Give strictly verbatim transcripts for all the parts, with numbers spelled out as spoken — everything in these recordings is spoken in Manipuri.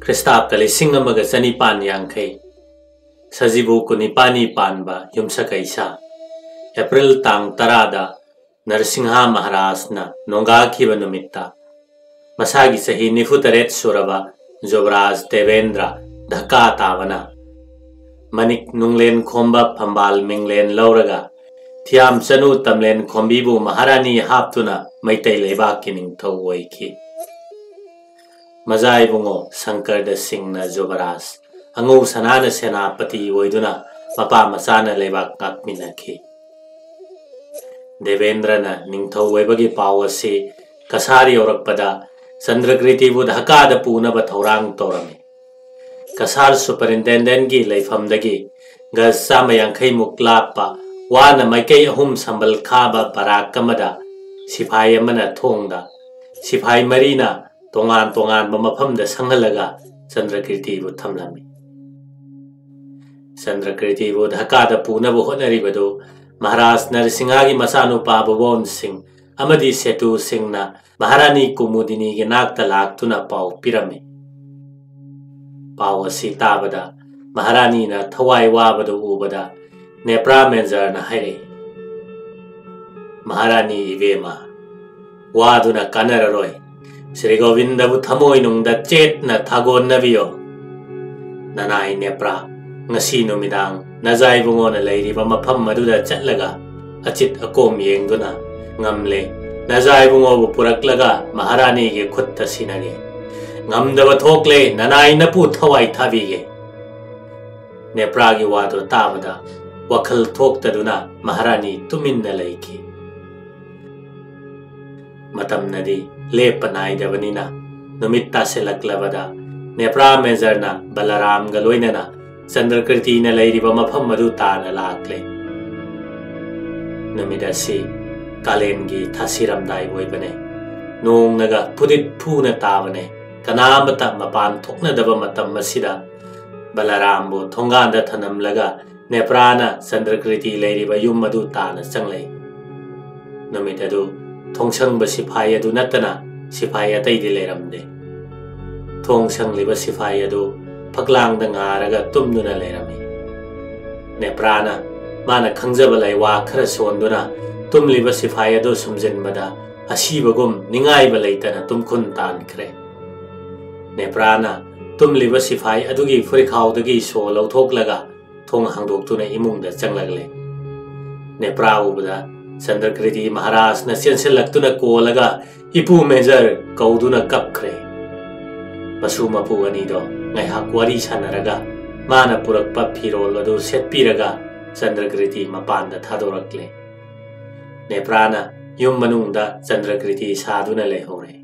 ꯈ꯭ꯔꯤꯁꯇꯥꯕꯇ ꯂꯤꯁꯤꯡ ꯑꯃꯒ ꯆꯅꯤꯄꯥꯟ ꯌꯥꯡꯈꯩ, ꯁꯖꯤꯕꯨ ꯀꯨꯟꯅꯤꯄꯥꯟꯅꯤ ꯄꯥꯟꯕ ꯌꯨꯝꯁꯀꯩꯁ, ꯑꯦꯄ꯭ꯔꯤꯜ ꯇꯥꯡ ꯇꯔꯥꯗ ꯅꯔꯁꯤꯡꯍ ꯃꯍꯥꯔꯥꯖꯅ ꯅꯣꯡꯒꯥꯈꯤꯕ ꯅꯨꯃꯤꯠꯇ, ꯃꯁꯥꯒꯤ ꯆꯍꯤ ꯅꯤꯐꯨ ꯇꯔꯦꯠ ꯁꯨꯔꯕ ꯖꯨꯕꯔꯥꯖ ꯗꯦꯕꯦꯟꯗ꯭ꯔ ꯙꯀꯥ ꯇꯥꯕꯅ ꯃꯅꯤꯛ ꯅꯨꯡꯂꯦꯟ ꯈꯣꯝꯕ ꯐꯝꯕꯥꯜ ꯃꯤꯡꯂꯦꯟ ꯂꯧꯔꯒ ꯊꯤꯌꯥꯝ ꯆꯅꯨ ꯇꯝꯂꯦꯟ ꯈꯣꯝꯕꯤꯕꯨ ꯃꯍꯥꯔꯥꯅꯤ ꯍꯥꯞꯇꯨꯅ ꯃꯩꯇꯩ ꯂꯩꯕꯥꯛꯀꯤ ꯅꯤꯡꯊꯧ ꯑꯣꯏꯈꯤ꯫ ꯃꯖꯥ ꯏꯕꯨꯡꯉꯣ ꯁꯪꯀꯔꯗ ꯁꯤꯡꯅ ꯖꯨꯕꯔꯥꯖ, ꯑꯉꯧ ꯁꯅꯥꯅ ꯁꯦꯅꯥꯄꯇꯤ ꯑꯣꯏꯗꯨꯅ ꯃꯄꯥ ꯃꯆꯥꯅ ꯂꯩꯕꯥꯛ ꯉꯥꯛꯃꯤꯟꯅꯈꯤ꯫ ꯗꯦꯕꯦꯟꯗ꯭ꯔꯅ ꯅꯤꯡꯊꯧ ꯑꯣꯏꯕꯒꯤ ꯄꯥꯎ ꯑꯁꯤ ꯀꯁꯥꯔ ꯌꯧꯔꯛꯄꯗ ꯆꯟꯗ꯭ꯔꯀ꯭ꯔꯤꯇꯤꯕꯨ ꯙꯀꯥꯗ ꯄꯨꯅꯕ ꯊꯧꯔꯥꯡ ꯇꯧꯔꯝꯃꯤ꯫ ꯀꯁꯥꯔ ꯁꯨꯄꯔꯤꯟꯇꯦꯟꯗꯦꯟꯒꯤ ꯂꯩꯐꯝꯗꯒꯤ ꯒꯖ ꯆꯥꯝꯃ ꯌꯥꯡꯈꯩꯃꯨꯛ ꯂꯥꯞꯄ ꯋꯥꯅ ꯃꯥꯏꯀꯩ ꯑꯍꯨꯝ ꯁꯝꯕꯜ ꯈꯥꯕ ꯕꯔꯥꯛ ꯑꯃꯗ ꯁꯤꯐꯥꯏ ꯑꯃꯅ ꯊꯣꯡꯗ ꯁꯤꯐꯥꯏ ꯃꯔꯤꯅ ꯇꯣꯉꯥꯟ ꯇꯣꯉꯥꯟꯕ ꯃꯐꯝꯗ ꯁꯪꯍꯜꯂꯒ ꯆꯟꯗ꯭ꯔꯀ꯭ꯔꯤꯇꯤꯕꯨ ꯊꯝꯂꯝꯃꯤ꯫ ꯆꯟꯗ꯭ꯔꯀ꯭ꯔꯤꯇꯤꯕꯨ ꯙꯀꯥꯗ ꯄꯨꯅꯕ ꯍꯣꯠꯅꯔꯤꯕꯗꯨ ꯃꯍꯥꯔꯥꯖ ꯅꯔꯁꯤꯡꯍꯒꯤ ꯃꯆꯥꯅꯨꯄꯥ ꯚꯨꯕꯣꯟ ꯁꯤꯡ ꯑꯃꯗꯤ ꯁꯦꯇꯨ ꯁꯤꯡꯅ ꯃꯍꯥꯔꯥꯅꯤ ꯀꯨꯃꯨꯗꯤꯅꯤꯒꯤ ꯅꯥꯛꯇ ꯂꯥꯛꯇꯨꯅ ꯄꯥꯎ ꯄꯤꯔꯝꯃꯤ꯫ ꯄꯥꯎ ꯑꯁꯤ ꯇꯥꯕꯗ ꯃꯍꯥꯔꯥꯅꯤꯅ ꯊꯋꯥꯏ ꯋꯥꯕꯗꯨ ꯎꯕꯗ ꯅꯦꯄ꯭ꯔꯥ ꯃꯦꯟꯖꯔꯅ ꯍꯥꯏꯔꯛꯏ, "ꯃꯍꯥꯔꯥꯅꯤ ꯏꯕꯦꯝꯃ, ꯋꯥꯗꯨꯅ ꯀꯥꯟꯅꯔꯔꯣꯏ꯫ ꯁ꯭ꯔꯤ ꯒꯣꯕꯤꯟꯗꯕꯨ ꯊꯃꯣꯏꯅꯨꯡꯗ ꯆꯦꯠꯅ ꯊꯥꯒꯣꯟꯅꯕꯤꯌꯣ꯫ ꯅꯅꯥꯏ ꯅꯦꯄ꯭ꯔꯥ, ꯉꯁꯤ ꯅꯨꯃꯤꯗꯥꯡ ꯅꯖꯥꯏꯕꯨꯡꯉꯣꯅ ꯂꯩꯔꯤꯕ ꯃꯐꯝ ꯑꯗꯨꯗ ꯆꯠꯂꯒ ꯑꯆꯤꯠ ꯑꯀꯣꯝ ꯌꯦꯡꯗꯨꯅ ꯉꯝꯂꯦ, ꯅꯖꯥꯏꯕꯨꯡꯉꯣꯕꯨ ꯄꯨꯔꯛꯂꯒ ꯃꯍꯥꯔꯥꯅꯤꯒꯤ ꯈꯨꯠꯇ ꯁꯤꯟꯅꯒꯦ꯫ ꯉꯝꯗꯕ ꯊꯣꯛꯂꯦ, ꯅꯅꯥꯏ ꯅꯄꯨ ꯊꯋꯥꯏ ꯊꯥꯕꯤꯒꯦ꯫" ꯅꯦꯄ꯭ꯔꯥꯒꯤ ꯋꯥꯗꯨ ꯇꯥꯕꯗ ꯋꯥꯈꯜ ꯊꯣꯛꯇꯗꯨꯅ ꯃꯍꯥꯔꯥꯅꯤ ꯇꯨꯃꯤꯟꯅ ꯂꯩꯈꯤ꯫ ꯃꯇꯝꯅꯗꯤ ꯂꯦꯞꯄ ꯅꯥꯏꯗꯕꯅꯤꯅ ꯅꯨꯃꯤꯠ ꯇꯥꯁꯤꯜꯂꯛꯂꯕꯗ ꯅꯦꯄ꯭ꯔꯥ ꯃꯦꯖꯔꯅ ꯕꯂꯔꯥꯝꯒ ꯂꯣꯏꯅꯅ ꯆꯟꯗ꯭ꯔꯀ꯭ꯔꯤꯇꯤꯅ ꯂꯩꯔꯤꯕ ꯃꯐꯝ ꯑꯗꯨ ꯇꯥꯅ ꯂꯥꯛꯂꯦ꯫ ꯅꯨꯃꯤꯠ ꯑꯁꯤ ꯀꯥꯂꯦꯟꯒꯤ ꯊꯥꯁꯤꯔꯝꯗꯥꯏ ꯑꯣꯏꯕꯅꯦ꯫ ꯅꯣꯡꯅꯒ ꯐꯨꯗꯤꯠ ꯐꯨꯅ ꯇꯥꯕꯅꯦ꯫ ꯀꯅꯥ ꯑꯃꯇ ꯃꯄꯥꯟ ꯊꯣꯛꯅꯗꯕ ꯃꯇꯝ ꯑꯁꯤꯗ ꯕꯂꯔꯥꯝꯕꯨ ꯊꯣꯡꯒꯥꯟꯗ ꯊꯅꯝꯂꯒ ꯅꯦꯄ꯭ꯔꯥꯅ ꯆꯟꯗ꯭ꯔꯀ꯭ꯔꯤꯇꯤ ꯂꯩꯔꯤꯕ ꯌꯨꯝ ꯑꯗꯨ ꯇꯥꯅ ꯆꯪꯂꯛꯏ꯫ ꯅꯨꯃꯤꯠ ꯑꯗꯨ ꯊꯣꯡꯁꯪꯕ ꯁꯤꯐꯥꯏ ꯑꯗꯨ ꯅꯠꯇꯅ ꯁꯤꯐꯥꯏ ꯑꯇꯩꯗꯤ ꯂꯩꯔꯝꯗꯦ꯫ ꯊꯣꯡ ꯁꯪꯂꯤꯕ ꯁꯤꯐꯥꯏ ꯑꯗꯨ ꯐꯛꯂꯥꯡꯗ ꯉꯥꯔꯒ ꯇꯨꯝꯗꯨꯅ ꯂꯩꯔꯝꯃꯤ꯫ ꯅꯦꯄ꯭ꯔꯥꯅ ꯃꯥꯅ ꯈꯪꯖꯕ ꯂꯩꯋꯥ ꯈꯔ ꯁꯣꯟꯗꯨꯅ ꯇꯨꯝꯂꯤꯕ ꯁꯤꯐꯥꯏ ꯑꯗꯨ ꯁꯨꯝꯖꯤꯟꯕꯗ ꯑꯁꯤꯕꯒꯨꯝ ꯅꯤꯡꯉꯥꯏꯕ ꯂꯩꯇꯅ ꯇꯨꯝꯈꯨꯟ ꯇꯥꯟꯈ꯭ꯔꯦ꯫ ꯅꯦꯄ꯭ꯔꯥꯅ ꯇꯨꯝꯂꯤꯕ ꯁꯤꯐꯥꯏ ꯑꯗꯨꯒꯤ ꯐꯨꯔꯤꯈꯥꯎꯗꯒꯤ ꯁꯣ ꯂꯧꯊꯣꯛꯂꯒ ꯊꯣꯡ ꯍꯥꯡꯗꯣꯛꯇꯨꯅ ꯏꯃꯨꯡꯗ ꯆꯪꯂꯛꯂꯦ꯫ ꯅꯦꯄ꯭ꯔꯥ ꯎꯕꯗ ꯆꯟꯗ꯭ꯔꯀ꯭ꯔꯤꯇꯤ ꯃꯍꯥꯔꯥꯖꯅ ꯆꯦꯟꯁꯤꯜꯂꯛꯇꯨꯅ ꯀꯣꯜꯂꯒ "ꯏꯄꯨ ꯃꯦꯖꯔ" ꯀꯧꯗꯨꯅ ꯀꯞꯈ꯭ꯔꯦ꯫ ꯃꯁꯨ ꯃꯄꯨ ꯑꯅꯤꯗꯣ ꯉꯥꯏꯍꯥꯛ ꯋꯥꯔꯤ ꯁꯥꯟꯅꯔꯒ ꯃꯥꯅ ꯄꯨꯔꯛꯄ ꯐꯤꯔꯣꯜ ꯑꯗꯨ ꯁꯦꯠꯄꯤꯔꯒ ꯆꯟꯗ꯭ꯔꯀ꯭ꯔꯤꯇꯤ ꯃꯄꯥꯟꯗ ꯊꯥꯗꯣꯔꯛꯂꯦ꯫ ꯅꯦꯄ꯭ꯔꯥꯅ ꯌꯨꯝ ꯃꯅꯨꯡꯗ ꯆꯟꯗ꯭ꯔꯀ꯭ꯔꯤꯇꯤ ꯁꯥꯗꯨꯅ ꯂꯩꯍꯧꯔꯦ꯫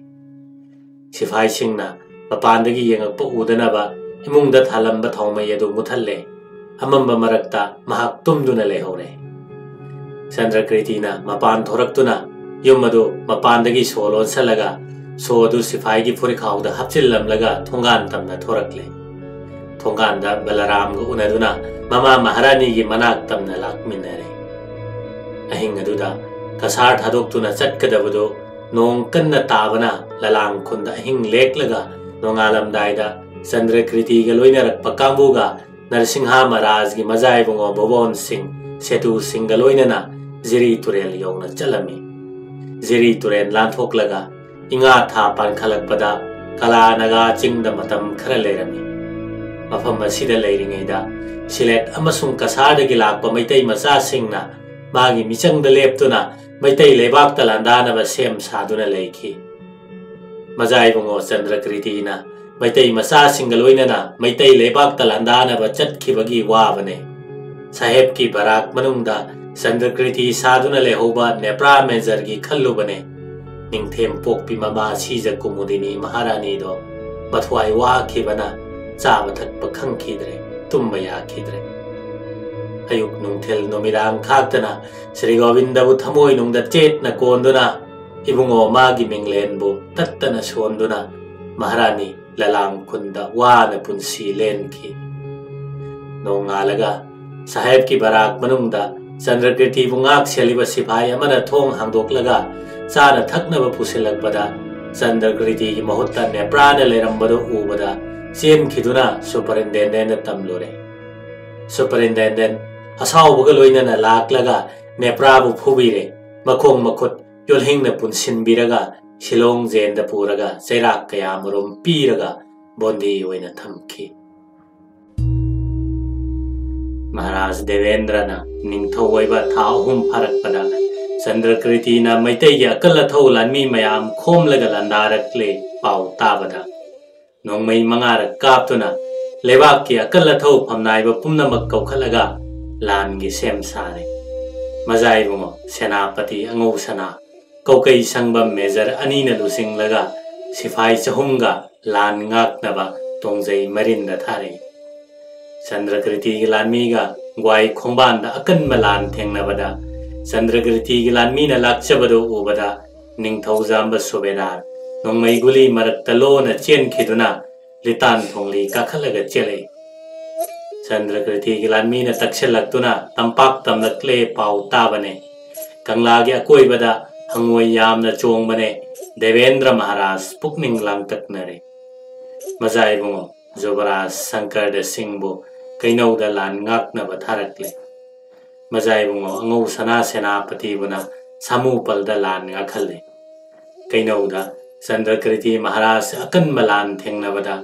ꯁꯤꯐꯥꯏꯁꯤꯡꯅ ꯃꯄꯥꯟꯗꯒꯤ ꯌꯦꯡꯉꯛꯄ ꯎꯗꯅꯕ ꯏꯃꯨꯡꯗ ꯊꯥꯜꯂꯝꯕ ꯊꯥꯎꯃꯩ ꯑꯗꯨ ꯃꯨꯊꯠꯂꯦ꯫ ꯑꯃꯝꯕ ꯃꯔꯛꯇ ꯃꯍꯥꯛ ꯇꯨꯝꯗꯨꯅ ꯂꯩꯍꯧꯔꯦ꯫ ꯆꯟꯗ꯭ꯔꯀ꯭ꯔꯤꯇꯤꯅ ꯃꯄꯥꯟ ꯊꯣꯔꯛꯇꯨꯅ ꯌꯨꯝ ꯑꯗꯨ ꯃꯄꯥꯟꯗꯒꯤ ꯁꯣ ꯂꯣꯟꯁꯜꯂꯒ ꯁꯣ ꯑꯗꯨ ꯁꯤꯐꯥꯏꯒꯤ ꯐꯨꯔꯤꯈꯥꯎꯗ ꯍꯥꯞꯆꯤꯜꯂꯝꯂꯒ ꯊꯣꯡꯒꯥꯟ ꯇꯝꯅ ꯊꯣꯔꯛꯂꯦ꯫ ꯊꯣꯡꯒꯥꯟꯗ ꯕꯂꯔꯥꯝꯒ ꯎꯅꯗꯨꯅ ꯃꯃꯥ ꯃꯍꯥꯔꯥꯅꯤꯒꯤ ꯃꯅꯥꯛ ꯇꯝꯅ ꯂꯥꯛꯃꯤꯟꯅꯔꯦ꯫ ꯑꯍꯤꯡ ꯑꯗꯨꯗ ꯀꯁꯥꯔ ꯊꯥꯗꯣꯛꯇꯨꯅ ꯆꯠꯀꯗꯕꯗꯨ ꯅꯣꯡ ꯀꯟꯅ ꯇꯥꯕꯅ ꯂꯂꯥꯡ ꯈꯨꯟꯗ ꯑꯍꯤꯡ ꯂꯦꯛꯂꯒ ꯅꯣꯡꯉꯥꯜꯂꯝꯗꯥꯏꯗ ꯆꯟꯗ꯭ꯔꯀ꯭ꯔꯤꯇꯤꯒ ꯂꯣꯏꯅꯔꯛꯄ ꯀꯥꯡꯕꯨꯒ ꯅꯔꯁꯤꯡꯍ ꯃꯍꯥꯔꯥꯖꯒꯤ ꯃꯖꯥꯏꯕꯨꯡꯉꯣ ꯚꯨꯕꯣꯟ ꯁꯤꯡ ꯁꯦꯇꯨ ꯁꯤꯡꯒ ꯂꯣꯏꯅꯅ ꯖꯤꯔꯤ ꯇꯨꯔꯦꯜ ꯌꯧꯅ ꯆꯠꯂꯝꯃꯤ꯫ ꯖꯤꯔꯤ ꯇꯨꯔꯦꯜ ꯂꯥꯟꯊꯣꯛꯂꯒ ꯏꯉꯥ ꯊꯥ ꯄꯥꯟꯈꯠꯂꯛꯄꯗ ꯀꯂꯥ ꯅꯥꯒꯥ ꯆꯤꯡꯗ ꯃꯇꯝ ꯈꯔ ꯂꯩꯔꯝꯃꯤ꯫ ꯃꯐꯝ ꯑꯁꯤꯗ ꯂꯩꯔꯤꯉꯩꯗ ꯁꯤꯂꯦꯠ ꯑꯃꯁꯨꯡ ꯀꯁꯥꯔꯗꯒꯤ ꯂꯥꯛꯄ ꯃꯩꯇꯩ ꯃꯆꯥꯁꯤꯡꯅ ꯃꯥꯒꯤ ꯃꯤꯆꯪꯗ ꯂꯦꯞꯇꯨꯅ ꯃꯩꯇꯩ ꯂꯩꯕꯥꯛꯇ ꯂꯥꯟꯗꯥꯅꯕ ꯁꯦꯝ ꯁꯥꯗꯨꯅ ꯂꯩꯈꯤ꯫ ꯃꯖꯥꯏꯕꯨꯡꯉꯣ ꯆꯟꯗ꯭ꯔꯀ꯭ꯔꯤꯇꯤꯅ ꯃꯩꯇꯩ ꯃꯆꯥꯁꯤꯡꯒ ꯂꯣꯏꯅꯅ ꯃꯩꯇꯩ ꯂꯩꯕꯥꯛꯇ ꯂꯥꯟꯗꯥꯅꯕ ꯆꯠꯈꯤꯕꯒꯤ ꯋꯥꯕꯅꯦ꯫ ꯁꯥꯍꯦꯕꯀꯤ ꯕꯔꯥꯛ ꯃꯅꯨꯡꯗ ꯆꯟꯗ꯭ꯔꯀ꯭ꯔꯤꯇꯤ ꯁꯥꯗꯨꯅ ꯂꯩꯍꯧꯕ ꯅꯦꯄ꯭ꯔꯥ ꯃꯦꯖꯔꯒꯤ ꯈꯜꯂꯨꯕꯅꯦ꯫ ꯅꯤꯡꯊꯦꯝ ꯄꯣꯛꯄꯤ ꯃꯃꯥ ꯁꯤꯖ ꯀꯨꯃꯨꯗꯤꯅꯤ ꯃꯍꯥꯔꯥꯅꯤꯗꯣ ꯃꯊ꯭ꯋꯥꯏ ꯋꯥꯈꯤꯕꯅ ꯆꯥꯕ ꯊꯛꯄ ꯈꯪꯈꯤꯗ꯭ꯔꯦ, ꯇꯨꯝꯕ ꯌꯥꯈꯤꯗ꯭ꯔꯦ꯫ ꯑꯌꯨꯛ ꯅꯨꯡꯊꯤꯜ ꯅꯨꯃꯤꯗꯥꯡ ꯈꯥꯛꯇꯅ ꯁ꯭ꯔꯤ ꯒꯣꯕꯤꯟꯗꯕꯨ ꯊꯃꯣꯏꯅꯨꯡꯗ ꯆꯦꯠꯅ ꯀꯣꯟꯗꯨꯅ ꯏꯕꯨꯡꯉꯣ ꯃꯥꯒꯤ ꯃꯤꯡꯂꯦꯟꯕꯨ ꯇꯠꯇꯅ ꯁꯣꯟꯗꯨꯅ ꯃꯍꯥꯔꯥꯅꯤ ꯂꯂꯥꯡ ꯈꯨꯟꯗ ꯋꯥꯅ ꯄꯨꯟꯁꯤ ꯂꯦꯟꯈꯤ꯫ ꯅꯣꯡꯉꯥꯜꯂꯒ ꯁꯥꯍꯦꯕꯀꯤ ꯕꯔꯥꯛ ꯃꯅꯨꯡꯗ ꯆꯟꯗ꯭ꯔꯀ꯭ꯔꯤꯇꯤꯕꯨ ꯉꯥꯛ ꯁꯦꯜꯂꯤꯕ ꯁꯤꯐꯥꯏ ꯑꯃꯅ ꯊꯣꯡ ꯍꯥꯡꯗꯣꯛꯂꯒ ꯆꯥꯅ ꯊꯛꯅꯕ ꯄꯨꯁꯤꯜꯂꯛꯄꯗ ꯆꯟꯗ꯭ꯔꯀ꯭ꯔꯤꯇꯤꯒꯤ ꯃꯍꯨꯠꯇ ꯅꯦꯄ꯭ꯔꯥꯅ ꯂꯩꯔꯝꯕꯗꯨ ꯎꯕꯗ ꯆꯦꯟꯈꯤꯗꯨꯅ ꯁꯨꯄꯔꯤꯟꯇꯦꯟꯗꯦꯟꯗ ꯇꯝꯂꯨꯔꯦ꯫ ꯁꯨꯄꯔꯤꯟꯇꯦꯟꯗꯦꯟ ꯑꯁꯥꯎꯕꯒ ꯂꯣꯏꯅꯅ ꯂꯥꯛꯂꯒ ꯅꯦꯄ꯭ꯔꯥꯕꯨ ꯐꯨꯕꯤꯔꯦ꯫ ꯃꯈꯣꯡ ꯃꯈꯨꯠ ꯌꯣꯜꯍꯤꯡꯅ ꯄꯨꯟꯁꯤꯟꯕꯤꯔꯒ ꯁꯤꯂꯣꯡ ꯖꯦꯟꯗ ꯄꯨꯔꯒ ꯆꯩꯔꯥꯛ ꯀꯌꯥꯃꯔꯨꯝ ꯄꯤꯔꯒ ꯕꯣꯟꯗꯤ ꯑꯣꯏꯅ ꯊꯝꯈꯤ꯫ ꯃꯍꯥꯔꯥꯖ ꯗꯦꯕꯦꯟꯗ꯭ꯔꯅ ꯅꯤꯡꯊꯧ ꯑꯣꯏꯕ ꯊꯥ ꯑꯍꯨꯝ ꯐꯥꯔꯛꯄꯗ ꯆꯟꯗ꯭ꯔꯀ꯭ꯔꯤꯇꯤꯅ ꯃꯩꯇꯩꯒꯤ ꯑꯀꯜ ꯑꯊꯧ ꯂꯥꯟꯃꯤ ꯃꯌꯥꯝ ꯈꯣꯝꯂꯒ ꯂꯥꯟꯗꯥꯔꯛꯂꯦ ꯄꯥꯎ ꯇꯥꯕꯗ ꯅꯣꯡꯃꯩ ꯃꯉꯥꯔꯛ ꯀꯥꯞꯇꯨꯅ ꯂꯩꯕꯥꯛꯀꯤ ꯑꯀꯜ ꯑꯊꯧ ꯐꯝꯅꯥꯏꯕ ꯄꯨꯝꯅꯃꯛ ꯀꯧꯈꯠꯂꯒ ꯂꯥꯟꯒꯤ ꯁꯦꯝ ꯁꯥꯔꯦ꯫ ꯃꯖꯥꯏꯕꯨꯡꯉꯣ ꯁꯦꯅꯥꯄꯇꯤ ꯑꯉꯧ ꯁꯅꯥ ꯀꯧꯀꯩ ꯁꯪꯕ ꯃꯦꯖꯔ ꯑꯅꯤꯅ ꯂꯨꯆꯤꯡꯂꯒ ꯁꯤꯐꯥꯏ ꯆꯍꯨꯝꯒ ꯂꯥꯟ ꯉꯥꯛꯅꯕ ꯇꯣꯡꯖꯩ ꯃꯔꯤꯟꯗ ꯊꯥꯔꯛꯏ꯫ ꯆꯟꯗ꯭ꯔꯀ꯭ꯔꯤꯇꯤꯒꯤ ꯂꯥꯟꯃꯤꯒ ꯒ꯭ꯋꯥꯏ ꯈꯣꯡꯕꯥꯟꯗ ꯑꯀꯟꯕ ꯂꯥꯟ ꯊꯦꯡꯅꯕꯗ ꯆꯟꯗ꯭ꯔꯀ꯭ꯔꯤꯇꯤꯒꯤ ꯂꯥꯟꯃꯤꯅ ꯂꯥꯛꯆꯕꯗꯨ ꯎꯕꯗ ꯅꯤꯡꯊꯧꯖꯥꯝꯕ ꯁꯨꯕꯦꯗꯥꯔ ꯅꯣꯡꯃꯩ ꯒꯨꯂꯤ ꯃꯔꯛꯇ ꯂꯣꯟꯅ ꯆꯦꯟꯈꯤꯗꯨꯅ ꯂꯤꯇꯥꯟ ꯊꯣꯡꯂꯤ ꯀꯥꯈꯠꯂꯒ ꯆꯦꯜꯂꯛꯏ꯫ ꯆꯟꯗ꯭ꯔꯀ꯭ꯔꯤꯇꯤꯒꯤ ꯂꯥꯟꯃꯤꯅ ꯇꯛꯁꯤꯜꯂꯛꯇꯨꯅ ꯇꯝꯄꯥꯛ ꯇꯝꯂꯛꯂꯦ ꯄꯥꯎ ꯇꯥꯕꯅꯦ꯫ ꯀꯪꯂꯥꯒꯤ ꯑꯀꯣꯏꯕꯗ ꯍꯪꯉꯣꯏ ꯌꯥꯝꯅ ꯆꯣꯡꯕꯅꯦ꯫ ꯗꯦꯕꯦꯟꯗ꯭ꯔ ꯃꯍꯥꯔꯥꯖ ꯄꯨꯛꯅꯤꯡ ꯂꯥꯡꯇꯛꯅꯔꯦ꯫ ꯃꯖꯥꯏꯕꯨꯡꯉꯣ ꯖꯨꯕꯔꯥꯖ ꯁꯪꯀꯔꯗ ꯁꯤꯡꯕꯨ ꯀꯩꯅꯧꯗ ꯂꯥꯟ ꯉꯥꯛꯅꯕ ꯊꯥꯔꯛꯂꯦ꯫ ꯃꯖꯥꯏꯕꯨꯡꯉꯣ ꯑꯉꯧ ꯁꯅꯥ ꯁꯦꯅꯥꯄꯇꯤꯕꯨꯅ ꯁꯥꯃꯨꯄꯜꯗ ꯂꯥꯟ ꯉꯥꯛꯍꯜꯂꯦ꯫ ꯀꯩꯅꯧꯗ ꯆꯟꯗ꯭ꯔꯀ꯭ꯔꯤꯇꯤ ꯃꯍꯥꯔꯥꯖ ꯑꯀꯟꯕ ꯂꯥꯟ ꯊꯦꯡꯅꯕꯗ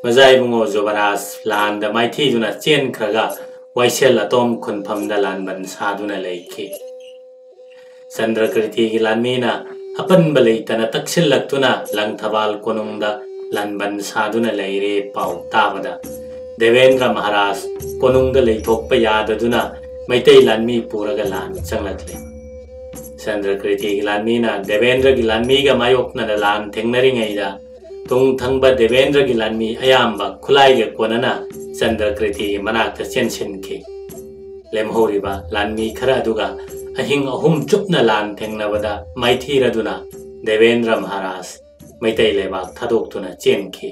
ꯃꯖꯥꯏꯕꯨꯡꯉꯣ ꯖꯨꯕꯔꯥꯖ ꯂꯥꯟꯗ ꯃꯥꯏꯊꯤꯗꯨꯅ ꯆꯦꯟꯈ꯭ꯔꯒ ꯋꯥꯏꯁꯦꯜ ꯑꯇꯣꯝ ꯈꯨꯟꯐꯝꯗ ꯂꯥꯟꯕꯟ ꯁꯥꯗꯨꯅ ꯂꯩꯈꯤ꯫ ꯆꯟꯗ꯭ꯔꯀ꯭ꯔꯤꯇꯤꯒꯤ ꯂꯥꯟꯃꯤꯅ ꯑꯄꯟꯕ ꯂꯩꯇꯅ ꯇꯛꯁꯤꯜꯂꯛꯇꯨꯅ ꯂꯪꯊꯕꯥꯜ ꯀꯣꯅꯨꯡꯗ ꯂꯥꯟꯕꯟ ꯁꯥꯗꯨꯅ ꯂꯩꯔꯦ ꯄꯥꯎ ꯇꯥꯕꯗ ꯗꯦꯕꯦꯟꯗ꯭ꯔ ꯃꯍꯥꯔꯥꯖ ꯀꯣꯅꯨꯡꯗ ꯂꯩꯊꯣꯛꯄ ꯌꯥꯗꯗꯨꯅ ꯃꯩꯇꯩ ꯂꯥꯟꯃꯤ ꯄꯨꯔꯒ ꯂꯥꯟ ꯆꯪꯂꯛꯂꯦ꯫ ꯆꯟꯗ꯭ꯔꯀ꯭ꯔꯤꯇꯤꯒꯤ ꯂꯥꯟꯃꯤꯅ ꯗꯦꯕꯦꯟꯗ꯭ꯔꯒꯤ ꯂꯥꯟꯃꯤꯒ ꯃꯥꯌꯣꯛꯅꯅ ꯂꯥꯟ ꯊꯦꯡꯅꯔꯤꯉꯩꯗ ꯇꯨꯡ ꯊꯪꯕ ꯗꯦꯕꯦꯟꯗ꯭ꯔꯒꯤ ꯂꯥꯟꯃꯤ ꯑꯌꯥꯝꯕ ꯈꯨꯠꯂꯥꯏꯒ ꯀꯣꯟꯅꯅ ꯆꯟꯗ꯭ꯔꯀ꯭ꯔꯤꯇꯤꯒꯤ ꯃꯅꯥꯛꯇ ꯆꯦꯟꯁꯤꯟꯈꯤ꯫ ꯂꯦꯝꯍꯧꯔꯤꯕ ꯂꯥꯟꯃꯤ ꯈꯔ ꯑꯗꯨꯒ ꯑꯍꯤꯡ ꯑꯍꯨꯝ ꯆꯨꯞꯅ ꯂꯥꯟ ꯊꯦꯡꯅꯕꯗ ꯃꯥꯏꯊꯤꯔꯗꯨꯅ ꯗꯦꯕꯦꯟꯗ꯭ꯔ ꯃꯍꯥꯔꯥꯖ ꯃꯩꯇꯩ ꯂꯩꯕꯥꯛ ꯊꯥꯗꯣꯛꯇꯨꯅ ꯆꯦꯟꯈꯤ꯫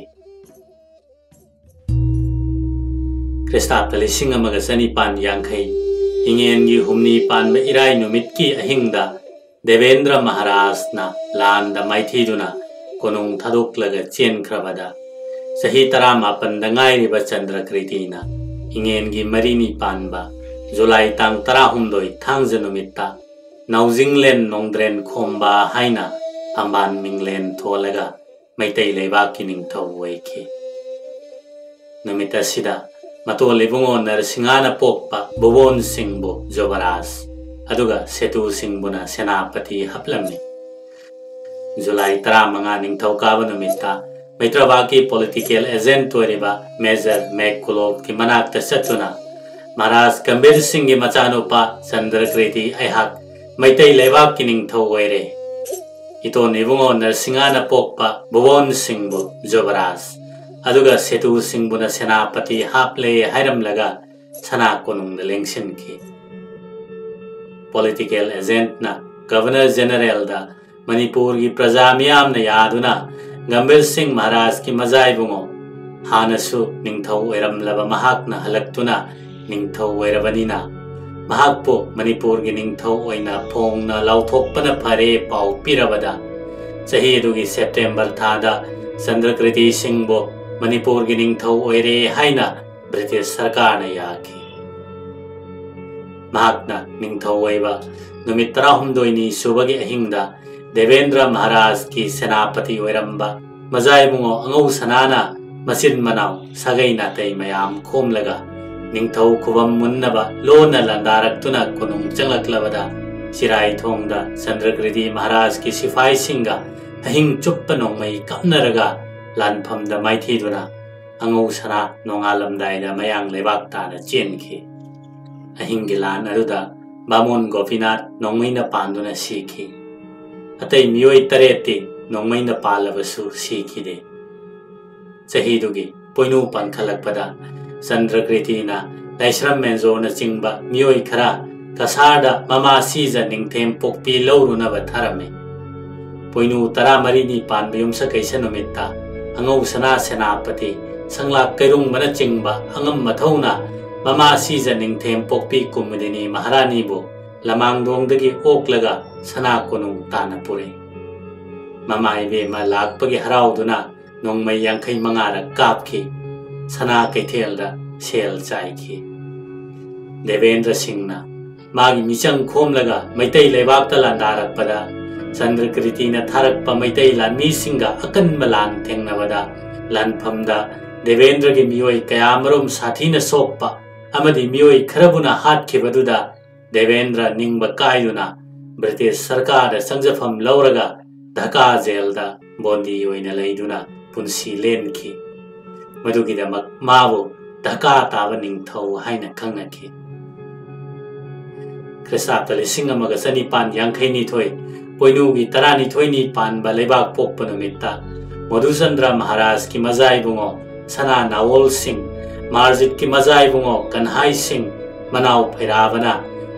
ꯈ꯭ꯔꯤꯁꯇꯥꯕꯇ ꯂꯤꯁꯤꯡ ꯑꯃꯒ ꯆꯅꯤꯄꯥꯟ ꯌꯥꯡꯈꯩ ꯏꯉꯦꯟꯒꯤ ꯍꯨꯝꯅꯤ ꯄꯥꯟꯕ ꯏꯔꯥꯏ ꯅꯨꯃꯤꯠꯀꯤ ꯑꯍꯤꯡꯗ ꯗꯦꯕꯦꯟꯗ꯭ꯔ ꯃꯍꯥꯔꯥꯖꯅ ꯂꯥꯟꯗ ꯃꯥꯏꯊꯤꯗꯨꯅ ꯀꯣꯅꯨꯡ ꯊꯥꯗꯣꯛꯂꯒ ꯆꯦꯟꯈ꯭ꯔꯕꯗ, ꯆꯍꯤ ꯇꯔꯥꯃꯥꯄꯟꯗ ꯉꯥꯏꯔꯤꯕ ꯆꯟꯗ꯭ꯔꯀ꯭ꯔꯤꯇꯤꯅ ꯏꯉꯦꯟꯒꯤ ꯃꯔꯤꯅꯤ ꯄꯥꯟꯕ ꯖꯨꯂꯥꯏ ꯇꯥꯡ ꯇꯔꯥꯍꯨꯝꯗꯣꯏ ꯊꯥꯡꯖ ꯅꯨꯃꯤꯠꯇ ꯅꯥꯎꯖꯤꯡꯂꯦꯟ ꯅꯣꯡꯗ꯭ꯔꯦꯟ ꯈꯣꯝꯕ ꯍꯥꯏꯅ ꯐꯝꯕꯥꯜ ꯃꯤꯡꯂꯦꯟ ꯊꯣꯜꯂꯒ ꯃꯩꯇꯩ ꯂꯩꯕꯥꯛꯀꯤ ꯅꯤꯡꯊꯧ ꯑꯣꯏꯈꯤ꯫ ꯅꯨꯃꯤꯠ ꯑꯁꯤꯗ ꯃꯇꯣꯜ ꯏꯕꯨꯡꯉꯣ ꯅꯔꯁꯤꯡꯍꯅ ꯄꯣꯛꯄ ꯕꯨꯕꯣꯟ ꯁꯤꯡꯕꯨ ꯖꯨꯕꯔꯥꯖ, ꯑꯗꯨꯒ ꯁꯦꯇꯨ ꯁꯤꯡꯕꯨꯅ ꯁꯦꯅꯥꯄꯇꯤ ꯍꯥꯞꯂꯝꯃꯤ꯫ ꯖꯨꯂꯥꯏ ꯇꯔꯥꯃꯉꯥ ꯅꯤꯡꯊꯧꯀꯥꯕ ꯅꯨꯃꯤꯠꯇ ꯃꯩꯇ꯭ꯔꯕꯥꯛꯀꯤ ꯄꯣꯂꯤꯇꯤꯀꯦꯜ ꯑꯦꯖꯦꯟꯠ ꯑꯣꯏꯔꯤꯕ ꯃꯦꯖꯔ ꯃꯦꯛꯀꯨꯂꯣꯞꯀꯤ ꯃꯅꯥꯛꯇ ꯆꯠꯇꯨꯅ, "ꯃꯍꯥꯔꯥꯖ ꯒꯝꯚꯤꯔ ꯁꯤꯡꯒꯤ ꯃꯆꯥꯅꯨꯄꯥ ꯆꯟꯗ꯭ꯔꯀ꯭ꯔꯤꯇꯤ ꯑꯩꯍꯥꯛ ꯃꯩꯇꯩ ꯂꯩꯕꯥꯛꯀꯤ ꯅꯤꯡꯊꯧ ꯑꯣꯏꯔꯦ꯫ ꯏꯇꯣꯟ ꯏꯕꯨꯡꯉꯣ ꯅꯔꯁꯤꯡꯍꯅ ꯄꯣꯛꯄ ꯕꯨꯕꯣꯟ ꯁꯤꯡꯕꯨ ꯖꯨꯕꯔꯥꯖ, ꯑꯗꯨꯒ ꯁꯦꯇꯨ ꯁꯤꯡꯕꯨꯅ ꯁꯦꯅꯥꯄꯇꯤ ꯍꯥꯞꯂꯦ" ꯍꯥꯏꯔꯝꯂꯒ ꯁꯅꯥ ꯀꯣꯅꯨꯡꯗ ꯂꯦꯡꯁꯤꯟꯈꯤ꯫ ꯄꯣꯂꯤꯇꯤꯀꯦꯜ ꯑꯦꯖꯦꯟꯠꯅ ꯒꯚꯔꯅꯔ ꯖꯦꯅꯔꯦꯜꯗ ꯃꯅꯤꯄꯨꯔꯒꯤ ꯄ꯭ꯔꯖꯥ ꯃꯤꯌꯥꯝꯅ ꯌꯥꯗꯨꯅ ꯒꯝꯚꯤꯔ ꯁꯤꯡ ꯃꯍꯥꯔꯥꯖꯀꯤ ꯃꯖꯥꯏꯕꯨꯡꯉꯣ, ꯍꯥꯟꯅꯁꯨ ꯅꯤꯡꯊꯧ ꯑꯣꯏꯔꯝꯂꯕ ꯃꯍꯥꯛꯅ ꯍꯜꯂꯛꯇꯨꯅ ꯅꯤꯡꯊꯧ ꯑꯣꯏꯔꯕꯅꯤꯅ, ꯃꯍꯥꯛꯄꯨ ꯃꯅꯤꯄꯨꯔꯒꯤ ꯅꯤꯡꯊꯧ ꯑꯣꯏꯅ ꯐꯣꯡꯅ ꯂꯥꯎꯊꯣꯛꯄꯅ ꯐꯔꯦ ꯄꯥꯎ ꯄꯤꯔꯕꯗ, ꯆꯍꯤ ꯑꯗꯨꯒꯤ ꯁꯦꯞꯇꯦꯝꯕꯔ ꯊꯥꯗ ꯆꯟꯗ꯭ꯔꯀ꯭ꯔꯤꯇꯤ ꯁꯤꯡꯕꯨ ꯃꯅꯤꯄꯨꯔꯒꯤ ꯅꯤꯡꯊꯧ ꯑꯣꯏꯔꯦ ꯍꯥꯏꯅ ꯕ꯭ꯔꯤꯇꯤꯁ ꯁꯔꯀꯥꯔꯅ ꯌꯥꯈꯤ꯫ ꯃꯍꯥꯛꯅ ꯅꯤꯡꯊꯧ ꯑꯣꯏꯕ ꯅꯨꯃꯤꯠ ꯇꯔꯥꯍꯨꯝꯗꯣꯏꯅꯤ ꯁꯨꯕꯒꯤ ꯑꯍꯤꯡꯗ ꯗꯦꯕꯦꯟꯗ꯭ꯔ ꯃꯍꯥꯔꯥꯖꯀꯤ ꯁꯦꯅꯥꯄꯇꯤ ꯑꯣꯏꯔꯝꯕ ꯃꯖꯥꯏꯕꯨꯡꯉꯣ ꯑꯉꯧ ꯁꯅꯥꯅ ꯃꯆꯤꯟ ꯃꯅꯥꯎ ꯁꯥꯒꯩ ꯅꯥꯇꯩ ꯃꯌꯥꯝ ꯈꯣꯝꯂꯒ ꯅꯤꯡꯊꯧ ꯈꯨꯕꯝ ꯃꯨꯟꯅꯕ ꯂꯣꯟꯅ ꯂꯥꯟꯗꯥꯔꯛꯇꯨꯅ ꯀꯣꯅꯨꯡ ꯆꯪꯂꯛꯂꯕꯗ, ꯆꯤꯔꯥꯏ ꯊꯣꯡꯗ ꯆꯟꯗ꯭ꯔꯀ꯭ꯔꯤꯇꯤ ꯃꯍꯥꯔꯥꯖꯀꯤ ꯁꯤꯐꯥꯏꯁꯤꯡꯒ ꯑꯍꯤꯡ ꯆꯨꯞꯄ ꯅꯣꯡꯃꯩ ꯀꯥꯞꯅꯔꯒ ꯂꯥꯟꯐꯝꯗ ꯃꯥꯏꯊꯤꯗꯨꯅ ꯑꯉꯧ ꯁꯅꯥ ꯅꯣꯡꯉꯥꯜꯂꯝꯗꯥꯏꯗ ꯃꯌꯥꯡ ꯂꯩꯕꯥꯛ ꯇꯥꯅ ꯆꯦꯟꯈꯤ꯫ ꯑꯍꯤꯡꯒꯤ ꯂꯥꯟ ꯑꯗꯨꯗ ꯕꯥꯃꯣꯟ ꯒꯣꯄꯤꯅꯥꯊ ꯅꯣꯡꯃꯩꯅ ꯄꯥꯟꯗꯨꯅ ꯁꯤꯈꯤ꯫ ꯑꯇꯩ ꯃꯤꯑꯣꯏ ꯇꯔꯦꯠꯇꯤ ꯅꯣꯡꯃꯩꯅ ꯄꯥꯜꯂꯕꯁꯨ ꯁꯤꯈꯤꯗꯦ꯫ ꯆꯍꯤꯗꯨꯒꯤ ꯄꯣꯏꯅꯨ ꯄꯥꯟꯈꯠꯂꯛꯄꯗ ꯆꯟꯗ꯭ꯔꯀ꯭ꯔꯤꯇꯤꯅ ꯂꯥꯏꯁ꯭ꯔꯝ ꯃꯦꯟꯖꯣꯅꯆꯤꯡꯕ ꯃꯤꯑꯣꯏ ꯈꯔ ꯀꯁꯥꯔꯗ ꯃꯃꯥ ꯁꯤꯖ ꯅꯤꯡꯊꯦꯝ ꯄꯣꯛꯄꯤ ꯂꯧꯔꯨꯅꯕ ꯊꯥꯔꯝꯃꯤ꯫ ꯄꯣꯏꯅꯨ ꯇꯔꯥꯃꯔꯤꯅꯤ ꯄꯥꯟꯕ ꯌꯨꯝꯁꯀꯩꯁ ꯅꯨꯃꯤꯠꯇ ꯑꯉꯧ ꯁꯅꯥ ꯁꯦꯅꯥꯄꯇꯤ, ꯁꯪꯂꯥꯛ ꯀꯩꯔꯨꯡꯕꯅꯆꯤꯡꯕ ꯑꯉꯝ ꯃꯊꯧꯅ ꯃꯃꯥ ꯁꯤꯖ ꯅꯤꯡꯊꯦꯝ ꯄꯣꯛꯄꯤ ꯀꯨꯃꯨꯗꯤꯅꯤ ꯃꯍꯥꯔꯥꯅꯤꯕꯨ ꯂꯃꯥꯡꯗꯣꯡꯗꯒꯤ ꯑꯣꯛꯂꯒ ꯁꯅꯥ ꯀꯣꯅꯨꯡ ꯇꯥꯟꯅ ꯄꯨꯔꯛꯏ꯫ ꯃꯃꯥ ꯏꯕꯦꯝꯃ ꯂꯥꯛꯄꯒꯤ ꯍꯔꯥꯎꯗꯨꯅ ꯅꯣꯡꯃꯩ ꯌꯥꯡꯈꯩ ꯃꯉꯥꯔꯛ ꯀꯥꯞꯈꯤ꯫ ꯁꯅꯥ ꯀꯩꯊꯦꯜꯗ ꯁꯦꯜ ꯆꯥꯏꯈꯤ꯫ ꯗꯦꯕꯦꯟꯗ꯭ꯔ ꯁꯤꯡꯅ ꯃꯥꯒꯤ ꯃꯤꯆꯪ ꯈꯣꯝꯂꯒ ꯃꯩꯇꯩ ꯂꯩꯕꯥꯛꯇ ꯂꯥꯟꯗꯥꯔꯛꯄꯗ, ꯆꯟꯗ꯭ꯔꯀ꯭ꯔꯤꯇꯤꯅ ꯊꯥꯔꯛꯄ ꯃꯩꯇꯩ ꯂꯥꯟꯃꯤꯁꯤꯡꯒ ꯑꯀꯟꯕ ꯂꯥꯟ ꯊꯦꯡꯅꯕꯗ, ꯂꯥꯟꯐꯝꯗ ꯗꯦꯕꯦꯟꯗ꯭ꯔꯒꯤ ꯃꯤꯑꯣꯏ ꯀꯌꯥꯃꯔꯨꯝ ꯁꯥꯊꯤꯅ ꯁꯣꯛꯄ ꯑꯃꯗꯤ ꯃꯤꯑꯣꯏ ꯈꯔꯕꯨꯅ ꯍꯥꯠꯈꯤꯕꯗꯨꯗ, ꯗꯦꯕꯦꯟꯗ꯭ꯔ ꯅꯤꯡꯕ ꯀꯥꯏꯗꯨꯅ ꯕ꯭ꯔꯤꯇꯤꯁ ꯁꯔꯀꯥꯔꯗ ꯆꯪꯖꯐꯝ ꯂꯧꯔꯒ ꯙꯀꯥ ꯖꯦꯜꯗ ꯕꯣꯟꯗꯤ ꯑꯣꯏꯅ ꯂꯩꯗꯨꯅ ꯄꯨꯟꯁꯤ ꯂꯦꯟꯈꯤ꯫ ꯃꯗꯨꯒꯤꯗꯃꯛ ꯃꯥꯕꯨ ꯙꯀꯥ ꯇꯥꯕ ꯅꯤꯡꯊꯧ ꯍꯥꯏꯅ ꯈꯪꯅꯈꯤ꯫ ꯈ꯭ꯔꯤꯁꯇꯥꯕꯇ ꯂꯤꯁꯤꯡ ꯑꯃꯒ ꯆꯅꯤꯄꯥꯟ ꯌꯥꯡꯈꯩ ꯅꯤꯊꯣꯏ, ꯄꯣꯏꯅꯨꯒꯤ ꯇꯔꯥꯅꯤꯊꯣꯏꯅꯤ ꯄꯥꯟꯕ ꯂꯩꯕꯥꯛ ꯄꯣꯛꯄ ꯅꯨꯃꯤꯠꯇ, ꯃꯣꯗꯨꯆꯟꯗ꯭ꯔ ꯃꯍꯥꯔꯥꯖꯀꯤ ꯃꯖꯥ ꯏꯕꯨꯡꯉꯣ ꯁꯅꯥ ꯅꯥꯋꯣꯜ ꯁꯤꯡ, ꯃꯥꯔꯖꯤꯠꯀꯤ ꯃꯖꯥ ꯏꯕꯨꯡꯉꯣ ꯀꯟꯍꯥꯏ ꯁꯤꯡ, ꯃꯅꯥꯎ ꯐꯩꯔꯥꯕꯅ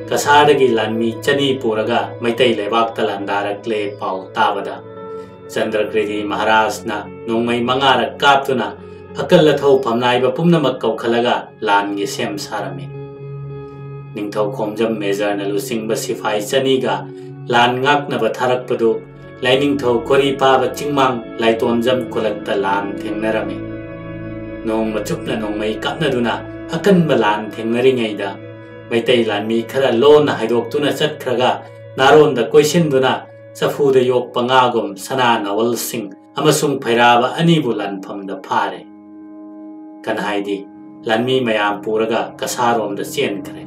ꯀꯁꯥꯔꯗꯒꯤ ꯂꯥꯟꯃꯤ ꯆꯅꯤ ꯄꯨꯔꯒ ꯃꯩꯇꯩ ꯂꯩꯕꯥꯛꯇ ꯂꯥꯟꯗꯥꯔꯛꯂꯦ ꯄꯥꯎ ꯇꯥꯕꯗ, ꯆꯟꯗ꯭ꯔꯀ꯭ꯔꯤꯇꯤ ꯃꯍꯥꯔꯥꯖꯅ ꯅꯣꯡꯃꯩ ꯃꯉꯥꯔꯛ ꯀꯥꯞꯇꯨꯅ ꯑꯀꯜ ꯑꯊꯧ ꯐꯝꯅꯥꯏꯕ ꯄꯨꯝꯅꯃꯛ ꯀꯧꯈꯠꯂꯒ ꯂꯥꯟꯒꯤ ꯁꯦꯝ ꯁꯥꯔꯝꯃꯤ꯫ ꯅꯤꯡꯊꯧ ꯈꯣꯡꯖꯝ ꯃꯦꯖꯔꯅ ꯂꯨꯆꯤꯡꯕ ꯁꯤꯐꯥꯏ ꯆꯅꯤꯒ ꯂꯥꯟ ꯉꯥꯛꯅꯕ ꯊꯥꯔꯛꯄꯗꯨ ꯂꯥꯏꯅꯤꯡꯊꯧ ꯈꯣꯔꯤ ꯄꯥꯕ ꯆꯤꯡꯃꯥꯡ ꯂꯥꯏꯇꯣꯟꯖꯝ ꯈꯨꯂꯛꯇ ꯂꯥꯟ ꯊꯦꯡꯅꯔꯝꯃꯤ꯫ ꯅꯣꯡꯃ ꯆꯨꯞꯅ ꯅꯣꯡꯃꯩ ꯀꯥꯞꯅꯗꯨꯅ ꯑꯀꯟꯕ ꯂꯥꯟ ꯊꯦꯡꯅꯔꯤꯉꯩꯗ, ꯃꯩꯇꯩ ꯂꯥꯟꯃꯤ ꯈꯔ ꯂꯣꯟꯅ ꯍꯥꯏꯗꯣꯛꯇꯨꯅ ꯆꯠꯈ꯭ꯔꯒ, ꯅꯥꯔꯣꯟꯗ ꯀꯣꯏꯁꯤꯟꯗꯨꯅ ꯆꯐꯨꯗ ꯌꯣꯛꯄ ꯉꯥꯒꯨꯝ ꯁꯅꯥ ꯅꯥꯋꯜꯁꯤꯡ ꯑꯃꯁꯨꯡ ꯐꯩꯔꯥꯕ ꯑꯅꯤꯕꯨ ꯂꯥꯟꯐꯝꯗ ꯐꯥꯔꯦ꯫ ꯀꯟꯍꯥꯏꯗꯤ ꯂꯥꯟꯃꯤ ꯃꯌꯥꯝ ꯄꯨꯔꯒ ꯀꯁꯥꯔꯣꯝꯗ ꯆꯦꯟꯈ꯭ꯔꯦ꯫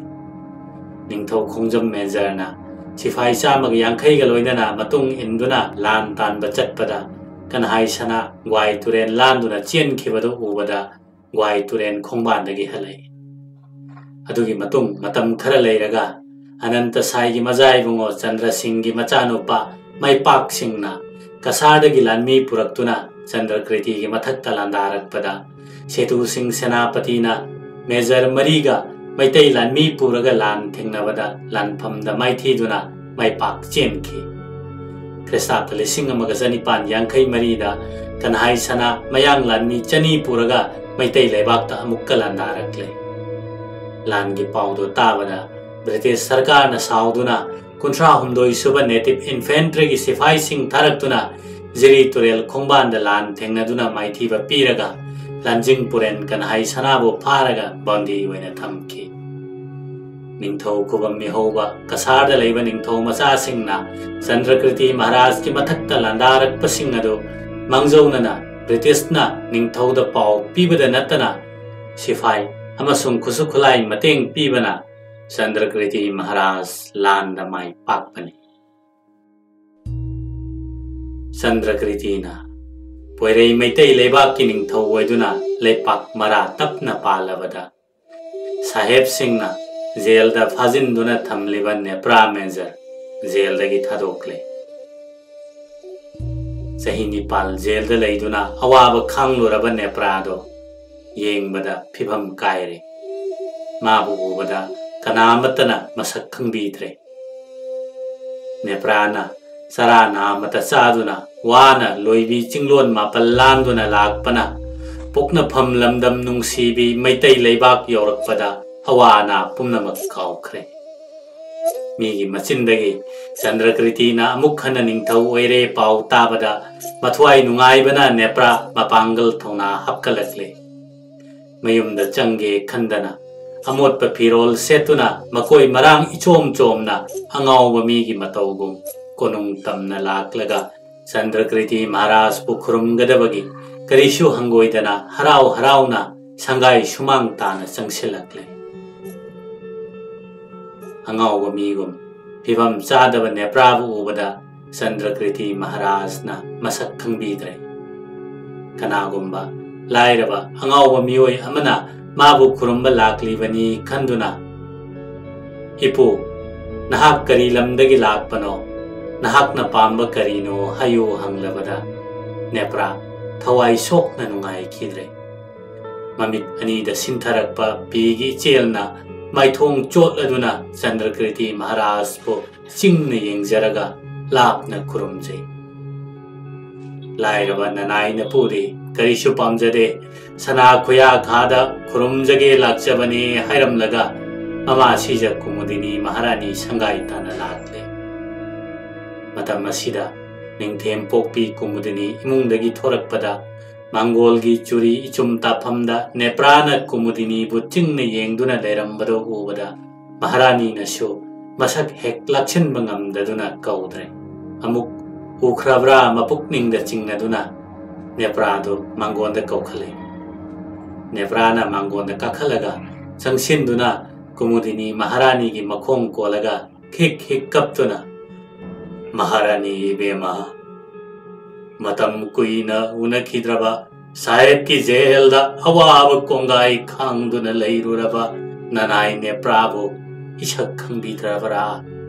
ꯅꯤꯡꯊꯧ ꯈꯣꯡꯖꯝ ꯃꯦꯖꯔꯅ ꯁꯤꯐꯥꯏ ꯆꯥꯝꯃꯒ ꯌꯥꯡꯈꯩꯒ ꯂꯣꯏꯅꯅ ꯃꯇꯨꯡ ꯏꯟꯗꯨꯅ ꯂꯥꯟ ꯇꯥꯟꯕ ꯆꯠꯄꯗ, ꯀꯟꯍꯥꯏ ꯁꯅꯥ ꯒ꯭ꯋꯥꯏ ꯇꯨꯔꯦꯜ ꯂꯥꯟꯗꯨꯅ ꯆꯦꯟꯈꯤꯕꯗꯨ ꯎꯕꯗ, ꯒ꯭ꯋꯥꯏ ꯇꯨꯔꯦꯜ ꯈꯣꯡꯕꯥꯟꯗꯒꯤ ꯍꯜꯂꯛꯏ꯫ ꯑꯗꯨꯒꯤ ꯃꯇꯨꯡ ꯃꯇꯝ ꯈꯔ ꯂꯩꯔꯒ, ꯑꯅꯟꯇ ꯁꯥꯏꯒꯤ ꯃꯖꯥ ꯏꯕꯨꯡꯉꯣ ꯆꯟꯗ꯭ꯔ ꯁꯤꯡꯒꯤ ꯃꯆꯥꯅꯨꯄꯥ ꯃꯥꯏꯄꯥꯛꯁꯤꯡꯅ ꯀꯁꯥꯔꯗꯒꯤ ꯂꯥꯟꯃꯤ ꯄꯨꯔꯛꯇꯨꯅ ꯆꯟꯗ꯭ꯔꯀ꯭ꯔꯤꯇꯤꯒꯤ ꯃꯊꯛꯇ ꯂꯥꯟꯗꯥꯔꯛꯄꯗ, ꯁꯦꯇꯨ ꯁꯤꯡ ꯁꯦꯅꯥꯄꯇꯤꯅ ꯃꯦꯖꯔ ꯃꯔꯤꯒ ꯃꯩꯇꯩ ꯂꯥꯟꯃꯤ ꯄꯨꯔꯒ ꯂꯥꯟ ꯊꯦꯡꯅꯕꯗ ꯂꯥꯟꯐꯝꯗ ꯃꯥꯏꯊꯤꯗꯨꯅ ꯃꯥꯏꯄꯥꯛ ꯆꯦꯟꯈꯤ꯫ ꯈ꯭ꯔꯤꯁꯇꯥꯕꯇ ꯂꯤꯁꯤꯡ ꯑꯃꯒ ꯆꯅꯤꯄꯥꯟ ꯌꯥꯡꯈꯩ ꯃꯔꯤꯗ ꯀꯟꯍꯥꯏ ꯁꯅꯥ ꯃꯌꯥꯡ ꯂꯥꯟꯃꯤ ꯆꯅꯤ ꯄꯨꯔꯒ ꯃꯩꯇꯩ ꯂꯩꯕꯥꯛꯇ ꯑꯃꯨꯛꯀ ꯂꯥꯟꯗꯥꯔꯛꯂꯦ꯫ ꯂꯥꯟꯒꯤ ꯄꯥꯎꯗꯨ ꯇꯥꯕꯗ ꯕ꯭ꯔꯤꯇꯤꯁ ꯁꯔꯀꯥꯔꯅ ꯁꯥꯎꯗꯨꯅ ꯀꯨꯟꯊ꯭ꯔꯥ ꯍꯨꯝꯗꯣꯏ ꯁꯨꯕ Native Infantryꯒꯤ ꯁꯤꯐꯥꯏꯁꯤꯡ ꯊꯥꯔꯛꯇꯨꯅ ꯖꯤꯔꯤ ꯇꯨꯔꯦꯜ ꯈꯣꯡꯕꯥꯟꯗ ꯂꯥꯟ ꯊꯦꯡꯅꯗꯨꯅ ꯃꯥꯏꯊꯤꯕ ꯄꯤꯔꯒ ꯂꯥꯟꯖꯤꯡ ꯄꯨꯔꯦꯟ ꯀꯟꯍꯥꯏ ꯁꯅꯥꯕꯨ ꯐꯥꯔꯒ ꯕꯟꯗꯤ ꯑꯣꯏꯅ ꯊꯝꯈꯤ꯫ ꯅꯤꯡꯊꯧ ꯈꯨꯕꯝ ꯃꯤꯍꯧꯕ ꯀꯁꯥꯔꯗ ꯂꯩꯕ ꯅꯤꯡꯊꯧ ꯃꯆꯥꯁꯤꯡꯅ ꯆꯟꯗ꯭ꯔꯀ꯭ꯔꯤꯇꯤ ꯃꯍꯥꯔꯥꯖꯀꯤ ꯃꯊꯛꯇ ꯂꯥꯟꯗꯥꯔꯛꯄꯁꯤꯡ ꯑꯗꯨ ꯃꯥꯡꯖꯧꯅꯅ ꯕ꯭ꯔꯤꯇꯤꯁꯅ ꯅꯤꯡꯊꯧꯗ ꯄꯥꯎ ꯄꯤꯕꯗ ꯅꯠꯇꯅ ꯁꯤꯐꯥꯏ ꯑꯃꯁꯨꯡ ꯈꯨꯠꯁꯨ ꯈꯨꯠꯂꯥꯏ ꯃꯇꯦꯡ ꯄꯤꯕꯅ ꯆꯟꯗ꯭ꯔꯀ꯭ꯔꯤꯇꯤ ꯃꯍꯥꯔꯥꯖ ꯂꯥꯟꯗ ꯃꯥꯏ ꯄꯥꯛꯄꯅꯤ꯫ ꯆꯟꯗ꯭ꯔꯀ꯭ꯔꯤꯇꯤꯅ ꯄꯣꯏꯔꯩ ꯃꯩꯇꯩ ꯂꯩꯕꯥꯛꯀꯤ ꯅꯤꯡꯊꯧ ꯑꯣꯏꯗꯨꯅ ꯂꯩꯄꯥꯛ ꯃꯔꯥ ꯇꯞꯅ ꯄꯥꯜꯂꯕꯗ ꯁꯥꯍꯦꯕꯁꯤꯡꯅ ꯖꯦꯜꯗ ꯐꯥꯖꯤꯟꯗꯨꯅ ꯊꯝꯂꯤꯕ ꯅꯦꯄ꯭ꯔꯥ ꯃꯦꯖꯔ ꯖꯦꯜꯗꯒꯤ ꯊꯥꯗꯣꯛꯂꯦ꯫ ꯆꯍꯤ ꯅꯤꯄꯥꯜ ꯖꯦꯜꯗ ꯂꯩꯗꯨꯅ ꯑꯋꯥꯕ ꯈꯥꯡꯂꯨꯔꯕ ꯅꯦꯄ꯭ꯔꯥꯗꯣ ꯌꯦꯡꯕꯗ ꯐꯤꯕꯝ ꯀꯥꯏꯔꯦ꯫ ꯃꯥꯕꯨ ꯎꯕꯗ ꯀꯅꯥ ꯑꯃꯠꯇꯅ ꯃꯁꯛ ꯈꯪꯕꯤꯗ꯭ꯔꯦ꯫ ꯅꯦꯄ꯭ꯔꯥꯅ ꯆꯔꯥ ꯅꯥꯝꯃꯇ ꯆꯥꯗꯨꯅ ꯋꯥꯅ ꯂꯣꯏꯕꯤ ꯆꯤꯡꯂꯣꯟ ꯃꯥꯄꯜ ꯂꯥꯟꯗꯨꯅ ꯂꯥꯛꯄꯅ ꯄꯣꯛꯅꯐꯝ ꯂꯝꯗꯝ ꯅꯨꯡꯁꯤꯕꯤ ꯃꯩꯇꯩ ꯂꯩꯕꯥꯛ ꯌꯧꯔꯛꯄꯗ ꯑꯋꯥ ꯑꯅꯥ ꯄꯨꯝꯅꯃꯛ ꯀꯥꯎꯈ꯭ꯔꯦ꯫ ꯃꯤꯒꯤ ꯃꯆꯤꯟꯗꯒꯤ ꯆꯟꯗ꯭ꯔꯀ꯭ꯔꯤꯇꯤꯅ ꯑꯃꯨꯛ ꯍꯟꯅ ꯅꯤꯡꯊꯧ ꯑꯣꯏꯔꯦ ꯄꯥꯎ ꯇꯥꯕꯗ ꯃꯊ꯭ꯋꯥꯏ ꯅꯨꯡꯉꯥꯏꯕꯅ ꯅꯦꯄ꯭ꯔꯥ ꯃꯄꯥꯡꯒꯜ ꯊꯧꯅꯥ ꯍꯥꯞꯀꯠꯂꯛꯂꯦ꯫ ꯃꯌꯨꯝꯗ ꯆꯪꯒꯦ ꯈꯟꯗꯅ ꯑꯃꯣꯠꯄ ꯐꯤꯔꯣꯜ ꯁꯦꯠꯇꯨꯅ ꯃꯀꯣꯏ ꯃꯔꯥꯡ ꯏꯆꯣꯝ ꯆꯣꯝꯅ ꯑꯉꯥꯎꯕ ꯃꯤꯒꯤ ꯃꯇꯧꯒꯨꯝ ꯀꯣꯅꯨꯡ ꯇꯝꯅ ꯂꯥꯛꯂꯒ ꯆꯟꯗ꯭ꯔꯀ꯭ꯔꯤꯇꯤ ꯃꯍꯥꯔꯥꯖꯄꯨ ꯈꯨꯔꯨꯝꯒꯗꯕꯒꯤ ꯀꯔꯤꯁꯨ ꯍꯪꯒꯣꯏꯗꯅ ꯍꯔꯥꯎ ꯍꯔꯥꯎꯅ ꯁꯪꯒꯥꯏ ꯁꯨꯃꯥꯡ ꯇꯥꯅ ꯆꯪꯁꯤꯜꯂꯛꯂꯦ꯫ ꯑꯉꯥꯎꯕ ꯃꯤꯒꯨꯝ ꯐꯤꯕꯝ ꯆꯥꯗꯕ ꯅꯦꯄ꯭ꯔꯥꯕꯨ ꯎꯕꯗ ꯆꯟꯗ꯭ꯔꯀ꯭ꯔꯤꯇꯤ ꯃꯍꯥꯔꯥꯖꯅ ꯃꯁꯛ ꯈꯪꯕꯤꯗ꯭ꯔꯦ꯫ ꯀꯅꯥꯒꯨꯝꯕ ꯂꯥꯏꯔꯕ ꯑꯉꯥꯎꯕ ꯃꯤꯑꯣꯏ ꯑꯃꯅ ꯃꯥꯕꯨ ꯈꯨꯔꯨꯝꯕ ꯂꯥꯛꯂꯤꯕꯅꯤ ꯈꯟꯗꯨꯅ, "ꯏꯄꯨ, ꯅꯍꯥꯛ ꯀꯔꯤ ꯂꯝꯗꯒꯤ ꯂꯥꯛꯄꯅꯣ? ꯅꯍꯥꯛꯅ ꯄꯥꯝꯕ ꯀꯔꯤꯅꯣ ꯍꯥꯏꯌꯨ" ꯍꯪꯂꯕꯗ ꯅꯦꯄ꯭ꯔꯥ ꯊꯋꯥꯏ ꯁꯣꯛꯅ ꯅꯨꯡꯉꯥꯏꯈꯤꯗ꯭ꯔꯦ꯫ ꯃꯃꯤꯠ ꯑꯅꯤꯗ ꯁꯤꯟꯊꯔꯛꯄ ꯄꯤꯒꯤ ꯏꯆꯦꯜꯅ ꯃꯥꯏꯊꯣꯡ ꯆꯣꯠꯂꯗꯨꯅ ꯆꯟꯗ꯭ꯔꯀ꯭ꯔꯤꯇꯤ ꯃꯍꯥꯔꯥꯖꯄꯨ ꯆꯤꯡꯅ ꯌꯦꯡꯖꯔꯒ ꯂꯥꯞꯅ ꯈꯨꯔꯨꯝꯖꯩ꯫ ꯂꯥꯏꯔꯕ ꯅꯅꯥꯏ ꯅꯄꯨꯗꯤ ꯀꯔꯤꯁꯨ ꯄꯥꯝꯖꯗꯦ, ꯁꯅꯥ ꯈꯨꯌꯥ ꯈꯥꯗ ꯈꯨꯔꯨꯝꯖꯒꯦ ꯂꯥꯛꯆꯕꯅꯤ ꯍꯥꯏꯔꯝꯂꯒ ꯃꯃꯥ ꯁꯤꯖ ꯀꯨꯃꯨꯗꯤꯅꯤ ꯃꯍꯥꯔꯥꯅꯤ ꯁꯪꯒꯥꯏ ꯇꯥꯅ ꯂꯥꯛꯂꯦ꯫ ꯃꯇꯝ ꯑꯁꯤꯗ ꯅꯤꯡꯊꯦꯝ ꯄꯣꯛꯄꯤ ꯀꯨꯃꯨꯗꯤꯅꯤ ꯏꯃꯨꯡꯗꯒꯤ ꯊꯣꯔꯛꯄꯗ ꯃꯥꯡꯒꯣꯜꯒꯤ ꯆꯨꯔꯤ ꯏꯆꯨꯝ ꯇꯥꯐꯝꯗ ꯅꯦꯄ꯭ꯔꯥꯅ ꯀꯨꯃꯨꯗꯤꯅꯤꯕꯨ ꯆꯤꯡꯅ ꯌꯦꯡꯗꯨꯅ ꯂꯩꯔꯝꯕꯗꯨ ꯎꯕꯗ ꯃꯍꯥꯔꯥꯅꯤꯅꯁꯨ ꯃꯁꯛ ꯍꯦꯛ ꯂꯥꯛꯁꯤꯟꯕ ꯉꯝꯗꯗꯨꯅ ꯀꯧꯗ꯭ꯔꯦ꯫ ꯑꯃꯨꯛ ꯎꯈ꯭ꯔꯕ꯭ꯔꯥ ꯃꯄꯨꯛꯅꯤꯡꯗ ꯆꯤꯡꯅꯗꯨꯅ ꯅꯦꯄ꯭ꯔꯥꯗꯨ ꯃꯥꯡꯒꯣꯟꯗ ꯀꯧꯈꯠꯂꯦ꯫ ꯅꯦꯄ꯭ꯔꯥꯅ ꯃꯥꯡꯒꯣꯟꯗ ꯀꯥꯈꯠꯂꯒ ꯆꯪꯁꯤꯟꯗꯨꯅ ꯀꯨꯃꯨꯗꯤꯅꯤ ꯃꯍꯥꯔꯥꯅꯤꯒꯤ ꯃꯈꯣꯡ ꯀꯣꯜꯂꯒ ꯈꯤꯛ ꯈꯤꯛ ꯀꯞꯇꯨꯅ, "ꯃꯍꯥꯔꯥꯅꯤ ꯏꯕꯦꯝꯃ, ꯃꯇꯝ ꯀꯨꯏꯅ ꯎꯅꯈꯤꯗ꯭ꯔꯕ ꯁꯥꯍꯦꯕꯀꯤ ꯖꯦꯜꯗ ꯑꯋꯥꯕ ꯀꯣꯡꯒꯥꯏ ꯈꯥꯡꯗꯨꯅ ꯂꯩꯔꯨꯔꯕ ꯅꯅꯥꯏ ꯅꯦꯄ꯭ꯔꯥꯕꯨ ꯏꯁꯛ ꯈꯪꯕꯤꯗ꯭ꯔꯕ꯭ꯔꯥ?"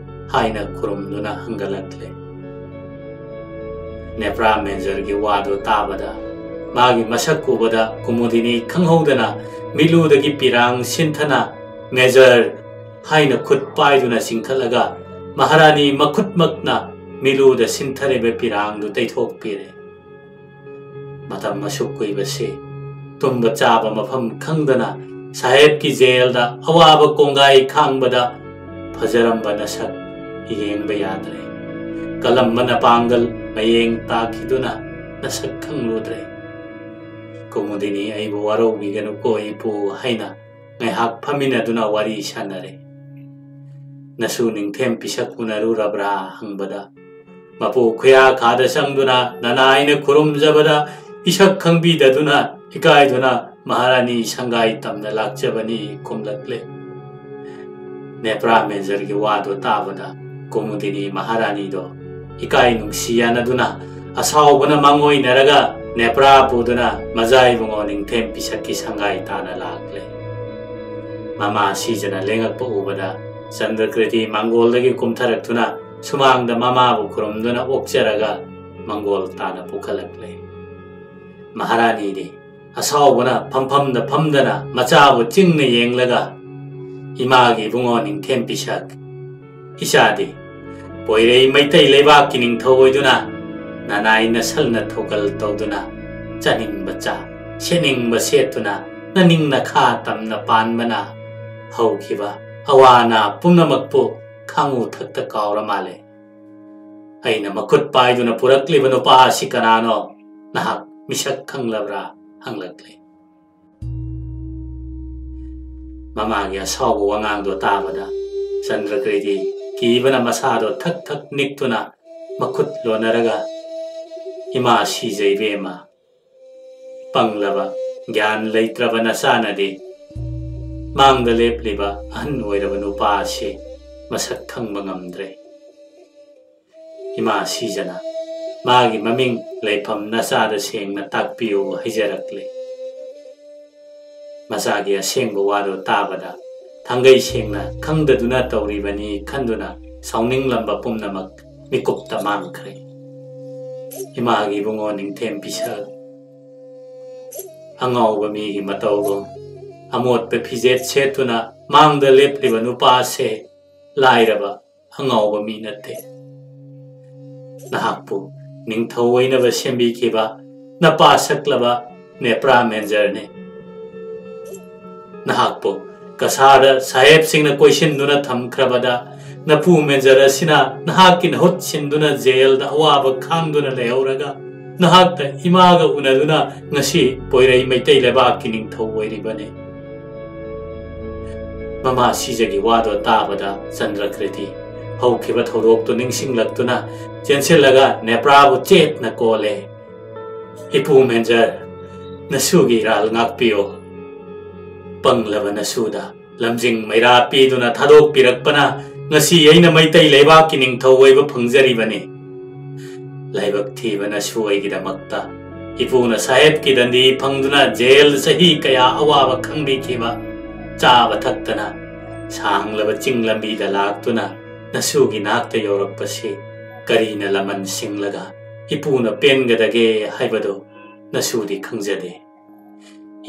ꯍꯥꯏꯅ ꯈꯨꯔꯨꯝꯗꯨꯅ ꯍꯪꯒꯠꯂꯛꯂꯦ꯫ ꯅꯦꯄ꯭ꯔꯥ ꯃꯦꯖꯔꯒꯤ ꯋꯥꯗꯨ ꯇꯥꯕꯗ, ꯃꯥꯒꯤ ꯃꯁꯛ ꯎꯕꯗ ꯀꯨꯃꯨꯗꯤꯅꯤ ꯈꯪꯍꯧꯗꯅ ꯃꯤꯠꯂꯨꯗꯒꯤ ꯄꯤꯔꯥꯡ ꯁꯤꯟꯊꯅ, "ꯃꯦꯖꯔ!" ꯍꯥꯏꯅ ꯈꯨꯠ ꯄꯥꯏꯗꯨꯅ ꯆꯤꯡꯈꯠꯂꯒ ꯃꯍꯥꯔꯥꯅꯤ ꯃꯈꯨꯠꯃꯛꯅ ꯃꯤꯠꯂꯨꯗ ꯁꯤꯟꯊꯔꯤꯕ ꯄꯤꯔꯥꯡꯗꯨ ꯇꯩꯊꯣꯛꯄꯤꯔꯦ꯫ ꯃꯇꯝ ꯑꯁꯨꯛ ꯀꯨꯏꯕꯁꯤ ꯇꯨꯝꯕ ꯆꯥꯕ ꯃꯐꯝ ꯈꯪꯗꯅ ꯁꯥꯍꯦꯕꯀꯤ ꯖꯦꯜꯗ ꯑꯋꯥꯕ ꯀꯣꯡꯒꯥꯏ ꯈꯥꯡꯕꯗ ꯐꯖꯔꯝꯕ ꯅꯁꯛ ꯌꯦꯡꯕ ꯌꯥꯗ꯭ꯔꯦ꯫ ꯀꯂꯝꯕꯅ ꯄꯥꯡꯒꯜ ꯃꯌꯦꯡ ꯇꯥꯈꯤꯗꯨꯅ ꯅꯁꯛ ꯈꯪꯂꯨꯗ꯭ꯔꯦ꯫ "ꯀꯨꯃꯨꯗꯤꯅꯤ, ꯑꯩꯕꯨ ꯋꯥꯔꯧꯕꯤꯒꯅꯨꯀꯣ ꯏꯄꯨ" ꯍꯥꯏꯅ ꯉꯥꯏꯍꯥꯛ ꯐꯝꯃꯤꯟꯅꯗꯨꯅ ꯋꯥꯔꯤ ꯁꯥꯟꯅꯔꯦ꯫ "ꯅꯁꯨ ꯅꯤꯡꯊꯦꯝ ꯄꯤꯁꯛ ꯎꯅꯔꯨꯔꯕ꯭ꯔꯥ?" ꯍꯪꯕꯗ, ꯃꯄꯨ ꯈꯨꯌꯥ ꯈꯥꯗ ꯆꯪꯗꯨꯅ ꯅꯅꯥꯏꯅ ꯈꯨꯔꯨꯝꯖꯕꯗ ꯏꯁꯛ ꯈꯪꯕꯤꯗꯗꯨꯅ ꯏꯀꯥꯏꯗꯨꯅ ꯃꯍꯥꯔꯥꯅꯤ ꯁꯪꯒꯥꯏ ꯇꯝꯅ ꯂꯥꯛꯆꯕꯅꯤ ꯈꯨꯝꯂꯛꯂꯦ꯫ ꯅꯦꯄ꯭ꯔꯥ ꯃꯦꯖꯔꯒꯤ ꯋꯥꯗꯨ ꯇꯥꯕꯗ ꯀꯨꯃꯨꯗꯤꯅꯤ ꯃꯍꯥꯔꯥꯅꯤꯗꯣ ꯏꯀꯥꯏ ꯅꯨꯡꯁꯤ ꯌꯥꯅꯗꯨꯅ ꯑꯁꯥꯎꯕꯅ ꯃꯥꯡꯑꯣꯏꯅꯔꯒ ꯅꯦꯄ꯭ꯔꯥ ꯄꯨꯗꯨꯅ ꯃꯖꯥ ꯏꯕꯨꯡꯉꯣ ꯅꯤꯡꯊꯦꯝ ꯄꯤꯁꯛꯀꯤ ꯁꯪꯒꯥꯏ ꯇꯥꯅ ꯂꯥꯛꯂꯦ꯫ ꯃꯃꯥ ꯁꯤꯖꯅ ꯂꯦꯡꯉꯛꯄ ꯎꯕꯗ ꯆꯟꯗ꯭ꯔꯀ꯭ꯔꯤꯇꯤ ꯃꯥꯡꯒꯣꯜꯗꯒꯤ ꯀꯨꯝꯊꯔꯛꯇꯨꯅ ꯁꯨꯃꯥꯡꯗ ꯃꯃꯥꯕꯨ ꯈꯨꯔꯨꯝꯗꯨꯅ ꯑꯣꯛꯆꯔꯒ ꯃꯥꯡꯒꯣꯜ ꯇꯥꯅ ꯄꯨꯈꯠꯂꯛꯂꯦ꯫ ꯃꯍꯥꯔꯥꯅꯤꯗꯤ ꯑꯁꯥꯎꯕꯅ ꯐꯝꯐꯝꯗ ꯐꯝꯗꯅ ꯃꯆꯥꯕꯨ ꯆꯤꯡꯅ ꯌꯦꯡꯂꯒ, "ꯏꯃꯥꯒꯤ ꯏꯕꯨꯡꯉꯣ ꯅꯤꯡꯊꯦꯝ ꯄꯤꯁꯛ, ꯏꯆꯥꯗꯤ ꯄꯣꯏꯔꯩ ꯃꯩꯇꯩ ꯂꯩꯕꯥꯛꯀꯤ ꯅꯤꯡꯊꯧ ꯑꯣꯏꯗꯨꯅ ꯅꯅꯥꯏ ꯅꯁꯜꯅ ꯊꯧꯒꯜ ꯇꯧꯗꯨꯅ ꯆꯥꯅꯤꯡꯕ ꯆꯥ, ꯁꯦꯠꯅꯤꯡꯕ ꯁꯦꯠꯇꯨꯅ ꯅꯅꯤꯡ ꯅꯈꯥ ꯇꯝꯅ ꯄꯥꯟꯕꯅ ꯍꯧꯈꯤꯕ ꯑꯋꯥ ꯑꯅꯥ ꯄꯨꯝꯅꯃꯛꯄꯨ ꯈꯥꯡꯉꯨ ꯊꯛꯇ ꯀꯥꯎꯔ ꯃꯥꯜꯂꯦ꯫ ꯑꯩꯅ ꯃꯈꯨꯠ ꯄꯥꯏꯗꯨꯅ ꯄꯨꯔꯛꯂꯤꯕ ꯅꯨꯄꯥ ꯑꯁꯤ ꯀꯅꯥꯅꯣ? ꯅꯍꯥꯛ ꯃꯤꯁꯛ ꯈꯪꯂꯕ꯭ꯔꯥ?" ꯍꯪꯂꯛꯂꯦ꯫ ꯃꯃꯥꯒꯤ ꯑꯁꯥꯎꯕ ꯋꯥꯉꯥꯡꯗꯣ ꯇꯥꯕꯗ ꯆꯟꯗ꯭ꯔꯀ꯭ꯔꯤꯇꯤ ꯀꯤꯕꯅ ꯃꯁꯥꯗꯣ ꯊꯛ ꯊꯛ ꯅꯤꯛꯇꯨꯅ ꯃꯈꯨꯠ ꯂꯣꯟꯅꯔꯒ, "ꯏꯃꯥ ꯁꯤꯖ ꯏꯕꯦꯝꯃ, ꯄꯪꯂꯕ, ꯒ꯭ꯌꯥꯟ ꯂꯩꯇ꯭ꯔꯕ ꯅꯆꯥꯅꯗꯤ ꯃꯥꯡꯗ ꯂꯦꯞꯂꯤꯕ ꯑꯍꯟ ꯑꯣꯏꯔꯕ ꯅꯨꯄꯥ ꯑꯁꯤ ꯃꯁꯛ ꯈꯪꯕ ꯉꯝꯗ꯭ꯔꯦ꯫ ꯏꯃꯥ ꯁꯤꯖꯅ ꯃꯥꯒꯤ ꯃꯃꯤꯡ ꯂꯩꯐꯝ ꯅꯆꯥꯗ ꯁꯦꯡꯅ ꯇꯥꯛꯄꯤꯌꯨ" ꯍꯥꯏꯖꯔꯛꯂꯦ꯫ ꯃꯆꯥꯒꯤ ꯑꯁꯦꯡꯕ ꯋꯥꯗꯨ ꯇꯥꯕꯗ ꯊꯥꯡꯒꯩ ꯁꯦꯡꯅ ꯈꯪꯗꯗꯨꯅ ꯇꯧꯔꯤꯕꯅꯤ ꯈꯟꯗꯨꯅ ꯁꯥꯎꯅꯤꯡꯂꯝꯕ ꯄꯨꯝꯅꯃꯛ ꯃꯤꯀꯨꯞꯇ ꯃꯥꯡꯈ꯭ꯔꯦ꯫ ꯏꯃꯥꯒꯤ ꯏꯕꯨꯡꯉꯣ ꯅꯤꯡꯊꯦꯝ ꯄꯤꯁꯛ, ꯑꯉꯥꯎꯕ ꯃꯤꯒꯤ ꯃꯇꯧꯒꯨꯝ ꯑꯃꯣꯠꯄ ꯐꯤꯖꯦꯠ ꯁꯦꯠꯇꯨꯅ ꯃꯥꯡꯗ ꯂꯦꯞꯂꯤꯕ ꯅꯨꯄꯥꯁꯦ ꯂꯥꯏꯔꯕ ꯑꯉꯥꯎꯕ ꯃꯤ ꯅꯠꯇꯦ꯫ ꯅꯍꯥꯛꯄꯨ ꯅꯤꯡꯊꯧ ꯑꯣꯏꯅꯕ ꯁꯦꯝꯕꯤꯈꯤꯕ ꯅꯄꯥ ꯁꯛꯂꯕ ꯅꯦꯄ꯭ꯔꯥ ꯃꯦꯟꯖꯔꯅꯤ꯫ ꯅꯍꯥꯛꯄꯨ ꯀꯁꯥꯔꯗ ꯁꯥꯍꯦꯕꯁꯤꯡꯅ ꯀꯣꯏꯁꯤꯟꯗꯨꯅ ꯊꯝꯈ꯭ꯔꯕꯗ, ꯅꯄꯨ ꯃꯦꯟꯖꯔ ꯑꯁꯤꯅ ꯅꯍꯥꯛꯀꯤ ꯅꯍꯨꯠ ꯁꯤꯟꯗꯨꯅ ꯖꯦꯜꯗ ꯑꯋꯥꯕ ꯈꯥꯡꯗꯨꯅ ꯂꯩꯍꯧꯔꯒ, ꯅꯍꯥꯛꯇ ꯏꯃꯥꯒ ꯎꯅꯗꯨꯅ ꯉꯁꯤ ꯄꯣꯏꯔꯩ ꯃꯩꯇꯩ ꯂꯩꯕꯥꯛꯀꯤ ꯅꯤꯡꯊꯧ ꯑꯣꯏꯔꯤꯕꯅꯤ꯫ ꯃꯃꯥ ꯁꯤꯖꯒꯤ ꯋꯥꯗꯣ ꯇꯥꯕꯗ ꯆꯟꯗ꯭ꯔꯀ꯭ꯔꯤꯇꯤ ꯍꯧꯈꯤꯕ ꯊꯧꯗꯣꯛꯇꯨ ꯅꯤꯡꯁꯤꯡꯂꯛꯇꯨꯅ ꯆꯦꯟꯁꯤꯜꯂꯒ ꯅꯦꯄ꯭ꯔꯥꯕꯨ ꯆꯦꯠꯅ ꯀꯣꯜꯂꯦ꯫ "ꯏꯄꯨ ꯃꯦꯟꯖꯔ, ꯅꯁꯨꯒꯤ ꯏꯔꯥꯜ ꯉꯥꯛꯄꯤꯌꯨ꯫ ꯄꯪꯂꯕ ꯅꯁꯨꯗ ꯂꯝꯖꯤꯡ ꯃꯩꯔꯥ ꯄꯤꯗꯨꯅ ꯊꯥꯗꯣꯛꯄꯤꯔꯛꯄꯅ ꯉꯁꯤ ꯑꯩꯅ ꯃꯩꯇꯩ ꯂꯩꯕꯥꯛꯀꯤ ꯅꯤꯡꯊꯧ ꯑꯣꯏꯕ ꯐꯪꯖꯔꯤꯕꯅꯤ꯫ ꯂꯥꯏꯕꯛ ꯊꯤꯕ ꯅꯁꯨ ꯑꯩꯒꯤꯗꯃꯛꯇ ꯏꯄꯨꯅ ꯁꯥꯍꯦꯕꯀꯤ ꯗꯟꯗꯤ ꯐꯪꯗꯨꯅ ꯖꯦꯜ ꯆꯍꯤ ꯀꯌꯥ ꯑꯋꯥꯕ ꯈꯪꯕꯤꯈꯤꯕ, ꯆꯥꯕ ꯊꯛꯇꯅ ꯁꯥꯡꯂꯕ ꯆꯤꯡ ꯂꯝꯕꯤꯗ ꯂꯥꯛꯇꯨꯅ ꯅꯁꯨꯒꯤ ꯅꯥꯛꯇ ꯌꯧꯔꯛꯄꯁꯤ ꯀꯔꯤꯅ ꯂꯃꯟ ꯁꯤꯡꯂꯒ ꯏꯄꯨꯅ ꯄꯦꯟꯒꯗꯒꯦ ꯍꯥꯏꯕꯗꯨ ꯅꯁꯨꯗꯤ ꯈꯪꯖꯗꯦ꯫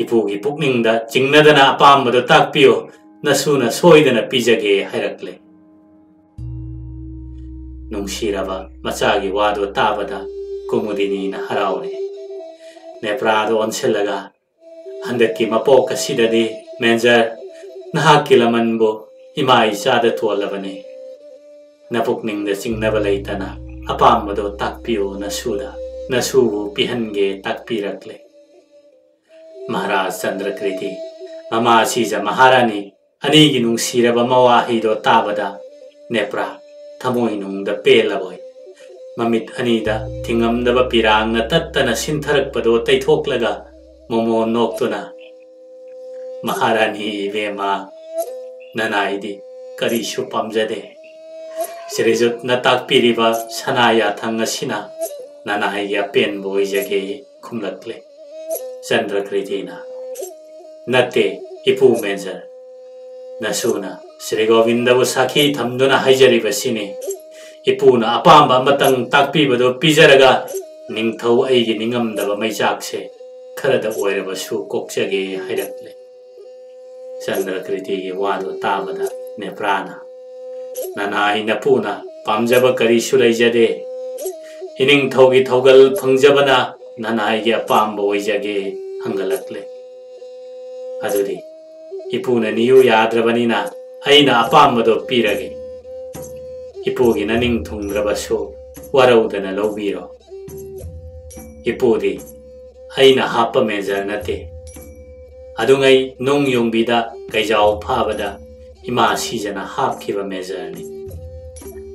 ꯏꯄꯨꯒꯤ ꯄꯨꯛꯅꯤꯡꯗ ꯆꯤꯡꯅꯗꯅ ꯑꯄꯥꯝꯕꯗꯨ ꯇꯥꯛꯄꯤꯌꯨ, ꯅꯁꯨꯅ ꯁꯣꯏꯗꯅ ꯄꯤꯖꯒꯦ" ꯍꯥꯏꯔꯛꯂꯦ꯫ ꯅꯨꯡꯁꯤꯔꯕ ꯃꯆꯥꯒꯤ ꯋꯥꯗꯨ ꯇꯥꯕꯗ ꯀꯨꯃꯨꯗꯤꯅꯤꯅ ꯍꯔꯥꯎꯔꯦ꯫ ꯅꯦꯄ꯭ꯔꯥꯗ ꯑꯣꯟꯁꯤꯜꯂꯒ, "ꯍꯟꯗꯛꯀꯤ ꯃꯄꯣꯛ ꯑꯁꯤꯗꯗꯤ ꯃꯦꯟꯖꯔ, ꯅꯍꯥꯛꯀꯤ ꯂꯃꯟꯕꯨ ꯏꯃꯥ ꯏꯆꯥꯗ ꯇꯣꯜꯂꯕꯅꯤ꯫ ꯅꯄꯨꯛꯅꯤꯡꯗ ꯆꯤꯡꯅꯕ ꯂꯩꯇꯅ ꯑꯄꯥꯝꯕꯗꯣ ꯇꯥꯛꯄꯤꯌꯨ ꯅꯁꯨꯗ, ꯅꯁꯨꯕꯨ ꯄꯤꯍꯟꯒꯦ ꯇꯥꯛꯄꯤꯔꯛꯂꯦ꯫ ꯃꯍꯥꯔꯥꯖ ꯆꯟꯗ꯭ꯔꯀ꯭ꯔꯤꯇꯤ, ꯃꯃꯥ ꯁꯤꯖ ꯃꯍꯥꯔꯥꯅꯤ ꯑꯅꯤꯒꯤ ꯅꯨꯡꯁꯤꯔꯕ ꯃꯋꯥꯍꯩꯗꯣ ꯇꯥꯕꯗ ꯅꯦꯄ꯭ꯔꯥ ꯊꯃꯣꯏꯅꯨꯡꯗ ꯄꯦꯜꯂꯕꯣꯏ꯫ ꯃꯃꯤꯠ ꯑꯅꯤꯗ ꯊꯤꯡꯉꯝꯗꯕ ꯄꯤꯔꯥꯡꯅ ꯇꯠꯇꯅ ꯁꯤꯟꯊꯔꯛꯄꯗꯣ ꯇꯩꯊꯣꯛꯂꯒ ꯃꯣꯃꯣ ꯅꯣꯛꯇꯨꯅ, "ꯃꯍꯥꯔꯥꯅꯤ ꯏꯕꯦꯝꯃ, ꯅꯅꯥꯏꯗꯤ ꯀꯔꯤꯁꯨ ꯄꯥꯝꯖꯗꯦ꯫ ꯁ꯭ꯔꯤꯖꯨꯠꯅ ꯇꯥꯛꯄꯤꯔꯤꯕ ꯁꯅꯥ ꯌꯥꯊꯪ ꯑꯁꯤꯅ ꯅꯅꯥꯏꯒꯤ ꯑꯄꯦꯟꯕ ꯑꯣꯏꯖꯒꯦ" ꯈꯨꯝꯂꯛꯂꯦ꯫ ꯆꯟꯗ꯭ꯔꯀ꯭ꯔꯤꯇꯤꯅ, "ꯅꯠꯇꯦ, ꯏꯄꯨ ꯃꯦꯖꯔ꯫ ꯅꯁꯨꯅ ꯁ꯭ꯔꯤ ꯒꯣꯕꯤꯟꯗꯕꯨ ꯁꯥꯈꯤ ꯊꯝꯗꯨꯅ ꯍꯥꯏꯖꯔꯤꯕꯁꯤꯅꯤ꯫ ꯏꯄꯨꯅ ꯑꯄꯥꯝꯕ ꯑꯃꯇꯪ ꯇꯥꯛꯄꯤꯕꯗꯨ ꯄꯤꯖꯔꯒ ꯅꯤꯡꯊꯧ ꯑꯩꯒꯤ ꯅꯤꯡꯉꯝꯗꯕ ꯃꯩꯆꯥꯛꯁꯦ ꯈꯔꯗ ꯑꯣꯏꯔꯕꯁꯨ ꯀꯣꯛꯆꯒꯦ" ꯍꯥꯏꯔꯛꯂꯦ꯫ ꯆꯟꯗ꯭ꯔꯀ꯭ꯔꯤꯇꯤꯒꯤ ꯋꯥꯗꯨ ꯇꯥꯕꯗ ꯅꯦꯄ꯭ꯔꯥꯅ, "ꯅꯅꯥꯏ ꯅꯄꯨꯅ ꯄꯥꯝꯖꯕ ꯀꯔꯤꯁꯨ ꯂꯩꯖꯗꯦ꯫ ꯏꯅꯤꯡꯊꯧꯒꯤ ꯊꯧꯒꯜ ꯐꯪꯖꯕꯅ ꯅꯅꯥꯏꯒꯤ ꯑꯄꯥꯝꯕ ꯑꯣꯏꯖꯒꯦ" ꯍꯪꯒꯠꯂꯛꯂꯦ꯫ "ꯑꯗꯨꯗꯤ ꯏꯄꯨꯅ ꯅꯤꯌꯨ ꯌꯥꯗ꯭ꯔꯕꯅꯤꯅ ꯑꯩꯅ ꯑꯄꯥꯝꯕꯗꯣ ꯄꯤꯔꯒꯦ꯫ ꯏꯄꯨꯒꯤ ꯅꯅꯤꯡ ꯊꯨꯡꯗ꯭ꯔꯕꯁꯨ ꯋꯥꯔꯧꯗꯅ ꯂꯧꯕꯤꯔꯣ꯫ ꯏꯄꯨꯗꯤ ꯑꯩꯅ ꯍꯥꯞꯄ ꯃꯦꯖꯔ ꯅꯠꯇꯦ꯫ ꯑꯗꯨꯉꯩ ꯅꯨꯡ ꯌꯣꯡꯕꯤꯗ ꯀꯩꯖꯥꯎ ꯐꯥꯕꯗ ꯏꯃꯥ ꯁꯤꯖꯅ ꯍꯥꯞꯈꯤꯕ ꯃꯦꯖꯔꯅꯤ꯫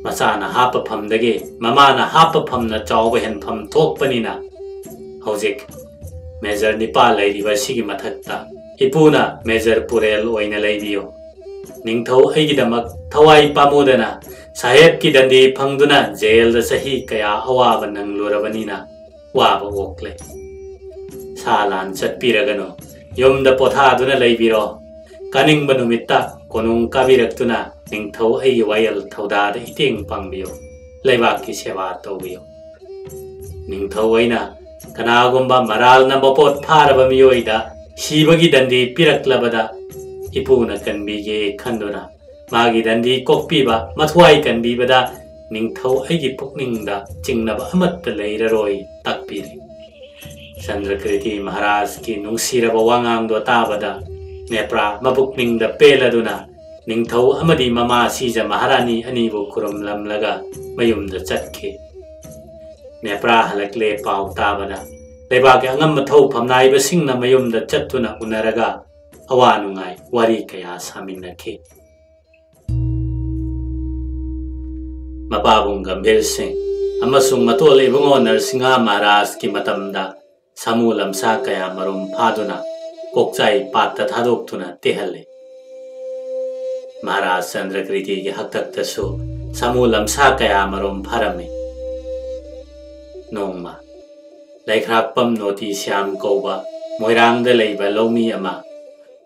ꯃꯆꯥꯅ ꯍꯥꯞꯄ ꯐꯝꯗꯒꯤ ꯃꯃꯥꯅ ꯍꯥꯞꯄ ꯐꯝꯅ ꯆꯥꯎꯕ ꯍꯦꯟꯐꯝ ꯊꯣꯛꯄꯅꯤꯅ ꯍꯧꯖꯤꯛ ꯃꯦꯖꯔ ꯅꯤꯄꯥꯜ ꯂꯩꯔꯤꯕ ꯑꯁꯤꯒꯤ ꯃꯊꯛꯇ ꯏꯄꯨꯅ ꯃꯦꯖꯔ ꯄꯨꯔꯦꯜ ꯑꯣꯏꯅ ꯂꯩꯕꯤꯌꯨ꯫ ꯅꯤꯡꯊꯧ ꯑꯩꯒꯤꯗꯃꯛ ꯊꯋꯥꯏ ꯄꯥꯝꯃꯨꯗꯅ ꯁꯥꯍꯦꯕꯀꯤ ꯗꯟꯗꯤ ꯐꯪꯗꯨꯅ ꯖꯦꯜꯗ ꯆꯍꯤ ꯀꯌꯥ ꯑꯋꯥꯕ ꯅꯪꯂꯨꯔꯕꯅꯤꯅ ꯋꯥꯕ ꯑꯣꯛꯂꯦ꯫ ꯁꯥ ꯂꯥꯟ ꯆꯠꯄꯤꯔꯒꯅꯨ, ꯌꯨꯝꯗ ꯄꯣꯊꯥꯗꯨꯅ ꯂꯩꯕꯤꯔꯣ꯫ ꯀꯥꯅꯤꯡꯕ ꯅꯨꯃꯤꯠꯇ ꯀꯣꯅꯨꯡ ꯀꯥꯕꯤꯔꯛꯇꯨꯅ ꯅꯤꯡꯊꯧ ꯑꯩꯒꯤ ꯋꯥꯌꯦꯜ ꯊꯧꯗꯥꯗ ꯏꯇꯦꯡ ꯄꯥꯡꯕꯤꯌꯨ, ꯂꯩꯕꯥꯛꯀꯤ ꯁꯦꯕꯥ ꯇꯧꯕꯤꯌꯨ꯫ ꯅꯤꯡꯊꯧ ꯑꯩꯅ ꯀꯅꯥꯒꯨꯝꯕ ꯃꯔꯥꯜꯅ ꯃꯄꯣꯠ ꯐꯥꯔꯕ ꯃꯤꯑꯣꯏꯗ ꯁꯤꯕꯒꯤ ꯗꯟꯗꯤ ꯄꯤꯔꯛꯂꯕꯗ ꯏꯄꯨꯅ ꯀꯟꯕꯤꯒꯦ ꯈꯟꯗꯨꯅ ꯃꯥꯒꯤ ꯗꯟꯗꯤ ꯀꯣꯛꯄꯤꯕ, ꯃꯊ꯭ꯋꯥꯏ ꯀꯟꯕꯤꯕꯗ ꯅꯤꯡꯊꯧ ꯑꯩꯒꯤ ꯄꯨꯛꯅꯤꯡꯗ ꯆꯤꯡꯅꯕ ꯑꯃꯠꯇ ꯂꯩꯔꯔꯣꯏ" ꯇꯥꯛꯄꯤꯔꯤ꯫ ꯆꯟꯗ꯭ꯔꯀ꯭ꯔꯤꯇꯤ ꯃꯍꯥꯔꯥꯖꯀꯤ ꯅꯨꯡꯁꯤꯔꯕ ꯋꯥꯉꯥꯡꯗꯣ ꯇꯥꯕꯗ ꯅꯦꯄ꯭ꯔꯥ ꯃꯄꯨꯛꯅꯤꯡꯗ ꯄꯦꯜꯂꯗꯨꯅ ꯅꯤꯡꯊꯧ ꯑꯃꯗꯤ ꯃꯃꯥ ꯁꯤꯖ ꯃꯍꯥꯔꯥꯅꯤ ꯑꯅꯤꯕꯨ ꯈꯨꯔꯨꯝꯂꯝꯂꯒ ꯃꯌꯨꯝꯗ ꯆꯠꯈꯤ꯫ ꯃꯦꯄ꯭ꯔꯥ ꯍꯜꯂꯛꯂꯦ ꯄꯥꯎ ꯇꯥꯕꯗ ꯂꯩꯕꯥꯛꯀꯤ ꯑꯉꯝ ꯑꯊꯧ ꯐꯝꯅꯥꯏꯕꯁꯤꯡꯅ ꯃꯌꯨꯝꯗ ꯆꯠꯇꯨꯅ ꯎꯅꯔꯒ ꯑꯋꯥ ꯅꯨꯡꯉꯥꯏ ꯋꯥꯔꯤ ꯀꯌꯥ ꯁꯥꯃꯤꯟꯅꯈꯤ꯫ ꯃꯄꯥꯕꯨꯡ ꯒꯝꯚꯤꯔ ꯁꯤꯡ ꯑꯃꯁꯨꯡ ꯃꯇꯣꯜ ꯏꯕꯨꯡꯉꯣ ꯅꯔꯁꯤꯡꯍ ꯃꯍꯥꯔꯥꯖꯀꯤ ꯃꯇꯝꯗ ꯁꯥꯃꯨ ꯂꯝꯁꯥ ꯀꯌꯥ ꯃꯔꯨꯝ ꯐꯥꯗꯨꯅ ꯀꯣꯛꯆꯥꯏ ꯄꯥꯠꯇ ꯊꯥꯗꯣꯛꯇꯨꯅ ꯇꯦꯍꯜꯂꯤ꯫ ꯃꯍꯥꯔꯥꯖ ꯆꯟꯗ꯭ꯔꯀ꯭ꯔꯤꯇꯤꯒꯤ ꯍꯥꯛꯇꯛꯇꯁꯨ ꯁꯥꯃꯨ ꯂꯝꯁꯥ ꯀꯌꯥ ꯃꯔꯨꯝ ꯐꯥꯔꯝꯃꯤ꯫ ꯅꯣꯡꯃ ꯂꯩꯈ꯭ꯔꯥꯛꯄꯝ ꯅꯣꯇꯤ ꯁ꯭ꯌꯥꯝ ꯀꯧꯕ ꯃꯣꯏꯔꯥꯡꯗ ꯂꯩꯕ ꯂꯧꯃꯤ ꯑꯃ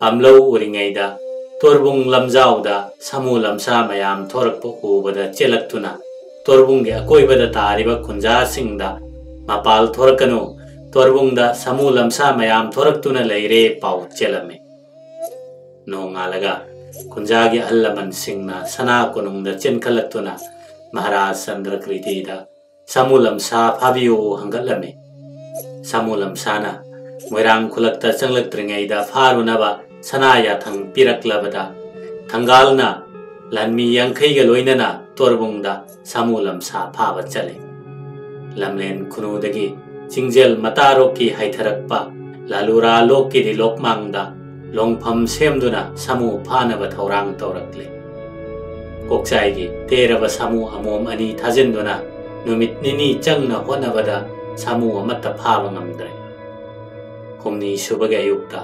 ꯄꯥꯝꯂꯧ ꯎꯔꯤꯉꯩꯗ ꯇꯣꯔꯕꯨꯡ ꯂꯝꯖꯥꯎꯗ ꯁꯥꯃꯨ ꯂꯝꯁꯥ ꯃꯌꯥꯝ ꯊꯣꯔꯛꯄ ꯎꯕꯗ ꯆꯦꯜꯂꯛꯇꯨꯅ ꯇꯣꯔꯕꯨꯡꯒꯤ ꯑꯀꯣꯏꯕꯗ ꯇꯥꯔꯤꯕ ꯈꯨꯟꯖꯥꯁꯤꯡꯗ "ꯃꯄꯥꯜ ꯊꯣꯔꯛꯀꯅꯨ, ꯇꯣꯔꯕꯨꯡꯗ ꯁꯥꯃꯨ ꯂꯝꯁꯥ ꯃꯌꯥꯝ ꯊꯣꯔꯛꯇꯨꯅ ꯂꯩꯔꯦ" ꯄꯥꯎ ꯆꯦꯜꯂꯝꯃꯤ꯫ ꯅꯣꯡꯉꯥꯜꯂꯒ ꯈꯨꯟꯖꯥꯒꯤ ꯑꯍꯜ ꯂꯃꯟꯁꯤꯡꯅ ꯁꯅꯥ ꯀꯣꯅꯨꯡꯗ ꯆꯦꯟꯈꯠꯂꯛꯇꯨꯅ ꯃꯍꯥꯔꯥꯖ ꯆꯟꯗ꯭ꯔꯀ꯭ꯔꯤꯇꯤꯗ "ꯁꯥꯃꯨ ꯂꯝꯁꯥ ꯐꯥꯕꯤꯌꯨ" ꯍꯪꯒꯠꯂꯝꯃꯤ꯫ ꯁꯥꯃꯨ ꯂꯝꯁꯥꯅ ꯃꯣꯏꯔꯥꯡ ꯈꯨꯂꯛꯇ ꯆꯪꯂꯛꯇ꯭ꯔꯤꯉꯩꯗ ꯐꯥꯔꯨꯅꯕ ꯁꯅꯥ ꯌꯥꯊꯪ ꯄꯤꯔꯛꯂꯕꯗ ꯊꯪꯒꯥꯜꯅ ꯂꯥꯟꯃꯤ ꯌꯥꯡꯈꯩꯒ ꯂꯣꯏꯅꯅ ꯇꯣꯔꯕꯨꯡꯗ ꯁꯥꯃꯨ ꯂꯝꯁꯥ ꯐꯥꯕ ꯆꯠꯂꯤ꯫ ꯂꯝꯂꯦꯟ ꯈꯨꯅꯨꯗꯒꯤ ꯆꯤꯡꯖꯦꯜ ꯃꯇꯥꯔꯣꯛꯀꯤ ꯍꯥꯏꯊꯔꯛꯄ ꯂꯥꯂꯨꯔꯥ ꯂꯣꯛꯀꯤꯗꯤ ꯂꯣꯛꯃꯥꯡꯗ ꯂꯣꯡꯐꯝ ꯁꯦꯝꯗꯨꯅ ꯁꯥꯃꯨ ꯐꯥꯅꯕ ꯊꯧꯔꯥꯡ ꯇꯧꯔꯛꯂꯤ꯫ ꯀꯣꯛꯆꯥꯏꯒꯤ ꯇꯦꯔꯕ ꯁꯥꯃꯨ ꯑꯃꯣꯝ ꯑꯅꯤ ꯊꯥꯖꯤꯟꯗꯨꯅ ꯅꯨꯃꯤꯠ ꯅꯤꯅꯤ ꯆꯪꯅ ꯍꯣꯠꯅꯕꯗ ꯁꯥꯃꯨ ꯑꯃꯠꯇ ꯐꯥꯕ ꯉꯝꯗ꯭ꯔꯦ꯫ ꯍꯨꯝꯅꯤ ꯁꯨꯕꯒꯤ ꯑꯌꯨꯛꯇ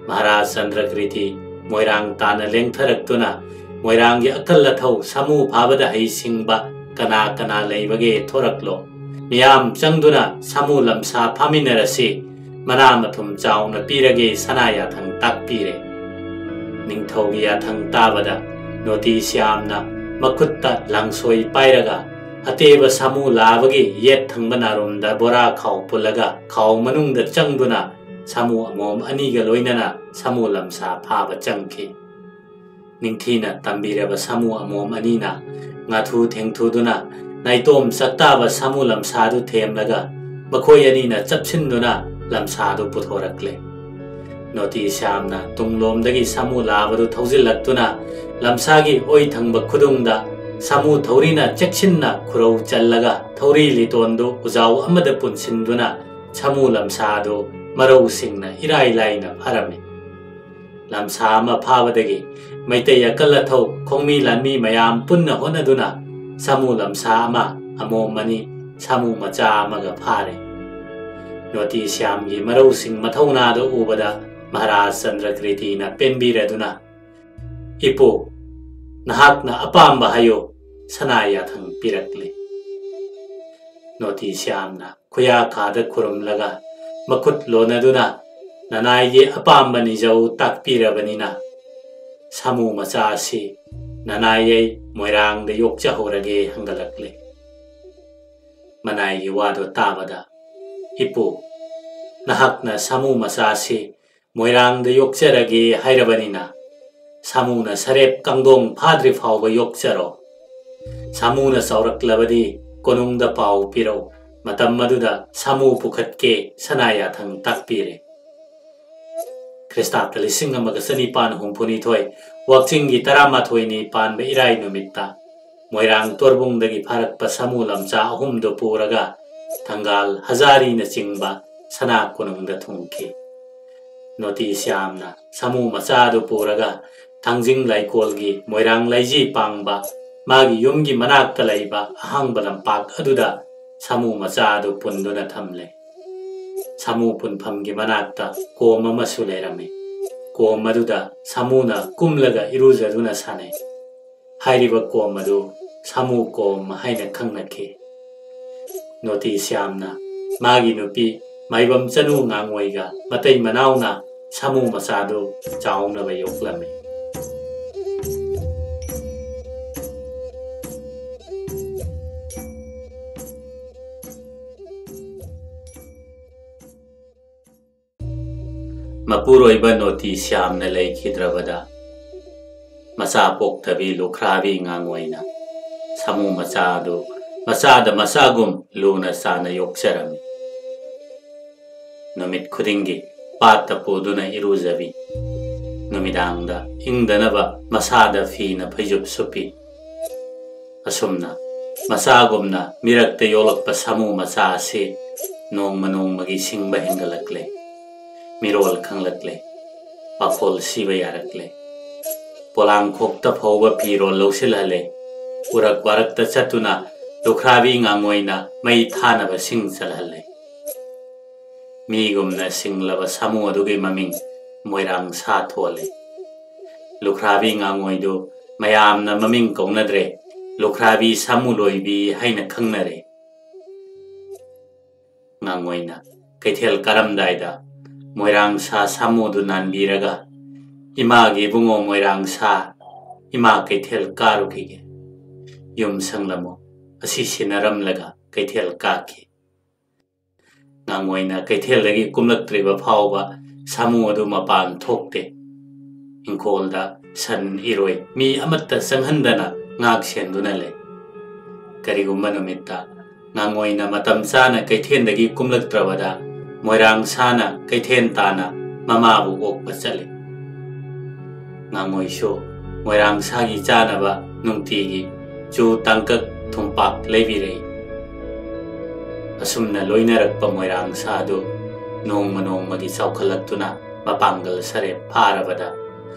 ꯃꯍꯥꯔꯥꯖ ꯆꯟꯗ꯭ꯔꯀ꯭ꯔꯤꯇꯤ ꯃꯣꯏꯔꯥꯡ ꯇꯥꯟꯅ ꯂꯦꯡꯊꯔꯛꯇꯨꯅ ꯃꯣꯏꯔꯥꯡꯒꯤ ꯑꯀꯜ ꯑꯊꯧ ꯁꯥꯃꯨ ꯐꯥꯕꯗ ꯍꯩꯁꯤꯡꯕ ꯀꯅꯥ ꯀꯅꯥ ꯂꯩꯕꯒꯦ ꯊꯣꯔꯛꯂꯣ꯫ ꯃꯤꯌꯥꯝ ꯆꯪꯗꯨꯅ ꯁꯥꯃꯨ ꯂꯝꯁꯥ ꯐꯥꯃꯤꯟꯅꯔꯁꯤ꯫ ꯃꯅꯥ ꯃꯊꯨꯝ ꯆꯥꯎꯅ ꯄꯤꯔꯒꯦ ꯁꯅꯥ ꯌꯥꯊꯪ ꯇꯥꯛꯄꯤꯔꯦ꯫ ꯅꯤꯡꯊꯧꯒꯤ ꯌꯥꯊꯪ ꯇꯥꯕꯗ ꯅꯣꯇꯤ ꯁ꯭ꯌꯥꯝꯅ ꯃꯈꯨꯠꯇ ꯂꯥꯡꯁꯣꯏ ꯄꯥꯏꯔꯒ ꯑꯇꯦꯕ ꯁꯥꯃꯨ ꯂꯥꯕꯒꯤ ꯌꯦꯠ ꯊꯪꯕ ꯅꯥꯔꯨꯝꯗ ꯕꯣꯔꯥ ꯈꯥꯎ ꯄꯨꯜꯂꯒ ꯈꯥꯎ ꯃꯅꯨꯡꯗ ꯆꯪꯗꯨꯅ ꯁꯥꯃꯨ ꯑꯃꯣꯝ ꯑꯅꯤꯒ ꯂꯣꯏꯅꯅ ꯁꯥꯃꯨ ꯂꯝꯁꯥ ꯐꯥꯕ ꯆꯪꯈꯤ꯫ ꯅꯤꯡꯊꯤꯅ ꯇꯝꯕꯤꯔꯕ ꯁꯥꯃꯨ ꯑꯃꯣꯝ ꯑꯅꯤꯅ ꯉꯥꯊꯨ ꯊꯦꯡꯊꯨꯗꯨꯅ ꯅꯥꯏꯇꯣꯝ ꯆꯥꯛꯇꯥꯕ ꯁꯥꯃꯨ ꯂꯝꯁꯥꯗꯨ ꯊꯦꯝꯂꯒ ꯃꯈꯣꯏ ꯑꯅꯤꯅ ꯆꯞꯁꯤꯟꯗꯨꯅ ꯂꯝꯁꯥꯗꯨ ꯄꯨꯊꯣꯔꯛꯂꯦ꯫ ꯅꯣꯇꯤ ꯁ꯭ꯌꯥꯝꯅ ꯇꯨꯡꯂꯣꯝꯗꯒꯤ ꯁꯥꯃꯨ ꯂꯥꯕꯗꯨ ꯊꯧꯖꯤꯜꯂꯛꯇꯨꯅ ꯂꯝꯁꯥꯒꯤ ꯑꯣꯏ ꯊꯪꯕ ꯈꯨꯗꯨꯡꯗ ꯁꯥꯃꯨ ꯊꯧꯔꯤꯅ ꯆꯦꯛꯁꯤꯟꯅ ꯈꯨꯔꯧ ꯆꯜꯂꯒ ꯊꯧꯔꯤ ꯂꯤꯇꯣꯟꯗꯨ ꯎꯖꯥꯎ ꯑꯃꯗ ꯄꯨꯟꯁꯤꯟꯗꯨꯅ ꯁꯥꯃꯨ ꯂꯝꯁꯥꯗꯨ ꯃꯔꯧꯁꯤꯡꯅ ꯏꯔꯥꯏ ꯂꯥꯏꯅ ꯐꯥꯔꯝꯃꯤ꯫ ꯂꯝꯁꯥ ꯑꯃ ꯐꯥꯕꯗꯒꯤ ꯃꯩꯇꯩ ꯑꯀꯜ ꯑꯊꯧ ꯈꯣꯡꯃꯤ ꯂꯥꯟꯃꯤ ꯃꯌꯥꯝ ꯄꯨꯟꯅ ꯍꯣꯠꯅꯗꯨꯅ ꯁꯥꯃꯨ ꯂꯝꯁꯥ ꯑꯃ, ꯑꯃꯣꯝ ꯑꯅꯤ, ꯁꯥꯃꯨ ꯃꯆꯥ ꯑꯃꯒ ꯐꯥꯔꯦ꯫ ꯅꯣꯇꯤ ꯁ꯭ꯌꯥꯝꯒꯤ ꯃꯔꯧꯁꯤꯡ ꯃꯊꯧꯅꯥꯗ ꯎꯕꯗ ꯃꯍꯥꯔꯥꯖ ꯆꯟꯗ꯭ꯔꯀ꯭ꯔꯤꯇꯤꯅ ꯄꯦꯟꯕꯤꯔꯗꯨꯅ, "ꯏꯄꯨ, ꯅꯍꯥꯛꯅ ꯑꯄꯥꯝꯕ ꯍꯥꯏꯌꯨ, ꯁꯅꯥ ꯌꯥꯊꯪ ꯄꯤꯔꯛꯂꯦ꯫" ꯅꯣꯇꯤ ꯁ꯭ꯌꯥꯝꯅ ꯈꯨꯌꯥ ꯈꯥꯗ ꯈꯨꯔꯨꯝꯂꯒ ꯃꯈꯨꯠ ꯂꯣꯟꯅꯗꯨꯅ, "ꯅꯅꯥꯏꯒꯤ ꯑꯄꯥꯝꯕ ꯅꯤꯖꯧ ꯇꯥꯛꯄꯤꯔꯕꯅꯤꯅ ꯁꯥꯃꯨ ꯃꯆꯥ ꯑꯁꯤ ꯅꯅꯥꯏ ꯑꯩ ꯃꯣꯏꯔꯥꯡꯗ ꯌꯣꯛꯆꯍꯧꯔꯒꯦ" ꯍꯪꯒꯠꯂꯛꯂꯦ꯫ ꯃꯅꯥꯏꯒꯤ ꯋꯥꯗꯨ ꯇꯥꯕꯗ, "ꯏꯄꯨ, ꯅꯍꯥꯛꯅ ꯁꯥꯃꯨ ꯃꯆꯥ ꯑꯁꯤ ꯃꯣꯏꯔꯥꯡꯗ ꯌꯣꯛꯆꯔꯒꯦ ꯍꯥꯏꯔꯕꯅꯤꯅ ꯁꯥꯃꯨꯅ ꯁꯔꯦꯞ ꯀꯥꯡꯗꯣꯡ ꯐꯥꯗ꯭ꯔꯤ ꯐꯥꯎꯕ ꯌꯣꯛꯆꯔꯣ꯫ ꯁꯥꯃꯨꯅ ꯆꯥꯎꯔꯛꯂꯕꯗꯤ ꯀꯣꯅꯨꯡꯗ ꯄꯥꯎ ꯄꯤꯔꯛꯎ, ꯃꯇꯝ ꯑꯗꯨꯗ ꯁꯥꯃꯨ ꯄꯨꯈꯠꯀꯦ" ꯁꯅꯥ ꯌꯥꯊꯪ ꯇꯥꯛꯄꯤꯔꯦ꯫ ꯈ꯭ꯔꯤꯁꯇꯥꯕꯇ ꯂꯤꯁꯤꯡ ꯑꯃꯒ ꯆꯅꯤꯄꯥꯟ ꯍꯨꯝꯐꯨꯅꯤꯊꯣꯏ, ꯋꯥꯛꯆꯤꯡꯒꯤ ꯇꯔꯥꯃꯥꯊꯣꯏꯅꯤ ꯄꯥꯟꯕ ꯏꯔꯥꯏ ꯅꯨꯃꯤꯠꯇ ꯃꯣꯏꯔꯥꯡ ꯇꯣꯔꯕꯨꯡꯗꯒꯤ ꯐꯥꯔꯛꯄ ꯁꯥꯃꯨ ꯂꯝꯆꯥ ꯑꯍꯨꯝꯗꯨ ꯄꯨꯔꯒ ꯊꯪꯒꯥꯜ, ꯍꯖꯥꯔꯤꯅꯆꯤꯡꯕ ꯁꯅꯥ ꯀꯣꯅꯨꯡꯗ ꯊꯨꯡꯈꯤ꯫ ꯅꯣꯇꯤ ꯁ꯭ꯌꯥꯝꯅ ꯁꯥꯃꯨ ꯃꯆꯥꯗꯨ ꯄꯨꯔꯒ ꯊꯥꯡꯖꯤꯡ ꯂꯩꯀꯣꯜꯒꯤ ꯃꯣꯏꯔꯥꯡ ꯂꯩꯖꯤ ꯄꯥꯡꯕ ꯃꯥꯒꯤ ꯌꯨꯝꯒꯤ ꯃꯅꯥꯛꯇ ꯂꯩꯕ ꯑꯍꯥꯡꯕ ꯂꯝꯄꯥꯛ ꯑꯗꯨꯗ ꯁꯥꯃꯨ ꯃꯆꯥꯗꯨ ꯄꯨꯟꯗꯨꯅ ꯊꯝꯂꯦ꯫ ꯁꯥꯃꯨ ꯄꯨꯟꯐꯝꯒꯤ ꯃꯅꯥꯛꯇ ꯀꯣꯝ ꯑꯃꯁꯨ ꯂꯩꯔꯝꯃꯤ꯫ ꯀꯣꯝ ꯑꯗꯨꯗ ꯁꯥꯃꯨꯅ ꯀꯨꯝꯂꯒ ꯏꯔꯨꯖꯗꯨꯅ ꯁꯥꯟꯅꯩ꯫ ꯍꯥꯏꯔꯤꯕ ꯀꯣꯝ ꯑꯗꯨ ꯁꯥꯃꯨ ꯀꯣꯝ ꯍꯥꯏꯅ ꯈꯪꯅꯈꯤ꯫ ꯅꯣꯇꯤ ꯁ꯭ꯌꯥꯝꯅ ꯃꯥꯒꯤ ꯅꯨꯄꯤ ꯃꯥꯏꯕꯝ ꯆꯅꯨ ꯉꯥꯡꯉꯣꯏꯒ ꯃꯇꯩ ꯃꯅꯥꯎꯅ ꯁꯥꯃꯨ ꯃꯆꯥꯗꯨ ꯆꯥꯎꯅꯕ ꯌꯣꯛꯂꯝꯃꯤ꯫ ꯃꯄꯨꯔꯣꯏꯕ ꯅꯣꯇꯤ ꯁ꯭ꯌꯥꯝꯅ ꯂꯩꯈꯤꯗ꯭ꯔꯕꯗ, ꯃꯆꯥ ꯄꯣꯛꯇꯕꯤ ꯂꯨꯈ꯭ꯔꯥꯕꯤ ꯉꯥꯡꯉꯣꯏꯅ ꯁꯥꯃꯨ ꯃꯆꯥ ꯑꯗꯨ ꯃꯆꯥꯗ ꯃꯆꯥꯒꯨꯝ ꯂꯨꯅ ꯆꯥꯅ ꯌꯣꯛꯆꯔꯝꯃꯤ꯫ ꯅꯨꯃꯤꯠ ꯈꯨꯗꯤꯡꯒꯤ ꯄꯥꯠꯇ ꯄꯨꯗꯨꯅ ꯏꯔꯨꯖꯕꯤ꯫ ꯅꯨꯃꯤꯗꯥꯡꯗ ꯏꯪꯗꯅꯕ ꯃꯁꯥꯗ ꯐꯤꯅ ꯐꯩꯖꯨꯞ ꯁꯨꯞꯄꯤ꯫ ꯑꯁꯨꯝꯅ ꯃꯆꯥꯒꯨꯝꯅ ꯃꯤꯔꯛꯇ ꯌꯣꯛꯂꯛꯄ ꯁꯥꯃꯨ ꯃꯆꯥ ꯑꯁꯤ ꯅꯣꯡꯃ ꯅꯣꯡꯃꯒꯤ ꯁꯤꯡꯕ ꯍꯦꯟꯒꯠꯂꯛꯂꯦ꯫ ꯃꯤꯔꯣꯜ ꯈꯪꯂꯛꯂꯦ꯫ ꯄꯥꯈꯣꯜ ꯁꯤꯕ ꯌꯥꯔꯛꯂꯦ꯫ ꯄꯣꯂꯥꯡꯈꯣꯛꯇ ꯐꯥꯎꯕ ꯐꯤꯔꯣꯜ ꯂꯧꯁꯤꯜꯍꯜꯂꯦ꯫ ꯎꯔꯛ ꯋꯥꯔꯛꯇ ꯆꯠꯇꯨꯅ ꯂꯨꯈ꯭ꯔꯥꯕꯤ ꯉꯥꯉꯣꯏꯅ ꯃꯩ ꯊꯥꯅꯕ ꯁꯤꯡ ꯆꯜꯍꯜꯂꯦ꯫ ꯃꯤꯒꯨꯝꯅ ꯁꯤꯡꯂꯕ ꯁꯥꯃꯨ ꯑꯗꯨꯒꯤ ꯃꯃꯤꯡ ꯃꯣꯏꯔꯥꯡ ꯁꯥ ꯊꯣꯜꯂꯦ꯫ ꯂꯨꯈ꯭ꯔꯥꯕꯤ ꯉꯥꯉꯣꯏꯗꯨ ꯃꯌꯥꯝꯅ ꯃꯃꯤꯡ ꯀꯧꯅꯗ꯭ꯔꯦ, ꯂꯨꯈ꯭ꯔꯥꯕꯤ ꯁꯥꯃꯨ ꯂꯣꯏꯕꯤ ꯍꯥꯏꯅ ꯈꯪꯅꯔꯦ꯫ ꯉꯥꯉꯣꯏꯅ ꯀꯩꯊꯦꯜ ꯀꯥꯔꯝꯗꯥꯏꯗ ꯃꯣꯏꯔꯥꯡ ꯁꯥ ꯁꯥꯃꯨꯗꯨ ꯅꯥꯟꯕꯤꯔꯒ, "ꯏꯃꯥꯒꯤ ꯏꯕꯨꯡꯉꯣ ꯃꯣꯏꯔꯥꯡ ꯁꯥ, ꯏꯃꯥ ꯀꯩꯊꯦꯜ ꯀꯥꯔꯨꯈꯤꯒꯦ, ꯌꯨꯝ ꯁꯪꯂꯝꯃꯨ" ꯑꯁꯤ ꯁꯤꯟꯅꯔꯝꯂꯒ ꯀꯩꯊꯦꯜ ꯀꯥꯈꯤ꯫ ꯉꯥꯉꯣꯏꯅ ꯀꯩꯊꯦꯜꯗꯒꯤ ꯀꯨꯝꯂꯛꯇ꯭ꯔꯤꯕ ꯐꯥꯎꯕ ꯁꯥꯃꯨ ꯑꯗꯨ ꯃꯄꯥꯟ ꯊꯣꯛꯇꯦ꯫ ꯏꯪꯈꯣꯜꯗ ꯁꯟ, ꯏꯔꯣꯏ, ꯃꯤ ꯑꯃꯠꯇ ꯆꯪꯍꯟꯗꯅ ꯉꯥꯛ ꯁꯦꯟꯗꯨꯅ ꯂꯩ꯫ ꯀꯔꯤꯒꯨꯝꯕ ꯅꯨꯃꯤꯠꯇ ꯉꯥꯉꯣꯏꯅ ꯃꯇꯝ ꯆꯥꯅ ꯀꯩꯊꯦꯜꯗꯒꯤ ꯀꯨꯝꯂꯛꯇ꯭ꯔꯕꯗ ꯃꯣꯏꯔꯥꯡ ꯁꯥꯅ ꯀꯩꯊꯦꯜ ꯇꯥꯅ ꯃꯃꯥꯕꯨ ꯑꯣꯛꯄ ꯆꯠꯂꯤ꯫ ꯉꯥꯉꯣꯏꯁꯨ ꯃꯣꯏꯔꯥꯡ ꯁꯥꯒꯤ ꯆꯥꯅꯕ ꯅꯨꯡꯇꯤꯒꯤ ꯆꯨ, ꯇꯥꯡꯀꯛ, ꯊꯨꯝꯄꯥꯛ ꯂꯩꯕꯤꯔꯛꯏ꯫ ꯑꯁꯨꯝꯅ ꯂꯣꯏꯅꯔꯛꯄ ꯃꯣꯏꯔꯥꯡ ꯁꯥꯗꯨ ꯅꯣꯡꯃ ꯅꯣꯡꯃꯒꯤ ꯆꯥꯎꯈꯠꯂꯛꯇꯨꯅ ꯃꯄꯥꯡꯒꯜ ꯁꯔꯦꯞ ꯐꯥꯔꯕꯗ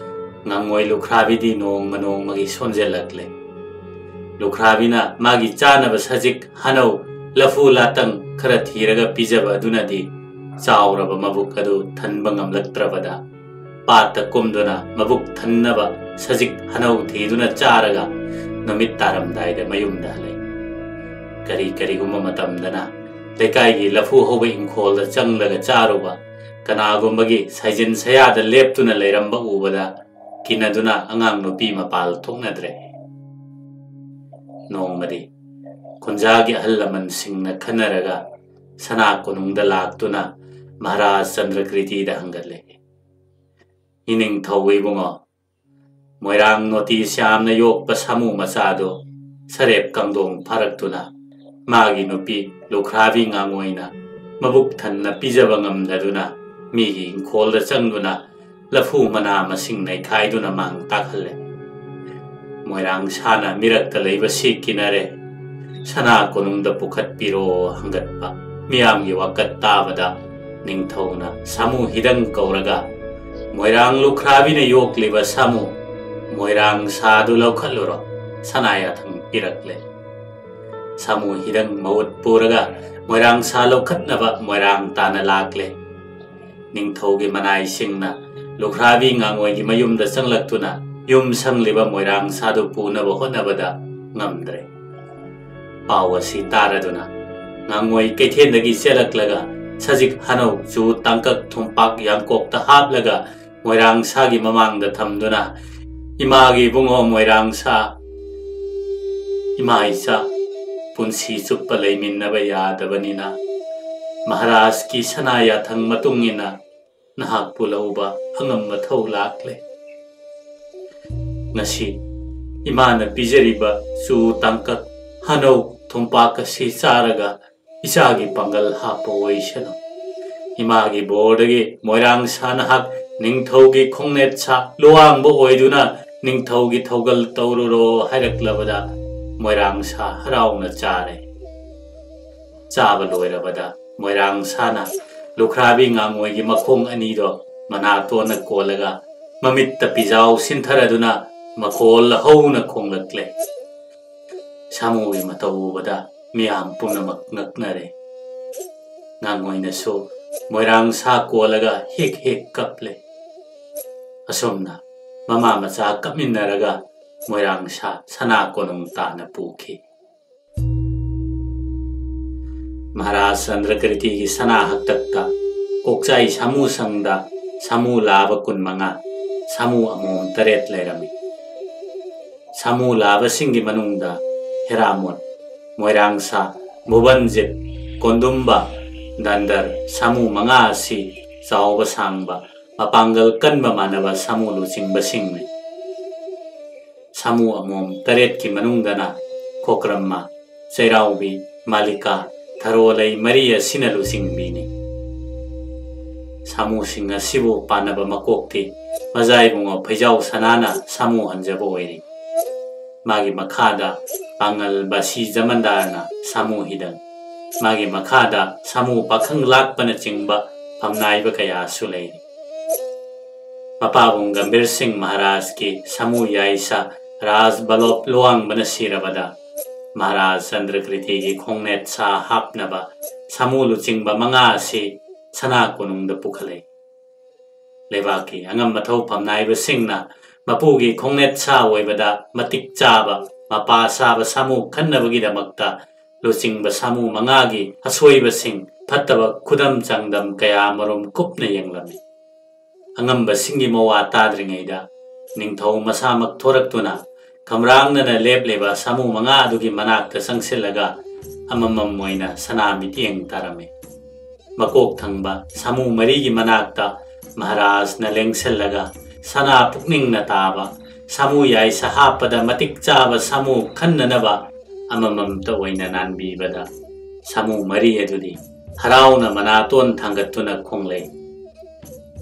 ꯉꯥꯉꯣꯏ ꯂꯨꯈ꯭ꯔꯥꯕꯤꯗꯤ ꯅꯣꯡꯃ ꯅꯣꯡꯃꯒꯤ ꯁꯣꯟꯖꯜꯂꯛꯂꯦ꯫ ꯂꯨꯈ꯭ꯔꯥꯕꯤꯅ ꯃꯥꯒꯤ ꯆꯥꯅꯕ ꯁꯖꯤꯛ, ꯍꯅꯧ, ꯂꯐꯨ ꯂꯥꯇꯪ ꯈꯔ ꯊꯤꯔꯒ ꯄꯤꯖꯕ ꯑꯗꯨꯅꯗꯤ ꯆꯥꯎꯔꯕ ꯃꯕꯨꯛ ꯑꯗꯨ ꯊꯟꯕ ꯉꯝꯂꯛꯇ꯭ꯔꯕꯗ ꯄꯥꯠꯇ ꯀꯨꯝꯗꯨꯅ ꯃꯕꯨꯛ ꯊꯟꯅꯕ ꯁꯖꯤꯛ, ꯍꯅꯧ ꯊꯤꯗꯨꯅ ꯆꯥꯔꯒ ꯅꯨꯃꯤꯠ ꯇꯥꯔꯝꯗꯥꯏꯗ ꯃꯌꯨꯝꯗ ꯍꯜꯂꯛꯏ꯫ ꯀꯔꯤ ꯀꯔꯤꯒꯨꯝꯕ ꯃꯇꯝꯗꯅ ꯂꯩꯀꯥꯏꯒꯤ ꯂꯐꯨ ꯍꯧꯕ ꯏꯪꯈꯣꯜꯗ ꯆꯪꯂꯒ ꯆꯥꯔꯨꯕ, ꯀꯅꯥꯒꯨꯝꯕꯒꯤ ꯁꯥꯏꯖꯤꯟ ꯁꯌꯥꯗ ꯂꯦꯞꯇꯨꯅ ꯂꯩꯔꯝꯕ ꯎꯕꯗ ꯀꯤꯅꯗꯨꯅ ꯑꯉꯥꯡ ꯅꯨꯄꯤ ꯃꯄꯥꯜ ꯊꯣꯛꯅꯗ꯭ꯔꯦ꯫ ꯅꯣꯡꯃꯗꯤ ꯈꯨꯟꯖꯥꯒꯤ ꯑꯍꯜ ꯂꯃꯟꯁꯤꯡꯅ ꯈꯟꯅꯔꯒ ꯁꯅꯥ ꯀꯣꯅꯨꯡꯗ ꯂꯥꯛꯇꯨꯅ ꯃꯍꯥꯔꯥꯖ ꯆꯟꯗ꯭ꯔꯀ꯭ꯔꯤꯇꯤꯗ ꯍꯪꯒꯠꯂꯦ, "ꯏꯅꯤꯡꯊꯧ ꯏꯕꯨꯡꯉꯣ, ꯃꯣꯏꯔꯥꯡ ꯅꯣꯇꯤꯁ ꯌꯥꯝꯅ ꯌꯣꯛꯄ ꯁꯥꯃꯨ ꯃꯆꯥꯗꯨ ꯁꯔꯦꯞ ꯀꯥꯡꯗꯣꯡ ꯐꯥꯔꯛꯇꯨꯅ ꯃꯥꯒꯤ ꯅꯨꯄꯤ ꯂꯨꯈ꯭ꯔꯥꯕꯤ ꯉꯥꯉꯣꯏꯅ ꯃꯕꯨꯛ ꯊꯟꯅ ꯄꯤꯖꯕ ꯉꯝꯗꯗꯨꯅ ꯃꯤꯒꯤ ꯏꯪꯈꯣꯜꯗ ꯆꯪꯗꯨꯅ ꯂꯐꯨ ꯃꯅꯥ ꯃꯁꯤꯡ ꯅꯩꯈꯥꯏꯗꯨꯅ ꯃꯥꯡ ꯇꯥꯛꯍꯜꯂꯦ꯫ ꯃꯣꯏꯔꯥꯡ ꯁꯥꯅ ꯃꯤꯔꯛꯇ ꯂꯩꯕꯁꯤ ꯀꯤꯅꯔꯦ꯫ ꯁꯅꯥ ꯀꯣꯅꯨꯡꯗ ꯄꯨꯈꯠꯄꯤꯔꯣ ꯍꯪꯒꯠꯄ ꯃꯤꯌꯥꯝꯒꯤ ꯋꯥꯀꯠ ꯇꯥꯕꯗ ꯅꯤꯡꯊꯧꯅ ꯁꯥꯃꯨ ꯍꯤꯗꯪ ꯀꯧꯔꯒ, "ꯃꯣꯏꯔꯥꯡ ꯂꯨꯈ꯭ꯔꯥꯕꯤꯅ ꯌꯣꯛꯂꯤꯕ ꯁꯥꯃꯨ ꯃꯣꯏꯔꯥꯡ ꯁꯥꯗꯨ ꯂꯧꯈꯠꯂꯨꯔꯣ" ꯁꯅꯥ ꯌꯥꯊꯪ ꯄꯤꯔꯛꯂꯦ꯫ ꯁꯥꯃꯨ ꯍꯤꯗꯪ ꯃꯍꯨꯠ ꯄꯨꯔꯒ ꯃꯣꯏꯔꯥꯡ ꯁꯥ ꯂꯧꯈꯠꯅꯕ ꯃꯣꯏꯔꯥꯡ ꯇꯥꯅ ꯂꯥꯛꯂꯦ꯫ ꯅꯤꯡꯊꯧꯒꯤ ꯃꯅꯥꯏꯁꯤꯡꯅ ꯂꯨꯈ꯭ꯔꯥꯕꯤ ꯉꯥꯉꯣꯏꯒꯤ ꯃꯌꯨꯝꯗ ꯆꯪꯂꯛꯇꯨꯅ ꯌꯨꯝ ꯁꯪꯂꯤꯕ ꯃꯣꯏꯔꯥꯡ ꯁꯥꯗꯨ ꯄꯨꯅꯕ ꯍꯣꯠꯅꯕꯗ ꯉꯝꯗ꯭ꯔꯦ꯫ ꯄꯥꯎ ꯑꯁꯤ ꯇꯥꯔꯗꯨꯅ ꯉꯥꯉꯣꯏ ꯀꯩꯊꯦꯜꯗꯒꯤ ꯆꯦꯜꯂꯛꯂꯒ ꯁꯖꯤꯛ ꯍꯅꯧ ꯆꯨ ꯇꯥꯡꯀꯛ ꯊꯨꯝꯄꯥꯛ ꯌꯥꯡꯀꯣꯛꯇ ꯍꯥꯞꯂꯒ ꯃꯣꯏꯔꯥꯡ ꯁꯥꯒꯤ ꯃꯃꯥꯡꯗ ꯊꯝꯗꯨꯅ, "ꯏꯃꯥꯒꯤ ꯏꯕꯨꯡꯉꯣ ꯃꯣꯏꯔꯥꯡ ꯁꯥ, ꯏꯃꯥ ꯏꯆꯥ ꯄꯨꯟꯁꯤ ꯆꯨꯞꯄ ꯂꯩꯃꯤꯟꯅꯕ ꯌꯥꯗꯕꯅꯤꯅ ꯃꯍꯥꯔꯥꯖꯀꯤ ꯁꯅꯥ ꯌꯥꯊꯪ ꯃꯇꯨꯡ ꯏꯟꯅ ꯅꯍꯥꯛꯄꯨ ꯂꯧꯕ ꯑꯉꯝꯕ ꯊꯧ ꯂꯥꯛꯂꯦ꯫ ꯉꯁꯤ ꯏꯃꯥꯅ ꯄꯤꯖꯔꯤꯕ ꯆꯨ ꯇꯥꯡꯀꯛ ꯍꯅꯧ ꯊꯨꯝꯄꯥꯛ ꯑꯁꯤ ꯆꯥꯔꯒ ꯏꯆꯥꯒꯤ ꯄꯥꯡꯒꯜ ꯍꯥꯞꯄ ꯑꯣꯏꯁꯅꯨ꯫ ꯏꯃꯥꯒꯤ ꯕꯣꯔꯗꯒꯤ ꯃꯣꯏꯔꯥꯡ ꯁꯥ ꯅꯍꯥꯛ ꯅꯤꯡꯊꯧꯒꯤ ꯈꯣꯡꯅꯦꯠ ꯁꯥ ꯂꯨꯋꯥꯡꯕ ꯑꯣꯏꯗꯨꯅ ꯅꯤꯡꯊꯧꯒꯤ ꯊꯧꯒꯜ ꯇꯧꯔꯨꯔꯣ" ꯍꯥꯏꯔꯛꯂꯕꯗ ꯃꯣꯏꯔꯥꯡ ꯁꯥ ꯍꯔꯥꯎꯅ ꯆꯥꯔꯦ꯫ ꯆꯥꯕ ꯂꯣꯏꯔꯕꯗ ꯃꯣꯏꯔꯥꯡ ꯁꯥꯅ ꯂꯨꯈ꯭ꯔꯥꯕꯤ ꯉꯥꯉꯣꯏꯒꯤ ꯃꯈꯣꯡ ꯑꯅꯤꯗꯣ ꯃꯅꯥꯇꯣꯟꯅ ꯀꯣꯜꯂꯒ ꯃꯃꯤꯠꯇ ꯄꯤꯖꯥꯎ ꯁꯤꯟꯊꯔꯗꯨꯅ ꯃꯈꯣꯜ ꯍꯧꯅ ꯈꯣꯡꯂꯛꯂꯦ꯫ ꯁꯥꯃꯨꯒꯤ ꯃꯇꯧ ꯎꯕꯗ ꯃꯤꯌꯥꯝ ꯄꯨꯝꯅꯃꯛ ꯉꯛꯅꯔꯦ꯫ ꯉꯥꯉꯣꯏꯅꯁꯨ ꯃꯣꯏꯔꯥꯡ ꯁꯥ ꯀꯣꯜꯂꯒ ꯍꯦꯛ ꯍꯦꯛ ꯀꯞꯂꯦ꯫ ꯑꯁꯨꯝꯅ ꯃꯃꯥ ꯃꯆꯥ ꯀꯞꯃꯤꯟꯅꯔꯒ ꯃꯣꯏꯔꯥꯡ ꯁꯥ ꯁꯅꯥ ꯀꯣꯅꯨꯡ ꯇꯥꯅ ꯄꯨꯈꯤ꯫ ꯃꯍꯥꯔꯥꯖ ꯆꯟꯗ꯭ꯔꯀ꯭ꯔꯤꯇꯤꯒꯤ ꯁꯅꯥ ꯍꯛꯇꯛꯇ ꯀꯣꯛꯆꯥꯏ ꯁꯥꯃꯨ ꯁꯪꯗ ꯁꯥꯃꯨ ꯂꯥꯕ ꯀꯨꯟꯃꯉꯥ, ꯁꯥꯃꯨ ꯑꯃꯣꯝ ꯇꯔꯦꯠ ꯂꯩꯔꯝꯃꯤ꯫ ꯁꯥꯃꯨ ꯂꯥꯕꯁꯤꯡꯒꯤ ꯃꯅꯨꯡꯗ ꯍꯦꯔꯥꯃꯣꯠ, ꯃꯣꯏꯔꯥꯡꯁꯥ, ꯚꯨꯕꯟꯖꯤꯠ, ꯀꯣꯟꯗꯨꯝꯕ, ꯗꯟꯗꯔ, ꯁꯥꯃꯨ ꯃꯉꯥ ꯑꯁꯤ ꯆꯥꯎꯕ ꯁꯥꯡꯕ, ꯃꯄꯥꯡꯒꯜ ꯀꯟꯕ ꯃꯥꯟꯅꯕ ꯁꯥꯃꯨ ꯂꯨꯆꯤꯡꯕꯁꯤꯡꯅꯤ꯫ ꯁꯥꯃꯨ ꯑꯃꯣꯝ ꯇꯔꯦꯠꯀꯤ ꯃꯅꯨꯡꯗꯅ ꯈꯣꯀ꯭ꯔꯝꯃ, ꯆꯩꯔꯥꯎꯕꯤ, ꯃꯥꯂꯤꯀꯥ, ꯊꯔꯣꯂꯩ ꯃꯔꯤ ꯑꯁꯤꯅ ꯂꯨꯆꯤꯡꯕꯤꯅꯤ꯫ ꯁꯥꯃꯨꯁꯤꯡ ꯑꯁꯤꯕꯨ ꯄꯥꯟꯅꯕ ꯃꯀꯣꯛꯇꯤ ꯃꯖꯥ ꯏꯕꯨꯡꯉꯣ ꯐꯩꯖꯥꯎ ꯁꯅꯥꯅ ꯁꯥꯃꯨ ꯍꯟꯖꯕ ꯑꯣꯏꯔꯤ꯫ ꯃꯥꯒꯤ ꯃꯈꯥꯗ ꯄꯥꯡꯒꯜ ꯕꯥꯁꯤ ꯖꯃꯟꯗꯥꯔꯅ ꯁꯥꯃꯨ ꯍꯤꯗꯪ, ꯃꯥꯒꯤ ꯃꯈꯥꯗ ꯁꯥꯃꯨ ꯄꯥꯈꯪ ꯂꯥꯛꯄꯅꯆꯤꯡꯕ ꯐꯝꯅꯥꯏꯕ ꯀꯌꯥꯁꯨ ꯂꯩꯔꯤ꯫ ꯃꯄꯥꯕꯨꯡ ꯒꯝꯚꯤꯔ ꯁꯤꯡ ꯃꯍꯥꯔꯥꯖꯀꯤ ꯁꯥꯃꯨ ꯌꯥꯏꯁꯥ ꯔꯥꯖ ꯕꯜꯂꯣꯞ ꯂꯨꯋꯥꯡꯕꯅ ꯁꯤꯔꯕꯗ ꯃꯍꯥꯔꯥꯖ ꯆꯟꯗ꯭ꯔꯀ꯭ꯔꯤꯇꯤꯒꯤ ꯈꯣꯡꯅꯦꯠ ꯁꯥ ꯍꯥꯞꯅꯕ ꯁꯥꯃꯨ ꯂꯨꯆꯤꯡꯕ ꯃꯉꯥ ꯑꯁꯤ ꯁꯅꯥ ꯀꯣꯅꯨꯡꯗ ꯄꯨꯈꯠꯂꯛꯏ꯫ ꯂꯩꯕꯥꯛꯀꯤ ꯑꯉꯝ ꯑꯊꯧ ꯐꯝꯅꯥꯏꯕꯁꯤꯡꯅ ꯃꯄꯨꯒꯤ ꯈꯣꯡꯅꯦꯠ ꯁꯥ ꯑꯣꯏꯕꯗ ꯃꯇꯤꯛ ꯆꯥꯕ ꯃꯄꯥ ꯁꯥꯕ ꯁꯥꯃꯨ ꯈꯟꯅꯕꯒꯤꯗꯃꯛꯇ ꯂꯨꯆꯤꯡꯕ ꯁꯥꯃꯨ ꯃꯉꯥꯒꯤ ꯑꯁꯣꯏꯕꯁꯤꯡ, ꯐꯠꯇꯕ ꯈꯨꯗꯝ ꯆꯥꯡꯗꯝ ꯀꯌꯥ ꯃꯔꯨꯝ ꯀꯨꯞꯅ ꯌꯦꯡꯂꯝꯃꯤ꯫ ꯑꯉꯝꯕꯁꯤꯡꯒꯤ ꯃꯋꯥ ꯇꯥꯗ꯭ꯔꯤꯉꯩꯗ ꯅꯤꯡꯊꯧ ꯃꯁꯥꯃꯛ ꯊꯣꯔꯛꯇꯨꯅ ꯈꯝꯔꯥꯡꯅꯅ ꯂꯦꯞꯂꯤꯕ ꯁꯥꯃꯨ ꯃꯉꯥ ꯑꯗꯨꯒꯤ ꯃꯅꯥꯛꯇ ꯆꯪꯁꯤꯜꯂꯒ ꯑꯃꯃꯝ ꯑꯣꯏꯅ ꯁꯅꯥ ꯃꯤꯠꯌꯦꯡ ꯇꯥꯔꯝꯃꯤ꯫ ꯃꯀꯣꯛ ꯊꯪꯕ ꯁꯥꯃꯨ ꯃꯔꯤꯒꯤ ꯃꯅꯥꯛꯇ ꯃꯍꯥꯔꯥꯖꯅ ꯂꯦꯡꯁꯤꯜꯂꯒ ꯁꯅꯥ ꯄꯨꯛꯅꯤꯡꯅ ꯇꯥꯕ ꯁꯥꯃꯨ ꯌꯥꯏꯁꯥ ꯍꯥꯞꯄꯗ ꯃꯇꯤꯛ ꯆꯥꯕ ꯁꯥꯃꯨ ꯈꯟꯅꯅꯕ ꯑꯃꯃꯝꯇ ꯑꯣꯏꯅ ꯅꯥꯟꯕꯤꯕꯗ ꯁꯥꯃꯨ ꯃꯔꯤ ꯑꯗꯨꯗꯤ ꯍꯔꯥꯎꯅ ꯃꯅꯥꯇꯣꯟ ꯊꯥꯡꯒꯠꯇꯨꯅ ꯈꯣꯡꯂꯩ꯫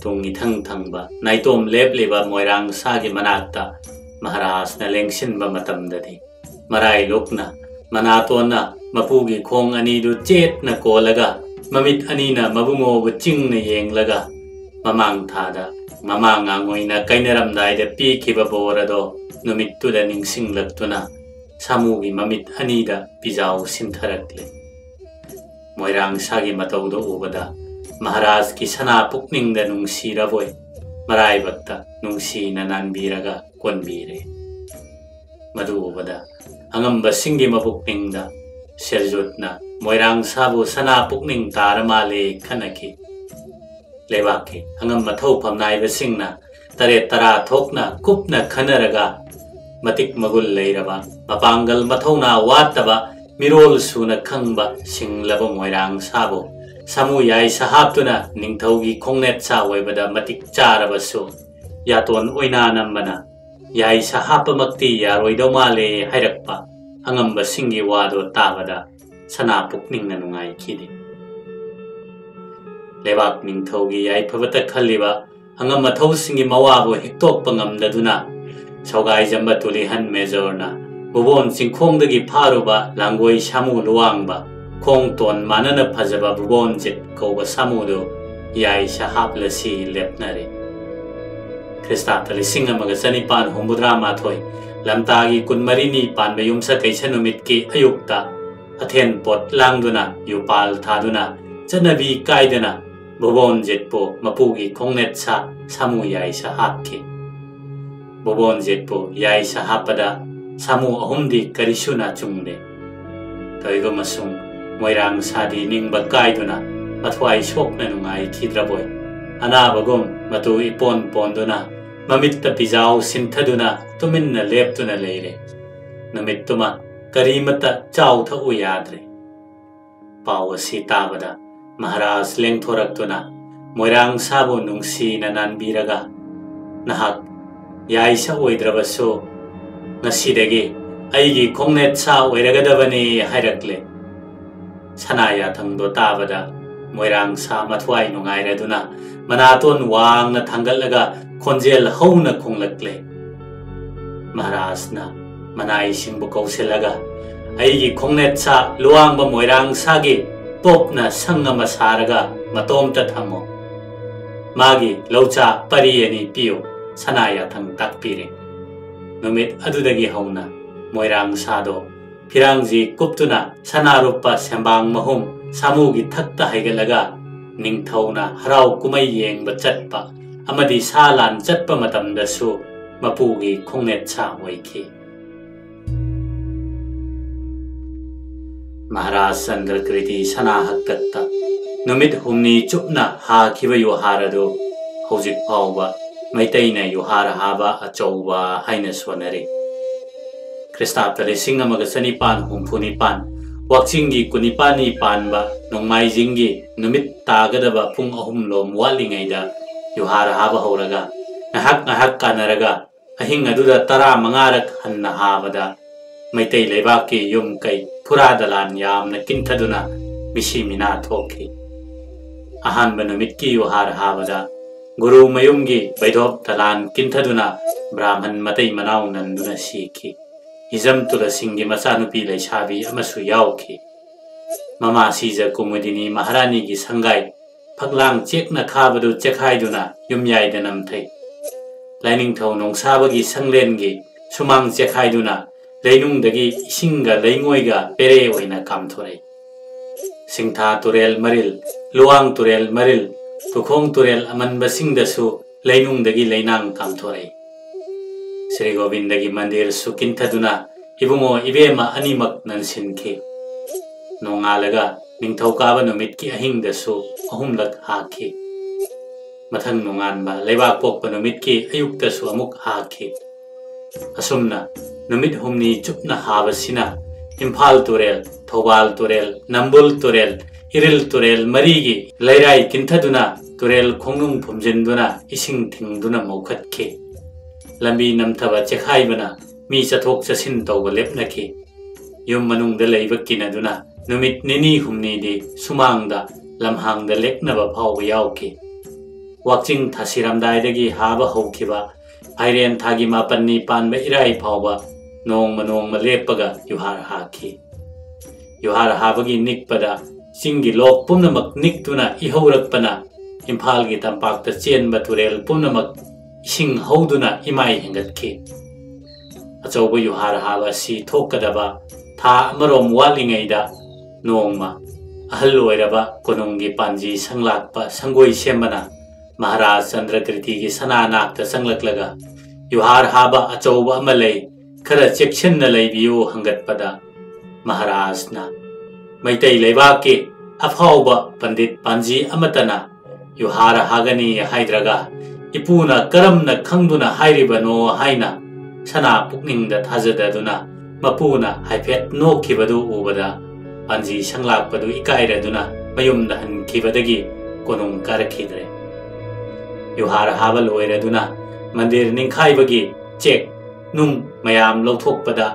ꯇꯨꯡ ꯏꯊꯪ ꯊꯪꯕ ꯅꯥꯏꯇꯣꯝ ꯂꯦꯞꯂꯤꯕ ꯃꯣꯏꯔꯥꯡ ꯁꯥꯒꯤ ꯃꯅꯥꯛꯇ ꯃꯍꯥꯔꯥꯖꯅ ꯂꯦꯡꯁꯤꯟꯕ ꯃꯇꯝꯗꯗꯤ ꯃꯔꯥꯏ ꯂꯣꯛꯅ ꯃꯅꯥꯇꯣꯟꯅ ꯃꯄꯨꯒꯤ ꯈꯣꯡ ꯑꯅꯤꯗꯨ ꯆꯦꯠꯅ ꯀꯣꯜꯂꯒ ꯃꯃꯤꯠ ꯑꯅꯤꯅ ꯃꯕꯨꯡꯉꯣꯕꯨ ꯆꯤꯡꯅ ꯌꯦꯡꯂꯒ ꯃꯃꯥꯡ ꯊꯥꯗ ꯃꯃꯥ ꯉꯥꯡꯉꯣꯏꯅ ꯀꯥꯏꯅꯔꯝꯗꯥꯏꯗ ꯄꯤꯈꯤꯕ ꯕꯣꯔ ꯑꯗꯣ ꯅꯨꯃꯤꯠꯇꯨꯗ ꯅꯤꯡꯁꯤꯡꯂꯛꯇꯨꯅ ꯁꯥꯃꯨꯒꯤ ꯃꯃꯤꯠ ꯑꯅꯤꯗ ꯄꯤꯖꯥꯎ ꯁꯤꯟꯊꯔꯛꯂꯦ꯫ ꯃꯣꯏꯔꯥꯡ ꯁꯥꯒꯤ ꯃꯇꯧꯗꯨ ꯎꯕꯗ ꯃꯍꯥꯔꯥꯖꯀꯤ ꯁꯅꯥ ꯄꯨꯛꯅꯤꯡꯗ ꯅꯨꯡꯁꯤꯔꯕꯣꯏ ꯃꯔꯥꯏꯕꯛꯇ ꯅꯨꯡꯁꯤꯅ ꯅꯥꯟꯕꯤꯔꯒ ꯀꯣꯟꯕꯤꯔꯦ꯫ ꯃꯗꯨ ꯎꯕꯗ ꯑꯉꯝꯕꯁꯤꯡꯒꯤ ꯃꯄꯨꯛꯅꯤꯡꯗ ꯁꯦꯔꯖꯨꯠꯅ ꯃꯣꯏꯔꯥꯡ ꯁꯥꯕꯨ ꯁꯅꯥ ꯄꯨꯛꯅꯤꯡ ꯇꯥꯔ ꯃꯥꯜꯂꯦ ꯈꯟꯅꯈꯤ꯫ ꯂꯩꯕꯥꯛꯀꯤ ꯑꯉꯝ ꯑꯊꯧ ꯐꯝꯅꯥꯏꯕꯁꯤꯡꯅ ꯇꯔꯦꯠ ꯇꯔꯥ ꯊꯣꯛꯅ ꯀꯨꯞꯅ ꯈꯟꯅꯔꯒ ꯃꯇꯤꯛ ꯃꯒꯨꯟ ꯂꯩꯔꯕ ꯃꯄꯥꯡꯒꯜ ꯃꯊꯧꯅꯥ ꯋꯥꯠꯇꯕ ꯃꯤꯔꯣꯜ ꯁꯨꯅ ꯈꯪꯕ ꯁꯤꯡꯂꯕ ꯃꯣꯏꯔꯥꯡ ꯁꯥꯕꯨ ꯁꯥꯃꯨ ꯌꯥꯏꯁꯥ ꯍꯥꯞꯇꯨꯅ ꯅꯤꯡꯊꯧꯒꯤ ꯈꯣꯡꯅꯦꯠ ꯁꯥ ꯑꯣꯏꯕꯗ ꯃꯇꯤꯛ ꯆꯥꯔꯕꯁꯨ ꯌꯥꯇꯣꯟ ꯑꯣꯏꯅꯥ ꯅꯝꯕꯅ ꯌꯥꯏꯁꯥ ꯍꯥꯞꯄꯃꯛꯇꯤ ꯌꯥꯔꯣꯏꯗꯧ ꯃꯥꯜꯂꯦ ꯍꯥꯏꯔꯛꯄ ꯑꯉꯝꯕꯁꯤꯡꯒꯤ ꯋꯥꯗꯣ ꯇꯥꯕꯗ ꯁꯅꯥ ꯄꯨꯛꯅꯤꯡꯅ ꯅꯨꯡꯉꯥꯏꯈꯤꯗꯦ꯫ ꯂꯩꯕꯥꯛ ꯅꯤꯡꯊꯧꯒꯤ ꯌꯥꯏꯐꯕꯇ ꯈꯜꯂꯤꯕ ꯑꯉꯝ ꯑꯊꯧꯁꯤꯡꯒꯤ ꯃꯋꯥꯕꯨ ꯍꯤꯛꯇꯣꯛꯄ ꯉꯝꯗꯗꯨꯅ, ꯁꯧꯒꯥꯏꯖꯝꯕ ꯇꯨꯂꯤꯍꯟ ꯃꯦꯖꯣꯔꯅ ꯕꯨꯕꯣꯟ ꯆꯤꯡꯈꯣꯡꯗꯒꯤ ꯐꯥꯔꯨꯕ ꯂꯥꯡꯒꯣꯏ ꯁꯥꯃꯨ ꯂꯨꯋꯥꯡꯕ, ꯈꯣꯡ ꯇꯣꯟ ꯃꯥꯟꯅꯅ ꯐꯖꯕ ꯕꯨꯕꯣꯟꯖꯤꯠ ꯀꯧꯕ ꯁꯥꯃꯨꯗꯨ ꯌꯥꯏ ꯁꯍꯥꯞ ꯂꯁꯤ ꯂꯦꯞꯅꯔꯦ꯫ ꯈ꯭ꯔꯤꯁꯇꯥꯕꯇ ꯂꯤꯁꯤꯡ ꯑꯃꯒ ꯆꯅꯤꯄꯥꯟ ꯍꯨꯝꯐꯨꯇꯔꯥ ꯃꯥꯊꯣꯏ, ꯂꯝꯇꯥꯒꯤ ꯀꯨꯟꯃꯔꯤꯅꯤ ꯄꯥꯟꯕ ꯌꯨꯝꯁꯀꯩꯁ ꯅꯨꯃꯤꯠꯀꯤ ꯑꯌꯨꯛꯇ ꯑꯊꯦꯟ ꯄꯣꯠ ꯂꯥꯡꯗꯨꯅ, ꯌꯨꯄꯥꯜ ꯊꯥꯗꯨꯅ, ꯆꯠꯅꯕꯤ ꯀꯥꯏꯗꯅ ꯕꯨꯕꯣꯟꯖꯤꯠꯄꯨ ꯃꯄꯨꯒꯤ ꯈꯣꯡꯅꯦꯠ ꯁꯥ ꯁꯥꯃꯨ ꯌꯥꯏꯁ ꯍꯥꯞꯈꯤ꯫ ꯕꯨꯕꯣꯟꯖꯤꯠꯄꯨ ꯌꯥꯏꯁ ꯍꯥꯞꯄꯗ ꯁꯥꯃꯨ ꯑꯍꯨꯝꯗꯤ ꯀꯔꯤꯁꯨ ꯅꯥꯆꯨꯡꯗꯦ꯫ ꯊꯣꯏꯒꯨꯝ ꯑꯃꯁꯨꯡ ꯃꯣꯏꯔꯥꯡ ꯁꯥꯗꯤ ꯅꯤꯡꯕ ꯀꯥꯏꯗꯨꯅ ꯃꯊ꯭ꯋꯥꯏ ꯁꯣꯛꯅ ꯅꯨꯡꯉꯥꯏꯈꯤꯗ꯭ꯔꯕꯣꯏ, ꯑꯅꯥꯕꯒꯨꯝ ꯃꯇꯨ ꯏꯄꯣꯟ ꯄꯣꯟꯗꯨꯅ ꯃꯃꯤꯠꯇ ꯄꯤꯖꯥꯎ ꯁꯤꯟꯊꯗꯨꯅ ꯇꯨꯃꯤꯟꯅ ꯂꯦꯞꯇꯨꯅ ꯂꯩꯔꯦ꯫ ꯅꯨꯃꯤꯠꯇꯨꯃ ꯀꯔꯤꯃꯠꯇ ꯆꯥꯎ ꯊꯛꯎ ꯌꯥꯗ꯭ꯔꯦ꯫ ꯄꯥꯎ ꯑꯁꯤ ꯇꯥꯕꯗ ꯃꯍꯥꯔꯥꯖ ꯂꯦꯡꯊꯣꯔꯛꯇꯨꯅ ꯃꯣꯏꯔꯥꯡ ꯁꯥꯕꯨ ꯅꯨꯡꯁꯤꯅ ꯅꯥꯟꯕꯤꯔꯒ, "ꯅꯍꯥꯛ ꯌꯥꯏꯁ ꯑꯣꯏꯗ꯭ꯔꯕꯁꯨ ꯉꯁꯤꯗꯒꯤ ꯑꯩꯒꯤ ꯈꯣꯡꯅꯦꯠ ꯁꯥ ꯑꯣꯏꯔꯒꯗꯕꯅꯤ" ꯍꯥꯏꯔꯛꯂꯦ꯫ ꯁꯅꯥ ꯌꯥꯊꯪꯗꯣ ꯇꯥꯕꯗ ꯃꯣꯏꯔꯥꯡ ꯁꯥ ꯃꯊ꯭ꯋꯥꯏ ꯅꯨꯡꯉꯥꯏꯔꯗꯨꯅ ꯃꯅꯥꯇꯣꯟ ꯋꯥꯡꯅ ꯊꯥꯡꯒꯠꯂꯒ ꯈꯣꯟꯖꯦꯜ ꯍꯧꯅ ꯈꯣꯡꯂꯛꯂꯦ꯫ ꯃꯍꯥꯔꯥꯖꯅ ꯃꯅꯥꯏꯁꯤꯡꯕꯨ ꯀꯧꯁꯤꯜꯂꯒ, "ꯑꯩꯒꯤ ꯈꯣꯡꯅꯦꯠ ꯁꯥ ꯂꯨꯋꯥꯡꯕ ꯃꯣꯏꯔꯥꯡ ꯁꯥꯒꯤ ꯇꯣꯞꯅ ꯁꯪ ꯑꯃ ꯁꯥꯔꯒ ꯃꯇꯣꯝꯇ ꯊꯝꯃꯣ꯫ ꯃꯥꯒꯤ ꯂꯧꯆꯥ ꯄꯔꯤ ꯑꯅꯤ ꯄꯤꯌꯨ" ꯁꯅꯥ ꯌꯥꯊꯪ ꯇꯥꯛꯄꯤꯔꯦ꯫ ꯅꯨꯃꯤꯠ ꯑꯗꯨꯗꯒꯤ ꯍꯧꯅ ꯃꯣꯏꯔꯥꯡ ꯁꯥꯗꯣ ꯐꯤꯔꯥꯡꯖꯤ ꯀꯨꯞꯇꯨꯅ ꯁꯅꯥꯔꯨꯞꯄ ꯁꯦꯝꯕꯥꯡ ꯃꯍꯨꯝ ꯁꯥꯃꯨꯒꯤ ꯊꯛꯇ ꯍꯩꯒꯠꯂꯒ ꯅꯤꯡꯊꯧꯅ ꯍꯔꯥꯎ ꯀꯨꯝꯍꯩ ꯌꯦꯡꯕ ꯆꯠꯄ ꯑꯃꯗꯤ ꯁꯥ ꯂꯥꯟ ꯆꯠꯄ ꯃꯇꯝꯗꯁꯨ ꯃꯄꯨꯒꯤ ꯈꯣꯡꯅꯦꯠ ꯁꯥ ꯑꯣꯏꯈꯤ꯫ ꯃꯍꯥꯔꯥꯖ ꯆꯟꯗ꯭ꯔꯀ꯭ꯔꯤꯇꯤ ꯁꯅꯥ ꯍꯛꯇꯛꯇ ꯅꯨꯃꯤꯠ ꯍꯨꯝꯅꯤ ꯆꯨꯞꯅ ꯍꯥꯈꯤꯕ ꯌꯨꯍꯥꯔ ꯑꯗꯨ ꯍꯧꯖꯤꯛ ꯐꯥꯎꯕ ꯃꯩꯇꯩꯅ ꯌꯨꯍꯥꯔ ꯍꯥꯕ ꯑꯆꯧꯕ ꯍꯥꯏꯅ ꯁꯣꯟꯅꯔꯤ꯫ ꯈ꯭ꯔꯤꯁꯇꯥꯕꯇ ꯂꯤꯁꯤꯡ ꯑꯃꯒ ꯆꯅꯤꯄꯥꯟ ꯍꯨꯝꯐꯨ ꯅꯤꯄꯥꯟ, ꯋꯥꯛꯆꯤꯡꯒꯤ ꯀꯨꯟꯅꯤꯄꯥꯟꯅꯤ ꯄꯥꯟꯕ ꯅꯣꯡꯃꯥꯏꯖꯤꯡꯒꯤ ꯅꯨꯃꯤꯠ ꯇꯥꯒꯗꯕ ꯄꯨꯡ ꯑꯍꯨꯝ ꯂꯣꯝ ꯋꯥꯠꯂꯤꯉꯩꯗ ꯌꯨꯍꯥꯔ ꯍꯥꯕ ꯍꯧꯔꯒ, ꯉꯥꯏꯍꯥꯛ ꯉꯥꯏꯍꯥꯛ ꯀꯥꯟꯅꯔꯒ, ꯑꯍꯤꯡ ꯑꯗꯨꯗ ꯇꯔꯥꯃꯉꯥꯔꯛ ꯍꯟꯅ ꯍꯥꯕꯗ, ꯃꯩꯇꯩ ꯂꯩꯕꯥꯛꯀꯤ ꯌꯨꯝ ꯀꯩ, ꯐꯨꯔꯥ ꯗꯂꯥꯟ ꯌꯥꯝꯅ ꯀꯤꯟꯊꯗꯨꯅ ꯃꯤꯁꯤ ꯃꯤꯅꯥ ꯊꯣꯛꯈꯤ꯫ ꯑꯍꯥꯟꯕ ꯅꯨꯃꯤꯠꯀꯤ ꯌꯨꯍꯥꯔ ꯍꯥꯕꯗ ꯒꯨꯔꯨ ꯃꯌꯨꯝꯒꯤ ꯕꯩꯙꯣꯞ ꯇꯂꯥꯟ ꯀꯤꯟꯊꯗꯨꯅ ꯕ꯭ꯔꯥꯍꯃꯟ ꯃꯇꯩ ꯃꯅꯥꯎ ꯅꯟꯗꯨꯅ ꯁꯤꯈꯤ꯫ ꯍꯤꯖꯝ ꯇꯨꯂꯁꯤꯡꯒꯤ ꯃꯆꯥꯅꯨꯄꯤ ꯂꯩꯁꯥꯕꯤ ꯑꯃꯁꯨ ꯌꯥꯎꯈꯤ꯫ ꯃꯃꯥ ꯁꯤꯖ ꯀꯨꯃꯨꯗꯤꯅꯤ ꯃꯍꯥꯔꯥꯅꯤꯒꯤ ꯁꯪꯒꯥꯏ ꯐꯛꯂꯥꯡ ꯆꯦꯛꯅ ꯈꯥꯕꯗꯨ ꯆꯦꯛꯈꯥꯏꯗꯨꯅ ꯌꯨꯝꯌꯥꯏꯗ ꯅꯝꯊꯩ꯫ ꯂꯥꯏꯅꯤꯡꯊꯧ ꯅꯣꯡꯁꯥꯕꯒꯤ ꯁꯪꯂꯦꯟꯒꯤ ꯁꯨꯃꯥꯡ ꯆꯦꯛꯈꯥꯏꯗꯨꯅ ꯂꯩꯅꯨꯡꯗꯒꯤ ꯏꯁꯤꯡꯒ ꯂꯩꯉꯣꯏꯒ ꯄꯦꯔꯦ ꯑꯣꯏꯅ ꯀꯥꯝꯊꯣꯔꯛꯏ꯫ ꯁꯤꯡꯊꯥ ꯇꯨꯔꯦꯜ ꯃꯔꯤꯜ, ꯂꯨꯋꯥꯡ ꯇꯨꯔꯦꯜ ꯃꯔꯤꯜ, ꯇꯨꯈꯣꯡ ꯇꯨꯔꯦꯜ ꯑꯃꯟꯕꯁꯤꯡꯗꯁꯨ ꯂꯩꯅꯨꯡꯗꯒꯤ ꯂꯩꯅꯥꯡ ꯀꯥꯝꯊꯣꯔꯛꯏ꯫ ꯁ꯭ꯔꯤ ꯒꯣꯕꯤꯟꯗꯒꯤ ꯃꯟꯗꯤꯔꯁꯨ ꯀꯤꯟꯊꯗꯨꯅ ꯏꯕꯨꯡꯉꯣ ꯏꯕꯦꯝꯃ ꯑꯅꯤꯃꯛ ꯅꯟꯁꯤꯟꯈꯤ꯫ ꯅꯣꯡꯉꯥꯜꯂꯒ ꯅꯤꯡꯊꯧꯀꯥꯕ ꯅꯨꯃꯤꯠꯀꯤ ꯑꯍꯤꯡꯗꯁꯨ ꯑꯍꯨꯝꯂꯛ ꯍꯥꯈꯤ꯫ ꯃꯊꯪ ꯅꯣꯡꯉꯥꯟꯕ ꯂꯩꯕꯥꯛ ꯄꯣꯛꯄ ꯅꯨꯃꯤꯠꯀꯤ ꯑꯌꯨꯛꯇꯁꯨ ꯑꯃꯨꯛ ꯍꯥꯈꯤ꯫ ꯑꯁꯨꯝꯅ ꯅꯨꯃꯤꯠ ꯍꯨꯝꯅꯤ ꯆꯨꯞꯅ ꯍꯥꯕꯁꯤꯅ ꯏꯝꯐꯥꯜ ꯇꯨꯔꯦꯜ, ꯊꯧꯕꯥꯜ ꯇꯨꯔꯦꯜ, ꯅꯝꯕꯨꯜ ꯇꯨꯔꯦꯜ, ꯏꯔꯤꯜ ꯇꯨꯔꯦꯜ ꯃꯔꯤꯒꯤ ꯂꯩꯔꯥꯏ ꯀꯤꯟꯊꯗꯨꯅ ꯇꯨꯔꯦꯜ ꯈꯣꯡꯅꯨꯡ ꯐꯨꯝꯖꯤꯟꯗꯨꯅ ꯏꯁꯤꯡ ꯊꯤꯡꯗꯨꯅ ꯃꯧꯈꯠꯈꯤ꯫ ꯂꯝꯕꯤ ꯅꯝꯊꯕ ꯆꯦꯛꯈꯥꯏꯕꯅ ꯃꯤ ꯆꯠꯊꯣꯛ ꯆꯠꯁꯤꯟ ꯇꯧꯕ ꯂꯦꯞꯅꯈꯤ꯫ ꯌꯨꯝ ꯃꯅꯨꯡꯗ ꯂꯩꯕ ꯀꯤꯅꯗꯨꯅ ꯅꯨꯃꯤꯠ ꯅꯤꯅꯤ ꯍꯨꯝꯅꯤꯗꯤ ꯁꯨꯃꯥꯡꯗ ꯂꯝꯍꯥꯡꯗ ꯂꯦꯛꯅꯕ ꯐꯥꯎꯕ ꯌꯥꯎꯈꯤ꯫ ꯋꯥꯛꯆꯤꯡ ꯊꯥꯁꯤꯔꯝꯗꯥꯏꯗꯒꯤ ꯍꯥꯕ ꯍꯧꯈꯤꯕ ꯐꯥꯏꯔꯦꯟ ꯊꯥꯒꯤ ꯃꯥꯄꯟꯅꯤ ꯄꯥꯟꯕ ꯏꯔꯥꯏ ꯐꯥꯎꯕ ꯅꯣꯡꯃ ꯅꯣꯡꯃ ꯂꯦꯞꯄꯒ ꯌꯨꯍꯥꯔ ꯍꯥꯈꯤ꯫ ꯌꯨꯍꯥꯔ ꯍꯥꯕꯒꯤ ꯅꯤꯛꯄꯗ ꯆꯤꯡꯒꯤ ꯂꯣꯛ ꯄꯨꯝꯅꯃꯛ ꯅꯤꯛꯇꯨꯅ ꯏꯍꯧꯔꯛꯄꯅ ꯏꯝꯐꯥꯜꯒꯤ ꯇꯝꯄꯥꯛꯇ ꯆꯦꯟꯕ ꯇꯨꯔꯦꯜ ꯄꯨꯝꯅꯃꯛ ꯏꯁꯤꯡ ꯍꯧꯗꯨꯅ ꯏꯃꯥꯏ ꯍꯦꯟꯒꯠꯈꯤ꯫ ꯑꯆꯧꯕ ꯌꯨꯍꯥꯔ ꯍꯥꯕ ꯑꯁꯤ ꯊꯣꯛꯀꯗꯕ ꯊꯥ ꯑꯃꯔꯣꯝ ꯋꯥꯠꯂꯤꯉꯩꯗ ꯅꯣꯡꯃ ꯑꯍꯜ ꯑꯣꯏꯔꯕ ꯀꯣꯅꯨꯡꯒꯤ ꯄꯥꯟꯖꯤ ꯁꯪꯂꯥꯛꯄ ꯁꯪꯒꯣꯏ ꯁꯦꯝꯕꯅ ꯃꯍꯥꯔꯥꯖ ꯆꯟꯗ꯭ꯔꯀ꯭ꯔꯤꯇꯤꯒꯤ ꯁꯅꯥ ꯅꯥꯛꯇ ꯆꯪꯂꯛꯂꯒ, "ꯌꯨꯍꯥꯔ ꯍꯥꯕ ꯑꯆꯧꯕ ꯑꯃ ꯂꯩ, ꯈꯔ ꯆꯦꯛꯁꯤꯟꯅ ꯂꯩꯕꯤꯌꯨ" ꯍꯪꯒꯠꯄꯗ, ꯃꯍꯥꯔꯥꯖꯅ, "ꯃꯩꯇꯩ ꯂꯩꯕꯥꯛꯀꯤ ꯑꯐꯥꯎꯕ ꯄꯟꯗꯤꯠ ꯄꯥꯟꯖꯤ ꯑꯃꯠꯇꯅ ꯌꯨꯍꯥꯔ ꯍꯥꯒꯅꯤ ꯍꯥꯏꯗ꯭ꯔꯒ, ꯏꯄꯨꯅ ꯀꯔꯝꯅ ꯈꯪꯗꯨꯅ ꯍꯥꯏꯔꯤꯕꯅꯣ?" ꯍꯥꯏꯅ ꯁꯅꯥ ꯄꯨꯛꯅꯤꯡꯗ ꯊꯥꯖꯗꯗꯨꯅ ꯃꯄꯨꯅ ꯍꯥꯏꯐꯦꯠ ꯅꯣꯛꯈꯤꯕꯗꯨ ꯎꯕꯗ, ꯄꯥꯟꯖꯤ ꯁꯪꯂꯥꯛꯄꯗꯨ ꯏꯀꯥꯏꯔꯗꯨꯅ ꯃꯌꯨꯝꯗ ꯍꯟꯈꯤꯕꯗꯒꯤ ꯀꯣꯅꯨꯡ ꯀꯥꯔꯛꯈꯤꯗ꯭ꯔꯦ꯫ ꯌꯨꯍꯥꯔ ꯍꯥꯕ ꯂꯣꯏꯔꯗꯨꯅ ꯃꯟꯗꯤꯔ ꯅꯤꯡꯈꯥꯏꯕꯒꯤ ꯆꯦꯛ ꯅꯨꯡ ꯃꯌꯥꯝ ꯂꯧꯊꯣꯛꯄꯗ,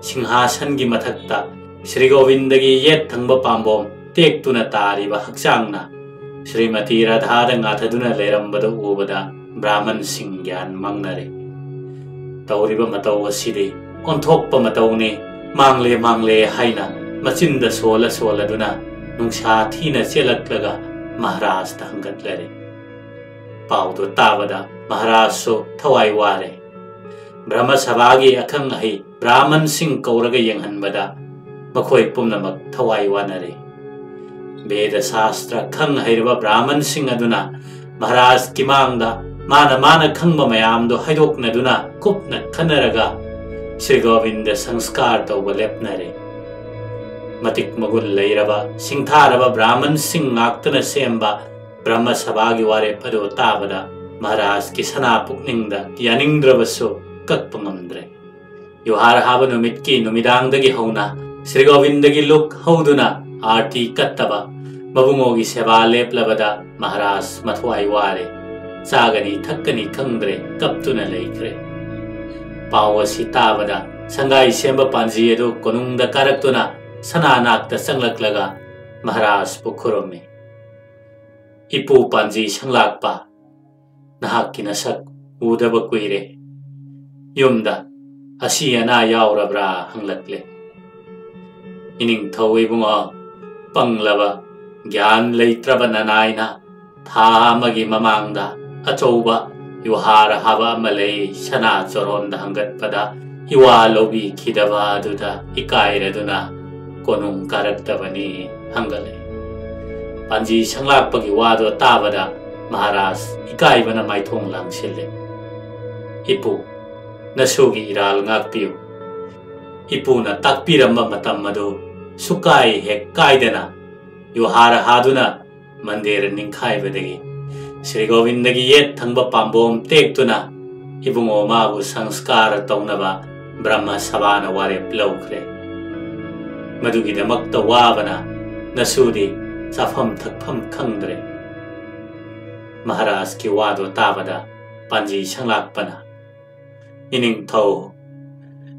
ꯁꯤꯡꯍꯥꯁꯟꯒꯤ ꯃꯊꯛꯇ ꯁ꯭ꯔꯤ ꯒꯣꯕꯤꯟꯗꯒꯤ ꯌꯦꯠ ꯊꯪꯕ ꯄꯥꯝꯕꯣꯝ ꯇꯦꯛꯇꯨꯅ ꯇꯥꯔꯤꯕ ꯍꯛꯆꯥꯡꯅ ꯁ꯭ꯔꯤꯃꯇꯤ ꯔꯥꯙꯥꯗ ꯉꯥꯊꯗꯨꯅ ꯂꯩꯔꯝꯕꯗ ꯎꯕꯗ ꯕ꯭ꯔꯥꯍꯃꯟꯁꯤꯡ ꯒ꯭ꯌꯥꯟ ꯃꯥꯡꯅꯔꯦ꯫ ꯇꯧꯔꯤꯕ ꯃꯇꯧ ꯑꯁꯤꯗꯤ ꯑꯣꯟꯊꯣꯛꯄ ꯃꯇꯧꯅꯤ, ꯃꯥꯡꯂꯦ ꯃꯥꯡꯂꯦ ꯍꯥꯏꯅ ꯃꯆꯤꯟꯗ ꯁꯣꯜꯂ ꯁꯣꯜꯂꯗꯨꯅ ꯅꯨꯡꯁꯥ ꯊꯤꯅ ꯆꯦꯜꯂꯛꯂꯒ ꯃꯍꯥꯔꯥꯖꯇ ꯍꯪꯒꯠꯂꯔꯦ꯫ ꯄꯥꯎꯗꯨ ꯇꯥꯕꯗ ꯃꯍꯥꯔꯥꯖꯁꯨ ꯊꯋꯥꯏ ꯋꯥꯔꯦ꯫ ꯕ꯭ꯔꯍꯃ ꯁꯚꯥꯒꯤ ꯑꯈꯪ ꯑꯍꯩ ꯕ꯭ꯔꯥꯍꯃꯟꯁꯤꯡ ꯀꯧꯔꯒ ꯌꯦꯡꯍꯟꯕꯗ ꯃꯈꯣꯏ ꯄꯨꯝꯅꯃꯛ ꯊꯋꯥꯏ ꯋꯥꯅꯔꯦ꯫ ꯕꯦꯗ ꯁꯥꯁꯇ꯭ꯔ ꯈꯪ ꯍꯩꯔꯕ ꯕ꯭ꯔꯥꯍꯃꯟꯁꯤꯡ ꯑꯗꯨꯅ ꯃꯍꯥꯔꯥꯖꯀꯤ ꯃꯥꯡꯗ ꯃꯥꯅ ꯃꯥꯅ ꯈꯪꯕ ꯃꯌꯥꯝꯗꯨ ꯍꯥꯏꯗꯣꯛꯅꯗꯨꯅ ꯀꯨꯞꯅ ꯈꯟꯅꯔꯒ ꯁ꯭ꯔꯤ ꯒꯣꯕꯤꯟꯗ ꯁꯪꯁꯀꯥꯔ ꯇꯧꯕ ꯂꯦꯞꯅꯔꯦ꯫ ꯃꯇꯤꯛ ꯃꯒꯨꯟ ꯂꯩꯔꯕ ꯁꯤꯡꯊꯥꯔꯕ ꯕ꯭ꯔꯥꯍꯃꯟꯁꯤꯡ ꯉꯥꯛꯇꯅ ꯁꯦꯝꯕ ꯕ꯭ꯔꯍꯃ ꯁꯚꯥꯒꯤ ꯋꯥꯔꯦꯞ ꯑꯗꯨ ꯇꯥꯕꯗ ꯃꯍꯥꯔꯥꯖꯀꯤ ꯁꯅꯥ ꯄꯨꯛꯅꯤꯡꯗ ꯌꯥꯅꯤꯡꯗ꯭ꯔꯕꯁꯨ ꯀꯛꯄ ꯉꯝꯗ꯭ꯔꯦ꯫ ꯌꯨꯍꯥꯔ ꯍꯥꯕ ꯅꯨꯃꯤꯠꯀꯤ ꯅꯨꯃꯤꯗꯥꯡꯗꯒꯤ ꯍꯧꯅ ꯁ꯭ꯔꯤ ꯒꯣꯕꯤꯟꯗꯒꯤ ꯂꯨꯛ ꯍꯧꯗꯨꯅ ꯑꯥꯔꯇꯤ ꯀꯠꯇꯕ, ꯃꯕꯨꯡꯉꯣꯒꯤ ꯁꯦꯕꯥ ꯂꯦꯞꯂꯕꯗ ꯃꯍꯥꯔꯥꯖ ꯃꯊ꯭ꯋꯥꯏ ꯋꯥꯔꯦ꯫ ꯆꯥꯒꯅꯤ ꯊꯛꯀꯅꯤ ꯈꯪꯗ꯭ꯔꯦ, ꯀꯞꯇꯨꯅ ꯂꯩꯈ꯭ꯔꯦ꯫ ꯄꯥꯎ ꯑꯁꯤ ꯇꯥꯕꯗ ꯁꯪꯒꯥꯏ ꯁꯦꯝꯕ ꯄꯥꯟꯖꯤ ꯑꯗꯨ ꯀꯣꯅꯨꯡꯗ ꯀꯥꯔꯛꯇꯨꯅ ꯁꯅꯥ ꯅꯥꯛꯇ ꯆꯪꯂꯛꯂꯒ ꯃꯍꯥꯔꯥꯖꯄꯨ ꯈꯨꯔꯨꯝꯃꯤ꯫ "ꯏꯄꯨ ꯄꯥꯟꯖꯤ ꯁꯪꯂꯥꯛꯄ, ꯅꯍꯥꯛꯀꯤ ꯅꯁꯛ ꯎꯗꯕ ꯀꯨꯏꯔꯦ꯫ ꯌꯨꯝꯗ ꯑꯁꯤ ꯑꯅꯥ ꯌꯥꯎꯔꯕ꯭ꯔꯥ?" ꯍꯪꯂꯛꯂꯦ꯫ "ꯏꯅꯤꯡꯊꯧ ꯏꯕꯨꯡꯉꯣ, ꯄꯪꯂꯕ, ꯒ꯭ꯌꯥꯟ ꯂꯩꯇ꯭ꯔꯕ ꯅꯅꯥꯏꯅ ꯊꯥ ꯑꯃꯒꯤ ꯃꯃꯥꯡꯗ ꯑꯆꯧꯕ ꯌꯨꯍꯥꯔ ꯍꯥꯕ ꯑꯃ ꯂꯩ ꯁꯅꯥ ꯆꯣꯔꯣꯟꯗ ꯍꯪꯒꯠꯄꯗ ꯏꯋꯥ ꯂꯧꯕꯤꯈꯤꯗꯕ ꯑꯗꯨꯗ ꯏꯀꯥꯏꯔꯗꯨꯅ ꯀꯣꯅꯨꯡ ꯀꯥꯔꯛꯇꯕꯅꯤ" ꯍꯪꯒꯠꯂꯦ꯫ ꯄꯥꯟꯖꯤ ꯁꯪꯂꯥꯛꯄꯒꯤ ꯋꯥꯗꯣ ꯇꯥꯕꯗ ꯃꯍꯥꯔꯥꯖ ꯏꯀꯥꯏꯕꯅ ꯃꯥꯏꯊꯣꯡ ꯂꯥꯡꯁꯤꯜꯂꯦ꯫ "ꯏꯄꯨ, ꯅꯁꯨꯒꯤ ꯏꯔꯥꯜ ꯉꯥꯛꯄꯤꯌꯨ꯫ ꯏꯄꯨꯅ ꯇꯥꯛꯄꯤꯔꯝꯕ ꯃꯇꯝ ꯑꯗꯨ ꯁꯨꯀꯥꯏ ꯍꯦꯛ ꯀꯥꯏꯗꯅ ꯌꯨꯍꯥꯔ ꯍꯥꯗꯨꯅ ꯃꯟꯗꯤꯔ ꯅꯤꯡꯈꯥꯏꯕꯗꯒꯤ ꯁ꯭ꯔꯤ ꯒꯣꯕꯤꯟꯗꯒꯤ ꯌꯦꯠ ꯊꯪꯕ ꯄꯥꯝꯕꯣꯝ ꯇꯦꯛꯇꯨꯅ ꯏꯕꯨꯡꯉꯣ ꯃꯥꯕꯨ ꯁꯪꯁꯀꯥꯔ ꯇꯧꯅꯕ ꯕ꯭ꯔꯍꯃ ꯁꯚꯥꯅ ꯋꯥꯔꯦꯞ ꯂꯧꯈ꯭ꯔꯦ꯫ ꯃꯗꯨꯒꯤꯗꯃꯛꯇ ꯋꯥꯕꯅ ꯅꯁꯨꯗꯤ ꯆꯥꯐꯝ ꯊꯛꯐꯝ ꯈꯪꯗ꯭ꯔꯦ꯫" ꯃꯍꯥꯔꯥꯖꯀꯤ ꯋꯥꯗꯣ ꯇꯥꯕꯗ ꯄꯥꯟꯖꯤ ꯁꯪꯂꯥꯛꯄꯅ, "ꯏꯅꯤꯡꯊꯧ,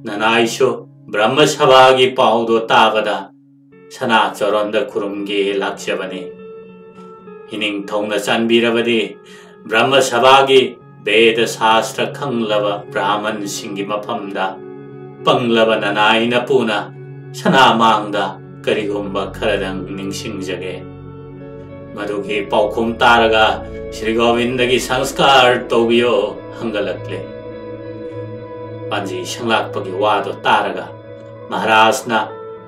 ꯅꯅꯥꯏꯁꯨ ꯕ꯭ꯔꯍꯃ ꯁꯚꯥꯒꯤ ꯄꯥꯎꯗꯣ ꯇꯥꯕꯗ ꯁꯅꯥ ꯆꯣꯔꯣꯟꯗ ꯈꯨꯔꯨꯝꯒꯦ ꯂꯥꯛꯆꯕꯅꯤ꯫ ꯏꯅꯤꯡꯊꯧꯅ ꯆꯥꯟꯕꯤꯔꯕꯗꯤ ꯕ꯭ꯔꯍ꯭ꯃ ꯁꯚꯥꯒꯤ ꯕꯦꯗ ꯁꯥꯁꯇ꯭ꯔ ꯈꯪꯂꯕ ꯕ꯭ꯔꯥꯍꯃꯟꯁꯤꯡꯒꯤ ꯃꯐꯝꯗ ꯄꯪꯂꯕ ꯅꯅꯥꯏ ꯅꯄꯨꯅ ꯁꯅꯥꯃꯥꯡꯗ ꯀꯔꯤꯒꯨꯝꯕ ꯈꯔꯗꯪ ꯅꯤꯡꯁꯤꯡꯖꯒꯦ꯫ ꯃꯗꯨꯒꯤ ꯄꯥꯎꯈꯨꯝ ꯇꯥꯔꯒ ꯁ꯭ꯔꯤ ꯒꯣꯕꯤꯟꯗꯒꯤ ꯁꯪꯁꯀꯥꯔ ꯇꯧꯕꯤꯌꯣ ꯍꯪꯒꯠꯂꯛꯂꯦ꯫ ꯄꯥꯟꯖꯤ ꯁꯪꯂꯥꯛꯄꯒꯤ ꯋꯥꯗꯣ ꯇꯥꯔꯒ ꯃꯍꯥꯔꯥꯖꯅ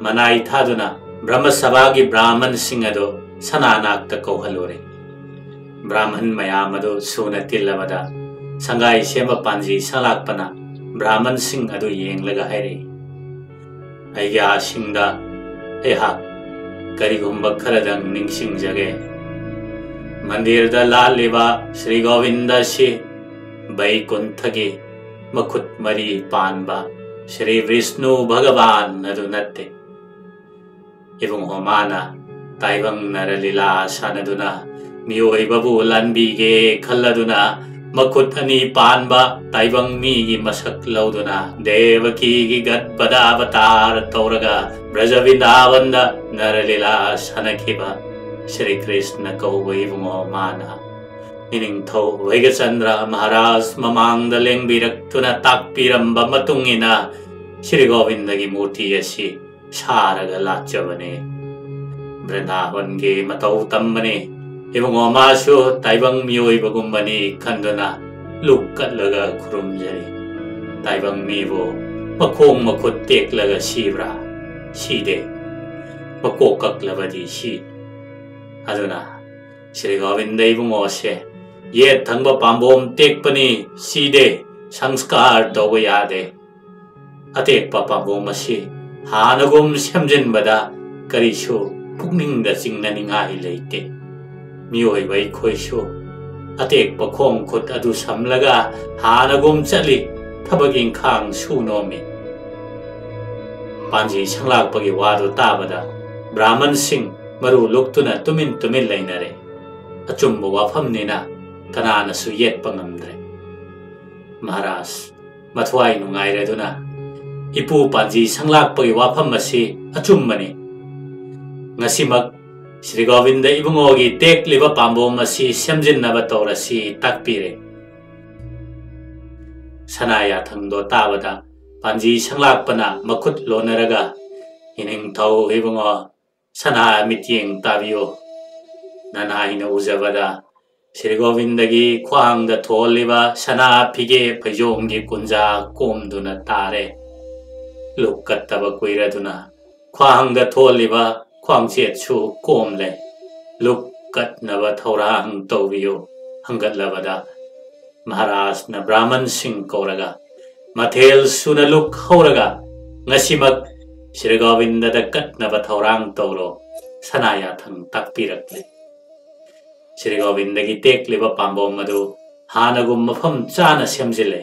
ꯃꯅꯥꯏ ꯊꯥꯗꯨꯅ ꯕ꯭ꯔꯍ꯭ꯃ ꯁꯚꯥꯒꯤ ꯕ꯭ꯔꯥꯍꯃꯟꯁꯤꯡ ꯑꯗꯨ ꯁꯅꯥꯅꯥꯛꯇ ꯀꯧꯍꯜꯂꯨꯔꯦ꯫ ꯕ꯭ꯔꯥꯍꯃꯟ ꯃꯌꯥꯝ ꯑꯗꯨ ꯁꯨꯅ ꯇꯤꯜꯂꯕꯗ ꯁꯪꯒꯥꯏ ꯁꯦꯝꯕ ꯄꯥꯟꯖꯤ ꯁꯪꯂꯥꯛꯄꯅ ꯕ꯭ꯔꯥꯍꯃꯟꯁꯤꯡ ꯑꯗꯨ ꯌꯦꯡꯂꯒ ꯍꯥꯏꯔꯛꯏ, "ꯑꯩꯒꯤ ꯑꯥꯁꯤꯡꯗ ꯑꯩꯍꯥꯛ ꯀꯔꯤꯒꯨꯝꯕ ꯈꯔꯗꯪ ꯅꯤꯡꯁꯤꯡꯖꯒꯦ꯫ ꯃꯟꯗꯤꯔꯗ ꯂꯥꯠꯂꯤꯕ ꯁ꯭ꯔꯤ ꯒꯣꯕꯤꯟꯗ ꯑꯁꯤ ꯕꯩꯀꯨꯟꯊꯒꯤ ꯃꯈꯨꯠ ꯃꯔꯤ ꯄꯥꯟꯕ ꯁ꯭ꯔꯤ ꯕꯤꯁꯅꯨ ꯚꯒꯕꯥꯟ ꯑꯗꯨ ꯅꯠꯇꯦ꯫ ꯏꯕꯨꯡꯉꯣ ꯃꯥꯅ ꯇꯥꯏꯕꯪ ꯅꯔꯂꯤꯂꯥ ꯁꯥꯟꯅꯗꯨꯅ ꯃꯤꯑꯣꯏꯕꯕꯨ ꯂꯥꯟꯕꯤꯒꯦ ꯈꯜꯂꯗꯨꯅ ꯃꯈꯨꯠ ꯑꯅꯤ ꯄꯥꯟꯕ ꯇꯥꯏꯕꯪ ꯃꯤꯒꯤ ꯃꯁꯛ ꯂꯧꯗꯨꯅ ꯗꯦꯕꯀꯤꯒꯤ ꯒꯠꯕꯗꯥꯕꯇꯥꯔ ꯇꯧꯔꯒ ꯕ꯭ꯔꯖ ꯕꯤꯟꯗꯥꯕꯟꯗ ꯅꯔꯂꯤꯂꯥ ꯁꯥꯟꯅꯈꯤꯕ ꯁ꯭ꯔꯤ ꯀ꯭ꯔꯤꯁꯅ ꯀꯧꯕ ꯏꯕꯨꯡꯉꯣ ꯃꯥꯅ ꯏꯅꯤꯡꯊꯧ ꯚꯩꯒꯆꯟꯗ꯭ꯔ ꯃꯍꯥꯔꯥꯖ ꯃꯃꯥꯡꯗ ꯂꯦꯡꯕꯤꯔꯛꯇꯨꯅ ꯇꯥꯛꯄꯤꯔꯝꯕ ꯃꯇꯨꯡ ꯏꯟꯅ ꯁ꯭ꯔꯤ ꯒꯣꯕꯤꯟꯗꯒꯤ ꯃꯨꯔꯇꯤ ꯑꯁꯤ ꯁꯥꯔꯒ ꯂꯥꯠꯆꯕꯅꯤ꯫ ꯕ꯭ꯔꯤꯟꯗꯥꯕꯟꯒꯤ ꯃꯇꯧ ꯇꯝꯕꯅꯤ꯫ ꯏꯕꯨꯡꯉꯣ ꯃꯥꯁꯨ ꯇꯥꯏꯕꯪ ꯃꯤꯑꯣꯏꯕꯒꯨꯝꯕꯅꯤ ꯈꯟꯗꯨꯅ ꯂꯨꯛ ꯀꯠꯂꯒ ꯈꯨꯔꯨꯝꯖꯔꯤ꯫ ꯇꯥꯏꯕꯪ ꯃꯤꯕꯨ ꯃꯈꯣꯡ ꯃꯈꯨꯠ ꯇꯦꯛꯂꯒ ꯁꯤꯕ꯭ꯔꯥ? ꯁꯤꯗꯦ꯫ ꯃꯀꯣꯛ ꯀꯛꯂꯕꯗꯤ ꯁꯤ꯫ ꯑꯗꯨꯅ ꯁ꯭ꯔꯤ ꯒꯣꯕꯤꯟꯗ ꯏꯕꯨꯡꯉꯣꯁꯦ ꯌꯦꯠ ꯊꯪꯕ ꯄꯥꯝꯕꯣꯝ ꯇꯦꯛꯄꯅꯤ, ꯁꯤꯗꯦ, ꯁꯪꯁꯀꯥꯔ ꯇꯧꯕ ꯌꯥꯗꯦ꯫ ꯑꯇꯦꯛꯄ ꯄꯥꯝꯕꯣꯝ ꯑꯁꯤ ꯍꯥꯟꯅꯒꯨꯝ ꯁꯦꯝꯖꯤꯟꯕꯗ ꯀꯔꯤꯁꯨ ꯄꯨꯛꯅꯤꯡꯗ ꯆꯤꯡꯅꯅꯤꯡꯉꯥꯏ ꯂꯩꯇꯦ꯫ ꯃꯤꯑꯣꯏꯕ ꯑꯩꯈꯣꯏꯁꯨ ꯑꯇꯦꯛꯄ ꯈꯣꯡ ꯈꯨꯠ ꯑꯗꯨ ꯁꯝꯂꯒ ꯍꯥꯟꯅꯒꯨꯝ ꯆꯠꯂꯤ, ꯊꯕꯛ ꯏꯪꯈꯥꯡ ꯁꯨ ꯅꯣꯝꯃꯤ꯫ ꯄꯥꯟꯖꯤ ꯁꯪꯂꯥꯛꯄꯒꯤ ꯋꯥꯗꯨ ꯇꯥꯕꯗ ꯕ꯭ꯔꯥꯍꯃꯟꯁꯤꯡ ꯃꯔꯨ ꯂꯨꯛꯇꯨꯅ ꯇꯨꯃꯤꯟ ꯇꯨꯃꯤꯟ ꯂꯩꯅꯔꯦ꯫ ꯑꯆꯨꯝꯕ ꯋꯥꯐꯝꯅꯤꯅ ꯀꯅꯥꯅꯁꯨ ꯌꯦꯠꯄ ꯉꯝꯗ꯭ꯔꯦ꯫ ꯃꯍꯥꯔꯥꯖ ꯃꯊ꯭ꯋꯥꯏ ꯅꯨꯡꯉꯥꯏꯔꯗꯨꯅ, "ꯏꯄꯨ ꯄꯥꯟꯖꯤ ꯁꯪꯂꯥꯛꯄꯒꯤ ꯋꯥꯐꯝ ꯑꯁꯤ ꯑꯆꯨꯝꯕꯅꯤ꯫ ꯉꯁꯤꯃꯛ ꯁ꯭ꯔꯤ ꯒꯣꯕꯤꯟꯗ ꯏꯕꯨꯡꯉꯣꯒꯤ ꯇꯦꯛꯂꯤꯕ ꯄꯥꯝꯕꯣꯝ ꯑꯁꯤ ꯁꯦꯝꯖꯤꯟꯅꯕ ꯇꯧꯔꯁꯤ ꯇꯥꯛꯄꯤꯔꯦ꯫ ꯁꯅꯥ ꯌꯥꯊꯪꯗꯣ ꯇꯥꯕꯗ ꯄꯥꯟꯖꯤ ꯁꯪꯂꯥꯛꯄꯅ ꯃꯈꯨꯠ ꯂꯣꯟꯅꯔꯒ, "ꯏꯅꯤꯡꯊꯧ ꯏꯕꯨꯡꯉꯣ, ꯁꯅꯥ ꯃꯤꯠꯌꯦꯡ ꯇꯥꯕꯤꯌꯨ꯫ ꯅꯅꯥꯏꯅ ꯎꯖꯕꯗ ꯁ꯭ꯔꯤ ꯒꯣꯕꯤꯟꯗꯒꯤ ꯈ꯭ꯋꯥꯡꯗ ꯊꯣꯜꯂꯤꯕ ꯁꯅꯥ ꯐꯤꯒꯦ ꯐꯩꯖꯣꯝꯒꯤ ꯀꯨꯟꯖꯥ ꯀꯣꯝꯗꯨꯅ ꯇꯥꯔꯦ꯫ ꯂꯨꯛ ꯀꯠꯇꯕ ꯀꯨꯏꯔꯗꯨꯅ ꯈ꯭ꯋꯥꯡꯗ ꯊꯣꯜꯂꯤꯕ ꯈ꯭ꯋꯥꯡꯆꯦꯠꯁꯨ ꯀꯣꯝꯂꯦ꯫ ꯂꯨꯛ ꯀꯠꯅꯕ ꯊꯧꯔꯥꯡ ꯇꯧꯕꯤꯌꯨ꯫" ꯍꯪꯒꯠꯂꯕꯗ ꯃꯍꯥꯔꯥꯖꯅ ꯕ꯭ꯔꯥꯍꯃꯟꯁꯤꯡ ꯀꯧꯔꯒ, "ꯃꯊꯦꯜ ꯁꯨꯅ ꯂꯨꯛ ꯍꯧꯔꯒ ꯉꯁꯤꯃꯛ ꯁ꯭ꯔꯤ ꯒꯣꯕꯤꯟꯗꯗ ꯀꯠꯅꯕ ꯊꯧꯔꯥꯡ ꯇꯧꯔꯣ" ꯁꯅꯥ ꯌꯥꯊꯪ ꯇꯥꯛꯄꯤꯔꯛꯂꯦ꯫ ꯁ꯭ꯔꯤ ꯒꯣꯕꯤꯟꯗꯒꯤ ꯇꯦꯛꯂꯤꯕ ꯄꯥꯝꯕꯣꯝ ꯑꯗꯨ ꯍꯥꯟꯅꯒꯨꯝ ꯃꯐꯝ ꯆꯥꯅ ꯁꯦꯝꯖꯤꯜꯂꯦ꯫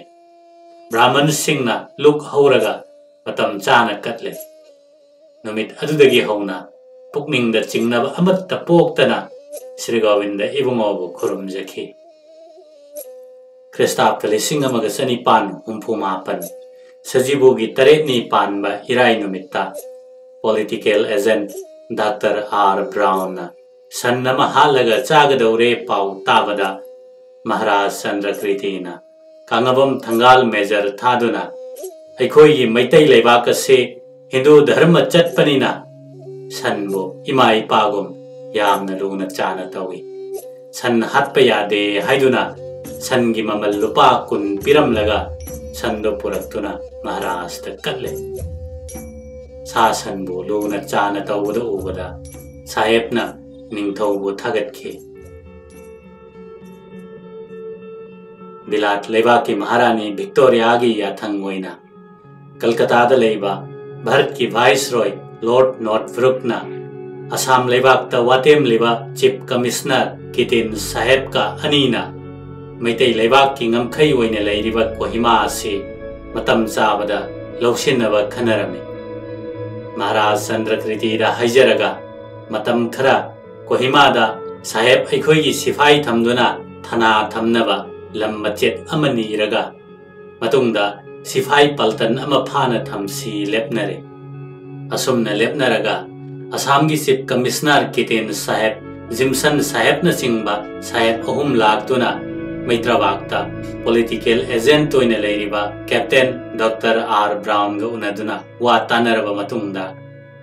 ꯕ꯭ꯔꯥꯍꯃꯟꯁꯤꯡꯅ ꯂꯨꯛ ꯍꯧꯔꯒ ꯃꯇꯝ ꯆꯥꯅ ꯀꯠꯂꯦ꯫ ꯅꯨꯃꯤꯠ ꯑꯗꯨꯗꯒꯤ ꯍꯧꯅ ꯄꯨꯛꯅꯤꯡꯗ ꯆꯤꯡꯅꯕ ꯑꯃꯠꯇ ꯄꯣꯛꯇꯅ ꯁ꯭ꯔꯤ ꯒꯣꯕꯤꯟꯗ ꯏꯕꯨꯡꯉꯣꯕꯨ ꯈꯨꯔꯨꯝꯖꯈꯤ꯫ ꯈ꯭ꯔꯤꯁꯇꯥꯕꯇ ꯂꯤꯁꯤꯡ ꯑꯃꯒ ꯆꯅꯤꯄꯥꯟ ꯍꯨꯝꯐꯨ ꯃꯥꯄꯟ, ꯁꯖꯤꯕꯨꯒꯤ ꯇꯔꯦꯠꯅꯤ ꯄꯥꯟꯕ ꯏꯔꯥꯏ ꯅꯨꯃꯤꯠꯇ ꯄꯣꯂꯤꯇꯤꯀꯦꯜ ꯑꯦꯖꯦꯟꯠ ꯗꯥꯛꯇꯔ ꯑꯥꯔ ꯕ꯭ꯔꯥꯎꯟꯅ ꯁꯟ ꯑꯃ ꯍꯥꯠꯂꯒ ꯆꯥꯒꯗꯧꯔꯦ ꯄꯥꯎ ꯇꯥꯕꯗ ꯃꯍꯥꯔꯥꯖ ꯆꯟꯗ꯭ꯔꯀ꯭ꯔꯤꯇꯤꯅ ꯀꯥꯡꯉꯕꯝ ꯊꯪꯒꯥꯜ ꯃꯦꯖꯔ ꯊꯥꯗꯨꯅ, "ꯑꯩꯈꯣꯏꯒꯤ ꯃꯩꯇꯩ ꯂꯩꯕꯥꯛ ꯑꯁꯤ ꯍꯤꯟꯗꯨ ꯙꯔꯃ ꯆꯠꯄꯅꯤꯅ ꯁꯟꯕꯨ ꯏꯃꯥ ꯏꯄꯥꯒꯨꯝ ꯌꯥꯝꯅ ꯂꯨꯅ ꯆꯥꯅ ꯇꯧꯏ꯫ ꯁꯟ ꯍꯥꯠꯄ ꯌꯥꯗꯦ" ꯍꯥꯏꯗꯨꯅ ꯁꯟꯒꯤ ꯃꯃꯜ ꯂꯨꯄꯥ ꯀꯨꯟ ꯄꯤꯔꯝꯂꯒ ꯁꯟꯗꯨ ꯄꯨꯔꯛꯇꯨꯅ ꯃꯍꯥꯔꯥꯖꯇ ꯀꯠꯂꯦ꯫ ꯁꯥ ꯁꯟꯕꯨ ꯂꯨꯅ ꯆꯥꯅ ꯇꯧꯕꯗ ꯎꯕꯗ ꯁꯥꯍꯦꯕꯅ ꯅꯤꯡꯊꯧꯕꯨ ꯊꯥꯒꯠꯈꯤ꯫ ꯕꯤꯂꯥꯠ ꯂꯩꯕꯥꯛꯀꯤ ꯃꯍꯥꯔꯥꯅꯤ ꯚꯤꯛꯇꯣꯔꯤꯌꯥꯒꯤ ꯌꯥꯊꯪ ꯑꯣꯏꯅ ꯀꯜꯀꯇꯥꯗ ꯂꯩꯕ ꯚꯥꯔꯠꯀꯤ ꯚꯥꯏꯁꯔꯣꯏ ꯂꯣꯔꯗ ꯅꯣꯔꯊꯕ꯭ꯔꯨꯛꯅ ꯑꯁꯥꯝ ꯂꯩꯕꯥꯛꯇ ꯋꯥꯇꯦꯝꯂꯤꯕ ꯆꯤꯐ ꯀꯃꯤꯁꯅꯔ ꯀꯤꯇꯤꯟ ꯁꯥꯍꯦꯕꯀ ꯑꯅꯤꯅ ꯃꯩꯇꯩ ꯂꯩꯕꯥꯛꯀꯤ ꯉꯝꯈꯩ ꯑꯣꯏꯅ ꯂꯩꯔꯤꯕ ꯀꯣꯍꯤꯃꯥ ꯑꯁꯤ ꯃꯇꯝ ꯆꯥꯕꯗ ꯂꯧꯁꯤꯟꯅꯕ ꯈꯟꯅꯔꯝꯃꯤ꯫ ꯃꯍꯥꯔꯥꯖ ꯆꯟꯗ꯭ꯔꯀ꯭ꯔꯤꯇꯤꯗ ꯍꯥꯏꯖꯔꯒ ꯃꯇꯝ ꯈꯔ ꯀꯣꯍꯤꯃꯥꯗ ꯁꯥꯍꯦꯕ ꯑꯩꯈꯣꯏꯒꯤ ꯁꯤꯐꯥꯏ ꯊꯝꯗꯨꯅ ꯊꯅꯥ ꯊꯝꯅꯕ ꯂꯝ ꯃꯆꯦꯠ ꯑꯃ ꯅꯤꯔꯒ ꯃꯇꯨꯡꯗ ꯁꯤꯐꯥꯏ ꯄꯜꯇꯟ ꯑꯃ ꯐꯥꯅ ꯊꯝꯁꯤ ꯂꯦꯞꯅꯔꯦ꯫ ꯑꯁꯨꯝꯅ ꯂꯦꯞꯅꯔꯒ ꯑꯁꯥꯝꯒꯤ Chief Commissioner ꯀꯤꯇꯦꯟ ꯁꯥꯍꯦꯕ, ꯖꯤꯝꯁꯟ ꯁꯥꯍꯦꯕꯅꯆꯤꯡꯕ ꯁꯥꯍꯦꯕ ꯑꯍꯨꯝ ꯂꯥꯛꯇꯨꯅ ꯃꯩꯇ꯭ꯔꯕꯥꯛꯇ political agent ꯑꯣꯏꯅ ꯂꯩꯔꯤꯕ Captain Doctor R Brownꯒ ꯎꯅꯗꯨꯅ ꯋꯥ ꯇꯥꯅꯔꯕ ꯃꯇꯨꯡꯗ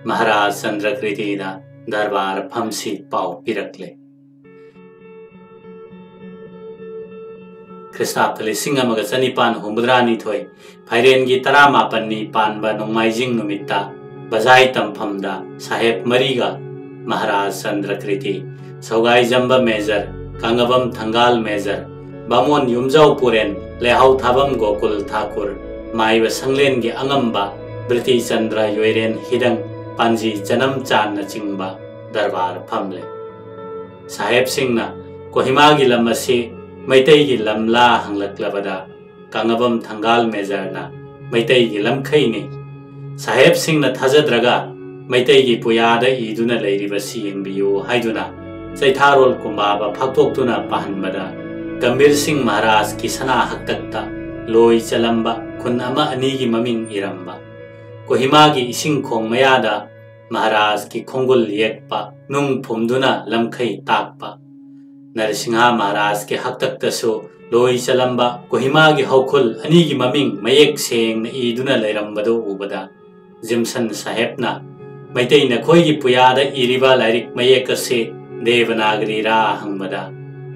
ꯃꯍꯥꯔꯥꯖ ꯆꯟꯗ꯭ꯔꯀ꯭ꯔꯤꯇꯤꯗ ꯗꯔꯕꯥꯔ ꯐꯝꯁꯤ ꯄꯥꯎ ꯄꯤꯔꯛꯂꯦ꯫ ꯈ꯭ꯔꯤꯁꯇꯥꯕꯇ ꯂꯤꯁꯤꯡ ꯑꯃꯒ ꯆꯅꯤꯄꯥꯟ ꯍꯨꯝꯐꯨꯇꯔꯥꯅꯤꯊꯣꯏ, ꯐꯥꯏꯔꯦꯟꯒꯤ ꯇꯔꯥꯃꯥꯄꯟꯅꯤ ꯄꯥꯟꯕ ꯅꯣꯡꯃꯥꯏꯖꯤꯡ ꯅꯨꯃꯤꯠꯇ ꯕꯖꯥꯏ ꯇꯝꯐꯝꯗ ꯁꯥꯍꯦꯕ ꯃꯔꯤꯒ ꯃꯍꯥꯔꯥꯖ ꯆꯟꯗ꯭ꯔꯀ꯭ꯔꯤꯇꯤ, ꯁꯧꯒꯥꯏꯖꯝꯕ ꯃꯦꯖꯔ, ꯀꯪꯉꯕꯝ ꯊꯪꯒꯥꯜ ꯃꯦꯖꯔ, ꯕꯥꯃꯣꯟ ꯌꯨꯝꯖꯥꯎ ꯄꯨꯔꯦꯟ, ꯂꯩꯍꯥꯎ ꯊꯥꯕꯝ ꯒꯣꯀꯨꯜ ꯊꯥꯀꯨꯔ, ꯃꯥꯏꯕ ꯁꯪꯂꯦꯟꯒꯤ ꯑꯉꯝꯕ, ꯕ꯭ꯔꯤꯇꯤ ꯆꯟꯗ꯭ꯔ ꯌꯣꯏꯔꯦꯟ ꯍꯤꯗꯪ, ꯄꯥꯟꯖꯤ ꯆꯅꯝ ꯆꯥꯟꯅꯆꯤꯡꯕ ꯗꯔꯕꯥꯔ ꯐꯝꯂꯦ꯫ ꯁꯥꯍꯦꯕꯁꯤꯡꯅ ꯀꯣꯍꯤꯃꯥꯒꯤ ꯂꯝ ꯑꯁꯤ ꯃꯩꯇꯩꯒꯤ ꯂꯝꯂꯥ ꯍꯪꯂꯛꯂꯕꯗ, ꯀꯪꯉꯕꯝ ꯊꯪꯒꯥꯜ ꯃꯦꯖꯔꯅ ꯃꯩꯇꯩꯒꯤ ꯂꯝꯈꯩꯅꯤ, ꯁꯥꯍꯦꯕꯁꯤꯡꯅ ꯊꯥꯖꯗ꯭ꯔꯒ ꯃꯩꯇꯩꯒꯤ ꯄꯨꯌꯥꯗ ꯏꯗꯨꯅ ꯂꯩꯔꯤꯕꯁꯤ ꯌꯦꯡꯕꯤꯌꯨ ꯍꯥꯏꯗꯨꯅ ꯆꯩꯊꯥꯔꯣꯜ ꯀꯨꯝꯕꯥꯕ ꯐꯥꯛꯇꯣꯛꯇꯨꯅ ꯄꯥꯍꯟꯕꯗ, ꯒꯝꯚꯤꯔ ꯁꯤꯡ ꯃꯍꯥꯔꯥꯖꯀꯤ ꯁꯅꯥ ꯍꯛꯇꯛꯇ ꯂꯣꯏ ꯆꯂꯝꯕ ꯈꯨꯟ ꯑꯃ ꯑꯅꯤꯒꯤ ꯃꯃꯤꯡ ꯏꯔꯝꯕ, ꯀꯣꯍꯤꯃꯥꯒꯤ ꯏꯁꯤꯡ ꯈꯣꯡ ꯃꯌꯥꯗ ꯃꯍꯥꯔꯥꯖꯀꯤ ꯈꯣꯡꯒꯨꯜ ꯌꯦꯛꯄ ꯅꯨꯡ ꯐꯨꯝꯗꯨꯅ ꯂꯝꯈꯩ ꯇꯥꯛꯄ, ꯅꯔꯁꯤꯡꯍ ꯃꯍꯥꯔꯥꯖꯀꯤ ꯍꯥꯛꯇꯛꯇꯁꯨ ꯂꯣꯏ ꯆꯂꯝꯕ ꯀꯣꯍꯤꯃꯥꯒꯤ ꯍꯧꯈꯨꯜ ꯑꯅꯤꯒꯤ ꯃꯃꯤꯡ ꯃꯌꯦꯛ ꯁꯦꯡꯅ ꯏꯗꯨꯅ ꯂꯩꯔꯝꯕꯗꯨ ꯎꯕꯗ, ꯖꯤꯝꯁꯟ ꯁꯥꯍꯦꯕꯅ, "ꯃꯩꯇꯩ ꯅꯈꯣꯏꯒꯤ ꯄꯨꯌꯥꯗ ꯏꯔꯤꯕ ꯂꯥꯏꯔꯤꯛ ꯃꯌꯦꯛ ꯑꯁꯤ ꯗꯦꯕꯅꯥꯒꯔꯤꯔꯥ?" ꯍꯪꯕꯗ,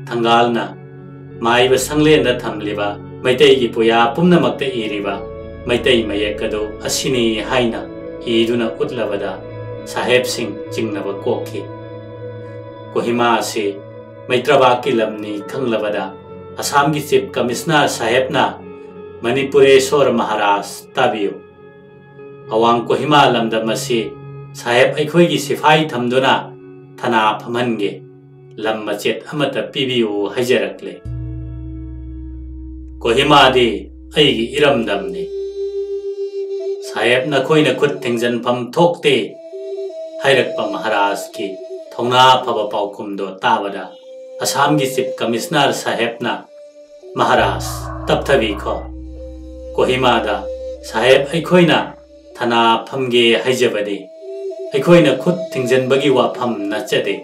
ꯊꯪꯒꯥꯜꯅ, "ꯃꯥꯏꯕ ꯁꯪꯂꯦꯟꯗ ꯊꯝꯂꯤꯕ ꯃꯩꯇꯩꯒꯤ ꯄꯨꯌꯥ ꯄꯨꯝꯅꯃꯛꯇ ꯏꯔꯤꯕ ꯃꯩꯇꯩ ꯃꯌꯦꯛ ꯑꯗꯨ ꯑꯁꯤꯅꯤ" ꯍꯥꯏꯅ ꯏꯗꯨꯅ ꯎꯠꯂꯕꯗ, ꯁꯥꯍꯦꯕꯁꯤꯡ ꯆꯤꯡꯅꯕ ꯀꯣꯛꯈꯤ꯫ ꯀꯣꯍꯤꯃꯥ ꯑꯁꯤ ꯃꯩꯇ꯭ꯔꯕꯥꯛꯀꯤ ꯂꯝꯅꯤ ꯈꯪꯂꯕꯗ, ꯑꯁꯥꯝꯒꯤ Chief Commissioner ꯁꯥꯍꯦꯕꯅ, "ꯃꯅꯤꯄꯨꯔꯦꯁꯣꯔ ꯃꯍꯥꯔꯥꯖ, ꯇꯥꯕꯤꯌꯨ꯫ ꯑꯋꯥꯡ ꯀꯣꯍꯤꯃꯥ ꯂꯝꯗꯝ ꯑꯁꯤ ꯁꯥꯍꯦꯕ ꯑꯩꯈꯣꯏꯒꯤ ꯁꯤꯐꯥꯏ ꯊꯝꯗꯨꯅ ꯊꯅꯥ ꯐꯝꯍꯟꯒꯦ꯫ ꯂꯝ ꯃꯆꯦꯠ ꯑꯃꯠꯇ ꯄꯤꯕꯤꯌꯨ" ꯍꯥꯏꯖꯔꯛꯂꯦ꯫ "ꯀꯣꯍꯤꯃꯥꯗꯤ ꯑꯩꯒꯤ ꯏꯔꯝꯗꯝꯅꯤ꯫ ꯁꯥꯍꯦꯕ ꯅꯈꯣꯏꯅ ꯈꯨꯠ ꯊꯤꯡꯖꯤꯟꯐꯝ ꯊꯣꯛꯇꯦ" ꯍꯥꯏꯔꯛꯄ ꯃꯍꯥꯔꯥꯖꯀꯤ ꯊꯧꯅꯥ ꯐꯕ ꯄꯥꯎꯈꯨꯝꯗꯣ ꯇꯥꯕꯗ, ꯑꯁꯥꯝꯒꯤ Chief Commissioner ꯁꯥꯍꯦꯕꯅ, "ꯃꯍꯥꯔꯥꯖ, ꯇꯞꯊꯕꯤꯈꯣ꯫ ꯀꯣꯍꯤꯃꯥꯗ ꯁꯥꯍꯦꯕ ꯑꯩꯈꯣꯏꯅ ꯊꯅꯥ ꯐꯝꯒꯦ ꯍꯥꯏꯖꯕꯅꯤ꯫ ꯑꯩꯈꯣꯏꯅ ꯈꯨꯠ ꯊꯤꯡꯖꯤꯟꯕꯒꯤ ꯋꯥꯐꯝ ꯅꯠꯆꯗꯦ꯫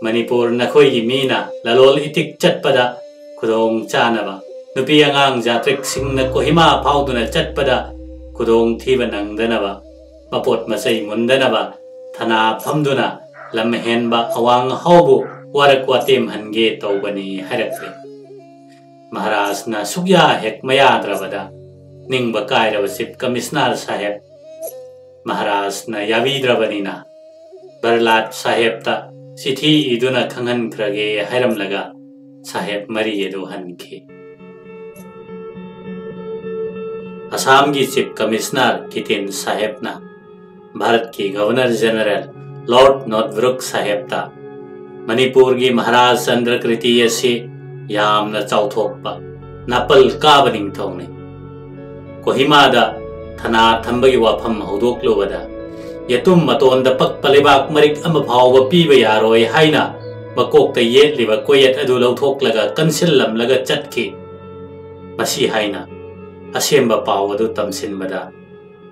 ꯃꯅꯤꯄꯨꯔ ꯅꯈꯣꯏꯒꯤ ꯃꯤꯅ ꯂꯂꯣꯜ ꯏꯇꯤꯛ ꯆꯠꯄꯗ ꯈꯨꯗꯣꯡ ꯆꯥꯅꯕ, ꯅꯨꯄꯤ ꯑꯉꯥꯡ ꯖꯥꯇ꯭ꯔꯤꯛꯁꯤꯡꯅ ꯀꯣꯍꯤꯃꯥ ꯐꯥꯎꯗꯨꯅ ꯆꯠꯄꯗ ꯈꯨꯗꯣꯡ ꯊꯤꯕ ꯅꯪꯗꯅꯕ, ꯃꯄꯣꯠ ꯃꯆꯩ ꯃꯨꯟꯗꯅꯕ ꯊꯅꯥ ꯐꯝꯗꯨꯅ ꯂꯝ ꯍꯦꯟꯕ ꯑꯋꯥꯡ ꯍꯥꯎꯕꯨ ꯋꯥꯔꯛ ꯋꯥꯇꯦꯝꯍꯟꯒꯦ ꯇꯧꯕꯅꯤ ꯍꯥꯏꯔꯛꯂꯦ꯫ ꯃꯍꯥꯔꯥꯖꯅ ꯁꯨꯛꯌꯥ ꯍꯦꯛ ꯃꯌꯥꯗ꯭ꯔꯕꯗ ꯅꯤꯡꯕ ꯀꯥꯏꯔꯕ ꯆꯤꯐ ꯀꯃꯤꯁꯅꯔ ꯁꯥꯍꯦꯕ ꯃꯍꯥꯔꯥꯖꯅ ꯌꯥꯕꯤꯗ꯭ꯔꯕꯅꯤꯅ ꯕꯔꯂꯥꯠ ꯁꯥꯍꯦꯕꯇ ꯆꯤꯊꯤ ꯏꯗꯨꯅ ꯈꯪꯍꯟꯈ꯭ꯔꯒꯦ ꯍꯥꯏꯔꯝꯂꯒ ꯁꯥꯍꯦꯕ ꯃꯔꯤ ꯑꯗꯨ ꯍꯟꯈꯤ꯫ ꯑꯁꯥꯝꯒꯤ ꯆꯤꯐ ꯀꯃꯤꯁꯅꯔ ꯀꯤꯇꯤꯟ ꯁꯥꯍꯦꯕꯅ ꯚꯥꯔꯠꯀꯤ ꯒꯚꯔꯅꯔ ꯖꯦꯅꯔꯦꯜ ꯂꯣꯔꯗ ꯅꯣꯠꯕ꯭ꯔꯨꯛ ꯁꯥꯍꯦꯕꯇ ꯃꯅꯤꯄꯨꯔꯒꯤ ꯃꯍꯥꯔꯥꯖ ꯆꯟꯗ꯭ꯔꯀ꯭ꯔꯤꯇꯤ ꯑꯁꯤ ꯌꯥꯝꯅ ꯆꯥꯎꯊꯣꯛꯄ, ꯅꯥꯄꯜ ꯀꯥꯕ ꯅꯤꯡꯊꯧꯅꯤ꯫ ꯀꯣꯍꯤꯃꯥꯗ ꯊꯅꯥ ꯊꯝꯕꯒꯤ ꯋꯥꯐꯝ ꯍꯧꯗꯣꯛꯂꯨꯕꯗ ꯌꯦꯇꯨꯝ ꯃꯇꯣꯟꯗ ꯄꯛꯄ ꯂꯩꯕꯥꯛ ꯃꯔꯤꯛ ꯑꯃ ꯐꯥꯎꯕ ꯄꯤꯕ ꯌꯥꯔꯣꯏ ꯍꯥꯏꯅ ꯃꯀꯣꯛꯇ ꯌꯦꯠꯂꯤꯕ ꯀꯣꯌꯦꯠ ꯑꯗꯨ ꯂꯧꯊꯣꯛꯂꯒ ꯀꯟꯁꯤꯜꯂꯝꯂꯒ ꯆꯠꯈꯤ꯫ ꯃꯁꯤ ꯍꯥꯏꯅ ꯑꯁꯦꯡꯕ ꯄꯥꯎ ꯑꯗꯨ ꯇꯝꯁꯤꯟꯕꯗ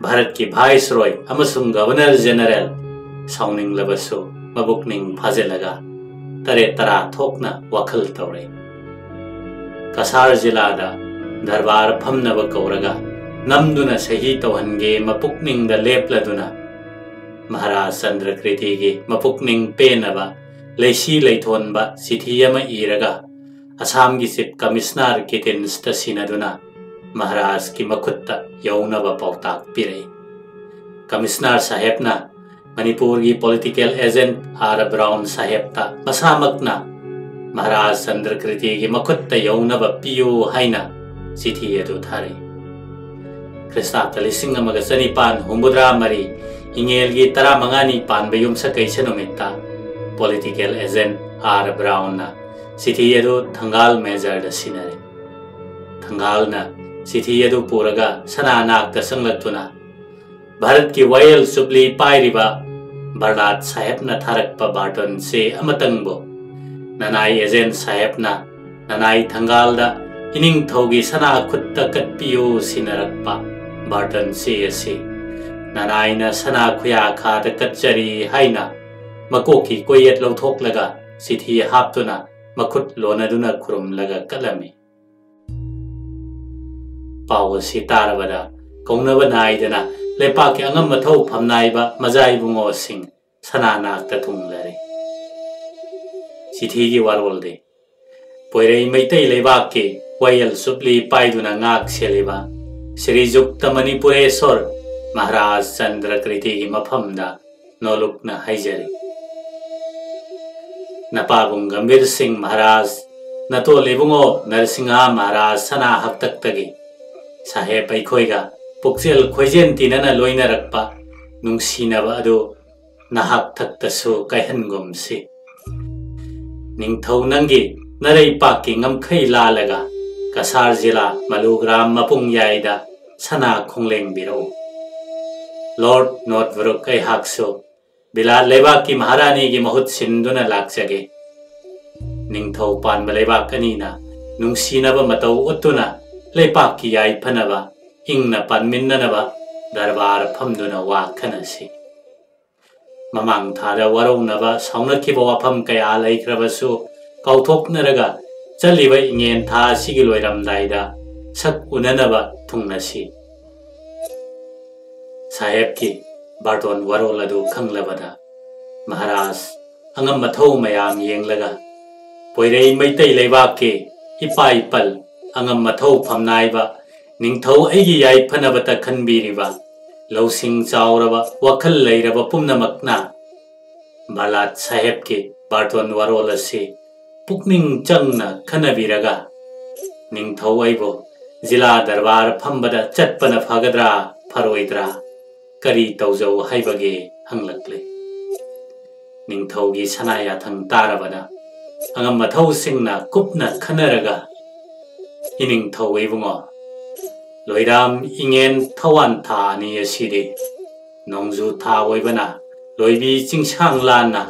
ꯚꯥꯔꯠꯀꯤ ꯚꯥꯏꯁꯔꯣꯏ ꯑꯃꯁꯨꯡ ꯒꯚꯔꯅꯔ ꯖꯦꯅꯔꯦꯜ ꯁꯥꯎꯅꯤꯡꯂꯕꯁꯨ ꯃꯕꯨꯛꯅꯤꯡ ꯐꯥꯖꯤꯜꯂꯒ ꯇꯔꯦꯠ ꯇꯔꯥ ꯊꯣꯛꯅ ꯋꯥꯈꯜ ꯇꯧꯔꯦ꯫ ꯀꯁꯥꯔ ꯖꯤꯂꯥꯗ ꯗꯔꯕꯥꯔ ꯐꯝꯅꯕ ꯀꯧꯔꯒ ꯅꯝꯗꯨꯅ ꯁꯍꯤ ꯇꯧꯍꯟꯒꯦ ꯃꯄꯨꯛꯅꯤꯡꯗ ꯂꯦꯞꯂꯗꯨꯅ ꯃꯍꯥꯔꯥꯖ ꯆꯟꯗ꯭ꯔꯀ꯭ꯔꯤꯇꯤꯒꯤ ꯃꯄꯨꯛꯅꯤꯡ ꯄꯦꯟꯅꯕ ꯂꯩꯁꯤ ꯂꯩꯊꯣꯟꯕ ꯆꯤꯊꯤ ꯑꯃ ꯏꯔꯒ ꯑꯁꯥꯝꯒꯤ ꯆꯤꯐ ꯀꯃꯤꯁꯅꯔ ꯀꯤꯇꯤꯟꯁꯇ ꯁꯤꯟꯅꯗꯨꯅ ꯃꯍꯥꯔꯥꯖꯀꯤ ꯃꯈꯨꯠꯇ ꯌꯧꯅꯕ ꯄꯥꯎꯇꯥꯛ ꯄꯤꯔꯛꯏ꯫ ꯀꯃꯤꯁꯅꯔ ꯁꯥꯍꯦꯕꯅ ꯃꯅꯤꯄꯨꯔꯒꯤ ꯄꯣꯂꯤꯇꯤꯀꯦꯜ ꯑꯦꯖꯦꯟꯠ ꯑꯥꯔ ꯕ꯭ꯔꯥꯎꯟ ꯁꯥꯍꯦꯕꯇ ꯃꯁꯥꯃꯛꯅ ꯃꯍꯥꯔꯥꯖ ꯆꯟꯗ꯭ꯔꯀ꯭ꯔꯤꯇꯤꯒꯤ ꯃꯈꯨꯠꯇ ꯌꯧꯅꯕ ꯄꯤꯌꯨ ꯍꯥꯏꯅ ꯆꯤꯊꯤ ꯑꯗꯨ ꯊꯥꯔꯛꯏ꯫ ꯈ꯭ꯔꯤꯁꯇꯥꯕꯇ ꯂꯤꯁꯤꯡ ꯑꯃꯒ ꯆꯅꯤꯄꯥꯟ ꯍꯨꯝꯐꯨꯇꯔꯥ ꯃꯔꯤ ꯏꯉꯦꯜꯒꯤ ꯇꯔꯥꯃꯉꯥꯅꯤ ꯄꯥꯟꯕ ꯌꯨꯝꯁꯀꯩꯁ ꯅꯨꯃꯤꯠꯇ ꯄꯣꯂꯤꯇꯤꯀꯦꯜ ꯑꯦꯖꯦꯟꯠ ꯑꯥꯔ ꯕ꯭ꯔꯥꯎꯟꯅ ꯆꯤꯊꯤ ꯑꯗꯨ ꯊꯪꯒꯥꯜ ꯃꯦꯖꯔꯗ ꯁꯤꯟꯅꯔꯦ꯫ ꯊꯪꯒꯥꯜꯅ ꯆꯤꯊꯤ ꯑꯗꯨ ꯄꯨꯔꯒ ꯁꯅꯥ ꯅꯥꯛꯇ ꯆꯪꯂꯛꯇꯨꯅ ꯚꯥꯔꯠꯀꯤ ꯋꯥꯌꯦꯜ ꯆꯨꯞꯂꯤ ꯄꯥꯏꯔꯤꯕ ꯕꯔꯂꯥꯠ ꯁꯥꯍꯦꯕꯅ ꯊꯥꯔꯛꯄ ꯕꯥꯔꯇꯟ ꯆꯦ ꯑꯃꯇꯪꯕꯨ ꯅꯅꯥꯏ ꯑꯦꯖꯦꯟ ꯁꯥꯍꯦꯕꯅ ꯅꯅꯥꯏ ꯊꯪꯒꯥꯜꯗ ꯏꯅꯤꯡꯊꯧꯒꯤ ꯁꯅꯥ ꯈꯨꯠꯇ ꯀꯠꯄꯤꯌꯨ ꯁꯤꯟꯅꯔꯛꯄ ꯕꯥꯔꯇꯟ ꯆꯦ ꯑꯁꯤ ꯅꯅꯥꯏꯅ ꯁꯅꯥ ꯈꯨꯌꯥ ꯈꯥꯗ ꯀꯠꯆꯔꯤ ꯍꯥꯏꯅ ꯃꯀꯣꯛꯀꯤ ꯀꯣꯌꯦꯠ ꯂꯧꯊꯣꯛꯂꯒ ꯆꯤꯊꯤ ꯍꯥꯞꯇꯨꯅ ꯃꯈꯨꯠ ꯂꯣꯟꯅꯗꯨꯅ ꯈꯨꯔꯨꯝꯂꯒ ꯀꯠꯂꯝꯃꯤ꯫ ꯄꯥꯎ ꯑꯁꯤ ꯇꯥꯔꯕꯗ ꯀꯧꯅꯕ ꯅꯥꯏꯗꯅ ꯂꯩꯄꯥꯛꯀꯤ ꯑꯉꯝ ꯑꯊꯧ ꯐꯝꯅꯥꯏꯕ ꯃꯖꯥ ꯏꯕꯨꯡꯉꯣꯁꯤꯡ ꯁꯅꯥ ꯅꯥꯛꯇ ꯊꯨꯡꯂꯔꯦ꯫ ꯆꯤꯊꯤꯒꯤ ꯋꯥꯔꯣꯜꯗꯤ ꯄꯣꯏꯔꯩ ꯃꯩꯇꯩ ꯂꯩꯕꯥꯛꯀꯤ ꯋꯥꯌꯦꯜ ꯆꯨꯞꯂꯤ ꯄꯥꯏꯗꯨꯅ ꯉꯥꯛ ꯁꯦꯜꯂꯤꯕ ꯁ꯭ꯔꯤꯖꯨꯛꯇ ꯃꯅꯤꯄꯨꯔꯦꯁꯣꯔ ꯃꯍꯥꯔꯥꯖ ꯆꯟꯗ꯭ꯔ ꯀ꯭ꯔꯤꯇꯤꯒꯤ ꯃꯐꯝꯗ ꯅꯣꯂꯨꯛꯅ ꯍꯥꯏꯖꯔꯤ꯫ ꯅꯄꯥꯕꯨꯡ ꯒꯝꯚꯤꯔ ꯁꯤꯡ ꯃꯍꯥꯔꯥꯖ, ꯅꯇꯣꯜ ꯏꯕꯨꯡꯉꯣ ꯅꯔꯁꯤꯡꯍ ꯃꯍꯥꯔꯥꯖ ꯁꯅꯥ ꯍꯥꯛꯇꯛꯇꯒꯤ ꯁꯥꯍꯦꯕ ꯑꯩꯈꯣꯏꯒ ꯄꯨꯛꯆꯦꯜ ꯈꯣꯏꯖꯦꯟ ꯇꯤꯟꯅꯅ ꯂꯣꯏꯅꯔꯛꯄ ꯅꯨꯡꯁꯤꯅꯕ ꯑꯗꯨ ꯅꯍꯥꯛ ꯊꯛꯇꯁꯨ ꯀꯥꯏꯍꯟꯒꯨꯝꯁꯤ꯫ ꯅꯤꯡꯊꯧ ꯅꯪꯒꯤ ꯅꯔꯩꯄꯥꯛꯀꯤ ꯉꯝꯈꯩ ꯂꯥꯜꯂꯒ ꯀꯁꯥꯔ ꯖꯤꯂꯥ ꯃꯂꯨꯒ꯭ꯔꯥꯝ ꯃꯄꯨꯡ ꯌꯥꯏꯗ ꯁꯅꯥ ꯈꯣꯡꯂꯦꯡꯕꯤꯔꯛꯎ꯫ ꯂꯣꯔꯗ ꯅꯣꯠꯕ꯭ꯔꯨꯛ ꯑꯩꯍꯥꯛꯁꯨ ꯕꯤꯂꯥꯠ ꯂꯩꯕꯥꯛꯀꯤ ꯃꯍꯥꯔꯥꯅꯤꯒꯤ ꯃꯍꯨꯠ ꯁꯤꯟꯗꯨꯅ ꯂꯥꯛꯆꯒꯦ꯫ ꯅꯤꯡꯊꯧ ꯄꯥꯟꯕ ꯂꯩꯕꯥꯛ ꯑꯅꯤꯅ ꯅꯨꯡꯁꯤꯅꯕ ꯃꯇꯧ ꯎꯠꯇꯨꯅ ꯂꯩꯄꯥꯛꯀꯤ ꯌꯥꯏꯐꯅꯕ ꯏꯪꯅ ꯄꯥꯟꯃꯤꯟꯅꯅꯕ ꯗꯔꯕꯥꯔ ꯐꯝꯗꯨꯅ ꯋꯥ ꯈꯟꯅꯁꯤ꯫ ꯃꯃꯥꯡ ꯊꯥꯗ ꯋꯥꯔꯧꯅꯕ ꯁꯥꯎꯅꯈꯤꯕ ꯋꯥꯐꯝ ꯀꯌꯥ ꯂꯩꯈ꯭ꯔꯕꯁꯨ ꯀꯥꯎꯊꯣꯛꯅꯔꯒ ꯆꯠꯂꯤꯕ ꯏꯉꯦꯟ ꯊꯥ ꯑꯁꯤꯒꯤ ꯂꯣꯏꯔꯝꯗꯥꯏꯗ ꯁꯛ ꯎꯅꯅꯕ ꯊꯨꯡꯅꯁꯤ꯫ ꯁꯥꯍꯦꯕꯀꯤ ꯕꯥꯔꯇꯣꯟ ꯋꯥꯔꯣꯜ ꯑꯗꯨ ꯈꯪꯂꯕꯗ ꯃꯍꯥꯔꯥꯖ ꯑꯉꯝ ꯑꯊꯧ ꯃꯌꯥꯝ ꯌꯦꯡꯂꯒ ꯄꯣꯏꯔꯩ ꯃꯩꯇꯩ ꯂꯩꯕꯥꯛꯀꯤ ꯏꯄꯥ ꯏꯄꯜ ꯑꯉꯝ ꯑꯊꯧ ꯐꯝꯅꯥꯏꯕ ꯅꯤꯡꯊꯧ ꯑꯩꯒꯤ ꯌꯥꯏꯐꯅꯕꯇ ꯈꯟꯕꯤꯔꯤꯕ ꯂꯧꯁꯤꯡ ꯆꯥꯎꯔꯕ ꯋꯥꯈꯜ ꯂꯩꯔꯕ ꯄꯨꯝꯅꯃꯛꯅ ꯕꯥꯂꯥꯠ ꯁꯥꯍꯦꯕꯀꯤ ꯕꯥꯔꯇꯣꯟ ꯋꯥꯔꯣꯜ ꯑꯁꯤ ꯄꯨꯛꯅꯤꯡ ꯆꯪꯅ ꯈꯟꯅꯕꯤꯔꯒ ꯅꯤꯡꯊꯧ ꯑꯩꯕꯨ ꯖꯤꯂꯥ ꯗꯔꯕꯥꯔ ꯐꯝꯕꯗ ꯆꯠꯄꯅ ꯐꯒꯗ꯭ꯔꯥ ꯐꯔꯣꯏꯗ꯭ꯔꯥ ꯀꯔꯤ ꯇꯧꯖꯧ ꯍꯥꯏꯕꯒꯦ ꯍꯪꯂꯛꯂꯦ꯫ ꯅꯤꯡꯊꯧꯒꯤ ꯁꯅꯥ ꯌꯥꯊꯪ ꯇꯥꯔꯕꯗ ꯑꯉꯝ ꯑꯊꯧꯁꯤꯡꯅ ꯀꯨꯞꯅ ꯈꯟꯅꯔꯒ ꯏꯅꯤꯡꯊꯧ ꯏꯕꯨꯡꯉꯣ ꯂꯣꯏꯔꯥꯝ ꯏꯉꯦꯟ ꯊꯋꯥꯟ ꯊꯥ ꯑꯅꯤ ꯑꯁꯤꯗꯤ ꯅꯣꯡꯖꯨ ꯊꯥ ꯑꯣꯏꯕꯅ ꯂꯣꯏꯕꯤ ꯆꯤꯡꯁꯥꯡ ꯂꯥꯟꯅ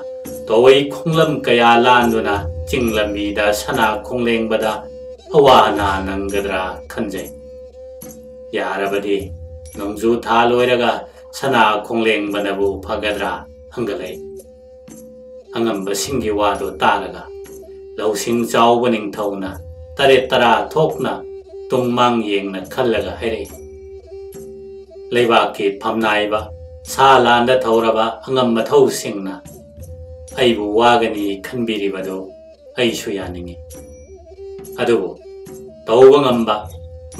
ꯇꯣꯋꯩ ꯈꯣꯡꯂꯝ ꯀꯌꯥ ꯂꯥꯟꯗꯨꯅ ꯆꯤꯡ ꯂꯝꯕꯤꯗ ꯁꯅꯥ ꯈꯣꯡꯂꯦꯡꯕꯗ ꯑꯋꯥ ꯑꯅꯥ ꯅꯪꯒꯗ꯭ꯔꯥ ꯈꯟꯖꯩ꯫ ꯌꯥꯔꯕꯗꯤ ꯅꯣꯡꯖꯨ ꯊꯥ ꯂꯣꯏꯔꯒ ꯁꯅꯥ ꯈꯣꯡꯂꯦꯡꯕꯅꯕꯨ ꯐꯒꯗ꯭ꯔꯥ ꯍꯪꯒꯠꯂꯛꯏ꯫ ꯑꯉꯝꯕꯁꯤꯡꯒꯤ ꯋꯥꯗꯨ ꯇꯥꯔꯒ ꯂꯧꯁꯤꯡ ꯆꯥꯎꯕ ꯅꯤꯡꯊꯧꯅ ꯇꯔꯦꯠ ꯇꯔꯥ ꯊꯣꯛꯅ ꯇꯨꯡ ꯃꯥꯡ ꯌꯦꯡꯅ ꯈꯜꯂꯒ ꯍꯥꯏꯔꯛꯏ, "ꯂꯩꯕꯥꯛꯀꯤ ꯐꯝꯅꯥꯏꯕ ꯁꯥ ꯂꯥꯟꯗ ꯊꯧꯔꯕ ꯑꯉꯝ ꯑꯊꯧꯁꯤꯡꯅ ꯑꯩꯕꯨ ꯋꯥꯒꯅꯤ ꯈꯟꯕꯤꯔꯤꯕꯗꯨ ꯑꯩꯁꯨ ꯌꯥꯅꯤꯡꯏ꯫ ꯑꯗꯨꯕꯨ ꯇꯧꯕ ꯉꯝꯕ,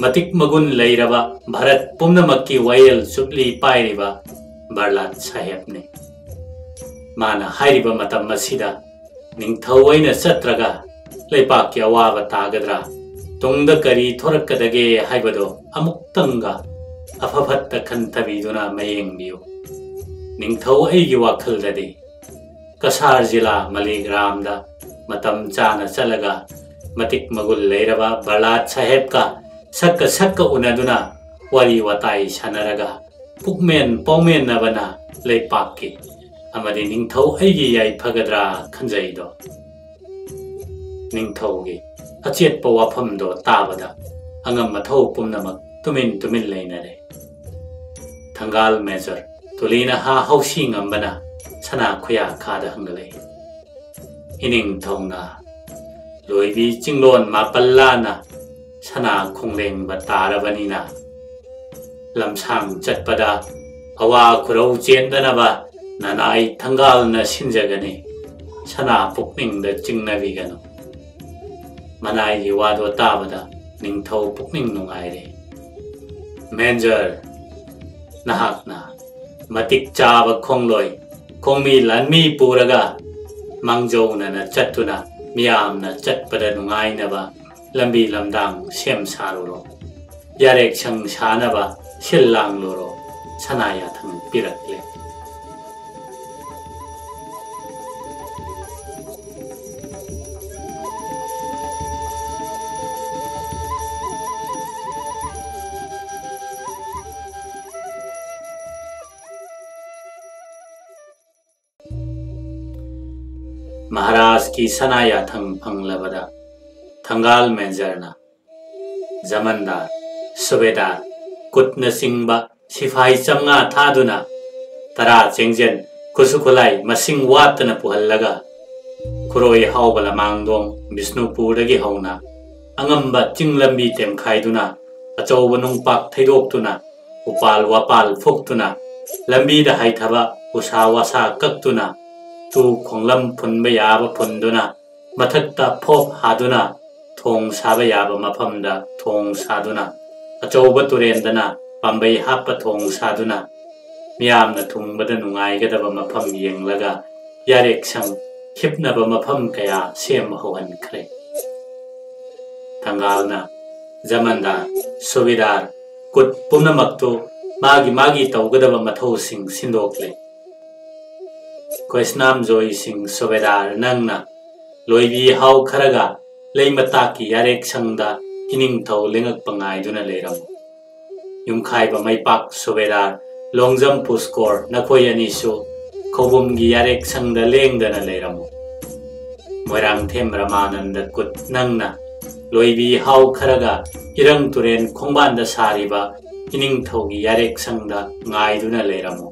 ꯃꯇꯤꯛ ꯃꯒꯨꯟ ꯂꯩꯔꯕ, ꯚꯥꯔꯠ ꯄꯨꯝꯅꯃꯛꯀꯤ ꯋꯥꯌꯦꯜ ꯆꯨꯞꯂꯤ ꯄꯥꯏꯔꯤꯕ ꯕꯔꯂꯥꯠ ꯁꯥꯍꯦꯕꯅꯤ꯫ ꯃꯥꯅ ꯍꯥꯏꯔꯤꯕ ꯃꯇꯝ ꯑꯁꯤꯗ ꯅꯤꯡꯊꯧ ꯑꯣꯏꯅ ꯆꯠꯇ꯭ꯔꯒ ꯂꯩꯕꯥꯛꯀꯤ ꯑꯋꯥꯕ ꯇꯥꯒꯗ꯭ꯔꯥ, ꯇꯨꯡꯗ ꯀꯔꯤ ꯊꯣꯔꯛꯀꯗꯒꯦ ꯍꯥꯏꯕꯗꯨ ꯑꯃꯨꯛꯇꯪꯒ ꯑꯐ ꯐꯠꯇ ꯈꯟꯊꯕꯤꯗꯨꯅ ꯃꯌꯦꯡꯕꯤꯌꯨ꯫ ꯅꯤꯡꯊꯧ ꯑꯩꯒꯤ ꯋꯥꯈꯜꯗꯗꯤ ꯀꯁꯥꯔ ꯖꯤꯂꯥ ꯃꯂꯤꯒ꯭ꯔꯥꯝꯗ ꯃꯇꯝ ꯆꯥꯅ ꯆꯠꯂꯒ ꯃꯇꯤꯛ ꯃꯒꯨꯟ ꯂꯩꯔꯕ ꯕꯔꯂꯥꯠ ꯁꯥꯍꯦꯕꯀ ꯁꯛꯀ ꯁꯛꯀ ꯎꯅꯗꯨꯅ ꯋꯥꯔꯤ ꯋꯥꯇꯥꯏ ꯁꯥꯟꯅꯔꯒ ꯄꯨꯛꯃꯦꯟ ꯄꯥꯎꯃꯦꯟꯅꯕꯅ ꯂꯩꯄꯥꯛꯀꯤ ꯑꯃꯗꯤ ꯅꯤꯡꯊꯧ ꯑꯩꯒꯤ ꯌꯥꯏꯐꯒꯗ꯭ꯔꯥ ꯈꯟꯖꯩꯗꯣ꯫" ꯅꯤꯡꯊꯧꯒꯤ ꯑꯆꯦꯠꯄ ꯋꯥꯐꯝꯗꯣ ꯇꯥꯕꯗ ꯑꯉꯝ ꯑꯊꯧ ꯄꯨꯝꯅꯃꯛ ꯇꯨꯃꯤꯟ ꯇꯨꯃꯤꯟ ꯂꯩꯅꯔꯦ꯫ ꯊꯪꯒꯥꯜ ꯃꯦꯖꯔ ꯇꯨꯂꯤꯅꯍꯥ ꯍꯧꯁꯤ ꯉꯝꯕꯅ ꯁꯅꯥ ꯈꯨꯌꯥ ꯈꯥꯗ ꯍꯪꯒꯠꯂꯛꯏ, "ꯏꯅꯤꯡꯊꯧꯅ ꯂꯣꯏꯕꯤ ꯆꯤꯡꯂꯣꯟ ꯃꯥꯄꯜ ꯂꯥꯟꯅ ꯁꯅꯥ ꯈꯣꯡꯂꯦꯡꯕ ꯇꯥꯔꯕꯅꯤꯅ, ꯂꯝꯁꯥꯡ ꯆꯠꯄꯗ ꯑꯋꯥ ꯈꯨꯔꯧ ꯆꯦꯟꯗꯅꯕ ꯅꯅꯥꯏ ꯊꯪꯒꯥꯜꯅ ꯁꯤꯟꯖꯒꯅꯤ꯫ ꯁꯅꯥ ꯄꯨꯛꯅꯤꯡꯗ ꯆꯤꯡꯅꯕꯤꯒꯅꯨ꯫" ꯃꯅꯥꯏꯒꯤ ꯋꯥꯗꯣ ꯇꯥꯕꯗ ꯅꯤꯡꯊꯧ ꯄꯨꯛꯅꯤꯡ ꯅꯨꯡꯉꯥꯏꯔꯦ꯫ "ꯃꯦꯟꯖꯔ, ꯅꯍꯥꯛꯅ ꯃꯇꯤꯛ ꯆꯥꯕ ꯈꯣꯡꯂꯣꯏ, ꯈꯣꯡꯃꯤ ꯂꯥꯟꯃꯤ ꯄꯨꯔꯒ ꯃꯥꯡꯖꯧꯅꯅ ꯆꯠꯇꯨꯅ ꯃꯤꯌꯥꯝꯅ ꯆꯠꯄꯗ ꯅꯨꯡꯉꯥꯏꯅꯕ ꯂꯝꯕꯤ ꯂꯝꯗꯥꯡ ꯁꯦꯝ ꯁꯥꯔꯨꯔꯣ꯫ ꯌꯥꯔꯦꯛꯁꯪ ꯁꯥꯅꯕ ꯁꯤꯜ ꯂꯥꯡꯂꯨꯔꯣ꯫" ꯁꯅꯥ ꯌꯥꯊꯪ ꯄꯤꯔꯛꯂꯦ꯫ ꯃꯍꯥꯔꯥꯖꯀꯤ ꯁꯅꯥ ꯌꯥꯊꯪ ꯐꯪꯂꯕꯗ ꯊꯪꯒꯥꯜ ꯃꯦꯟꯖꯔꯅ ꯖꯃꯟꯗꯥꯔ, ꯁꯨꯕꯦꯗꯥꯔ, ꯀꯨꯠꯅꯆꯤꯡꯕ ꯁꯤꯐꯥꯏ ꯆꯥꯝꯃꯉꯥ ꯊꯥꯗꯨꯅ ꯇꯔꯥ ꯆꯦꯡꯖꯦꯜ ꯈꯨꯠꯁꯨ ꯈꯨꯠꯂꯥꯏ ꯃꯁꯤꯡ ꯋꯥꯠꯇꯅ ꯄꯨꯍꯜꯂꯒ ꯈꯨꯔꯣꯏ ꯍꯥꯎꯕ ꯂꯃꯥꯡꯗꯣꯡ ꯕꯤꯁꯅꯨꯄꯨꯔꯗꯒꯤ ꯍꯧꯅ ꯑꯉꯝꯕ ꯆꯤꯡ ꯂꯝꯕꯤ ꯇꯦꯝꯈꯥꯏꯗꯨꯅ ꯑꯆꯧꯕ ꯅꯨꯡꯄꯥꯛ ꯊꯩꯗꯣꯛꯇꯨꯅ ꯎꯄꯥꯜ ꯋꯥꯄꯥꯜ ꯐꯨꯛꯇꯨꯅ ꯂꯝꯕꯤꯗ ꯍꯥꯏꯊꯕ ꯎꯁꯥ ꯋꯥꯁꯥ ꯀꯛꯇꯨꯅ ꯇꯨ ꯈꯣꯡꯂꯝ ꯐꯨꯟꯕ ꯌꯥꯕ ꯐꯨꯟꯗꯨꯅ ꯃꯊꯛꯇ ꯐꯣꯞ ꯍꯥꯗꯨꯅ ꯊꯣꯡ ꯁꯥꯕ ꯌꯥꯕ ꯃꯐꯝꯗ ꯊꯣꯡ ꯁꯥꯗꯨꯅ ꯑꯆꯧꯕ ꯇꯨꯔꯦꯟꯗꯅ ꯄꯥꯝꯕꯩ ꯍꯥꯞꯄ ꯊꯣꯡ ꯁꯥꯗꯨꯅ ꯃꯤꯌꯥꯝꯅ ꯊꯨꯡꯕꯗ ꯅꯨꯡꯉꯥꯏꯒꯗꯕ ꯃꯐꯝ ꯌꯦꯡꯂꯒ ꯌꯥꯔꯦꯛꯁꯪ ꯈꯤꯞꯅꯕ ꯃꯐꯝ ꯀꯌꯥ ꯁꯦꯝꯕ ꯍꯧꯍꯟꯈ꯭ꯔꯦ꯫ ꯊꯪꯒꯥꯜꯅ ꯖꯃꯟꯗꯥꯔ, ꯁꯨꯕꯦꯗꯥꯔ, ꯀꯨꯠ ꯄꯨꯝꯅꯃꯛꯇꯨ ꯃꯥꯒꯤ ꯃꯥꯒꯤ ꯇꯧꯒꯗꯕ ꯃꯊꯧꯁꯤꯡ ꯁꯤꯟꯗꯣꯛꯂꯦ꯫ ꯈꯣꯏꯁꯅꯥꯝ ꯖꯣꯏ ꯁꯤꯡ ꯁꯨꯕꯦꯗꯥꯔ, ꯅꯪꯅ ꯂꯣꯏꯕꯤ ꯍꯥꯎ ꯈꯔꯒ ꯂꯩꯃꯇꯥꯛꯀꯤ ꯌꯥꯔꯦꯛꯁꯪꯗ ꯏꯅꯤꯡꯊꯧ ꯂꯦꯡꯉꯛꯄ ꯉꯥꯏꯗꯨꯅ ꯂꯩꯔꯝꯃꯨ꯫ ꯌꯨꯝꯈꯥꯏꯕ ꯃꯩꯄꯥꯛ ꯁꯨꯕꯦꯗꯥꯔ, ꯂꯣꯡꯖꯝ ꯄꯨꯁꯀꯣꯔ, ꯅꯈꯣꯏ ꯑꯅꯤꯁꯨ ꯈꯧꯕꯨꯝꯒꯤ ꯌꯥꯔꯦꯛꯁꯪꯗ ꯂꯦꯡꯗꯅ ꯂꯩꯔꯝꯃꯨ꯫ ꯃꯣꯏꯔꯥꯡꯊꯦꯝ ꯔꯃꯥꯅꯟꯗ ꯀꯨꯠ, ꯅꯪꯅ ꯂꯣꯏꯕꯤ ꯍꯥꯎ ꯈꯔꯒ ꯏꯔꯪ ꯇꯨꯔꯦꯟ ꯈꯣꯡꯕꯥꯟꯗ ꯁꯥꯔꯤꯕ ꯏꯅꯤꯡꯊꯧꯒꯤ ꯌꯥꯔꯦꯛꯁꯪꯗ ꯉꯥꯏꯗꯨꯅ ꯂꯩꯔꯝꯃꯨ꯫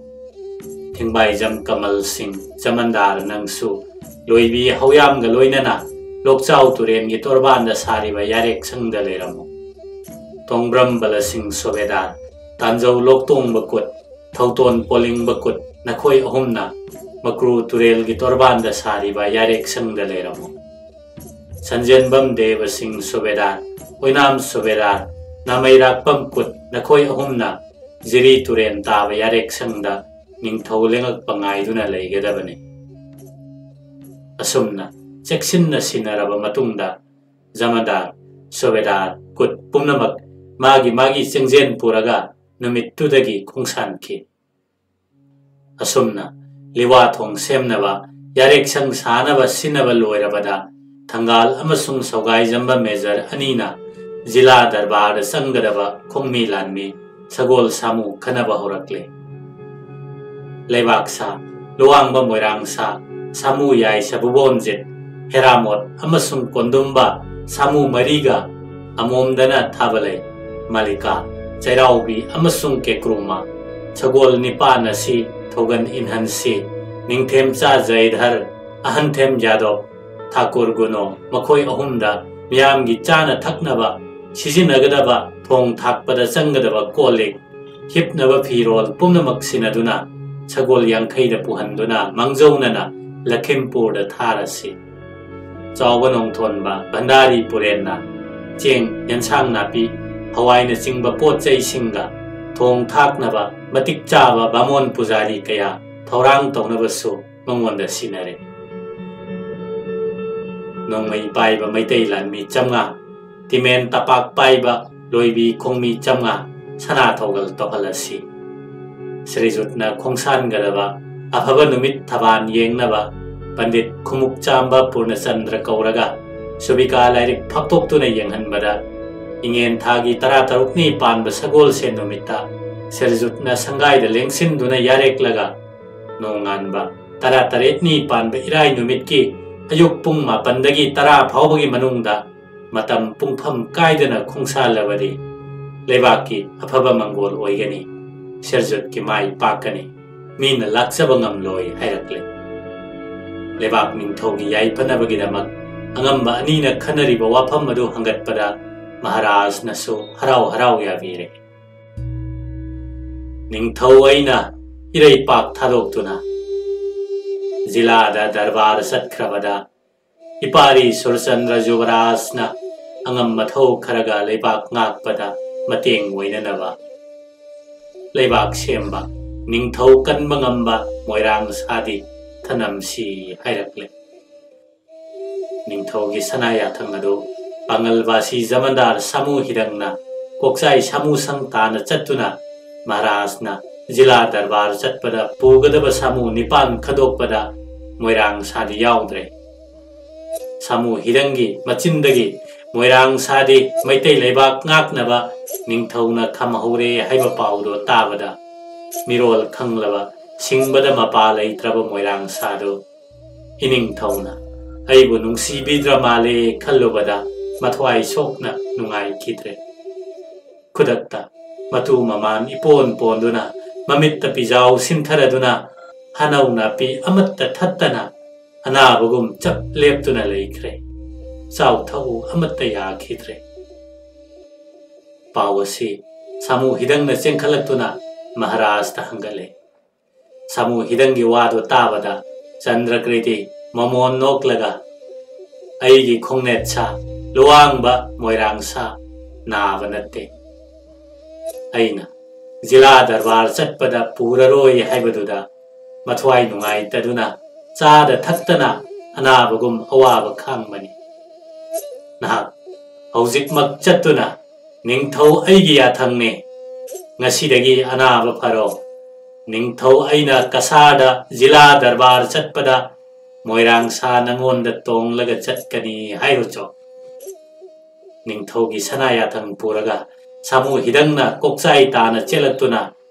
ꯊꯤꯡꯕꯥꯏꯖꯝ ꯀꯃꯜ ꯁꯤꯡ ꯖꯃꯟꯗꯥꯔ, ꯅꯪꯁꯨ ꯂꯣꯏꯕꯤ ꯍꯧꯌꯥꯝꯒ ꯂꯣꯏꯅꯅ ꯂꯣꯛꯆꯥꯎ ꯇꯨꯔꯦꯟꯒꯤ ꯇꯣꯔꯕꯥꯟꯗ ꯁꯥꯔꯤꯕ ꯌꯥꯔꯦꯛꯁꯪꯗ ꯂꯩꯔꯝꯃꯨ꯫ ꯇꯣꯡꯕ꯭ꯔꯝ ꯕꯂꯁꯤꯡ ꯁꯨꯕꯦꯗꯥꯔ, ꯇꯥꯟꯖꯧ ꯂꯣꯛꯇꯣꯡꯕ ꯀꯨꯠ, ꯊꯧꯇꯣꯟ ꯄꯣꯂꯤꯡꯕ ꯀꯨꯠ, ꯅꯈꯣꯏ ꯑꯍꯨꯝꯅ ꯃꯀ꯭ꯔꯨ ꯇꯨꯔꯦꯜꯒꯤ ꯇꯣꯔꯕꯥꯟꯗ ꯁꯥꯔꯤꯕ ꯌꯥꯔꯦꯛꯁꯪꯗ ꯂꯩꯔꯝꯃꯨ꯫ ꯁꯟꯖꯦꯟꯕꯝ ꯗꯦꯕ ꯁꯤꯡ ꯁꯨꯕꯦꯗꯥꯔ, ꯑꯣꯏꯅꯥꯝ ꯁꯨꯕꯦꯗꯥꯔ, ꯅꯥꯃꯩꯔꯥꯛꯄꯝ ꯀꯨꯠ, ꯅꯈꯣꯏ ꯑꯍꯨꯝꯅ ꯖꯤꯔꯤ ꯇꯨꯔꯦꯟ ꯇꯥꯕ ꯌꯥꯔꯦꯛꯁꯪꯗ ꯅꯤꯡꯊꯧ ꯂꯦꯡꯉꯛꯄ ꯉꯥꯏꯗꯨꯅ ꯂꯩꯒꯗꯕꯅꯤ꯫ ꯑꯁꯨꯝꯅ ꯆꯦꯛꯁꯤꯟꯅ ꯁꯤꯟꯅꯔꯕ ꯃꯇꯨꯡꯗ ꯖꯃꯗꯥꯔ, ꯁꯨꯕꯦꯗꯥꯔ, ꯀꯨꯠ ꯄꯨꯝꯅꯃꯛ ꯃꯥꯒꯤ ꯃꯥꯒꯤ ꯆꯦꯡꯖꯦꯜ ꯄꯨꯔꯒ ꯅꯨꯃꯤꯠꯇꯨꯗꯒꯤ ꯈꯣꯡꯁꯥꯟꯈꯤ꯫ ꯑꯁꯨꯝꯅ ꯂꯤꯋꯥ ꯊꯣꯡ ꯁꯦꯝꯅꯕ, ꯌꯥꯔꯦꯛꯁꯪ ꯁꯥꯅꯕ ꯁꯤꯟꯅꯕ ꯂꯣꯏꯔꯕꯗ ꯊꯪꯒꯥꯜ ꯑꯃꯁꯨꯡ ꯁꯧꯒꯥꯏꯖꯝꯕ ꯃꯦꯖꯔ ꯑꯅꯤꯅ ꯖꯤꯂꯥ ꯗꯔꯕꯥꯔꯗ ꯆꯪꯒꯗꯕ ꯈꯣꯡꯃꯤ ꯂꯥꯟꯃꯤ ꯁꯒꯣꯜ ꯁꯥꯃꯨ ꯈꯟꯅꯕ ꯍꯧꯔꯛꯂꯦ꯫ ꯂꯩꯕꯥꯛ ꯁꯥ, ꯂꯨꯋꯥꯡꯕ ꯃꯣꯏꯔꯥꯡ ꯁꯥ, ꯁꯥꯃꯨ ꯌꯥꯏ ꯁꯕꯨꯕꯣꯝꯖꯤꯠ, ꯍꯦꯔꯥꯃꯣꯠ ꯑꯃꯁꯨꯡ ꯀꯣꯟꯗꯨꯝꯕ ꯁꯥꯃꯨ ꯃꯔꯤꯒ ꯑꯃꯣꯝꯗꯅ ꯊꯥꯕ ꯂꯩ꯫ ꯃꯥꯂꯤꯀꯥ, ꯆꯩꯔꯥꯎꯕꯤ ꯑꯃꯁꯨꯡ ꯀꯦꯀ꯭ꯔꯨꯃ, ꯁꯒꯣꯜ ꯅꯤꯄꯥꯟ ꯑꯁꯤ ꯊꯧꯒꯟ ꯏꯟꯍꯟꯁꯤ꯫ ꯅꯤꯡꯊꯦꯝꯆꯥ ꯖꯌꯙꯔ, ꯑꯍꯟꯊꯦꯝ ꯌꯥꯗꯕ, ꯊꯥꯀꯨꯔ ꯒꯨꯅꯣ, ꯃꯈꯣꯏ ꯑꯍꯨꯝꯗ ꯃꯤꯌꯥꯝꯒꯤ ꯆꯥꯅ ꯊꯛꯅꯕ ꯁꯤꯖꯤꯟꯅꯒꯗꯕ, ꯊꯣꯡ ꯊꯥꯛꯄꯗ ꯆꯪꯒꯗꯕ ꯀꯣꯜ ꯂꯤꯛ, ꯍꯤꯞꯅꯕ ꯐꯤꯔꯣꯜ ꯄꯨꯝꯅꯃꯛ ꯁꯤꯟꯅꯗꯨꯅ ꯁꯒꯣꯜ ꯌꯥꯡꯈꯩꯗ ꯄꯨꯍꯟꯗꯨꯅ ꯃꯥꯡꯖꯧꯅꯅ ꯂꯈꯤꯝꯄꯨꯔꯗ ꯊꯥꯔꯁꯤ꯫ ꯆꯥꯎꯕ ꯅꯣꯡꯊꯣꯟꯕ ꯚꯟꯗꯥꯔꯤ ꯄꯨꯔꯦꯟꯅ ꯆꯦꯡ, ꯌꯦꯟꯁꯥꯡ ꯅꯥꯄꯤ, ꯍꯋꯥꯏꯅꯆꯤꯡꯕ ꯄꯣꯠ ꯆꯩꯁꯤꯡꯒ ꯊꯣꯡ ꯊꯥꯛꯅꯕ ꯃꯇꯤꯛ ꯆꯥꯕ ꯕꯥꯃꯣꯟ ꯄꯨꯖꯥꯔꯤ ꯀꯌꯥ ꯊꯧꯔꯥꯡ ꯇꯧꯅꯕꯁꯨ ꯃꯉꯣꯟꯗ ꯁꯤꯟꯅꯔꯦ꯫ ꯅꯣꯡꯃꯩ ꯄꯥꯏꯕ ꯃꯩꯇꯩ ꯂꯥꯟꯃꯤ ꯆꯥꯝꯃꯉꯥ, ꯇꯤꯃꯦꯟ ꯇꯄꯥꯛ ꯄꯥꯏꯕ ꯂꯣꯏꯕꯤ ꯈꯣꯡꯃꯤ ꯆꯥꯝꯃꯉꯥ ꯁꯅꯥ ꯊꯧꯒꯜ ꯇꯧꯍꯜꯂꯁꯤ꯫ ꯁ꯭ꯔꯤꯖꯨꯠꯅ ꯈꯣꯡꯁꯥꯟꯒꯗꯕ ꯑꯐꯕ ꯅꯨꯃꯤꯠ ꯊꯕꯥꯟ ꯌꯦꯡꯅꯕ ꯄꯟꯗꯤꯠ ꯈꯨꯃꯨꯛ ꯆꯥꯝꯕ ꯄꯨꯔꯅꯆꯟꯗ꯭ꯔ ꯀꯧꯔꯒ ꯁꯨꯕꯤꯀꯥ ꯂꯥꯏꯔꯤꯛ ꯐꯥꯛꯇꯣꯛꯇꯨꯅ ꯌꯦꯡꯍꯟꯕꯗ, ꯏꯉꯦꯟ ꯊꯥꯒꯤ ꯇꯔꯥ ꯇꯔꯨꯛꯅꯤ ꯄꯥꯟꯕ ꯁꯒꯣꯜꯁꯦꯟ ꯅꯨꯃꯤꯠꯇ ꯁ꯭ꯔꯤꯖꯨꯠꯅ ꯁꯪꯒꯥꯏꯗ ꯂꯦꯡꯁꯤꯟꯗꯨꯅ ꯌꯥꯔꯦꯛꯂꯒ, ꯅꯣꯡꯉꯥꯟꯕ ꯇꯔꯥ ꯇꯔꯦꯠꯅꯤ ꯄꯥꯟꯕ ꯏꯔꯥꯏ ꯅꯨꯃꯤꯠꯀꯤ ꯑꯌꯨꯛ ꯄꯨꯡ ꯃꯥꯄꯟꯗꯒꯤ ꯇꯔꯥ ꯐꯥꯎꯕꯒꯤ ꯃꯅꯨꯡꯗ ꯃꯇꯝ ꯄꯨꯡꯐꯝ ꯀꯥꯏꯗꯅ ꯈꯣꯡꯁꯥꯜꯂꯕꯗꯤ ꯂꯩꯕꯥꯛꯀꯤ ꯑꯐꯕ ꯃꯪꯒꯣꯜ ꯑꯣꯏꯒꯅꯤ, ꯁꯤꯔꯖꯨꯠꯀꯤ ꯃꯥꯏ ꯄꯥꯛꯀꯅꯤ, ꯃꯤꯅ ꯂꯥꯛꯆꯕ ꯉꯝꯂꯣꯏ ꯍꯥꯏꯔꯛꯂꯦ꯫ ꯂꯩꯕꯥꯛ ꯅꯤꯡꯊꯧꯒꯤ ꯌꯥꯏꯐꯅꯕꯒꯤꯗꯃꯛ ꯑꯉꯝꯕ ꯑꯅꯤꯅ ꯈꯟꯅꯔꯤꯕ ꯋꯥꯐꯝ ꯑꯗꯨ ꯍꯪꯒꯠꯄꯗ ꯃꯍꯥꯔꯥꯖꯅꯁꯨ ꯍꯔꯥꯎ ꯍꯔꯥꯎ ꯌꯥꯕꯤꯔꯦ꯫ ꯅꯤꯡꯊꯧ ꯑꯩꯅ ꯏꯔꯩꯄꯥꯛ ꯊꯥꯗꯣꯛꯇꯨꯅ ꯖꯤꯂꯥꯗ ꯗꯔꯕꯥꯔ ꯆꯠꯈ꯭ꯔꯕꯗ, ꯏꯄꯥꯔꯤ ꯁꯨꯔꯆꯟꯗ꯭ꯔ ꯖꯨꯕꯔꯥꯖꯅ ꯑꯉꯝ ꯃꯊꯧ ꯈꯔꯒ ꯂꯩꯕꯥꯛ ꯉꯥꯛꯄꯗ ꯃꯇꯦꯡ ꯑꯣꯏꯅꯅꯕ ꯂꯩꯕꯥꯛ ꯁꯦꯝꯕ, ꯅꯤꯡꯊꯧ ꯀꯟꯕ ꯉꯝꯕ ꯃꯣꯏꯔꯥꯡ ꯁꯥꯗꯤ ꯊꯅꯝꯁꯤ ꯍꯥꯏꯔꯛꯂꯦ꯫ ꯅꯤꯡꯊꯧꯒꯤ ꯁꯅꯥ ꯌꯥꯊꯪ ꯑꯗꯨ ꯄꯥꯉꯜꯕꯥꯁꯤ ꯖꯃꯟꯗꯥꯔ ꯁꯥꯃꯨ ꯍꯤꯗꯪꯅ ꯀꯣꯛꯆꯥꯏ ꯁꯥꯃꯨ ꯁꯪ ꯇꯥꯅ ꯆꯠꯇꯨꯅ ꯃꯍꯥꯔꯥꯖꯅ ꯖꯤꯂꯥ ꯗꯔꯕꯥꯔ ꯆꯠꯄꯗ ꯄꯨꯒꯗꯕ ꯁꯥꯃꯨ ꯅꯤꯄꯥꯟ ꯈꯟꯗꯣꯛꯄꯗ ꯃꯣꯏꯔꯥꯡ ꯁꯥꯗꯤ ꯌꯥꯎꯗ꯭ꯔꯦ꯫ ꯁꯥꯃꯨ ꯍꯤꯗꯪꯒꯤ ꯃꯆꯤꯟꯗꯒꯤ ꯃꯣꯏꯔꯥꯡ ꯁꯥꯗꯤ ꯃꯩꯇꯩ ꯂꯩꯕꯥꯛ ꯉꯥꯛꯅꯕ ꯅꯤꯡꯊꯧꯅ ꯈꯝꯍꯧꯔꯦ ꯍꯥꯏꯕ ꯄꯥꯎꯗꯣ ꯇꯥꯕꯗ, ꯃꯤꯔꯣꯜ ꯈꯪꯂꯕ ꯁꯤꯡꯕꯗ ꯃꯄꯥ ꯂꯩꯇ꯭ꯔꯕ ꯃꯣꯏꯔꯥꯡ ꯁꯥꯗꯨ ꯏꯅꯤꯡꯊꯧꯅ ꯑꯩꯕꯨ ꯅꯨꯡꯁꯤꯕꯤꯗ꯭ꯔ ꯃꯥꯜꯂꯦ ꯈꯜꯂꯨꯕꯗ ꯃꯊ꯭ꯋꯥꯏ ꯁꯣꯛꯅ ꯅꯨꯡꯉꯥꯏꯈꯤꯗ꯭ꯔꯦ꯫ ꯈꯨꯗꯛꯇ ꯃꯇꯨ ꯃꯃꯥꯟ ꯏꯄꯣꯟ ꯄꯣꯟꯗꯨꯅ, ꯃꯃꯤꯠꯇ ꯄꯤꯖꯥꯎ ꯁꯤꯟꯊꯔꯗꯨꯅ, ꯍꯅꯧ ꯅꯥꯄꯤ ꯑꯃꯠꯇ ꯊꯠꯇꯅ ꯑꯅꯥꯕꯒꯨꯝ ꯆꯞ ꯂꯦꯞꯇꯨꯅ ꯂꯩꯈ꯭ꯔꯦ꯫ ꯆꯥꯎ ꯊꯛꯎ ꯑꯃꯠꯇ ꯌꯥꯈꯤꯗ꯭ꯔꯦ꯫ ꯄꯥꯎ ꯑꯁꯤ ꯁꯥꯃꯨ ꯍꯤꯗꯪꯅ ꯆꯦꯟꯈꯠꯂꯛꯇꯨꯅ ꯃꯍꯥꯔꯥꯖꯇ ꯍꯪꯒꯠꯂꯦ꯫ ꯁꯥꯃꯨ ꯍꯤꯗꯪꯒꯤ ꯋꯥꯗꯨ ꯇꯥꯕꯗ ꯆꯟꯗ꯭ꯔꯀ꯭ꯔꯤꯇꯤ ꯃꯃꯣꯟ ꯅꯣꯛꯂꯒ, "ꯑꯩꯒꯤ ꯈꯣꯡꯅꯦꯠ ꯁꯥ, ꯂꯨꯋꯥꯡꯕ ꯃꯣꯏꯔꯥꯡ ꯁꯥ ꯅꯥꯕ ꯅꯠꯇꯦ꯫ ꯑꯩꯅ ꯖꯤꯂꯥ ꯗꯔꯕꯥꯔ ꯆꯠꯄꯗ ꯄꯨꯔꯔꯣꯏ ꯍꯥꯏꯕꯗꯨꯗ ꯃꯊ꯭ꯋꯥꯏ ꯅꯨꯡꯉꯥꯏꯇꯗꯨꯅ ꯆꯥꯗ ꯊꯛꯇꯅ ꯑꯅꯥꯕꯒꯨꯝ ꯑꯋꯥꯕ ꯈꯥꯡꯕꯅꯤ꯫ ꯅꯍꯥꯛ ꯍꯧꯖꯤꯛꯃꯛ ꯆꯠꯇꯨꯅ, 'ꯅꯤꯡꯊꯧ ꯑꯩꯒꯤ ꯌꯥꯊꯪꯅꯤ, ꯉꯁꯤꯗꯒꯤ ꯑꯅꯥꯕ ꯐꯔꯣ꯫ ꯅꯤꯡꯊꯧ ꯑꯩꯅ ꯀꯁꯥꯔꯗ ꯖꯤꯂꯥ ꯗꯔꯕꯥꯔ ꯆꯠꯄꯗ ꯃꯣꯏꯔꯥꯡ ꯁꯥ ꯅꯪꯉꯣꯟꯗ ꯇꯣꯡꯂꯒ ꯆꯠꯀꯅꯤ' ꯍꯥꯏꯔꯨꯆꯣ"꯫ ꯅꯤꯡꯊꯧꯒꯤ ꯁꯅꯥ ꯌꯥꯊꯪ ꯄꯨꯔꯒ ꯁꯥꯃꯨ ꯍꯤꯗꯪꯅ ꯀꯣꯛꯆꯥꯏ ꯇꯥꯅ ꯆꯦꯜꯂꯛꯇꯨꯅ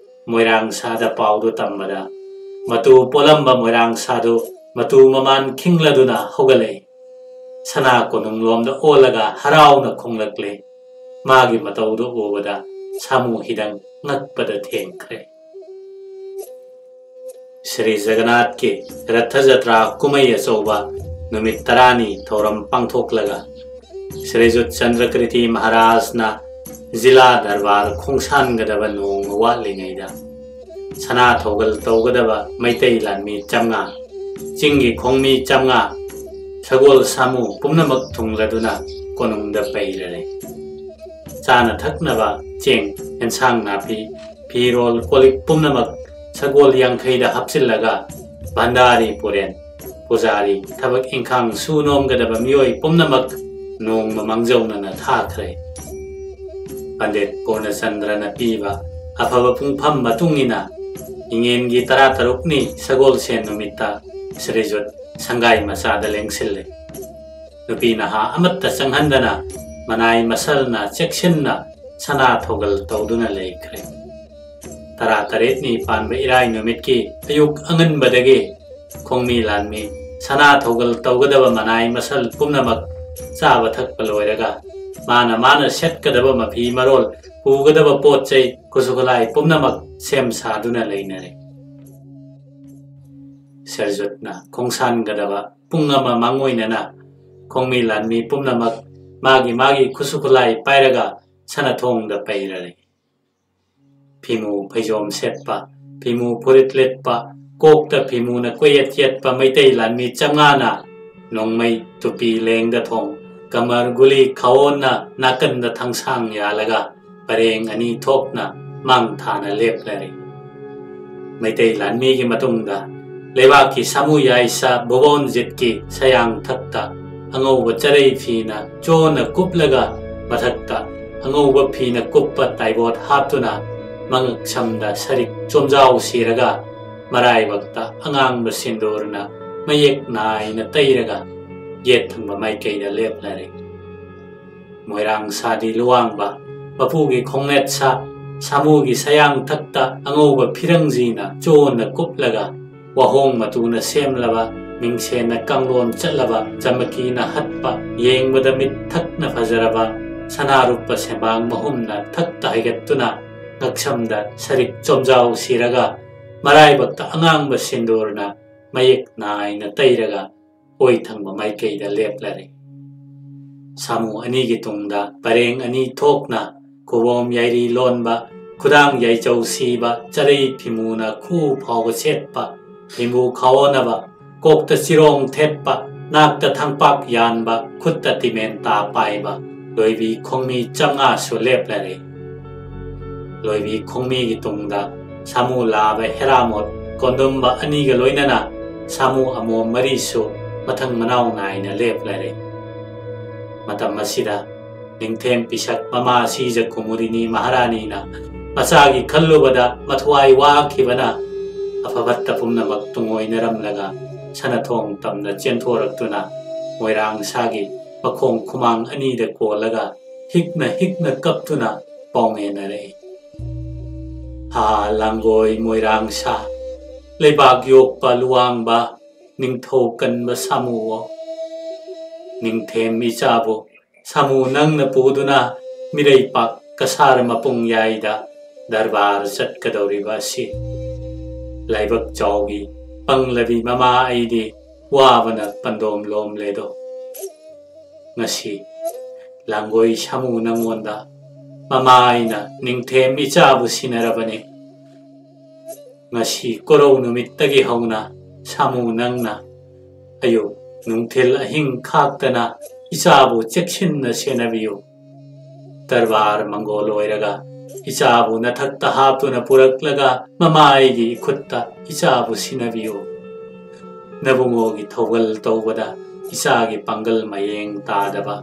ꯃꯣꯏꯔꯥꯡ ꯁꯥꯗ ꯄꯥꯎꯗꯨ ꯇꯝꯕꯗ, ꯃꯇꯨ ꯄꯣꯜꯂꯝꯕ ꯃꯣꯏꯔꯥꯡ ꯁꯥꯗꯨ ꯃꯇꯨ ꯃꯃꯥꯟ ꯈꯤꯡꯂꯗꯨꯅ ꯍꯧꯒꯠꯂꯛꯏ꯫ ꯁꯅꯥ ꯀꯣꯅꯨꯡꯂꯣꯝꯗ ꯑꯣꯜꯂꯒ ꯍꯔꯥꯎꯅ ꯈꯣꯡꯂꯛꯂꯦ꯫ ꯃꯥꯒꯤ ꯃꯇꯧꯗꯨ ꯎꯕꯗ ꯁꯥꯃꯨ ꯍꯤꯗꯪ ꯉꯛꯄꯗ ꯊꯦꯡꯈ꯭ꯔꯦ꯫ ꯁ꯭ꯔꯤ ꯖꯒꯟꯅꯥꯊꯀꯤ ꯔꯊ ꯖꯇ꯭ꯔꯥ ꯀꯨꯝꯍꯩ ꯑꯆꯧꯕ ꯅꯨꯃꯤꯠ ꯇꯔꯥꯅꯤ ꯊꯧꯔꯝ ꯄꯥꯡꯊꯣꯛꯂꯒ, ꯁ꯭ꯔꯤꯖꯨꯠ ꯆꯟꯗ꯭ꯔꯀ꯭ꯔꯤꯇꯤ ꯃꯍꯥꯔꯥꯖꯅ ꯖꯤꯂꯥ ꯗꯔꯕꯥꯔ ꯈꯣꯡꯁꯥꯟꯒꯗꯕ ꯅꯣꯡꯃ ꯋꯥꯠꯂꯤꯉꯩꯗ, ꯁꯅꯥ ꯊꯧꯒꯜ ꯇꯧꯒꯗꯕ ꯃꯩꯇꯩ ꯂꯥꯟꯃꯤ ꯆꯥꯝꯃꯉꯥ, ꯆꯤꯡꯒꯤ ꯈꯣꯡꯃꯤ ꯆꯥꯝꯃꯉꯥ, ꯁꯒꯣꯜ ꯁꯥꯃꯨ ꯄꯨꯝꯅꯃꯛ ꯊꯨꯡꯂꯗꯨꯅ ꯀꯣꯅꯨꯡꯗ ꯄꯩꯔꯔꯦ꯫ ꯆꯥꯅ ꯊꯛꯅꯕ ꯆꯦꯡ, ꯑꯦꯟꯁꯥꯡ ꯅꯥꯄꯤ, ꯐꯤꯔꯣꯜ, ꯀꯣꯜꯂꯤꯛ ꯄꯨꯝꯅꯃꯛ ꯁꯒꯣꯜ ꯌꯥꯡꯈꯩꯗ ꯍꯥꯞꯆꯤꯜꯂꯒ ꯚꯟꯗꯥꯔꯤ ꯄꯨꯔꯦꯟ, ꯄꯨꯖꯥꯔꯤ, ꯊꯕꯛ ꯏꯪꯈꯥꯡ ꯁꯨ ꯅꯣꯝꯒꯗꯕ ꯃꯤꯑꯣꯏ ꯄꯨꯝꯅꯃꯛ ꯅꯣꯡꯃ ꯃꯥꯡꯖꯧꯅꯅ ꯊꯥꯈ꯭ꯔꯦ꯫ ꯄꯟꯗꯤꯠ ꯄꯨꯔꯅꯆꯟꯗ꯭ꯔꯅ ꯄꯤꯕ ꯑꯐꯕ ꯄꯨꯡꯐꯝ ꯃꯇꯨꯡ ꯏꯟꯅ ꯏꯉꯦꯟꯒꯤ ꯇꯔꯥꯇꯔꯨꯛꯅꯤ ꯁꯒꯣꯜꯁꯦꯟ ꯅꯨꯃꯤꯠꯇ ꯁ꯭ꯔꯤꯖꯨꯠ ꯁꯪꯒꯥꯏ ꯃꯆꯥꯗ ꯂꯦꯡꯁꯤꯜꯂꯦ꯫ ꯅꯨꯄꯤ ꯅꯍꯥ ꯑꯃꯠꯇ ꯆꯪꯍꯟꯗꯅ ꯃꯅꯥꯏ ꯃꯁꯜꯅ ꯆꯦꯛꯁꯤꯟꯅ ꯁꯅꯥ ꯊꯧꯒꯜ ꯇꯧꯗꯨꯅ ꯂꯩꯈ꯭ꯔꯦ꯫ ꯇꯔꯥꯇꯔꯦꯠꯅꯤ ꯄꯥꯟꯕ ꯏꯔꯥꯏ ꯅꯨꯃꯤꯠꯀꯤ ꯑꯌꯨꯛ ꯑꯉꯟꯕꯗꯒꯤ ꯈꯣꯡꯃꯤ ꯂꯥꯟꯃꯤ ꯁꯅꯥ ꯊꯧꯒꯜ ꯇꯧꯒꯗꯕ ꯃꯅꯥꯏ ꯃꯁꯜ ꯄꯨꯝꯅꯃꯛ ꯆꯥꯕ ꯊꯛꯄ ꯂꯣꯏꯔꯒ ꯃꯥꯅ ꯃꯥꯅ ꯁꯦꯠꯀꯗꯕ ꯃꯐꯤ ꯃꯔꯣꯜ, ꯄꯨꯒꯗꯕ ꯄꯣꯠ ꯆꯩ, ꯈꯨꯠꯁꯨ ꯈꯨꯠꯂꯥꯏ ꯄꯨꯝꯅꯃꯛ ꯁꯦꯝ ꯁꯥꯗꯨꯅ ꯂꯩꯅꯔꯦ꯫ ꯁꯔꯖꯨꯠꯅ ꯈꯣꯡꯁꯥꯟꯒꯗꯕ ꯄꯨꯡ ꯑꯃ ꯃꯥꯡꯑꯣꯏꯅꯅ ꯈꯣꯡꯃꯤ ꯂꯥꯟꯃꯤ ꯄꯨꯝꯅꯃꯛ ꯃꯥꯒꯤ ꯃꯥꯒꯤ ꯈꯨꯠꯁꯨ ꯈꯨꯠꯂꯥꯏ ꯄꯥꯏꯔꯒ ꯁꯅꯥꯊꯣꯡꯗ ꯄꯩꯔꯔꯦ꯫ ꯐꯤꯃꯨ ꯐꯩꯖꯣꯝ ꯁꯦꯠꯄ, ꯐꯤꯃꯨ ꯐꯨꯔꯤꯠ ꯂꯤꯠꯄ, ꯀꯣꯛꯇ ꯐꯤꯃꯨꯅ ꯀꯣꯏꯌꯦꯠ ꯌꯦꯠꯄ ꯃꯩꯇꯩ ꯂꯥꯟꯃꯤ ꯆꯥꯝꯃꯉꯥꯅ ꯅꯣꯡꯃꯩ, ꯇꯨꯄꯤ, ꯂꯦꯡꯗ ꯊꯣꯡ, ꯀꯃꯔ, ꯒꯨꯂꯤ, ꯈꯥꯋꯣꯟꯅ ꯅꯥꯀꯟꯗ ꯊꯥꯡꯁꯥꯡ ꯌꯥꯜꯂꯒ ꯄꯔꯦꯡ ꯑꯅꯤ ꯊꯣꯛꯅ ꯃꯥꯡ ꯊꯥꯅ ꯂꯦꯞꯂꯔꯦ꯫ ꯃꯩꯇꯩ ꯂꯥꯟꯃꯤꯒꯤ ꯃꯇꯨꯡꯗ ꯂꯩꯕꯥꯛꯀꯤ ꯁꯥꯃꯨ ꯌꯥꯏꯁꯥ ꯚꯨꯕꯣꯟꯖꯤꯠꯀꯤ ꯁꯌꯥꯡ ꯊꯛꯇ ꯑꯉꯧꯕ ꯆꯔꯩ ꯐꯤꯅ ꯆꯣꯟꯅ ꯀꯨꯞꯂꯒ, ꯃꯊꯛꯇ ꯑꯉꯧꯕ ꯐꯤꯅ ꯀꯨꯞꯄ ꯇꯥꯏꯕꯣꯠ ꯍꯥꯞꯇꯨꯅ, ꯃꯉꯛ ꯁꯝꯗ ꯁꯔꯤꯛ ꯆꯣꯝꯖꯥꯎ ꯁꯤꯔꯒ, ꯃꯔꯥꯏꯕꯛꯇ ꯑꯉꯥꯡꯕ ꯁꯤꯟꯗꯨꯔꯅ ꯃꯌꯦꯛ ꯅꯥꯏꯅ ꯇꯩꯔꯒ ꯌꯦꯠ ꯊꯪꯕ ꯃꯥꯏꯀꯩꯗ ꯂꯦꯞꯂꯔꯦ꯫ ꯃꯣꯏꯔꯥꯡ ꯁꯥꯗꯤ ꯂꯨꯋꯥꯡꯕ, ꯃꯄꯨꯒꯤ ꯈꯣꯡꯅꯦꯠ ꯁꯥ, ꯁꯥꯃꯨꯒꯤ ꯁꯌꯥꯡ ꯊꯛꯇ ꯑꯉꯧꯕ ꯐꯤꯔꯪꯖꯤꯅ ꯆꯣꯟꯅ ꯀꯨꯞꯂꯒ, ꯋꯥꯍꯣꯡ ꯃꯇꯨꯅ ꯁꯦꯝꯂꯕ ꯃꯤꯡꯁꯦꯟꯅ ꯀꯥꯡꯂꯣꯟ ꯆꯠꯂꯕ, ꯆꯃꯀꯤꯅ ꯍꯠꯄ ꯌꯦꯡꯕꯗ ꯃꯤꯠ ꯊꯛꯅ ꯐꯖꯔꯕ ꯁꯅꯥꯔꯨꯞꯄ ꯁꯦꯝꯕꯥꯡ ꯃꯍꯨꯝꯅ ꯊꯛꯇ ꯍꯥꯏꯒꯠꯇꯨꯅ, ꯉꯛꯁꯝꯗ ꯁꯔꯤꯛ ꯆꯣꯝꯖꯥꯎ ꯁꯤꯔꯒ, ꯃꯔꯥꯏꯕꯛꯇ ꯑꯉꯥꯡꯕ ꯁꯤꯟꯗꯨꯔꯅ ꯃꯌꯦꯛ ꯅꯥꯏꯅ ꯇꯩꯔꯒ ꯑꯣꯏ ꯊꯪꯕ ꯃꯥꯏꯀꯩꯗ ꯂꯦꯞꯂꯔꯦ꯫ ꯁꯥꯃꯨ ꯑꯅꯤꯒꯤ ꯇꯨꯡꯗ ꯄꯔꯦꯡ ꯑꯅꯤ ꯊꯣꯛꯅ ꯈꯨꯕꯣꯝ ꯌꯥꯏꯔꯤ ꯂꯣꯟꯕ, ꯈꯨꯗꯥꯡ ꯌꯥꯏꯆꯧ ꯁꯤꯕ, ꯆꯔꯩ ꯐꯤꯃꯨꯅ ꯈꯨ ꯐꯥꯎꯕ ꯁꯦꯠꯄ, ꯐꯤꯃꯨ ꯈꯥꯎꯅꯕ, ꯀꯣꯛꯇ ꯆꯤꯔꯣꯡ ꯊꯦꯠꯄ, ꯅꯥꯛꯇ ꯊꯥꯡꯄꯥꯛ ꯌꯥꯟꯕ, ꯈꯨꯠꯇ ꯇꯤꯃꯦꯟ ꯇꯥ ꯄꯥꯏꯕ ꯂꯣꯏꯕꯤ ꯈꯣꯡꯃꯤ ꯆꯥꯝꯃꯉꯥꯁꯨ ꯂꯦꯞꯂꯔꯦ꯫ ꯂꯣꯏꯕꯤ ꯈꯣꯡꯃꯤꯒꯤ ꯇꯨꯡꯗ ꯁꯥꯃꯨ ꯂꯥꯕ ꯍꯦꯔꯥꯃꯣꯠ ꯀꯣꯟꯗꯨꯝꯕ ꯑꯅꯤꯒ ꯂꯣꯏꯅꯅ ꯁꯥꯃꯨ ꯑꯃꯣꯝ ꯃꯔꯤꯁꯨ ꯃꯊꯪ ꯃꯅꯥꯎ ꯅꯥꯏꯅ ꯂꯦꯞꯂꯔꯦ꯫ ꯃꯇꯝ ꯑꯁꯤꯗ ꯅꯤꯡꯊꯦꯝ ꯄꯤꯁꯛ ꯃꯃꯥ ꯁꯤꯖ ꯀꯨꯃꯨꯔꯤꯅꯤ ꯃꯍꯥꯔꯥꯅꯤꯅ ꯃꯆꯥꯒꯤ ꯈꯜꯂꯨꯕꯗ ꯃꯊ꯭ꯋꯥꯏ ꯋꯥꯈꯤꯕꯅ ꯑꯐ ꯐꯠꯇ ꯄꯨꯝꯅꯃꯛ ꯇꯨꯡꯑꯣꯏꯅꯔꯝꯂꯒ ꯁꯅꯥꯊꯣꯡ ꯇꯝꯅ ꯆꯦꯟꯊꯣꯔꯛꯇꯨꯅ ꯃꯣꯏꯔꯥꯡ ꯁꯥꯒꯤ ꯃꯈꯣꯡ ꯈꯨꯃꯥꯡ ꯑꯅꯤꯗ ꯀꯣꯜꯂꯒ ꯍꯤꯛꯅ ꯍꯤꯛꯅ ꯀꯞꯇꯨꯅ ꯄꯥꯎꯃꯦꯟꯅꯔꯛꯏ꯫ ꯍꯥ ꯂꯥꯡꯒꯣꯏ ꯃꯣꯏꯔꯥꯡ ꯁꯥ, ꯂꯩꯕꯥꯛ ꯌꯣꯛꯄ ꯂꯨꯋꯥꯡꯕ, ꯅꯤꯡꯊꯧ ꯀꯟꯕ ꯁꯥꯃꯨꯑꯣ, ꯅꯤꯡꯊꯦꯝ ꯏꯆꯥꯕꯨ ꯁꯥꯃꯨ ꯅꯪꯅ ꯄꯨꯗꯨꯅ ꯃꯤꯔꯩꯄꯥꯛ ꯀꯁꯥꯔ ꯃꯄꯨꯡ ꯌꯥꯏꯗ ꯗꯔꯕꯥꯔ ꯆꯠꯀꯗꯧꯔꯤꯕ ꯑꯁꯤ꯫ ꯂꯥꯏꯕꯛ ꯆꯥꯎꯕꯤ ꯄꯪꯂꯕꯤ ꯃꯃꯥ ꯑꯩꯗꯤ ꯋꯥꯕꯅ ꯄꯟꯗꯣꯝ ꯂꯣꯝꯂꯦꯗꯣ꯫ ꯉꯁꯤ ꯂꯥꯡꯒꯣꯏ ꯁꯥꯃꯨ ꯅꯪꯉꯣꯟꯗ ꯃꯃꯥ ꯑꯩꯅ ꯅꯤꯡꯊꯦꯝ ꯏꯆꯥꯕꯨ ꯁꯤꯟꯅꯔꯕꯅꯤ꯫ ꯉꯁꯤ ꯀꯣꯔꯧ ꯅꯨꯃꯤꯠꯇꯒꯤ ꯍꯧꯅ ꯁꯥꯃꯨ ꯅꯪꯅ ꯑꯌꯨꯛ ꯅꯨꯡꯊꯤꯜ ꯑꯍꯤꯡ ꯈꯥꯛꯇꯅ ꯏꯆꯥꯕꯨ ꯆꯦꯛꯁꯤꯟꯅ ꯁꯦꯟꯅꯕꯤꯌꯨ꯫ ꯗꯔꯕꯥꯔ ꯃꯪꯒꯣꯜ ꯑꯣꯏꯔꯒ ꯏꯆꯥꯕꯨ ꯅꯊꯛꯇ ꯍꯥꯞꯇꯨꯅ ꯄꯨꯔꯛꯂꯒ ꯃꯃꯥ ꯑꯩꯒꯤ ꯏꯈꯨꯠꯇ ꯏꯆꯥꯕꯨ ꯁꯤꯟꯅꯕꯤꯌꯨ꯫ ꯅꯕꯨꯡꯉꯣꯒꯤ ꯊꯧꯒꯜ ꯇꯧꯕꯗ ꯏꯆꯥꯒꯤ ꯄꯥꯡꯒꯜ ꯃꯌꯦꯡ ꯇꯥꯗꯕ,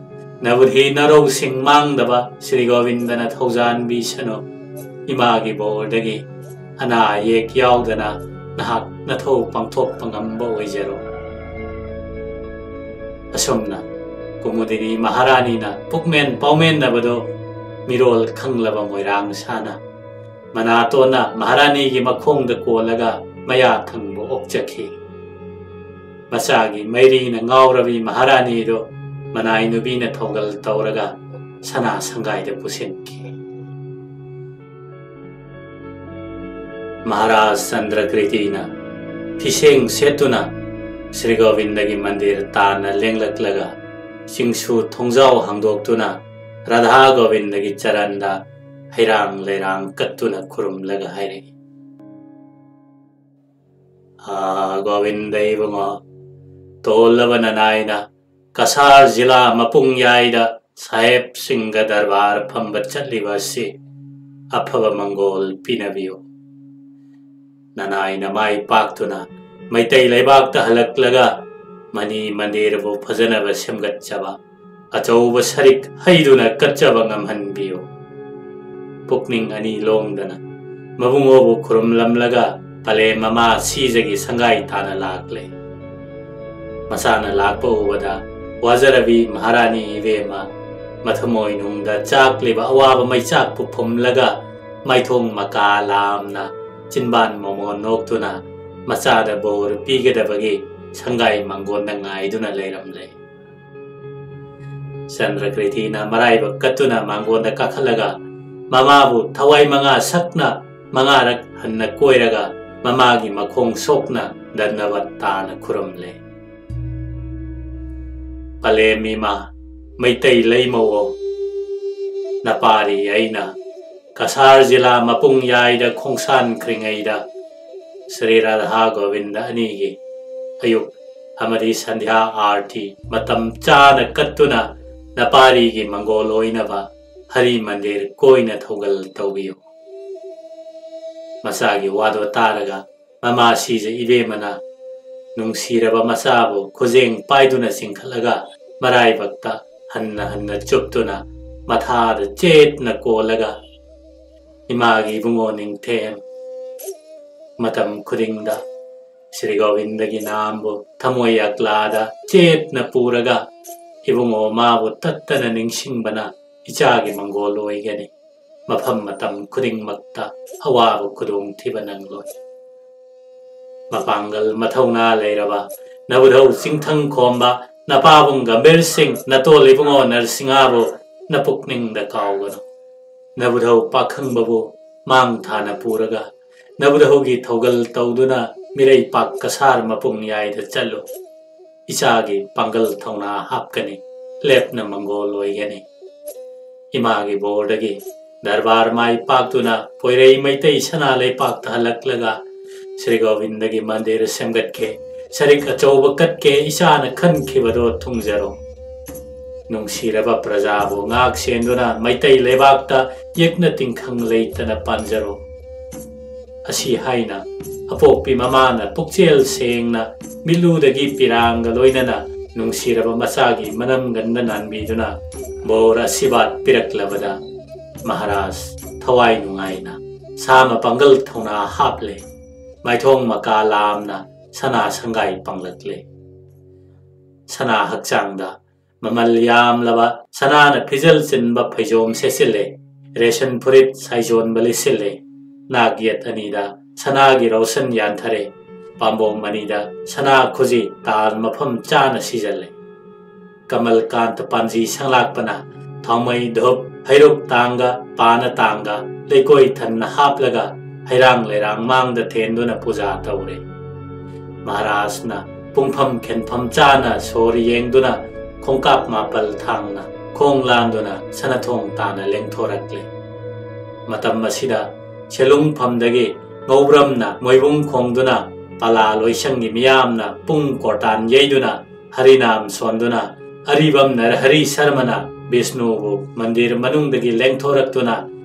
ꯅꯕꯨꯙꯤ ꯅꯔꯧꯁꯤꯡ ꯃꯥꯡꯗꯕ ꯁ꯭ꯔꯤ ꯒꯣꯕꯤꯟꯗꯅ ꯊꯧꯖꯥꯟꯕꯤꯁꯅꯨ꯫ ꯏꯃꯥꯒꯤ ꯕꯣꯔꯗꯒꯤ ꯑꯅꯥ ꯑꯌꯦꯛ ꯌꯥꯎꯗꯅ ꯅꯍꯥꯛ ꯅꯊꯧ ꯄꯥꯡꯊꯣꯛꯄ ꯉꯝꯕ ꯑꯣꯏꯖꯔꯣ꯫ ꯑꯁꯨꯝꯅ ꯀꯨꯃꯨꯗꯤꯅꯤ ꯃꯍꯥꯔꯥꯅꯤꯅ ꯄꯨꯛꯃꯦꯟ ꯄꯥꯎꯃꯦꯟꯅꯕꯗꯣ ꯃꯤꯔꯣꯜ ꯈꯪꯂꯕ ꯃꯣꯏꯔꯥꯡ ꯁꯥꯅ ꯃꯅꯥꯇꯣꯟꯅ ꯃꯍꯥꯔꯥꯅꯤꯒꯤ ꯃꯈꯣꯡꯗ ꯀꯣꯜꯂꯒ ꯃꯌꯥ ꯊꯪꯕ ꯑꯣꯛꯆꯈꯤ꯫ ꯃꯆꯥꯒꯤ ꯃꯩꯔꯤꯅ ꯉꯥꯎꯔꯕꯤ ꯃꯍꯥꯔꯥꯅꯤꯗꯨ ꯃꯅꯥꯏ ꯅꯨꯄꯤꯅ ꯊꯧꯒꯜ ꯇꯧꯔꯒ ꯁꯅꯥ ꯁꯪꯒꯥꯏꯗ ꯄꯨꯁꯤꯟꯈꯤ꯫ ꯃꯍꯥꯔꯥꯖ ꯆꯟꯗ꯭ꯔꯀ꯭ꯔꯤꯇꯤꯅ ꯐꯤꯁꯦꯡ ꯁꯦꯠꯇꯨꯅ ꯁ꯭ꯔꯤ ꯒꯣꯕꯤꯟꯗꯒꯤ ꯃꯟꯗꯤꯔ ꯇꯥꯟꯅ ꯂꯦꯡꯂꯛꯂꯒ ꯆꯤꯡꯁꯨ ꯊꯣꯡꯖꯥꯎ ꯍꯥꯡꯗꯣꯛꯇꯨꯅ ꯔꯥꯙꯥ ꯒꯣꯕꯤꯟꯗꯒꯤ ꯆꯔꯟꯗ ꯍꯩꯔꯥꯡ ꯂꯩꯔꯥꯡ ꯀꯠꯇꯨꯅ ꯈꯨꯔꯨꯝꯂꯒ ꯍꯥꯏꯔꯛꯏ, "ꯑꯥ, ꯒꯣꯕꯤꯟꯗ ꯏꯕꯨꯡꯉꯣ, ꯇꯣꯜꯂꯕ ꯅꯅꯥꯏꯅ ꯀꯁꯥꯔ ꯖꯤꯂꯥ ꯃꯄꯨꯡ ꯌꯥꯏꯗ ꯁꯥꯍꯦꯕꯁꯤꯡꯒ ꯗꯔꯕꯥꯔ ꯐꯝꯕ ꯆꯠꯂꯤꯕ ꯑꯁꯤ ꯑꯐꯕ ꯃꯪꯒꯣꯜ ꯄꯤꯅꯕꯤꯌꯨ꯫ ꯅꯅꯥꯏꯅ ꯃꯥꯏ ꯄꯥꯛꯇꯨꯅ ꯃꯩꯇꯩ ꯂꯩꯕꯥꯛꯇ ꯍꯜꯂꯛꯂꯒ ꯃꯅꯤ ꯃꯟꯗꯤꯔꯕꯨ ꯐꯖꯅꯕ ꯁꯦꯝꯒꯠꯆꯕ, ꯑꯆꯧꯕ ꯁꯔꯤꯛ ꯍꯩꯗꯨꯅ ꯀꯠꯆꯕ ꯉꯝꯍꯟꯕꯤꯌꯨ꯫" ꯄꯨꯛꯅꯤꯡ ꯑꯅꯤ ꯂꯣꯡꯗꯅ ꯃꯕꯨꯡꯉꯣꯕꯨ ꯈꯨꯔꯨꯝꯂꯝꯂꯒ ꯄꯂꯦꯝ ꯃꯃꯥ ꯁꯤꯖꯒꯤ ꯁꯪꯒꯥꯏ ꯇꯥꯅ ꯂꯥꯛꯂꯦ꯫ ꯃꯆꯥꯅ ꯂꯥꯛꯄ ꯎꯕꯗ ꯋꯥꯖꯔꯕꯤ ꯃꯍꯥꯔꯥꯅꯤ ꯏꯕꯦꯝꯃ ꯃꯊꯃꯣꯏꯅꯨꯡꯗ ꯆꯥꯛꯂꯤꯕ ꯑꯋꯥꯕ ꯃꯩꯆꯥꯛꯄꯨ ꯐꯨꯝꯂꯒ ꯃꯥꯏꯊꯣꯡ ꯃꯀꯥ ꯂꯥꯝꯅ ꯆꯤꯟꯕꯥꯟ ꯃꯣꯃꯣꯟ ꯅꯣꯛꯇꯨꯅ ꯃꯆꯥꯗ ꯕꯣꯔ ꯄꯤꯒꯗꯕꯒꯤ ꯁꯪꯒꯥꯏ ꯃꯪꯒꯣꯟꯗ ꯉꯥꯏꯗꯨꯅ ꯂꯩꯔꯝꯂꯦ꯫ ꯆꯟꯗ꯭ꯔꯀ꯭ꯔꯤꯇꯤꯅ ꯃꯔꯥꯏꯕꯛ ꯀꯠꯇꯨꯅ ꯃꯥꯡꯒꯣꯟꯗ ꯀꯥꯈꯠꯂꯒ ꯃꯃꯥꯕꯨ ꯊꯋꯥꯏ ꯃꯉꯥ ꯁꯛꯅ ꯃꯉꯥꯔꯛ ꯍꯟꯅ ꯀꯣꯏꯔꯒ ꯃꯃꯥꯒꯤ ꯃꯈꯣꯡ ꯁꯣꯛꯅ ꯗꯟꯗꯕꯠ ꯇꯥꯅ ꯈꯨꯔꯨꯝꯂꯦ꯫ ꯄꯂꯦꯝ ꯏꯃꯥ, ꯃꯩꯇꯩ ꯂꯩꯃꯧꯑꯣ, ꯅꯄꯥꯔꯤ ꯑꯩꯅ ꯀꯁꯥꯔ ꯖꯤꯂꯥ ꯃꯄꯨꯡ ꯌꯥꯏꯗ ꯈꯣꯡꯁꯥꯟꯈ꯭ꯔꯤꯉꯩꯗ ꯁ꯭ꯔꯤ ꯔꯥꯙꯥ ꯒꯣꯕꯤꯟꯗ ꯑꯅꯤꯒꯤ ꯑꯌꯨꯛ ꯑꯃꯗꯤ ꯁꯟꯙ꯭ꯌꯥ ꯑꯥꯔꯇꯤ ꯃꯇꯝ ꯆꯥꯅ ꯀꯠꯇꯨꯅ ꯅꯄꯥꯔꯤꯒꯤ ꯃꯪꯒꯣꯜ ꯑꯣꯏꯅꯕ ꯍꯔꯤ ꯃꯟꯗꯤꯔ ꯀꯣꯏꯅ ꯊꯧꯒꯜ ꯇꯧꯕꯤꯌꯨ꯫ ꯃꯆꯥꯒꯤ ꯋꯥꯗꯣ ꯇꯥꯔꯒ ꯃꯃꯥ ꯁꯤꯖ ꯏꯕꯦꯝꯃꯅ ꯅꯨꯡꯁꯤꯔꯕ ꯃꯆꯥꯕꯨ ꯈꯨꯖꯦꯡ ꯄꯥꯏꯗꯨꯅ ꯆꯤꯡꯈꯠꯂꯒ ꯃꯔꯥꯏꯕꯛꯇ ꯍꯟꯅ ꯍꯟꯅ ꯆꯨꯞꯇꯨꯅ ꯃꯊꯥꯗ ꯆꯦꯠꯅ ꯀꯣꯜꯂꯒ ꯏꯃꯥꯒꯤ ꯏꯕꯨꯡꯉꯣ ꯅꯤꯡꯊꯦꯝ ꯃꯇꯝ ꯈꯨꯗꯤꯡꯗ ꯁ꯭ꯔꯤ ꯒꯣꯕꯤꯟꯗꯒꯤ ꯅꯥꯝꯕꯨ ꯊꯃꯣꯏ ꯑꯛꯂꯥꯗ ꯆꯦꯠꯅ ꯄꯨꯔꯒ ꯏꯕꯨꯡꯉꯣ ꯃꯥꯕꯨ ꯇꯠꯇꯅ ꯅꯤꯡꯁꯤꯡꯕꯅ ꯏꯆꯥꯒꯤ ꯃꯪꯒꯣꯜ ꯑꯣꯏꯒꯅꯤ꯫ ꯃꯐꯝ ꯃꯇꯝ ꯈꯨꯗꯤꯡꯃꯛꯇ ꯑꯋꯥꯕ ꯈꯨꯗꯣꯡꯊꯤꯕ ꯅꯪꯂꯣꯏ꯫ ꯃꯄꯥꯡꯒꯜ ꯃꯊꯧꯅꯥ ꯂꯩꯔꯕ ꯅꯕꯨꯙꯧ ꯆꯤꯡꯊꯪ ꯈꯣꯝꯕ ꯅꯄꯥꯕꯨꯡ ꯒꯝꯚꯤꯔ ꯁꯤꯡ ꯅꯇꯣꯜ ꯏꯕꯨꯡꯉꯣ ꯅꯔꯁꯤꯡꯍꯥꯕꯨ ꯅꯄꯨꯛꯅꯤꯡꯗ ꯀꯥꯎꯒꯅꯨ꯫ ꯅꯕꯨꯙꯧ ꯄꯥꯈꯪꯕꯕꯨ ꯃꯥꯡ ꯊꯥꯅ ꯄꯨꯔꯒ ꯅꯕꯨꯙꯧꯒꯤ ꯊꯧꯒꯜ ꯇꯧꯗꯨꯅ ꯃꯤꯔꯩ ꯄꯥꯛ ꯀꯁꯥꯔ ꯃꯄꯨꯡ ꯌꯥꯏꯗ ꯆꯠꯂꯨ꯫ ꯏꯆꯥꯒꯤ ꯄꯥꯡꯒꯜ ꯊꯧꯅꯥ ꯍꯥꯞꯀꯅꯤ꯫ ꯂꯦꯞꯅ ꯃꯪꯒꯣꯜ ꯑꯣꯏꯒꯅꯤ꯫ ꯏꯃꯥꯒꯤ ꯕꯣꯔꯗꯒꯤ ꯗꯔꯕꯥꯔ ꯃꯥꯏ ꯄꯥꯛꯇꯨꯅ ꯄꯣꯏꯔꯩ ꯃꯩꯇꯩ ꯁꯅꯥ ꯂꯩꯄꯥꯛꯇ ꯍꯜꯂꯛꯂꯒ ꯁ꯭ꯔꯤ ꯒꯣꯕꯤꯟꯗꯒꯤ ꯃꯟꯗꯤꯔ ꯁꯦꯝꯒꯠꯀꯦ꯫ ꯁꯔꯤꯛ ꯑꯆꯧꯕ ꯀꯠꯀꯦ꯫ ꯏꯆꯥꯅ ꯈꯟꯈꯤꯕꯗꯣ ꯊꯨꯡꯖꯔꯣ꯫ ꯅꯨꯡꯁꯤꯔꯕ ꯄ꯭ꯔꯖꯥꯕꯨ ꯉꯥꯛ ꯁꯦꯟꯗꯨꯅ ꯃꯩꯇꯩ ꯂꯩꯕꯥꯛꯇ ꯌꯦꯛꯅ ꯇꯤꯡꯈꯪ ꯂꯩꯇꯅ ꯄꯥꯟꯖꯔꯣ꯫ ꯑꯁꯤ ꯍꯥꯏꯅ ꯑꯄꯣꯛꯄꯤ ꯃꯃꯥꯅ ꯄꯨꯛꯆꯦꯜ ꯁꯦꯡꯅ ꯃꯤꯠꯂꯨꯗꯒꯤ ꯄꯤꯔꯥꯡꯒ ꯂꯣꯏꯅꯅ ꯅꯨꯡꯁꯤꯔꯕ ꯃꯆꯥꯒꯤ ꯃꯅꯝꯒꯟꯗ ꯅꯥꯟꯕꯤꯗꯨꯅ ꯕꯣꯔ ꯑꯁꯤꯕꯥꯠ ꯄꯤꯔꯛꯂꯕꯗ ꯃꯍꯥꯔꯥꯖ ꯊꯋꯥꯏ ꯅꯨꯡꯉꯥꯏꯅ ꯁꯥꯃ ꯄꯥꯡꯒꯜ ꯊꯧꯅꯥ ꯍꯥꯞꯂꯦ꯫ ꯃꯥꯏꯊꯣꯡ ꯃꯀꯥ ꯂꯥꯝꯅ ꯁꯅꯥ ꯁꯪꯒꯥꯏ ꯄꯥꯡꯂꯛꯂꯦ꯫ ꯁꯅꯥ ꯍꯛꯆꯥꯡꯗ ꯃꯃꯜ ꯌꯥꯝꯂꯕ ꯁꯅꯥꯅ ꯐꯤꯖꯜ ꯆꯤꯟꯕ ꯐꯩꯖꯣꯝ ꯁꯦꯠꯆꯤꯜꯂꯦ꯫ ꯔꯦꯁꯟ ꯐꯨꯔꯤꯠ ꯁꯥꯏꯖꯣꯟꯕ ꯂꯤꯠꯁꯤꯜꯂꯦ꯫ ꯅꯥꯛ ꯌꯦꯠ ꯑꯅꯤꯗ ꯁꯅꯥꯒꯤ ꯔꯧꯁꯟ ꯌꯥꯟꯊꯔꯦ꯫ ꯄꯥꯝꯕꯣꯝ ꯑꯅꯤꯗ ꯁꯅꯥ ꯈꯨꯖꯤ ꯇꯥꯜ ꯃꯐꯝ ꯆꯥꯅ ꯁꯤꯖꯜꯂꯦ꯫ ꯀꯃꯜ ꯀꯥꯟꯇ ꯄꯥꯟꯖꯤ ꯁꯪꯂꯥꯛꯄꯅ ꯊꯥꯎꯃꯩ ꯙꯨꯞ, ꯍꯩꯔꯨꯛ ꯇꯥꯡꯒ, ꯄꯥꯅ ꯇꯥꯡꯒ, ꯂꯩꯀꯣꯏ ꯊꯟꯅ ꯍꯥꯞꯂꯒ ꯍꯩꯔꯥꯡ ꯂꯩꯔꯥꯡ ꯃꯥꯡꯗ ꯊꯦꯟꯗꯨꯅ ꯄꯨꯖꯥ ꯇꯧꯔꯦ꯫ ꯃꯍꯥꯔꯥꯖꯅ ꯄꯨꯡꯐꯝ ꯈꯦꯟꯐꯝ ꯆꯥꯅ ꯁꯣꯔ ꯌꯦꯡꯗꯨꯅ ꯈꯣꯡꯀꯥꯞ ꯃꯥꯄꯜ ꯊꯥꯡꯅ ꯈꯣꯡ ꯂꯥꯟꯗꯨꯅ ꯁꯅꯊꯣꯡ ꯇꯥꯅ ꯂꯦꯡꯊꯣꯔꯛꯂꯦ꯫ ꯃꯇꯝ ꯑꯁꯤꯗ ꯁꯦꯂꯨꯡꯐꯝꯗꯒꯤ ꯉꯧꯕ꯭ꯔꯝꯅ ꯃꯣꯏꯕꯨꯡ ꯈꯣꯡꯗꯨꯅ ꯄꯂꯥ ꯂꯣꯏꯁꯪꯒꯤ ꯃꯤꯌꯥꯝꯅ ꯄꯨꯡ ꯀꯣꯔꯇꯥꯟ ꯌꯩꯗꯨꯅ ꯍꯔꯤꯅꯥꯝ ꯁꯣꯟꯗꯨꯅ ꯑꯔꯤꯕꯝ ꯅꯔꯍꯔꯤ ꯁꯔꯃꯅ ꯕꯤꯁꯅꯨꯕꯨ ꯃꯟꯗꯤꯔ ꯃꯅꯨꯡꯗꯒꯤ ꯂꯦꯡꯊꯣꯔꯛꯇꯨꯅ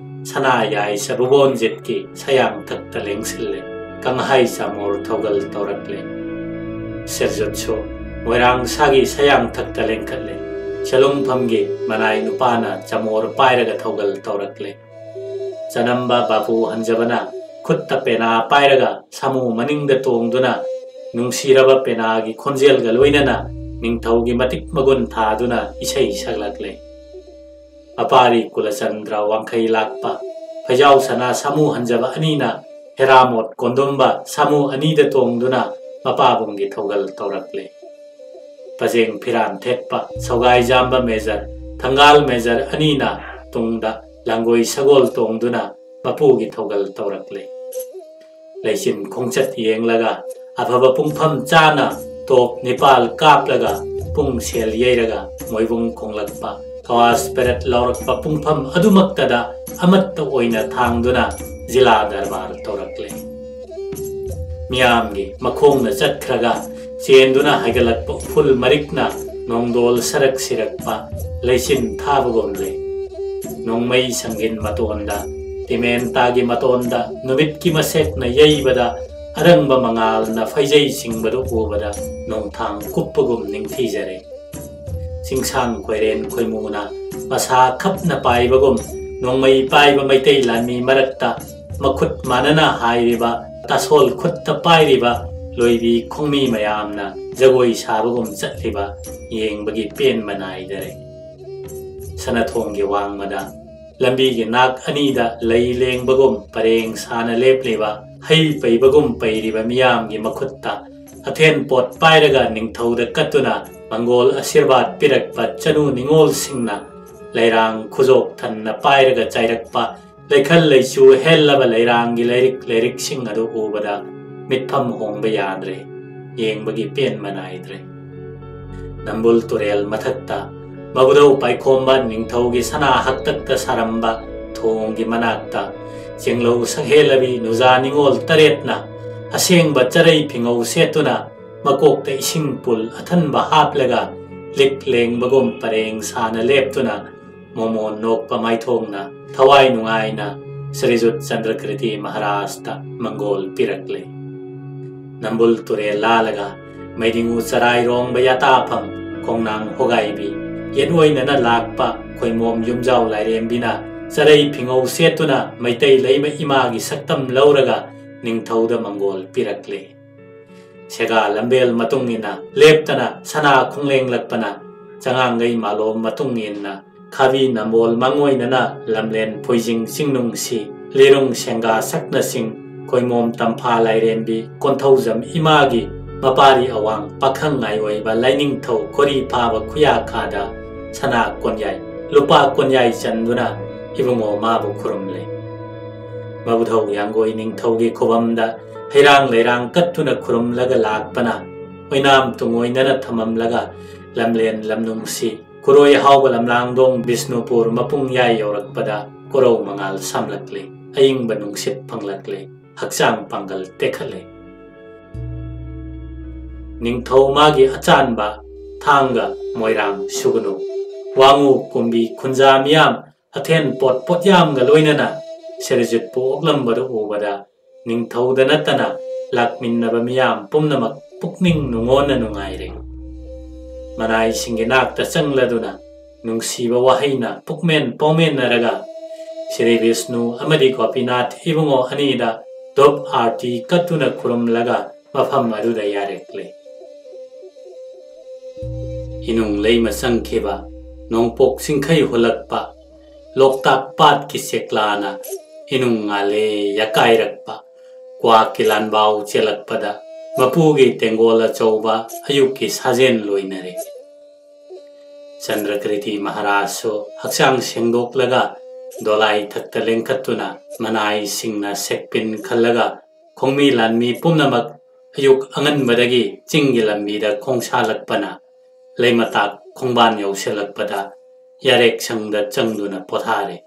ꯁꯅꯥ ꯌꯥꯏ ꯁꯕꯨꯕꯣꯟꯖꯤꯠꯀꯤ ꯁꯌꯥꯡꯊꯛꯇ ꯂꯦꯡꯁꯤꯜꯂꯦ꯫ ꯀꯪꯍꯥꯏ ꯆꯥꯃꯣꯔ ꯊꯧꯒꯜ ꯇꯧꯔꯛꯂꯦ꯫ ꯁꯤꯔꯖꯨꯠꯁꯨ ꯃꯣꯏꯔꯥꯡ ꯁꯥꯒꯤ ꯁꯌꯥꯡꯊꯛꯇ ꯂꯦꯡꯈꯠꯂꯦ꯫ ꯁꯦꯂꯨꯡꯐꯝꯒꯤ ꯃꯅꯥꯏ ꯅꯨꯄꯥꯅ ꯆꯥꯃꯣꯔ ꯄꯥꯏꯔꯒ ꯊꯧꯒꯜ ꯇꯧꯔꯛꯂꯦ꯫ ꯆꯅꯝꯕ ꯕꯥꯄꯨ ꯍꯟꯖꯕꯅ ꯈꯨꯠꯇ ꯄꯦꯅꯥ ꯄꯥꯏꯔꯒ ꯁꯥꯃꯨ ꯃꯅꯤꯡꯗ ꯇꯣꯡꯗꯨꯅ ꯅꯨꯡꯁꯤꯔꯕ ꯄꯦꯅꯥꯒꯤ ꯈꯣꯟꯖꯦꯜꯒ ꯂꯣꯏꯅꯅ ꯅꯤꯡꯊꯧꯒꯤ ꯃꯇꯤꯛ ꯃꯒꯨꯟ ꯊꯥꯗꯨꯅ ꯏꯁꯩ ꯁꯛꯂꯛꯂꯦ꯫ ꯑꯄꯥꯔꯤ ꯀꯨꯂꯆꯟꯗ꯭ꯔ ꯋꯥꯡꯈꯩ ꯂꯥꯛꯄ ꯐꯩꯖꯥꯎ ꯁꯅꯥ ꯁꯥꯃꯨ ꯍꯟꯖꯕ ꯑꯅꯤꯅ ꯍꯦꯔꯥꯃꯣꯠ ꯀꯣꯟꯗꯨꯝꯕ ꯁꯥꯃꯨ ꯑꯅꯤꯗ ꯇꯣꯡꯗꯨꯅ ꯃꯄꯥꯕꯨꯡꯒꯤ ꯊꯧꯒꯜ ꯇꯧꯔꯛꯂꯦ꯫ ꯄꯖꯦꯡ ꯐꯤꯔꯥꯟ ꯊꯦꯠꯄ ꯁꯧꯒꯥꯏ ꯖꯥꯝꯕ ꯃꯦꯖꯔ, ꯊꯪꯒꯥꯜ ꯃꯦꯖꯔ ꯑꯅꯤꯅ ꯇꯨꯡꯗ ꯂꯥꯡꯒꯣꯏ ꯁꯒꯣꯜ ꯇꯣꯡꯗꯨꯅ ꯃꯄꯨꯒꯤ ꯊꯧꯒꯜ ꯇꯧꯔꯛꯂꯦ꯫ ꯂꯩꯆꯤꯟ ꯈꯣꯡꯆꯠ ꯌꯦꯡꯂꯒ ꯑꯐꯕ ꯄꯨꯡꯐꯝ ꯆꯥꯅ ꯇꯣꯞ ꯅꯤꯄꯥꯜ ꯀꯥꯞꯂꯒ ꯄꯨꯡ ꯁꯦꯜ ꯌꯩꯔꯒ ꯃꯣꯏꯕꯨꯡ ꯈꯣꯡꯂꯛꯄ ꯀꯋꯥꯁ ꯄꯦꯔꯠ ꯂꯥꯎꯔꯛꯄ ꯄꯨꯡꯐꯝ ꯑꯗꯨꯃꯛꯇꯗ ꯑꯃꯠꯇ ꯑꯣꯏꯅ ꯊꯥꯡꯗꯨꯅ ꯖꯤꯂꯥ ꯗꯔꯕꯥꯔ ꯇꯧꯔꯛꯂꯦ꯫ ꯃꯤꯌꯥꯝꯒꯤ ꯃꯈꯣꯡꯅ ꯆꯠꯈ꯭ꯔꯒ ꯆꯦꯟꯗꯨꯅ ꯍꯥꯏꯒꯠꯂꯛꯄ ꯎꯐꯨꯜ ꯃꯔꯤꯛꯅ ꯅꯣꯡꯗꯣꯜ ꯁꯔꯛ ꯁꯤꯔꯛꯄ ꯂꯩꯆꯤꯟ ꯊꯥꯕꯒꯨꯝꯂꯦ꯫ ꯅꯣꯡꯃꯩ ꯁꯪꯒꯤꯟ ꯃꯇꯣꯟꯗ, ꯇꯤꯃꯦꯟꯇꯥꯒꯤ ꯃꯇꯣꯟꯗ ꯅꯨꯃꯤꯠꯀꯤ ꯃꯁꯦꯛꯅ ꯌꯩꯕꯗ ꯑꯔꯪꯕ ꯃꯉꯥꯜꯅ ꯐꯩꯖꯩ ꯆꯤꯡꯕꯗꯨ ꯎꯕꯗ ꯅꯣꯡꯊꯥꯡ ꯀꯨꯞꯄꯒꯨꯝ ꯅꯤꯡꯊꯤꯖꯔꯦ꯫ ꯆꯤꯡꯁꯥꯡ ꯈꯣꯏꯔꯦꯟ ꯈꯣꯏꯃꯨꯅ ꯃꯁꯥ ꯈꯞꯅ ꯄꯥꯏꯕꯒꯨꯝ ꯅꯣꯡꯃꯩ ꯄꯥꯏꯕ ꯃꯩꯇꯩ ꯂꯥꯟꯃꯤ ꯃꯔꯛꯇ ꯃꯈꯨꯠ ꯃꯥꯟꯅꯅ ꯍꯥꯏꯔꯤꯕ ꯇꯥꯁꯣꯜ ꯈꯨꯠꯇ ꯄꯥꯏꯔꯤꯕ ꯂꯣꯏꯕꯤ ꯈꯣꯡꯃꯤ ꯃꯌꯥꯝꯅ ꯖꯒꯣꯏ ꯁꯥꯕꯒꯨꯝ ꯆꯠꯂꯤꯕ ꯌꯦꯡꯕꯒꯤ ꯄꯦꯟꯕ ꯅꯥꯏꯗꯔꯦ꯫ ꯁꯅꯊꯣꯡꯒꯤ ꯋꯥꯡꯃꯗ ꯂꯝꯕꯤꯒꯤ ꯅꯥꯛ ꯑꯅꯤꯗ ꯂꯩ ꯂꯦꯡꯕꯒꯨꯝ ꯄꯔꯦꯡ ꯁꯥꯅ ꯂꯦꯞꯂꯤꯕ, ꯍꯩ ꯄꯩꯕꯒꯨꯝ ꯄꯩꯔꯤꯕ ꯃꯤꯌꯥꯝꯒꯤ ꯃꯈꯨꯠꯇ ꯑꯊꯦꯟ ꯄꯣꯠ ꯄꯥꯏꯔꯒ ꯅꯤꯡꯊꯧꯗ ꯀꯠꯇꯨꯅ ꯃꯪꯒꯣꯜ ꯑꯁꯤꯔꯕꯥꯗ ꯄꯤꯔꯛꯄ ꯆꯅꯨ ꯅꯤꯉꯣꯜꯁꯤꯡꯅ ꯂꯩꯔꯥꯡ ꯈꯨꯖꯣꯛ ꯊꯟꯅ ꯄꯥꯏꯔꯒ ꯆꯥꯏꯔꯛꯄ ꯂꯩꯈꯜ ꯂꯩꯆꯨ ꯍꯦꯜꯂꯕ ꯂꯩꯔꯥꯡꯒꯤ ꯂꯩꯔꯤꯛ ꯂꯩꯔꯤꯛꯁꯤꯡ ꯑꯗꯨ ꯎꯕꯗ ꯃꯤꯠꯐꯝ ꯍꯣꯡꯕ ꯌꯥꯗ꯭ꯔꯦ, ꯌꯦꯡꯕꯒꯤ ꯄꯦꯟꯕ ꯅꯥꯏꯗ꯭ꯔꯦ꯫ ꯅꯝꯕꯨꯜ ꯇꯨꯔꯦꯜ ꯃꯊꯛꯇ ꯃꯕꯨꯙꯧ ꯄꯥꯏꯈꯣꯝꯕ ꯅꯤꯡꯊꯧꯒꯤ ꯁꯅꯥ ꯍꯛꯇꯛꯇ ꯁꯥꯔꯝꯕ ꯊꯣꯡꯒꯤ ꯃꯅꯥꯛꯇ ꯆꯦꯡꯂꯧ ꯁꯛꯍꯦꯜꯂꯕꯤ ꯅꯨꯖꯥ ꯅꯤꯉꯣꯜ ꯇꯔꯦꯠꯅ ꯑꯁꯦꯡꯕ ꯆꯔꯩ ꯐꯤꯉꯧ ꯁꯦꯠꯇꯨꯅ ꯃꯀꯣꯛꯇ ꯏꯁꯤꯡ ꯄꯨꯜ ꯑꯊꯟꯕ ꯍꯥꯞꯂꯒ ꯂꯤꯛ ꯂꯦꯡꯕꯒꯨꯝ ꯄꯔꯦꯡ ꯁꯥꯅ ꯂꯦꯞꯇꯨꯅ ꯃꯣꯃꯣꯟ ꯅꯣꯛꯄ ꯃꯥꯏꯊꯣꯡꯅ ꯊꯋꯥꯏ ꯅꯨꯡꯉꯥꯏꯅ ꯁ꯭ꯔꯤꯖꯨꯠ ꯆꯟꯗ꯭ꯔꯀ꯭ꯔꯤꯇꯤ ꯃꯍꯥꯔꯥꯖꯇ ꯃꯪꯒꯣꯜ ꯄꯤꯔꯛꯂꯦ꯫ ꯅꯝꯕꯨꯜ ꯇꯨꯔꯦꯜ ꯂꯥꯜꯂꯒ ꯃꯩꯗꯤꯡꯉꯨ ꯆꯔꯥꯏꯔꯣꯡꯕ ꯌꯥꯇꯥꯐꯝ ꯈꯣꯡꯅꯥꯡ ꯍꯣꯒꯥꯏꯕꯤ ꯌꯦꯠ ꯑꯣꯏꯅꯅ ꯂꯥꯛꯄ ꯈꯣꯏꯃꯣꯝ ꯌꯨꯝꯖꯥꯎ ꯂꯥꯏꯔꯦꯝꯕꯤꯅ ꯆꯔꯩ ꯐꯤꯉꯧ ꯁꯦꯠꯇꯨꯅ ꯃꯩꯇꯩ ꯂꯩꯃ ꯏꯃꯥꯒꯤ ꯁꯛꯇꯝ ꯂꯧꯔꯒ ꯅꯤꯡꯊꯧꯗ ꯃꯪꯒꯣꯜ ꯄꯤꯔꯛꯂꯦ꯫ ꯁꯦꯒꯥ ꯂꯝꯕꯦꯜ ꯃꯇꯨꯡ ꯏꯟꯅ ꯂꯦꯞꯇꯅ ꯁꯅꯥ ꯈꯣꯡꯂꯦꯡꯂꯛꯄꯅ ꯆꯉꯥꯡꯒꯩ ꯃꯥꯂꯣꯝ ꯃꯇꯨꯡ ꯏꯟꯅ ꯈꯥꯕꯤ ꯅꯝꯕꯣꯜ ꯃꯥꯡꯑꯣꯏꯅꯅ ꯂꯝꯂꯦꯟ ꯐꯣꯏꯖꯤꯡ ꯆꯤꯡꯅꯨꯡꯁꯤ ꯂꯤꯔꯨꯡ ꯁꯦꯡꯒꯥ ꯁꯛꯅꯁꯤꯡ ꯈꯣꯏꯃꯣꯝ ꯇꯝꯐꯥ ꯂꯥꯏꯔꯦꯝꯕꯤ ꯀꯣꯟꯊꯧꯖꯝ ꯏꯃꯥꯒꯤ ꯃꯄꯥꯔꯤ ꯑꯋꯥꯡ ꯄꯥꯈꯪ ꯉꯥꯏꯑꯣꯏꯕ ꯂꯥꯏꯅꯤꯡꯊꯧ ꯈꯣꯔꯤ ꯐꯥꯕ ꯈꯨꯌꯥꯈꯥꯗ ꯁꯅꯥ ꯀꯣꯟꯌꯥꯏ ꯂꯨꯄꯥ ꯀꯣꯟꯌꯥꯏ ꯆꯟꯗꯨꯅ ꯏꯕꯨꯡꯉꯣ ꯃꯥꯕꯨ ꯈꯨꯔꯨꯝꯂꯦ꯫ ꯃꯕꯨꯙꯧ ꯌꯥꯡꯒꯣꯏ ꯅꯤꯡꯊꯧꯒꯤ ꯈꯨꯕꯝꯗ ꯍꯩꯔꯥꯡ ꯂꯩꯔꯥꯡ ꯀꯠꯇꯨꯅ ꯈꯨꯔꯨꯝꯂꯒ ꯂꯥꯛꯄꯅ ꯑꯣꯏꯅꯥꯝ ꯇꯨꯡꯑꯣꯏꯅꯅ ꯊꯝꯃꯝꯂꯒ ꯂꯝꯂꯦꯟ ꯂꯝꯅꯨꯡꯁꯤ ꯈꯨꯔꯣꯏ ꯍꯥꯎꯕ ꯂꯝꯂꯥꯡꯗꯣꯡ ꯕꯤꯁꯅꯨꯄꯨꯔ ꯃꯄꯨꯡꯌꯥꯏ ꯌꯧꯔꯛꯄꯗ ꯀꯣꯔꯧ ꯃꯉꯥꯜ ꯁꯥꯝꯂꯛꯂꯦ꯫ ꯑꯏꯪꯕ ꯅꯨꯡꯁꯤꯠ ꯐꯪꯂꯛꯂꯦ꯫ ꯍꯛꯆꯥꯡ ꯄꯥꯡꯒꯜ ꯇꯦꯛꯈꯠꯂꯦ꯫ ꯅꯤꯡꯊꯧ ꯃꯥꯒꯤ ꯑꯆꯥꯟꯕ ꯊꯥꯡꯒ ꯃꯣꯏꯔꯥꯡ ꯁꯨꯒꯅꯨ ꯋꯥꯉꯨ ꯀꯨꯝꯕꯤ ꯈꯨꯟꯖꯥ ꯃꯤꯌꯥꯝ ꯑꯊꯦꯟ ꯄꯣꯠ ꯄꯣꯠꯌꯥꯝꯒ ꯂꯣꯏꯅꯅ ꯁꯦꯔꯖꯤꯠꯄꯨ ꯑꯣꯛꯂꯝꯕꯗꯨ ꯎꯕꯗ ꯅꯤꯡꯊꯧꯗ ꯅꯠꯇꯅ ꯂꯥꯛꯃꯤꯟꯅꯕ ꯃꯤꯌꯥꯝ ꯄꯨꯝꯅꯃꯛ ꯄꯨꯛꯅꯤꯡ ꯅꯨꯡꯉꯣꯟꯅ ꯅꯨꯡꯉꯥꯏꯔꯦ꯫ ꯃꯅꯥꯏꯁꯤꯡꯒꯤ ꯅꯥꯛꯇ ꯆꯪꯂꯗꯨꯅ ꯅꯨꯡꯁꯤꯕ ꯋꯥꯍꯩꯅ ꯄꯨꯛꯃꯦꯟ ꯄꯥꯎꯃꯦꯟꯅꯔꯒ ꯁ꯭ꯔꯤ ꯕꯤꯁꯅꯨ ꯑꯃꯗꯤ ꯒꯣꯄꯤꯅꯥꯊ ꯏꯕꯨꯡꯉꯣ ꯑꯅꯤꯗ ꯙꯨꯞ ꯑꯥꯔꯇꯤ ꯀꯠꯇꯨꯅ ꯈꯨꯔꯨꯝꯂꯒ ꯃꯐꯝ ꯑꯗꯨꯗ ꯌꯥꯔꯦꯛꯂꯦ꯫ ꯏꯅꯨꯡ ꯂꯩꯃ ꯆꯪꯈꯤꯕ ꯅꯣꯡꯄꯣꯛ ꯆꯤꯡꯈꯩ ꯍꯨꯜꯂꯛꯄ ꯂꯣꯛꯇꯥꯛ ꯄꯥꯠꯀꯤ ꯆꯦꯛꯂꯥꯅ ꯏꯅꯨꯡ ꯉꯥꯂꯦ ꯌꯥꯀꯥꯏꯔꯛꯄ ꯀ꯭ꯋꯥꯛꯀꯤ ꯂꯥꯟꯕꯥꯎ ꯆꯦꯜꯂꯛꯄꯗ ꯃꯄꯨꯒꯤ ꯇꯦꯡꯒꯣꯜ ꯑꯆꯧꯕ ꯑꯌꯨꯛꯀꯤ ꯁꯥꯖꯦꯜ ꯂꯣꯏꯅꯔꯦ꯫ ꯆꯟꯗ꯭ꯔꯀ꯭ꯔꯤꯇꯤ ꯃꯍꯥꯔꯥꯖꯁꯨ ꯍꯛꯆꯥꯡ ꯁꯦꯡꯗꯣꯛꯂꯒ ꯗꯣꯂꯥꯏ ꯊꯛꯇ ꯂꯦꯡꯈꯠꯇꯨꯅ ꯃꯅꯥꯏꯁꯤꯡꯅ ꯁꯦꯛꯄꯤꯟ ꯈꯜꯂꯒ ꯈꯣꯡꯃꯤ ꯂꯥꯟꯃꯤ ꯄꯨꯝꯅꯃꯛ ꯑꯌꯨꯛ ꯑꯉꯟꯕꯗꯒꯤ ꯆꯤꯡꯒꯤ ꯂꯝꯕꯤꯗ ꯈꯣꯡꯁꯥꯂꯛꯄꯅ ꯂꯩꯃꯇꯥꯛ ꯈꯣꯡꯕꯥꯟ ꯌꯧꯁꯤꯜꯂꯛꯄꯗ ꯌꯥꯔꯦꯛ ꯁꯪꯗ ꯆꯪꯗꯨꯅ ꯄꯣꯊꯥꯔꯦ꯫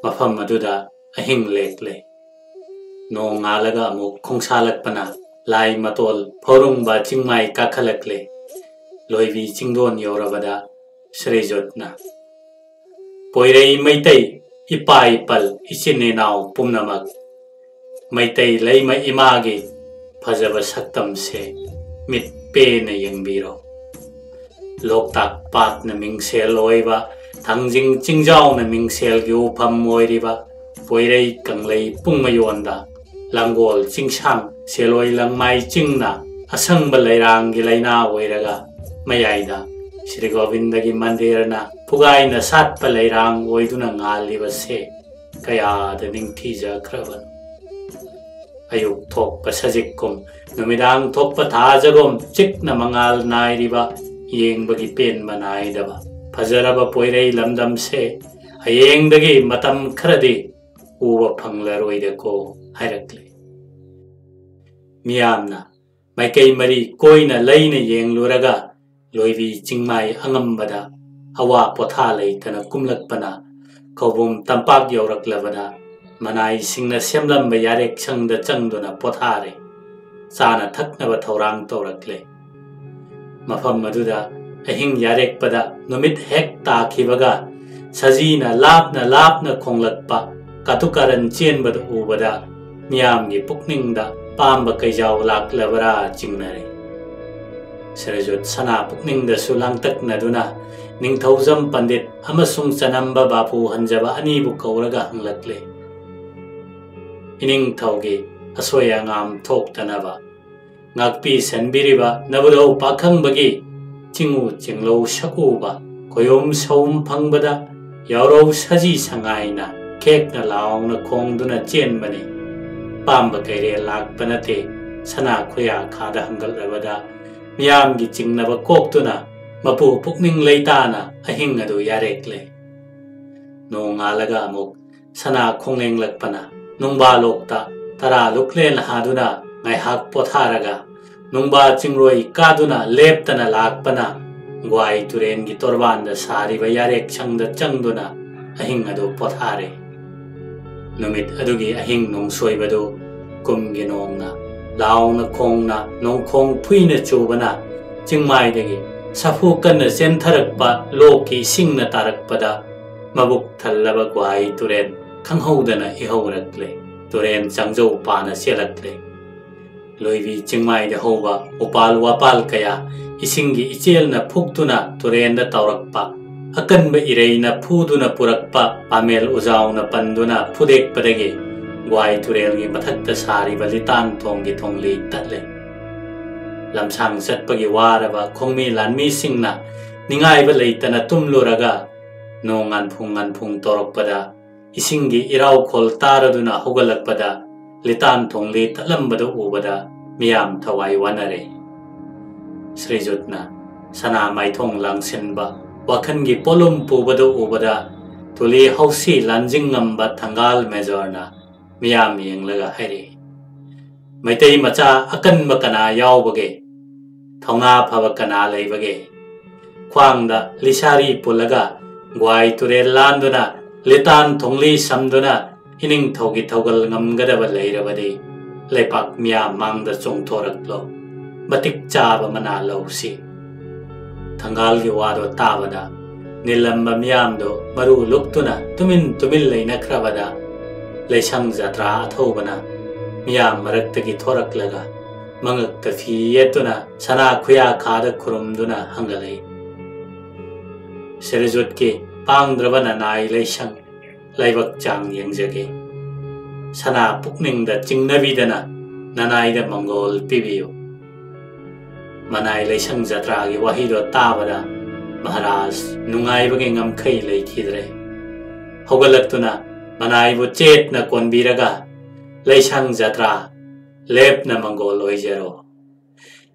ꯃꯐꯝ ꯑꯗꯨꯗ ꯑꯍꯤꯡ ꯂꯦꯛꯂꯦ꯫ ꯅꯣꯡ ꯉꯥꯜꯂꯒ ꯑꯃꯨꯛ ꯈꯣꯡꯁꯥꯂꯛꯄꯅ ꯂꯥꯏ ꯃꯇꯣꯜ ꯐꯧꯔꯨꯡꯕ ꯆꯤꯡꯃꯥꯏ ꯀꯥꯈꯠꯂꯛꯂꯦ꯫ ꯂꯣꯏꯕꯤ ꯆꯤꯡꯗꯣꯟ ꯌꯧꯔꯕꯗ ꯁ꯭ꯔꯤꯖꯨꯠꯅ, "ꯄꯣꯏꯔꯩ ꯃꯩꯇꯩ ꯏꯄꯥ ꯏꯄꯜ ꯏꯆꯤꯟ ꯏꯅꯥꯎ ꯄꯨꯝꯅꯃꯛ, ꯃꯩꯇꯩ ꯂꯩꯃ ꯏꯃꯥꯒꯤ ꯐꯖꯕ ꯁꯛꯇꯝꯁꯦ ꯃꯤꯠ ꯄꯦꯅ ꯌꯦꯡꯕꯤꯔꯣ꯫ ꯂꯣꯛꯇꯥꯛ ꯄꯥꯠꯅ ꯃꯤꯡꯁꯦꯜ ꯑꯣꯏꯕ, ꯊꯥꯡꯖꯤꯡ ꯆꯤꯡꯖꯥꯎꯅ ꯃꯤꯡꯁꯦꯜꯒꯤ ꯎꯐꯝ ꯑꯣꯏꯔꯤꯕ ꯄꯣꯏꯔꯩ ꯀꯪꯂꯩ ꯄꯨꯡꯃꯌꯣꯟꯗ ꯂꯥꯡꯒꯣꯜ ꯆꯤꯡꯁꯥꯡ ꯁꯦꯂꯣꯏ ꯂꯪꯃꯥꯏ ꯆꯤꯡꯅ ꯑꯁꯪꯕ ꯂꯩꯔꯥꯡꯒꯤ ꯂꯩꯅꯥ ꯑꯣꯏꯔꯒ ꯃꯌꯥꯏꯗ ꯁ꯭ꯔꯤ ꯒꯣꯕꯤꯟꯗꯒꯤ ꯃꯟꯗꯤꯔꯅ ꯐꯨꯒꯥꯏꯅ ꯁꯥꯠꯄ ꯂꯩꯔꯥꯡ ꯑꯣꯏꯗꯨꯅ ꯉꯥꯜꯂꯤꯕꯁꯦ ꯀꯌꯥꯗ ꯅꯤꯡꯊꯤꯖꯈ꯭ꯔꯕꯅꯣ꯫ ꯑꯌꯨꯛ ꯊꯣꯛꯄ ꯁꯖꯤꯛꯀꯨꯝ ꯅꯨꯃꯤꯗꯥꯡ ꯊꯣꯛꯄ ꯊꯥꯖꯒꯨꯝ ꯆꯤꯛꯅ ꯃꯉꯥꯜ ꯅꯥꯏꯔꯤꯕ ꯌꯦꯡꯕꯒꯤ ꯄꯦꯟꯕ ꯅꯥꯏꯗꯕ ꯐꯖꯔꯕ ꯄꯣꯏꯔꯩ ꯂꯝꯗꯝꯁꯦ ꯍꯌꯦꯡꯗꯒꯤ ꯃꯇꯝ ꯈꯔꯗꯤ ꯎꯕ ꯐꯪꯂꯔꯣꯏꯗꯀꯣ" ꯍꯥꯏꯔꯛꯂꯦ꯫ ꯃꯤꯌꯥꯝꯅ ꯃꯥꯏꯀꯩ ꯃꯔꯤ ꯀꯣꯏꯅ ꯂꯩꯅ ꯌꯦꯡꯂꯨꯔꯒ ꯂꯣꯏꯕꯤ ꯆꯤꯡꯃꯥꯏ ꯑꯉꯝꯕꯗ ꯑꯋꯥ ꯄꯣꯊꯥ ꯂꯩꯇꯅ ꯀꯨꯝꯂꯛꯄꯅ ꯀꯧꯕꯨꯝ ꯇꯝꯄꯥꯛ ꯌꯧꯔꯛꯂꯕꯗ ꯃꯅꯥꯏꯁꯤꯡꯅ ꯁꯦꯝꯂꯝꯕ ꯌꯥꯔꯦꯛꯁꯪꯗ ꯆꯪꯗꯨꯅ ꯄꯣꯊꯥꯔꯦ꯫ ꯆꯥꯅ ꯊꯛꯅꯕ ꯊꯧꯔꯥꯡ ꯇꯧꯔꯛꯂꯦ꯫ ꯃꯐꯝ ꯑꯗꯨꯗ ꯑꯍꯤꯡ ꯌꯥꯔꯦꯛꯄꯗ ꯅꯨꯃꯤꯠ ꯍꯦꯛ ꯇꯥꯈꯤꯕꯒ ꯁꯖꯤꯅ ꯂꯥꯞꯅ ꯂꯥꯞꯅ ꯈꯣꯡꯂꯛꯄ ꯀꯥꯇꯨꯀꯥꯔꯟ ꯆꯦꯟꯕꯗꯨ ꯎꯕꯗ ꯃꯤꯌꯥꯝꯒꯤ ꯄꯨꯛꯅꯤꯡꯗ ꯄꯥꯝꯕ ꯀꯩꯖꯥꯎ ꯂꯥꯛꯂꯕ꯭ꯔꯥ ꯆꯤꯡꯅꯔꯦ꯫ ꯁ꯭ꯔꯤꯖꯨꯠ ꯁꯅꯥ ꯄꯨꯛꯅꯤꯡꯗꯁꯨ ꯂꯥꯡꯇꯛꯅꯗꯨꯅ ꯅꯤꯡꯊꯧꯖꯝ ꯄꯟꯗꯤꯠ ꯑꯃꯁꯨꯡ ꯆꯅꯝꯕ ꯕꯥꯄꯨ ꯍꯟꯖꯕ ꯑꯅꯤꯕꯨ ꯀꯧꯔꯒ ꯍꯪꯂꯛꯂꯦ꯫ ꯏꯅꯤꯡꯊꯧꯒꯤ ꯑꯁꯣꯏ ꯑꯉꯥꯝ ꯊꯣꯛꯇꯅꯕ ꯉꯥꯛꯄꯤ ꯁꯦꯟꯕꯤꯔꯤꯕ ꯅꯕꯨꯙꯧ ꯄꯥꯈꯪꯕꯒꯤ ꯆꯤꯡꯎ ꯆꯤꯡꯂꯧ ꯁꯛꯎꯕ ꯈꯣꯌꯨꯝ ꯁꯧꯝ ꯐꯪꯕꯗ ꯌꯥꯎꯔꯧ ꯁꯖꯤ ꯁꯉꯥꯏꯅ ꯈꯦꯛꯅ ꯂꯥꯎꯅ ꯈꯣꯡꯗꯨꯅ ꯆꯦꯟꯕꯅꯤ꯫ ꯄꯥꯝꯕ ꯀꯩꯔꯦꯜ ꯂꯥꯛꯄ ꯅꯠꯇꯦ, ꯁꯅꯥ ꯈꯨꯌꯥ ꯈꯥꯗ ꯍꯪꯒꯠꯂꯕꯗ ꯃꯤꯌꯥꯝꯒꯤ ꯆꯤꯡꯅꯕ ꯀꯣꯛꯇꯨꯅ ꯃꯄꯨ ꯄꯨꯛꯅꯤꯡ ꯂꯩꯇꯥꯅ ꯑꯍꯤꯡ ꯑꯗꯨ ꯌꯥꯔꯦꯛꯂꯦ꯫ ꯅꯣꯡꯉꯥꯜꯂꯒ ꯑꯃꯨꯛ ꯁꯅꯥ ꯈꯣꯡꯂꯦꯡꯂꯛꯄꯅ ꯅꯨꯡꯕꯥ ꯂꯣꯛꯇ ꯇꯔꯥ ꯂꯨꯛꯂꯦꯟ ꯍꯥꯗꯨꯅ ꯉꯥꯏꯍꯥꯛ ꯄꯣꯊꯥꯔꯒ ꯅꯨꯡꯕꯥ ꯆꯤꯡꯔꯣꯏ ꯀꯥꯗꯨꯅ ꯂꯦꯞꯇꯅ ꯂꯥꯛꯄꯅ ꯒ꯭ꯋꯥꯏ ꯇꯨꯔꯦꯟꯒꯤ ꯇꯣꯔꯕꯥꯟꯗ ꯁꯥꯔꯤꯕ ꯌꯥꯔꯦꯛ ꯁꯪꯗ ꯆꯪꯗꯨꯅ ꯑꯍꯤꯡ ꯑꯗꯨ ꯄꯣꯊꯥꯔꯦ꯫ ꯅꯨꯃꯤꯠ ꯑꯗꯨꯒꯤ ꯑꯍꯤꯡ ꯅꯣꯡꯁꯣꯏꯕꯗꯨ ꯀꯨꯝꯒꯤ ꯅꯣꯡꯅ ꯂꯥꯎꯅ ꯈꯣꯡꯅ ꯅꯣꯡꯈꯣꯡ ꯐꯨꯏꯅ ꯆꯨꯕꯅ ꯆꯤꯡꯃꯥꯏꯗꯒꯤ ꯁꯥꯐꯨ ꯀꯟꯅ ꯆꯦꯟꯊꯔꯛꯄ ꯂꯣꯛꯀꯤ ꯏꯁꯤꯡꯅ ꯇꯥꯔꯛꯄꯗ ꯃꯕꯨꯛ ꯊꯜꯂꯕ ꯒ꯭ꯋꯥꯏ ꯇꯨꯔꯦꯟ ꯈꯪꯍꯧꯗꯅ ꯏꯍꯧꯔꯛꯂꯦ꯫ ꯇꯨꯔꯦꯟ ꯆꯥꯡꯖꯧ ꯄꯥꯅ ꯆꯦꯜꯂꯛꯂꯦ꯫ ꯂꯣꯏꯕꯤ ꯆꯤꯡꯃꯥꯏꯗ ꯍꯧꯕ ꯎꯄꯥꯜ ꯋꯥꯄꯥꯜ ꯀꯌꯥ ꯏꯁꯤꯡꯒꯤ ꯏꯆꯦꯜꯅ ꯐꯨꯛꯇꯨꯅ ꯇꯨꯔꯦꯟꯗ ꯇꯧꯔꯛꯄ, ꯑꯀꯟꯕ ꯏꯔꯩꯅ ꯐꯨꯗꯨꯅ ꯄꯨꯔꯛꯄ ꯄꯥꯃꯦꯜ ꯎꯖꯥꯎꯅ ꯄꯟꯗꯨꯅ ꯐꯨꯗꯦꯛꯄꯗꯒꯤ ꯒ꯭ꯋꯥꯏ ꯇꯨꯔꯦꯜꯒꯤ ꯃꯊꯛꯇ ꯁꯥꯔꯤꯕ ꯂꯤꯇꯥꯟ ꯊꯣꯡꯒꯤ ꯊꯣꯡꯂꯤ ꯇꯠꯂꯦ꯫ ꯂꯝꯁꯥꯡ ꯆꯠꯄꯒꯤ ꯋꯥꯔꯕ ꯈꯣꯡꯃꯤ ꯂꯥꯟꯃꯤꯁꯤꯡꯅ ꯅꯤꯡꯉꯥꯏꯕ ꯂꯩꯇꯅ ꯇꯨꯝꯂꯨꯔꯒ ꯅꯣꯡ ꯉꯥꯟꯐꯨꯡ ꯉꯥꯟꯐꯨꯡ ꯇꯧꯔꯛꯄꯗ ꯏꯁꯤꯡꯒꯤ ꯏꯔꯥꯎꯈꯣꯜ ꯇꯥꯔꯗꯨꯅ ꯍꯧꯒꯠꯂꯛꯄꯗ ꯂꯤꯇꯥꯟ ꯊꯣꯡꯂꯤ ꯇꯠꯂꯝꯕꯗꯨ ꯎꯕꯗ ꯃꯤꯌꯥꯝ ꯊꯋꯥꯏ ꯋꯥꯅꯔꯦ꯫ ꯁ꯭ꯔꯤꯖꯨꯠꯅ ꯁꯅꯥ ꯃꯥꯏꯊꯣꯡ ꯂꯥꯡꯁꯤꯟꯕ ꯋꯥꯈꯜꯒꯤ ꯄꯣꯠꯂꯨꯝ ꯄꯨꯕꯗꯨ ꯎꯕꯗ ꯇꯨꯂꯤ ꯍꯧꯁꯤ ꯂꯥꯟꯖꯤꯡ ꯉꯝꯕ ꯊꯪꯒꯥꯜ ꯃꯦꯖꯣꯔꯅ ꯃꯤꯌꯥꯝ ꯌꯦꯡꯂꯒ ꯍꯥꯏꯔꯛꯏ, "ꯃꯩꯇꯩ ꯃꯆꯥ ꯑꯀꯟꯕ ꯀꯅꯥ ꯌꯥꯎꯕꯒꯦ? ꯊꯧꯅꯥ ꯐꯕ ꯀꯅꯥ ꯂꯩꯕꯒꯦ? ꯈ꯭ꯋꯥꯡꯗ ꯂꯤꯁꯥꯔꯤ ꯄꯨꯜꯂꯒ ꯒ꯭ꯋꯥꯏ ꯇꯨꯔꯦꯜ ꯂꯥꯟꯗꯨꯅ ꯂꯤꯇꯥꯟ ꯊꯣꯡꯂꯤ ꯁꯝꯗꯨꯅ ꯏꯅꯤꯡꯊꯧꯒꯤ ꯊꯧꯒꯜ ꯉꯝꯒꯗꯕ ꯂꯩꯔꯕꯗꯤ ꯂꯩꯄꯥꯛ ꯃꯤꯌꯥꯝ ꯃꯥꯡꯗ ꯆꯣꯡꯊꯣꯔꯛꯂꯣ꯫ ꯃꯇꯤꯛ ꯆꯥꯕ ꯃꯅꯥ ꯂꯧꯁꯤ꯫" ꯊꯪꯒꯥꯜꯒꯤ ꯋꯥꯗꯣ ꯇꯥꯕꯗ ꯅꯤꯜꯂꯝꯕ ꯃꯤꯌꯥꯝꯗꯣ ꯃꯔꯨ ꯂꯨꯛꯇꯨꯅ ꯇꯨꯃꯤꯟ ꯇꯨꯃꯤꯟ ꯂꯩꯅꯈ꯭ꯔꯕꯗ ꯂꯩꯁꯪ ꯖꯇ꯭ꯔꯥ ꯑꯊꯧꯕꯅ ꯃꯤꯌꯥꯝ ꯃꯔꯛꯇꯒꯤ ꯊꯣꯔꯛꯂꯒ ꯃꯉꯛꯇ ꯐꯤ ꯌꯦꯠꯇꯨꯅ ꯁꯅꯥ ꯈꯨꯌꯥ ꯈꯥꯗ ꯈꯨꯔꯨꯝꯗꯨꯅ ꯍꯪꯒꯠꯂꯛꯏ, "ꯁꯤꯔꯖꯨꯠꯀꯤ ꯄꯥꯡꯗ꯭ꯔꯕ ꯅꯅꯥꯏ ꯂꯩꯁꯪ ꯂꯥꯏꯕꯛ ꯆꯥꯡ ꯌꯦꯡꯖꯒꯦ꯫ ꯁꯅꯥ ꯄꯨꯛꯅꯤꯡꯗ ꯆꯤꯡꯅꯕꯤꯗꯅ ꯅꯅꯥꯏꯗ ꯃꯪꯒꯣꯜ ꯄꯤꯕꯤꯌꯨ꯫" ꯃꯅꯥꯏ ꯂꯩꯁꯪ ꯖꯇ꯭ꯔꯥꯒꯤ ꯋꯥꯍꯩꯗꯣ ꯇꯥꯕꯗ ꯃꯍꯥꯔꯥꯖ ꯅꯨꯡꯉꯥꯏꯕꯒꯤ ꯉꯝꯈꯩ ꯂꯩꯈꯤꯗ꯭ꯔꯦ꯫ ꯍꯧꯒꯠꯂꯛꯇꯨꯅ ꯃꯅꯥꯏꯕꯨ ꯆꯦꯠꯅ ꯀꯣꯟꯕꯤꯔꯒ ꯂꯩꯁꯪ ꯖꯇ꯭ꯔꯥ ꯂꯦꯞꯅ ꯃꯪꯒꯣꯜ ꯑꯣꯏꯖꯔꯣ꯫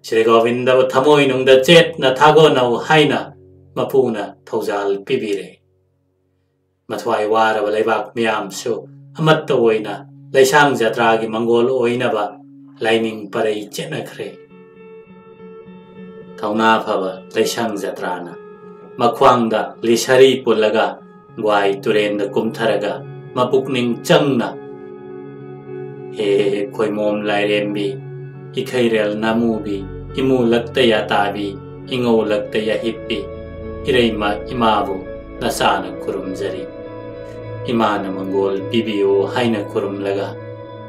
ꯁ꯭ꯔꯤ ꯒꯣꯕꯤꯟꯗꯕꯨ ꯊꯃꯣꯏꯅꯨꯡꯗ ꯆꯦꯠꯅ ꯊꯥꯒꯣꯟꯅꯧ ꯍꯥꯏꯅ ꯃꯄꯨꯅ ꯊꯧꯖꯥꯜ ꯄꯤꯕꯤꯔꯦ꯫ ꯃꯊ꯭ꯋꯥꯏ ꯋꯥꯔꯕ ꯂꯩꯕꯥꯛ ꯃꯤꯌꯥꯝꯁꯨ ꯑꯃꯠꯇ ꯑꯣꯏꯅ ꯂꯩꯁꯥꯡ ꯖꯇ꯭ꯔꯥꯒꯤ ꯃꯪꯒꯣꯜ ꯑꯣꯏꯅꯕ ꯂꯥꯏꯅꯤꯡ ꯄꯔꯩ ꯆꯦꯠꯅꯈ꯭ꯔꯦ꯫ ꯊꯧꯅꯥ ꯐꯕ ꯂꯩꯁꯥꯡ ꯖꯇ꯭ꯔꯥꯅ ꯃꯈ꯭ꯋꯥꯡꯗ ꯂꯤꯁꯥꯔꯤ ꯄꯨꯜꯂꯒ ꯒ꯭ꯋꯥꯏ ꯇꯨꯔꯦꯟꯗ ꯀꯨꯝꯊꯔꯒ ꯃꯄꯨꯛꯅꯤꯡ ꯆꯪꯅ, "ꯍꯦ ꯈꯣꯏꯃꯣꯝ ꯂꯥꯏꯔꯦꯝꯕꯤ, ꯏꯈꯩꯔꯦꯜ ꯅꯥꯃꯨꯕꯤ, ꯏꯃꯨ ꯂꯛꯇ ꯌꯥꯇꯥꯕꯤ, ꯏꯉꯧ ꯂꯛꯇ ꯌꯥꯍꯤꯞꯄꯤ, ꯏꯔꯩꯃ ꯏꯃꯥꯕꯨ ꯅꯆꯥꯅ ꯈꯨꯔꯨꯝꯖꯔꯤ꯫ ꯏꯃꯥꯅ ꯃꯪꯒꯣꯜ ꯄꯤꯕꯤꯌꯨ" ꯍꯥꯏꯅ ꯈꯨꯔꯨꯝꯂꯒ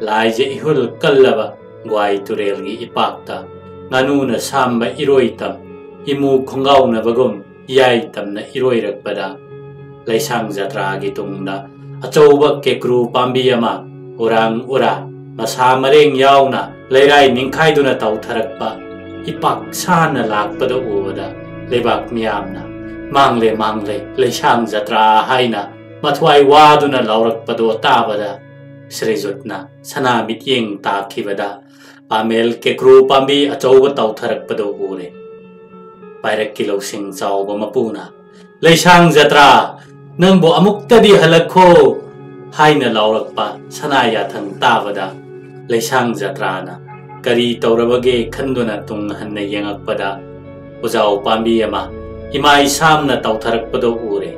ꯂꯥꯏꯖ ꯏꯍꯨꯜ ꯀꯜꯂꯕ ꯒ꯭ꯋꯥꯏ ꯇꯨꯔꯦꯜꯒꯤ ꯏꯄꯥꯛꯇ ꯉꯥꯅꯨꯅ ꯁꯥꯝꯕ ꯏꯔꯣꯏꯇꯝ, ꯏꯃꯨ ꯈꯣꯡꯒꯥꯎꯅꯕꯒꯨꯝ ꯌꯥꯏ ꯇꯝꯅ ꯏꯔꯣꯏꯔꯛꯄꯗ, ꯂꯩꯁꯥꯡ ꯖꯇ꯭ꯔꯥꯒꯤ ꯇꯨꯡꯗ ꯑꯆꯧꯕ ꯀꯦꯀ꯭ꯔꯨ ꯄꯥꯝꯕꯤ ꯑꯃ ꯎꯔꯥꯡ ꯎꯔꯥ, ꯃꯁꯥ ꯃꯔꯦꯡ ꯌꯥꯎꯅ ꯂꯩꯔꯥꯏ ꯅꯤꯡꯈꯥꯏꯗꯨꯅ ꯇꯧꯊꯔꯛꯄ ꯏꯄꯥꯛ ꯁꯥꯅ ꯂꯥꯛꯄꯗ ꯎꯕꯗ, ꯂꯩꯕꯥꯛ ꯃꯤꯌꯥꯝꯅ "ꯃꯥꯡꯂꯦ, ꯃꯥꯡꯂꯦ, ꯂꯩꯁꯥꯡ ꯖꯇ꯭ꯔꯥ" ꯍꯥꯏꯅ ꯃꯊ꯭ꯋꯥꯏ ꯋꯥꯗꯨꯅ ꯂꯥꯎꯔꯛꯄꯗꯣ ꯇꯥꯕꯗ, ꯁ꯭ꯔꯤꯖꯨꯠꯅ ꯁꯅꯥ ꯃꯤꯠꯌꯦꯡ ꯇꯥꯈꯤꯕꯗ, ꯄꯥꯃꯦꯜ ꯀꯦꯀ꯭ꯔꯨ ꯄꯥꯝꯕꯤ ꯑꯆꯧꯕ ꯇꯧꯊꯔꯛꯄꯗꯨ ꯎꯔꯦ꯫ ꯄꯥꯏꯔꯛꯀꯤ ꯂꯧꯁꯤꯡ ꯆꯥꯎꯕ ꯃꯄꯨꯅ, "ꯂꯩꯁꯥꯡ ꯖꯇ꯭ꯔꯥ, ꯅꯪꯕꯨ ꯑꯃꯨꯛꯇꯗꯤ ꯍꯜꯂꯛꯈꯣ" ꯍꯥꯏꯅ ꯂꯥꯎꯔꯛꯄ ꯁꯅꯥ ꯌꯥꯊꯪ ꯇꯥꯕꯗ, ꯂꯩꯁꯥꯡ ꯖꯇ꯭ꯔꯥꯅ ꯀꯔꯤ ꯇꯧꯔꯕꯒꯦ ꯈꯟꯗꯨꯅ ꯇꯨꯡ ꯍꯟꯅ ꯌꯦꯡꯉꯛꯄꯗ, ꯎꯖꯥꯎ ꯄꯥꯝꯕꯤ ꯑꯃ ꯏꯃꯥꯏ ꯁꯥꯝꯅ ꯇꯧꯊꯔꯛꯄꯗꯨ ꯎꯔꯦ꯫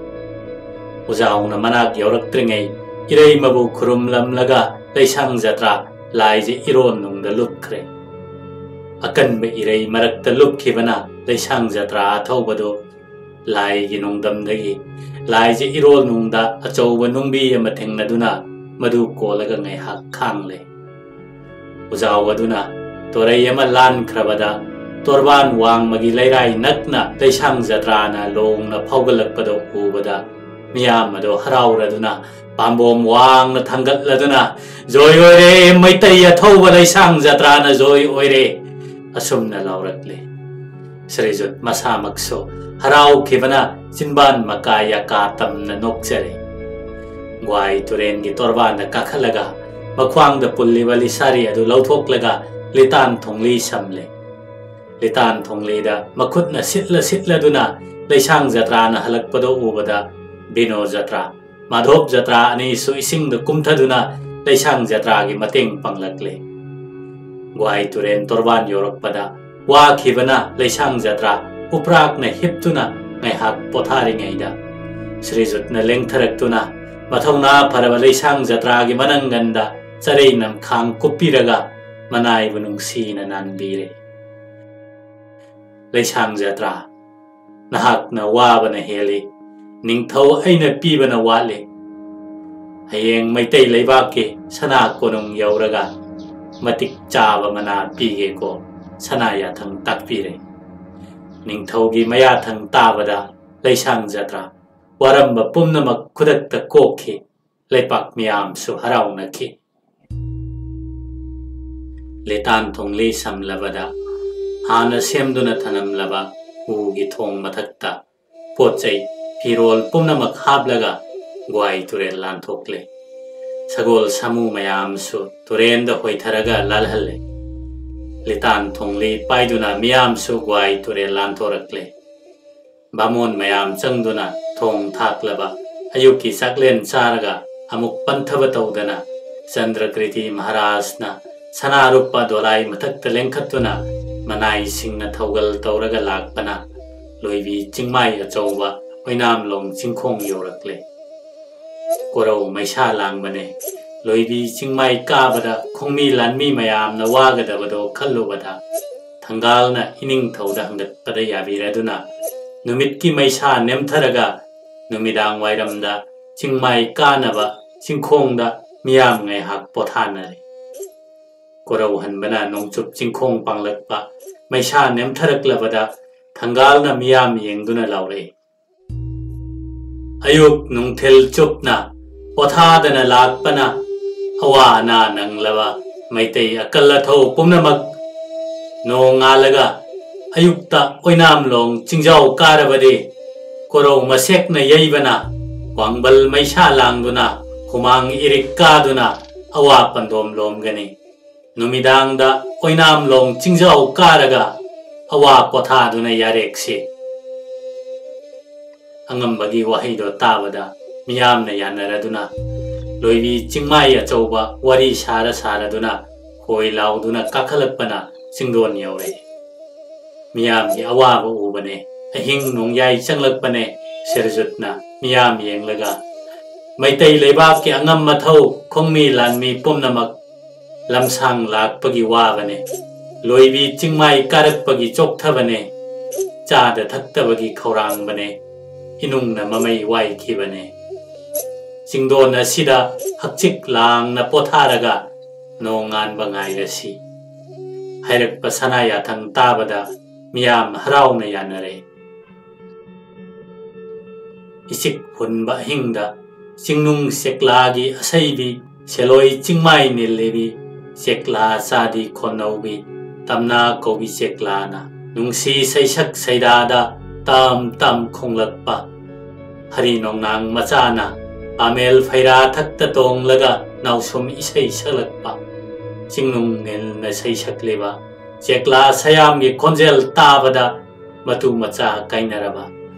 ꯎꯖꯥꯎꯅ ꯃꯅꯥꯛ ꯌꯧꯔꯛꯇ꯭ꯔꯤꯉꯩ ꯏꯔꯩꯃꯕꯨ ꯈꯨꯔꯨꯝꯂꯝꯂꯒ ꯂꯩꯁꯥꯡ ꯖꯇ꯭ꯔꯥ ꯂꯥꯏꯖ ꯏꯔꯣꯟ ꯅꯨꯡꯗ ꯂꯨꯞꯈ꯭ꯔꯦ꯫ ꯑꯀꯟꯕ ꯏꯔꯩ ꯃꯔꯛꯇ ꯂꯨꯞꯈꯤꯕꯅ ꯂꯩꯁꯥꯡ ꯖꯇ꯭ꯔꯥ ꯑꯊꯧꯕꯗꯨ ꯂꯥꯏꯒꯤ ꯅꯨꯡꯗꯝꯗꯒꯤ ꯂꯥꯏꯖ ꯏꯔꯣꯜ ꯅꯨꯡꯗ ꯑꯆꯧꯕ ꯅꯨꯡꯕꯤ ꯑꯃ ꯊꯦꯡꯅꯗꯨꯅ ꯃꯗꯨ ꯀꯣꯜꯂꯒ ꯉꯥꯏꯍꯥꯛ ꯈꯥꯡꯂꯦ꯫ ꯎꯖꯥꯎ ꯑꯗꯨꯅ ꯇꯣꯔꯩ ꯑꯃ ꯂꯥꯟꯈ꯭ꯔꯕꯗ, ꯇꯣꯔꯕꯥꯟ ꯋꯥꯡꯃꯒꯤ ꯂꯩꯔꯥꯏ ꯅꯛꯅ ꯂꯩꯁꯥꯡ ꯖꯇ꯭ꯔꯥꯅ ꯂꯣꯡꯅ ꯐꯥꯎꯒꯠꯂꯛꯄꯗꯨ ꯎꯕꯗ, ꯃꯤꯌꯥꯝ ꯑꯗꯨ ꯍꯔꯥꯎꯔꯗꯨꯅ ꯄꯥꯝꯕꯣꯝ ꯋꯥꯡꯅ ꯊꯥꯡꯒꯠꯂꯗꯨꯅ, "ꯖꯣꯏ ꯑꯣꯏꯔꯦ, ꯃꯩꯇꯩ ꯑꯊꯧꯕ ꯂꯩꯁꯥꯡ ꯖꯇ꯭ꯔꯥꯅ ꯖꯣꯏ ꯑꯣꯏꯔꯦ!" ꯑꯁꯨꯝꯅ ꯂꯥꯎꯔꯛꯂꯦ꯫ ꯁ꯭ꯔꯤꯖꯨꯠ ꯃꯁꯥꯃꯛꯁꯨ ꯍꯔꯥꯎꯈꯤꯕꯅ ꯆꯤꯟꯕꯥꯟ ꯃꯀꯥ ꯌꯥꯀꯥ ꯇꯝꯅ ꯅꯣꯛꯆꯔꯦ꯫ ꯒ꯭ꯋꯥꯏ ꯇꯨꯔꯦꯟꯒꯤ ꯇꯣꯔꯕꯥꯟꯗ ꯀꯥꯈꯠꯂꯒ ꯃꯈ꯭ꯋꯥꯡꯗ ꯄꯨꯜꯂꯤꯕ ꯂꯤꯁꯥꯔꯤ ꯑꯗꯨ ꯂꯧꯊꯣꯛꯂꯒ ꯂꯤꯇꯥꯟ ꯊꯣꯡꯂꯤ ꯁꯝꯂꯦ꯫ ꯂꯤꯇꯥꯟ ꯊꯣꯡꯂꯤꯗ ꯃꯈꯨꯠꯅ ꯁꯤꯠꯂ ꯁꯤꯠꯂꯗꯨꯅ ꯂꯩꯁꯥꯡ ꯖꯇ꯭ꯔꯥꯅ ꯍꯜꯂꯛꯄꯗꯨ ꯎꯕꯗ ꯕꯤꯅꯣ ꯖꯇ꯭ꯔꯥ, ꯃꯥꯙꯣꯕ ꯖꯇ꯭ꯔꯥ ꯑꯅꯤꯁꯨ ꯏꯁꯤꯡꯗ ꯀꯨꯝꯊꯗꯨꯅ ꯂꯩꯁꯥꯡ ꯖꯇ꯭ꯔꯥꯒꯤ ꯃꯇꯦꯡ ꯄꯥꯡꯂꯛꯂꯦ꯫ ꯒ꯭ꯋꯥꯏ ꯇꯨꯔꯦꯟ ꯇꯣꯔꯕꯥꯟ ꯌꯧꯔꯛꯄꯗ ꯋꯥꯈꯤꯕꯅ ꯂꯩꯁꯥꯡ ꯖꯇ꯭ꯔꯥ ꯎꯄ꯭ꯔꯥꯛꯅ ꯍꯤꯞꯇꯨꯅ ꯉꯥꯏꯍꯥꯛ ꯄꯣꯊꯥꯔꯤꯉꯩꯗ ꯁ꯭ꯔꯤꯖꯨꯠꯅ ꯂꯦꯡꯊꯔꯛꯇꯨꯅ ꯃꯊꯧꯅꯥ ꯐꯔꯕ ꯂꯩꯁꯥꯡ ꯖꯇ꯭ꯔꯥꯒꯤ ꯃꯅꯪꯒꯟꯗ ꯆꯔꯩ ꯅꯝꯈꯥꯡ ꯀꯨꯞꯄꯤꯔꯒ ꯃꯅꯥꯏꯕꯨ ꯅꯨꯡꯁꯤꯅ ꯅꯥꯟꯕꯤꯔꯦ꯫ ꯂꯩꯁꯥꯡ ꯖꯇ꯭ꯔꯥ, ꯅꯍꯥꯛꯅ ꯋꯥꯕꯅ ꯍꯦꯜꯂꯤ, ꯅꯤꯡꯊꯧ ꯑꯩꯅ ꯄꯤꯕꯅ ꯋꯥꯠꯂꯤ꯫ ꯍꯌꯦꯡ ꯃꯩꯇꯩ ꯂꯩꯕꯥꯛꯀꯤ ꯁꯅꯥ ꯀꯣꯅꯨꯡ ꯌꯧꯔꯒ ꯃꯇꯤꯛ ꯆꯥꯕ ꯃꯅꯥ ꯄꯤꯒꯦꯀꯣ, ꯁꯅꯥ ꯌꯥꯊꯪ ꯇꯥꯛꯄꯤꯔꯦ꯫ ꯅꯤꯡꯊꯧꯒꯤ ꯃꯌꯥꯊꯪ ꯇꯥꯕꯗ ꯂꯩꯁꯥꯡ ꯖꯇ꯭ꯔꯥ ꯋꯥꯔꯝꯕ ꯄꯨꯝꯅꯃꯛ ꯈꯨꯗꯛꯇ ꯀꯣꯛꯈꯤ꯫ ꯂꯩꯄꯥꯛ ꯃꯤꯌꯥꯝꯁꯨ ꯍꯔꯥꯎꯅꯈꯤ꯫ ꯂꯤꯇꯥꯟ ꯊꯣꯡꯂꯤ ꯁꯝꯂꯕꯗ ꯍꯥꯟꯅ ꯁꯦꯝꯗꯨꯅ ꯊꯅꯝꯂꯕ ꯎꯒꯤ ꯊꯣꯡ ꯃꯊꯛꯇ ꯄꯣꯠ ꯆꯩ, ꯐꯤꯔꯣꯜ ꯄꯨꯝꯅꯃꯛ ꯍꯥꯞꯂꯒ ꯒ꯭ꯋꯥꯏ ꯇꯨꯔꯦꯜ ꯂꯥꯟꯊꯣꯛꯂꯦ꯫ ꯁꯒꯣꯜ ꯁꯥꯃꯨ ꯃꯌꯥꯝꯁꯨ ꯇꯨꯔꯦꯟꯗ ꯍꯣꯏꯊꯔꯒ ꯂꯥꯜꯍꯜꯂꯦ꯫ ꯂꯤꯇꯥꯟ ꯊꯣꯡꯂꯤ ꯄꯥꯏꯗꯨꯅ ꯃꯤꯌꯥꯝꯁꯨ ꯒ꯭ꯋꯥꯏ ꯇꯨꯔꯦꯜ ꯂꯥꯟꯊꯣꯔꯛꯂꯦ꯫ ꯕꯥꯃꯣꯟ ꯃꯌꯥꯝ ꯆꯪꯗꯨꯅ ꯊꯣꯡ ꯊꯥꯛꯂꯕ ꯑꯌꯨꯛꯀꯤ ꯆꯥꯛꯂꯦꯟ ꯆꯥꯔꯒ ꯑꯃꯨꯛ ꯄꯟꯊꯕ ꯇꯧꯗꯅ ꯆꯟꯗ꯭ꯔꯀ꯭ꯔꯤꯇꯤ ꯃꯍꯥꯔꯥꯖꯅ ꯁꯅꯥꯔꯨꯞꯄ ꯗꯣꯂꯥꯏ ꯃꯊꯛꯇ ꯂꯦꯡꯈꯠꯇꯨꯅ ꯃꯅꯥꯏꯁꯤꯡꯅ ꯊꯧꯒꯜ ꯇꯧꯔꯒ ꯂꯥꯛꯄꯅ ꯂꯣꯏꯕꯤ ꯆꯤꯡꯃꯥꯏ ꯑꯆꯧꯕ ꯑꯣꯏꯅꯥꯝꯂꯣꯡ ꯆꯤꯡꯈꯣꯡ ꯌꯧꯔꯛꯂꯦ꯫ ꯀꯣꯔꯧ ꯃꯩꯁꯥ ꯂꯥꯡꯕꯅꯦ꯫ ꯂꯣꯏꯕꯤ ꯆꯤꯡꯃꯥꯏ ꯀꯥꯕꯗ ꯈꯣꯡꯃꯤ ꯂꯥꯟꯃꯤ ꯃꯌꯥꯝꯅ ꯋꯥꯒꯗꯕꯗꯣ ꯈꯜꯂꯨꯕꯗ ꯊꯪꯒꯥꯜꯅ ꯏꯅꯤꯡꯊꯧꯗ ꯍꯪꯒꯠꯄꯗ ꯌꯥꯕꯤꯔꯗꯨꯅ ꯅꯨꯃꯤꯠꯀꯤ ꯃꯩꯁꯥ ꯅꯦꯝꯊꯔꯒ ꯅꯨꯃꯤꯗꯥꯡ ꯋꯥꯏꯔꯝꯗ ꯆꯤꯡꯃꯥꯏ ꯀꯥꯅꯕ ꯆꯤꯡꯈꯣꯡꯗ ꯃꯤꯌꯥꯝ ꯉꯥꯏꯍꯥꯛ ꯄꯣꯊꯥꯅꯔꯦ꯫ ꯀꯣꯔꯧꯍꯟꯕꯅ ꯅꯣꯡꯆꯨꯞ ꯆꯤꯡꯈꯣꯡ ꯄꯥꯡꯂꯛꯄ ꯃꯩꯁꯥ ꯅꯦꯝꯊꯔꯛꯂꯕꯗ ꯊꯪꯒꯥꯜꯅ ꯃꯤꯌꯥꯝ ꯌꯦꯡꯗꯨꯅ ꯂꯥꯎꯔꯛꯏ, "ꯑꯌꯨꯛ ꯅꯨꯡꯊꯤꯜ ꯆꯨꯞꯅ ꯄꯣꯊꯥꯗꯅ ꯂꯥꯛꯄꯅ ꯑꯋꯥ ꯑꯅꯥ ꯅꯪꯂꯕ ꯃꯩꯇꯩ ꯑꯀꯜ ꯑꯊꯧ ꯄꯨꯝꯅꯃꯛ ꯅꯣꯡꯉꯥꯜꯂꯒ ꯑꯌꯨꯛꯇ ꯑꯣꯏꯅꯥꯝꯂꯣꯡ ꯆꯤꯡꯖꯥꯎ ꯀꯥꯔꯕꯗꯤ ꯀꯣꯔꯧ ꯃꯁꯦꯛꯅ ꯌꯩꯕꯅ ꯋꯥꯡꯕꯜ ꯃꯩꯁꯥ ꯂꯥꯡꯗꯨꯅ ꯍꯨꯃꯥꯡ ꯏꯔꯤꯛ ꯀꯥꯗꯨꯅ ꯑꯋꯥ ꯄꯟꯗꯣꯝ ꯂꯣꯝꯒꯅꯤ꯫ ꯅꯨꯃꯤꯗꯥꯡꯗ ꯑꯣꯏꯅꯥꯝꯂꯣꯡ ꯆꯤꯡꯖꯥꯎ ꯀꯥꯔꯒ ꯑꯋꯥ ꯄꯣꯊꯥꯗꯨꯅ ꯌꯥꯔꯦꯛꯁꯤ꯫ ꯑꯉꯝꯕꯒꯤ ꯋꯥꯍꯩꯗꯣ ꯇꯥꯕꯗ ꯃꯤꯌꯥꯝꯅ ꯌꯥꯅꯔꯗꯨꯅ ꯂꯣꯏꯕꯤ ꯆꯤꯡꯃꯥꯏ ꯑꯆꯧꯕ ꯋꯥꯔꯤ ꯁꯥꯔ ꯁꯥꯔꯗꯨꯅ ꯍꯣꯏ ꯂꯥꯎꯗꯨꯅ ꯀꯥꯈꯠꯂꯛꯄꯅ ꯆꯤꯡꯗꯣꯟ ꯌꯧꯔꯛꯏ꯫ ꯃꯤꯌꯥꯝꯒꯤ ꯑꯋꯥꯕ ꯎꯕꯅꯦ꯫ ꯑꯍꯤꯡ ꯅꯣꯡꯌꯥꯏ ꯆꯪꯂꯛꯄꯅꯦ꯫ ꯁꯤꯔꯖꯨꯠꯅ ꯃꯤꯌꯥꯝ ꯌꯦꯡꯂꯒ, "ꯃꯩꯇꯩ ꯂꯩꯕꯥꯛꯀꯤ ꯑꯉꯝ ꯑꯊꯧ ꯈꯣꯡꯃꯤ ꯂꯥꯟꯃꯤ ꯄꯨꯝꯅꯃꯛ ꯂꯝꯁꯥꯡ ꯂꯥꯛꯄꯒꯤ ꯋꯥꯕꯅꯦ꯫ ꯂꯣꯏꯕꯤ ꯆꯤꯡꯃꯥꯏ ꯀꯥꯔꯛꯄꯒꯤ ꯆꯣꯛꯊꯕꯅꯦ꯫ ꯆꯥꯗ ꯊꯛꯇꯕꯒꯤ ꯈꯧꯔꯥꯡꯕꯅꯦ꯫ ꯏꯅꯨꯡꯅ ꯃꯃꯩ ꯋꯥꯏꯈꯤꯕꯅꯦ꯫ ꯆꯤꯡꯗꯣꯟ ꯑꯁꯤꯗ ꯍꯛꯆꯤꯛ ꯂꯥꯡꯅ ꯄꯣꯊꯥꯔꯒ ꯅꯣꯡꯉꯥꯟꯕ ꯉꯥꯏꯔꯁꯤ" ꯍꯥꯏꯔꯛꯄ ꯁꯅꯥ ꯌꯥꯊꯪ ꯇꯥꯕꯗ ꯃꯤꯌꯥꯝ ꯍꯔꯥꯎꯅ ꯌꯥꯅꯔꯦ꯫ ꯏꯆꯤꯛ ꯍꯨꯟꯕ ꯑꯍꯤꯡꯗ ꯆꯤꯡꯅꯨꯡ ꯆꯦꯛꯂꯥꯒꯤ ꯑꯁꯩꯕꯤ, ꯁꯦꯂꯣꯏ ꯆꯤꯡꯃꯥꯏ ꯅꯤꯜꯂꯤꯕꯤ, ꯆꯦꯛꯂꯥ ꯆꯥꯗꯤ ꯈꯣꯟꯅꯧꯕꯤ, ꯇꯝꯅꯥ ꯀꯧꯕꯤ ꯆꯦꯛꯂꯥꯅ ꯅꯨꯡꯁꯤ ꯁꯩꯁꯛ ꯁꯩꯗꯥꯗ ꯇꯝ ꯇꯝ ꯈꯣꯡꯂꯛꯄ, ꯍꯔꯤ ꯅꯣꯡꯅꯥꯡ ꯃꯆꯥꯅ ꯄꯥꯃꯦꯜ ꯐꯩꯔꯥ ꯊꯛꯇ ꯇꯣꯡꯂꯒ ꯅꯥꯎꯁꯨꯝ ꯏꯁꯩ ꯁꯛꯂꯛꯄ, ꯆꯤꯡꯅꯨꯡ ꯅꯤꯜꯅ ꯁꯩꯁꯛꯂꯤꯕ ꯆꯦꯛꯂꯥ ꯁꯌꯥꯝꯒꯤ ꯈꯣꯟꯖꯦꯜ ꯇꯥꯕꯗ ꯃꯇꯨ ꯃꯆꯥ ꯀꯥꯏꯅꯔꯕ,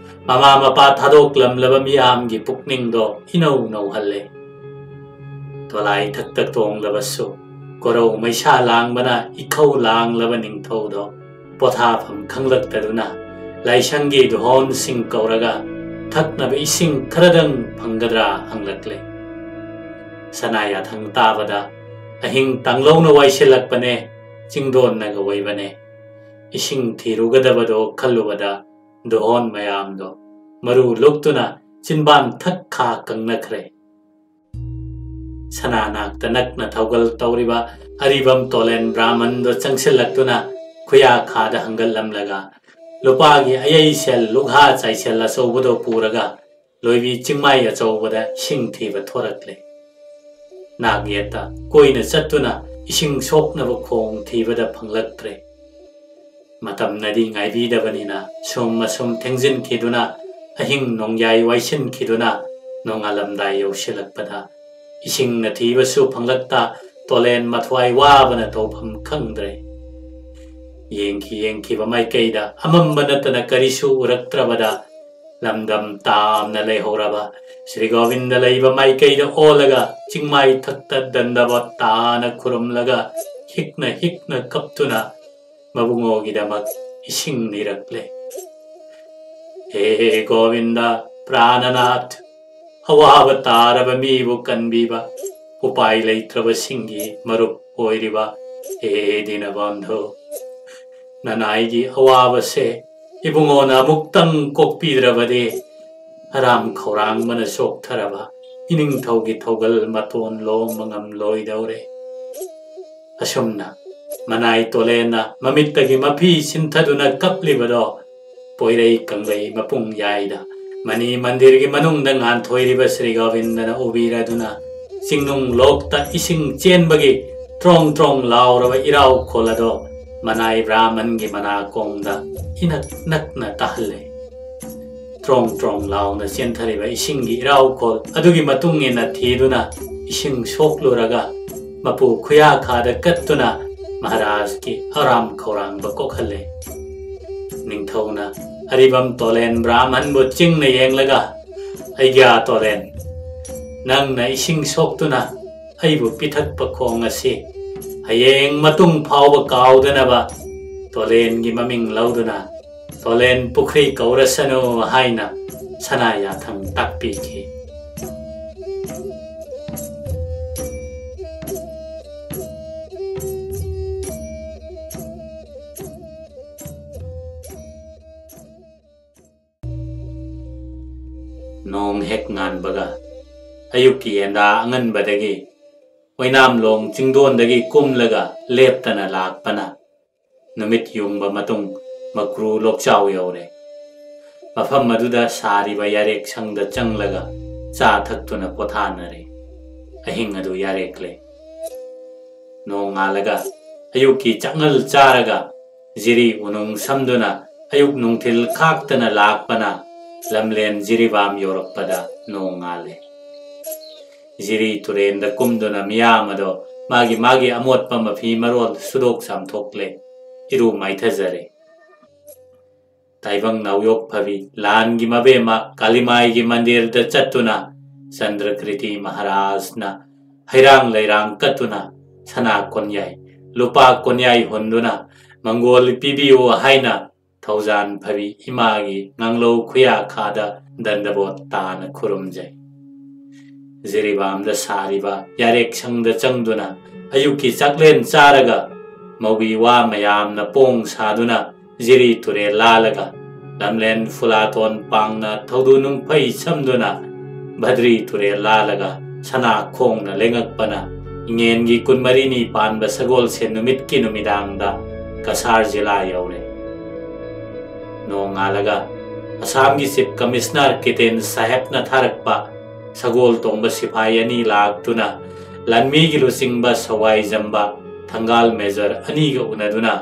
ꯃꯃꯥ ꯃꯄꯥ ꯊꯥꯗꯣꯛꯂꯝꯂꯕ ꯃꯤꯌꯥꯝꯒꯤ ꯄꯨꯛꯅꯤꯡꯗꯣ ꯏꯅꯧ ꯅꯧꯍꯜꯂꯦ꯫ ꯗꯣꯂꯥꯏ ꯊꯛꯇ ꯇꯣꯡꯂꯕꯁꯨ ꯀꯣꯔꯧ ꯃꯩꯁꯥ ꯂꯥꯡꯕꯅ ꯏꯈꯧ ꯂꯥꯡꯂꯕ ꯅꯤꯡꯊꯧꯗꯣ ꯄꯣꯊꯥꯐꯝ ꯈꯪꯂꯛꯇꯗꯨꯅ ꯂꯥꯏꯁꯪꯒꯤ ꯙꯣꯟꯁꯤꯡ ꯀꯧꯔꯒ ꯊꯛꯅꯕ ꯏꯁꯤꯡ ꯈꯔꯗꯪ ꯐꯪꯒꯗ꯭ꯔꯥ ꯍꯪꯂꯛꯂꯦ꯫ ꯁꯅꯥ ꯌꯥꯊꯪ ꯇꯥꯕꯗ ꯑꯍꯤꯡ ꯇꯥꯡꯂꯧꯅ ꯋꯥꯏꯁꯤꯜꯂꯛꯄꯅꯦ꯫ ꯆꯤꯡꯗꯣꯟꯅꯒ ꯑꯣꯏꯕꯅꯦ꯫ ꯏꯁꯤꯡ ꯊꯤꯔꯨꯒꯗꯕꯗꯣ ꯈꯜꯂꯨꯕꯗ ꯙꯣꯟ ꯃꯌꯥꯝꯗꯣ ꯃꯔꯨ ꯂꯨꯛꯇꯨꯅ ꯆꯤꯟꯕꯥꯟ ꯊꯛ ꯈꯥ ꯀꯪꯅꯈ꯭ꯔꯦ꯫ ꯁꯅꯥ ꯅꯥꯛꯇ ꯅꯛꯅ ꯊꯧꯒꯜ ꯇꯧꯔꯤꯕ ꯑꯔꯤꯕꯝ ꯇꯣꯂꯦꯟ ꯕ꯭ꯔꯥꯍꯃꯟꯗꯣ ꯆꯪꯁꯤꯜꯂꯛꯇꯨꯅ ꯈꯨꯌꯥ ꯈꯥꯗ ꯍꯪꯒꯠꯂꯝꯂꯒ ꯂꯨꯄꯥꯒꯤ ꯑꯌꯩꯁꯦꯜ ꯂꯨꯛꯍꯥ ꯆꯥꯏꯁꯦꯜ ꯑꯆꯧꯕꯗꯣ ꯄꯨꯔꯒ ꯂꯣꯏꯕꯤ ꯆꯤꯡꯃꯥꯏ ꯑꯆꯧꯕꯗ ꯏꯁꯤꯡ ꯊꯤꯕ ꯊꯣꯔꯛꯂꯦ꯫ ꯅꯥꯛ ꯌꯦꯠꯇ ꯀꯣꯏꯅ ꯆꯠꯇꯨꯅ ꯏꯁꯤꯡ ꯁꯣꯛꯅꯕ ꯈꯣꯡ ꯊꯤꯕꯗ ꯐꯪꯂꯛꯇ꯭ꯔꯦ꯫ ꯃꯇꯝꯅꯗꯤ ꯉꯥꯏꯕꯤꯗꯕꯅꯤꯅ ꯁꯨꯝ ꯑꯁꯨꯝ ꯊꯦꯡꯖꯤꯟꯈꯤꯗꯨꯅ ꯑꯍꯤꯡ ꯅꯣꯡꯌꯥꯏ ꯋꯥꯏꯁꯤꯟꯈꯤꯗꯨꯅ ꯅꯣꯡꯉꯥꯜꯂꯝꯗꯥꯏ ꯌꯧꯁꯤꯜꯂꯛꯄꯗ ꯏꯁꯤꯡꯅ ꯊꯤꯕꯁꯨ ꯐꯪꯂꯛꯇ, ꯇꯣꯂꯦꯟ ꯃꯊ꯭ꯋꯥꯏ ꯋꯥꯕꯅ ꯇꯧꯐꯝ ꯈꯪꯗ꯭ꯔꯦ꯫ ꯌꯦꯡꯈꯤ ꯌꯦꯡꯈꯤꯕ ꯃꯥꯏꯀꯩꯗ ꯑꯃꯝꯕ ꯅꯠꯇꯅ ꯀꯔꯤꯁꯨ ꯎꯔꯛꯇ꯭ꯔꯕꯗ, ꯂꯝꯗꯝ ꯇꯥꯝꯅ ꯂꯩꯍꯧꯔꯕ ꯁ꯭ꯔꯤ ꯒꯣꯕꯤꯟꯗ ꯂꯩꯕ ꯃꯥꯏꯀꯩꯗ ꯑꯣꯜꯂꯒ, ꯆꯤꯡꯃꯥꯏ ꯊꯛꯇ ꯗꯟꯗꯕ ꯇꯥꯅ ꯈꯨꯔꯨꯝꯂꯒ, ꯍꯤꯛꯅ ꯍꯤꯛꯅ ꯀꯞꯇꯨꯅ ꯃꯕꯨꯡꯉꯣꯒꯤꯗꯃꯛ ꯏꯁꯤꯡ ꯅꯤꯔꯛꯂꯦ꯫ ꯍꯦ ꯒꯣꯕꯤꯟꯗ, ꯄ꯭ꯔꯥꯅꯅꯥꯊ, ꯑꯋꯥꯕ ꯇꯥꯔꯕ ꯃꯤꯕꯨ ꯀꯟꯕꯤꯕ, ꯎꯄꯥꯏ ꯂꯩꯇ꯭ꯔꯕꯁꯤꯡꯒꯤ ꯃꯔꯨꯞ ꯑꯣꯏꯔꯤꯕ ꯍꯦ ꯗꯤꯅꯕꯟꯙꯨ, ꯅꯅꯥꯏꯒꯤ ꯑꯋꯥꯕꯁꯦ ꯏꯕꯨꯡꯉꯣꯅ ꯑꯃꯨꯛꯇꯪ ꯀꯣꯛꯄꯤꯗ꯭ꯔꯕꯗꯤ, ꯑꯔꯥꯝ ꯈꯧꯔꯥꯡꯕꯅ ꯆꯣꯛꯊꯔꯕ ꯏꯅꯤꯡꯊꯧꯒꯤ ꯊꯧꯒꯜ ꯃꯇꯣꯟ ꯂꯣꯝꯕ ꯉꯝꯂꯣꯏꯗꯧꯔꯦ꯫ ꯑꯁꯨꯝꯅ ꯃꯅꯥꯏ ꯇꯣꯂꯦꯟꯅ ꯃꯃꯤꯠꯇꯒꯤ ꯃꯐꯤ ꯁꯤꯟꯊꯗꯨꯅ ꯀꯞꯂꯤꯕꯗꯣ, ꯄꯣꯏꯔꯩ ꯀꯪꯂꯩ ꯃꯄꯨꯡ ꯌꯥꯏꯗ ꯃꯅꯤ ꯃꯟꯗꯤꯔꯒꯤ ꯃꯅꯨꯡꯗ ꯉꯥꯟꯊꯣꯏꯔꯤꯕ ꯁ꯭ꯔꯤ ꯒꯣꯕꯤꯟꯗꯅ ꯎꯕꯤꯔꯗꯨꯅ, ꯆꯤꯡꯅꯨꯡ ꯂꯣꯛꯇ ꯏꯁꯤꯡ ꯆꯦꯟꯕꯒꯤ ꯇ꯭ꯔꯣꯡ ꯇ꯭ꯔꯣꯡ ꯂꯥꯎꯔꯕ ꯏꯔꯥꯎꯈꯣꯜ ꯑꯗꯣ ꯃꯅꯥꯏ ꯕ꯭ꯔꯥꯍꯃꯟꯒꯤ ꯃꯅꯥꯀꯣꯡꯗ ꯏꯅꯛ ꯅꯛꯅ ꯇꯥꯍꯜꯂꯦ꯫ ꯇ꯭ꯔꯣꯡ ꯇ꯭ꯔꯣꯡ ꯂꯥꯎꯅ ꯆꯦꯟꯊꯔꯤꯕ ꯏꯁꯤꯡꯒꯤ ꯏꯔꯥꯎꯈꯣꯜ ꯑꯗꯨꯒꯤ ꯃꯇꯨꯡ ꯏꯟꯅ ꯊꯤꯗꯨꯅ, ꯏꯁꯤꯡ ꯁꯣꯛꯂꯨꯔꯒ ꯃꯄꯨ ꯈꯨꯌꯥꯈꯥꯗ ꯀꯠꯇꯨꯅ ꯃꯍꯥꯔꯥꯖꯀꯤ ꯑꯔꯥꯝ ꯈꯧꯔꯥꯡꯕ ꯀꯣꯛꯍꯜꯂꯦ꯫ ꯅꯤꯡꯊꯧꯅ ꯑꯔꯤꯕꯝ ꯇꯣꯂꯦꯟ ꯕ꯭ꯔꯥꯍꯃꯟꯕꯨ ꯆꯤꯡꯅ ꯌꯦꯡꯂꯒ, "ꯑꯩꯒ꯭ꯌꯥ ꯇꯣꯂꯦꯟ, ꯅꯪꯅ ꯏꯁꯤꯡ ꯁꯣꯛꯇꯨꯅ ꯑꯩꯕꯨ ꯄꯤꯊꯛꯄ ꯈꯣꯡ ꯑꯁꯤ ꯍꯌꯦꯡ ꯃꯇꯨꯡ ꯐꯥꯎꯕ ꯀꯥꯎꯗꯅꯕ ꯇꯣꯂꯦꯟꯒꯤ ꯃꯃꯤꯡ ꯂꯧꯗꯨꯅ ꯇꯣꯂꯦꯟ ꯄꯨꯈ꯭ꯔꯤ ꯀꯧꯔꯁꯅꯨ" ꯍꯥꯏꯅ ꯁꯅꯥ ꯌꯥꯊꯪ ꯇꯥꯛꯄꯤꯈꯤ꯫ ꯅꯣꯡ ꯍꯦꯛ ꯉꯥꯟꯕꯒ, ꯑꯌꯨꯛꯀꯤ ꯌꯦꯟꯗꯥ ꯑꯉꯟꯕꯗꯒꯤ ꯑꯣꯏꯅꯥꯝꯂꯣꯡ ꯆꯤꯡꯗꯣꯟꯗꯒꯤ ꯀꯨꯝꯂꯒ ꯂꯦꯞꯇꯅ ꯂꯥꯛꯄꯅ ꯅꯨꯃꯤꯠ ꯌꯨꯡꯕ ꯃꯇꯨꯡ ꯃꯀ꯭ꯔꯨ ꯂꯣꯛꯆꯥꯎ ꯌꯧꯔꯦ꯫ ꯃꯐꯝ ꯑꯗꯨꯗ ꯁꯥꯔꯤꯕ ꯌꯥꯔꯦꯛ ꯁꯪꯗ ꯆꯪꯂꯒ ꯆꯥ ꯊꯛꯇꯨꯅ ꯄꯣꯊꯥꯅꯔꯦ꯫ ꯑꯍꯤꯡ ꯑꯗꯨ ꯌꯥꯔꯦꯛꯂꯦ꯫ ꯅꯣꯡꯉꯥꯜꯂꯒ ꯑꯌꯨꯛꯀꯤ ꯆꯥꯛꯉꯜ ꯆꯥꯔꯒ ꯖꯤꯔꯤ ꯎꯅꯨꯡ ꯁꯝꯗꯨꯅ ꯑꯌꯨꯛ ꯅꯨꯡꯊꯤꯜ ꯈꯥꯛꯇꯅ ꯂꯥꯛꯄꯅ ꯂꯝꯂꯦꯟ ꯖꯤꯔꯤꯕꯥꯝ ꯌꯧꯔꯛꯄꯗ ꯅꯣꯡ ꯉꯥꯜꯂꯦ꯫ ꯖꯤꯔꯤ ꯇꯨꯔꯦꯟꯗ ꯀꯨꯝꯗꯨꯅ ꯃꯤꯌꯥꯝ ꯑꯗꯣ ꯃꯥꯒꯤ ꯃꯥꯒꯤ ꯑꯃꯣꯠꯄ ꯃꯐꯤ ꯃꯔꯣꯜ ꯁꯨꯗꯣꯛ ꯆꯥꯝꯊꯣꯛꯂꯦ, ꯏꯔꯨ ꯃꯥꯏꯊꯖꯔꯦ꯫ ꯇꯥꯏꯕꯪ ꯅꯥꯎꯌꯣꯛ ꯐꯕꯤ ꯂꯥꯟꯒꯤ ꯃꯕꯦꯝꯃ ꯀꯥꯂꯤꯃꯥꯏꯒꯤ ꯃꯟꯗꯤꯔꯗ ꯆꯠꯇꯨꯅ ꯆꯟꯗ꯭ꯔꯀ꯭ꯔꯤꯇꯤ ꯃꯍꯥꯔꯥꯖꯅ ꯍꯩꯔꯥꯡ ꯂꯩꯔꯥꯡ ꯀꯠꯇꯨꯅ ꯁꯅꯥ ꯀꯣꯟꯌꯥꯏ, ꯂꯨꯄꯥ ꯀꯣꯟꯌꯥꯏ ꯍꯨꯟꯗꯨꯅ ꯃꯪꯒꯣꯜ ꯄꯤꯕꯤꯌꯨ ꯍꯥꯏꯅ ꯊꯧꯖꯥꯟ ꯐꯕꯤ ꯏꯃꯥꯒꯤ ꯉꯥꯡꯂꯧ ꯈꯨꯌꯥꯈꯥꯗ ꯗꯟꯗꯕꯣꯠ ꯇꯥꯅ ꯈꯨꯔꯨꯝꯖꯩ꯫ ꯖꯤꯔꯤꯕꯥꯝꯗ ꯁꯥꯔꯤꯕ ꯌꯥꯔꯦꯛ ꯁꯪꯗ ꯆꯪꯗꯨꯅ ꯑꯌꯨꯛꯀꯤ ꯆꯥꯛꯂꯦꯟ ꯆꯥꯔꯒ ꯃꯧꯒꯤ ꯋꯥ ꯃꯌꯥꯝꯅ ꯄꯣꯡ ꯁꯥꯗꯨꯅ ꯖꯤꯔꯤ ꯇꯨꯔꯦꯜ ꯂꯥꯜꯂꯒ ꯂꯝꯂꯦꯟ ꯐꯨꯂꯥꯇꯣꯟ ꯄꯥꯡꯅ ꯊꯧꯗꯨ ꯅꯨꯡꯐꯩ ꯁꯝꯗꯨꯅ ꯚꯗ꯭ꯔꯤ ꯇꯨꯔꯦꯜ ꯂꯥꯜꯂꯒ ꯁꯅꯥ ꯈꯣꯡꯅ ꯂꯦꯡꯉꯛꯄꯅ ꯏꯉꯦꯟꯒꯤ ꯀꯨꯟꯃꯔꯤꯅꯤ ꯄꯥꯟꯕ ꯁꯒꯣꯜꯁꯦꯟ ꯅꯨꯃꯤꯠꯀꯤ ꯅꯨꯃꯤꯗꯥꯡꯗ ꯀꯁꯥꯔ ꯖꯤꯂꯥ ꯌꯧꯔꯦ꯫ ꯅꯣꯡꯉꯥꯜꯂꯒ ꯑꯁꯥꯝꯒꯤ ꯆꯤꯐ ꯀꯃꯤꯁꯅꯔ ꯀꯤꯇꯦꯟ ꯁꯥꯍꯦꯕꯅ ꯊꯥꯔꯛꯄ ꯁꯒꯣꯜ ꯇꯣꯡꯕ ꯁꯤꯐꯥꯏ ꯑꯅꯤ ꯂꯥꯛꯇꯨꯅ ꯂꯥꯟꯃꯤꯒꯤ ꯂꯨꯆꯤꯡꯕ ꯁꯋꯥꯏꯖꯝꯕ ꯊꯪꯒꯥꯜ ꯃꯦꯖꯔ ꯑꯅꯤꯒ ꯎꯅꯗꯨꯅ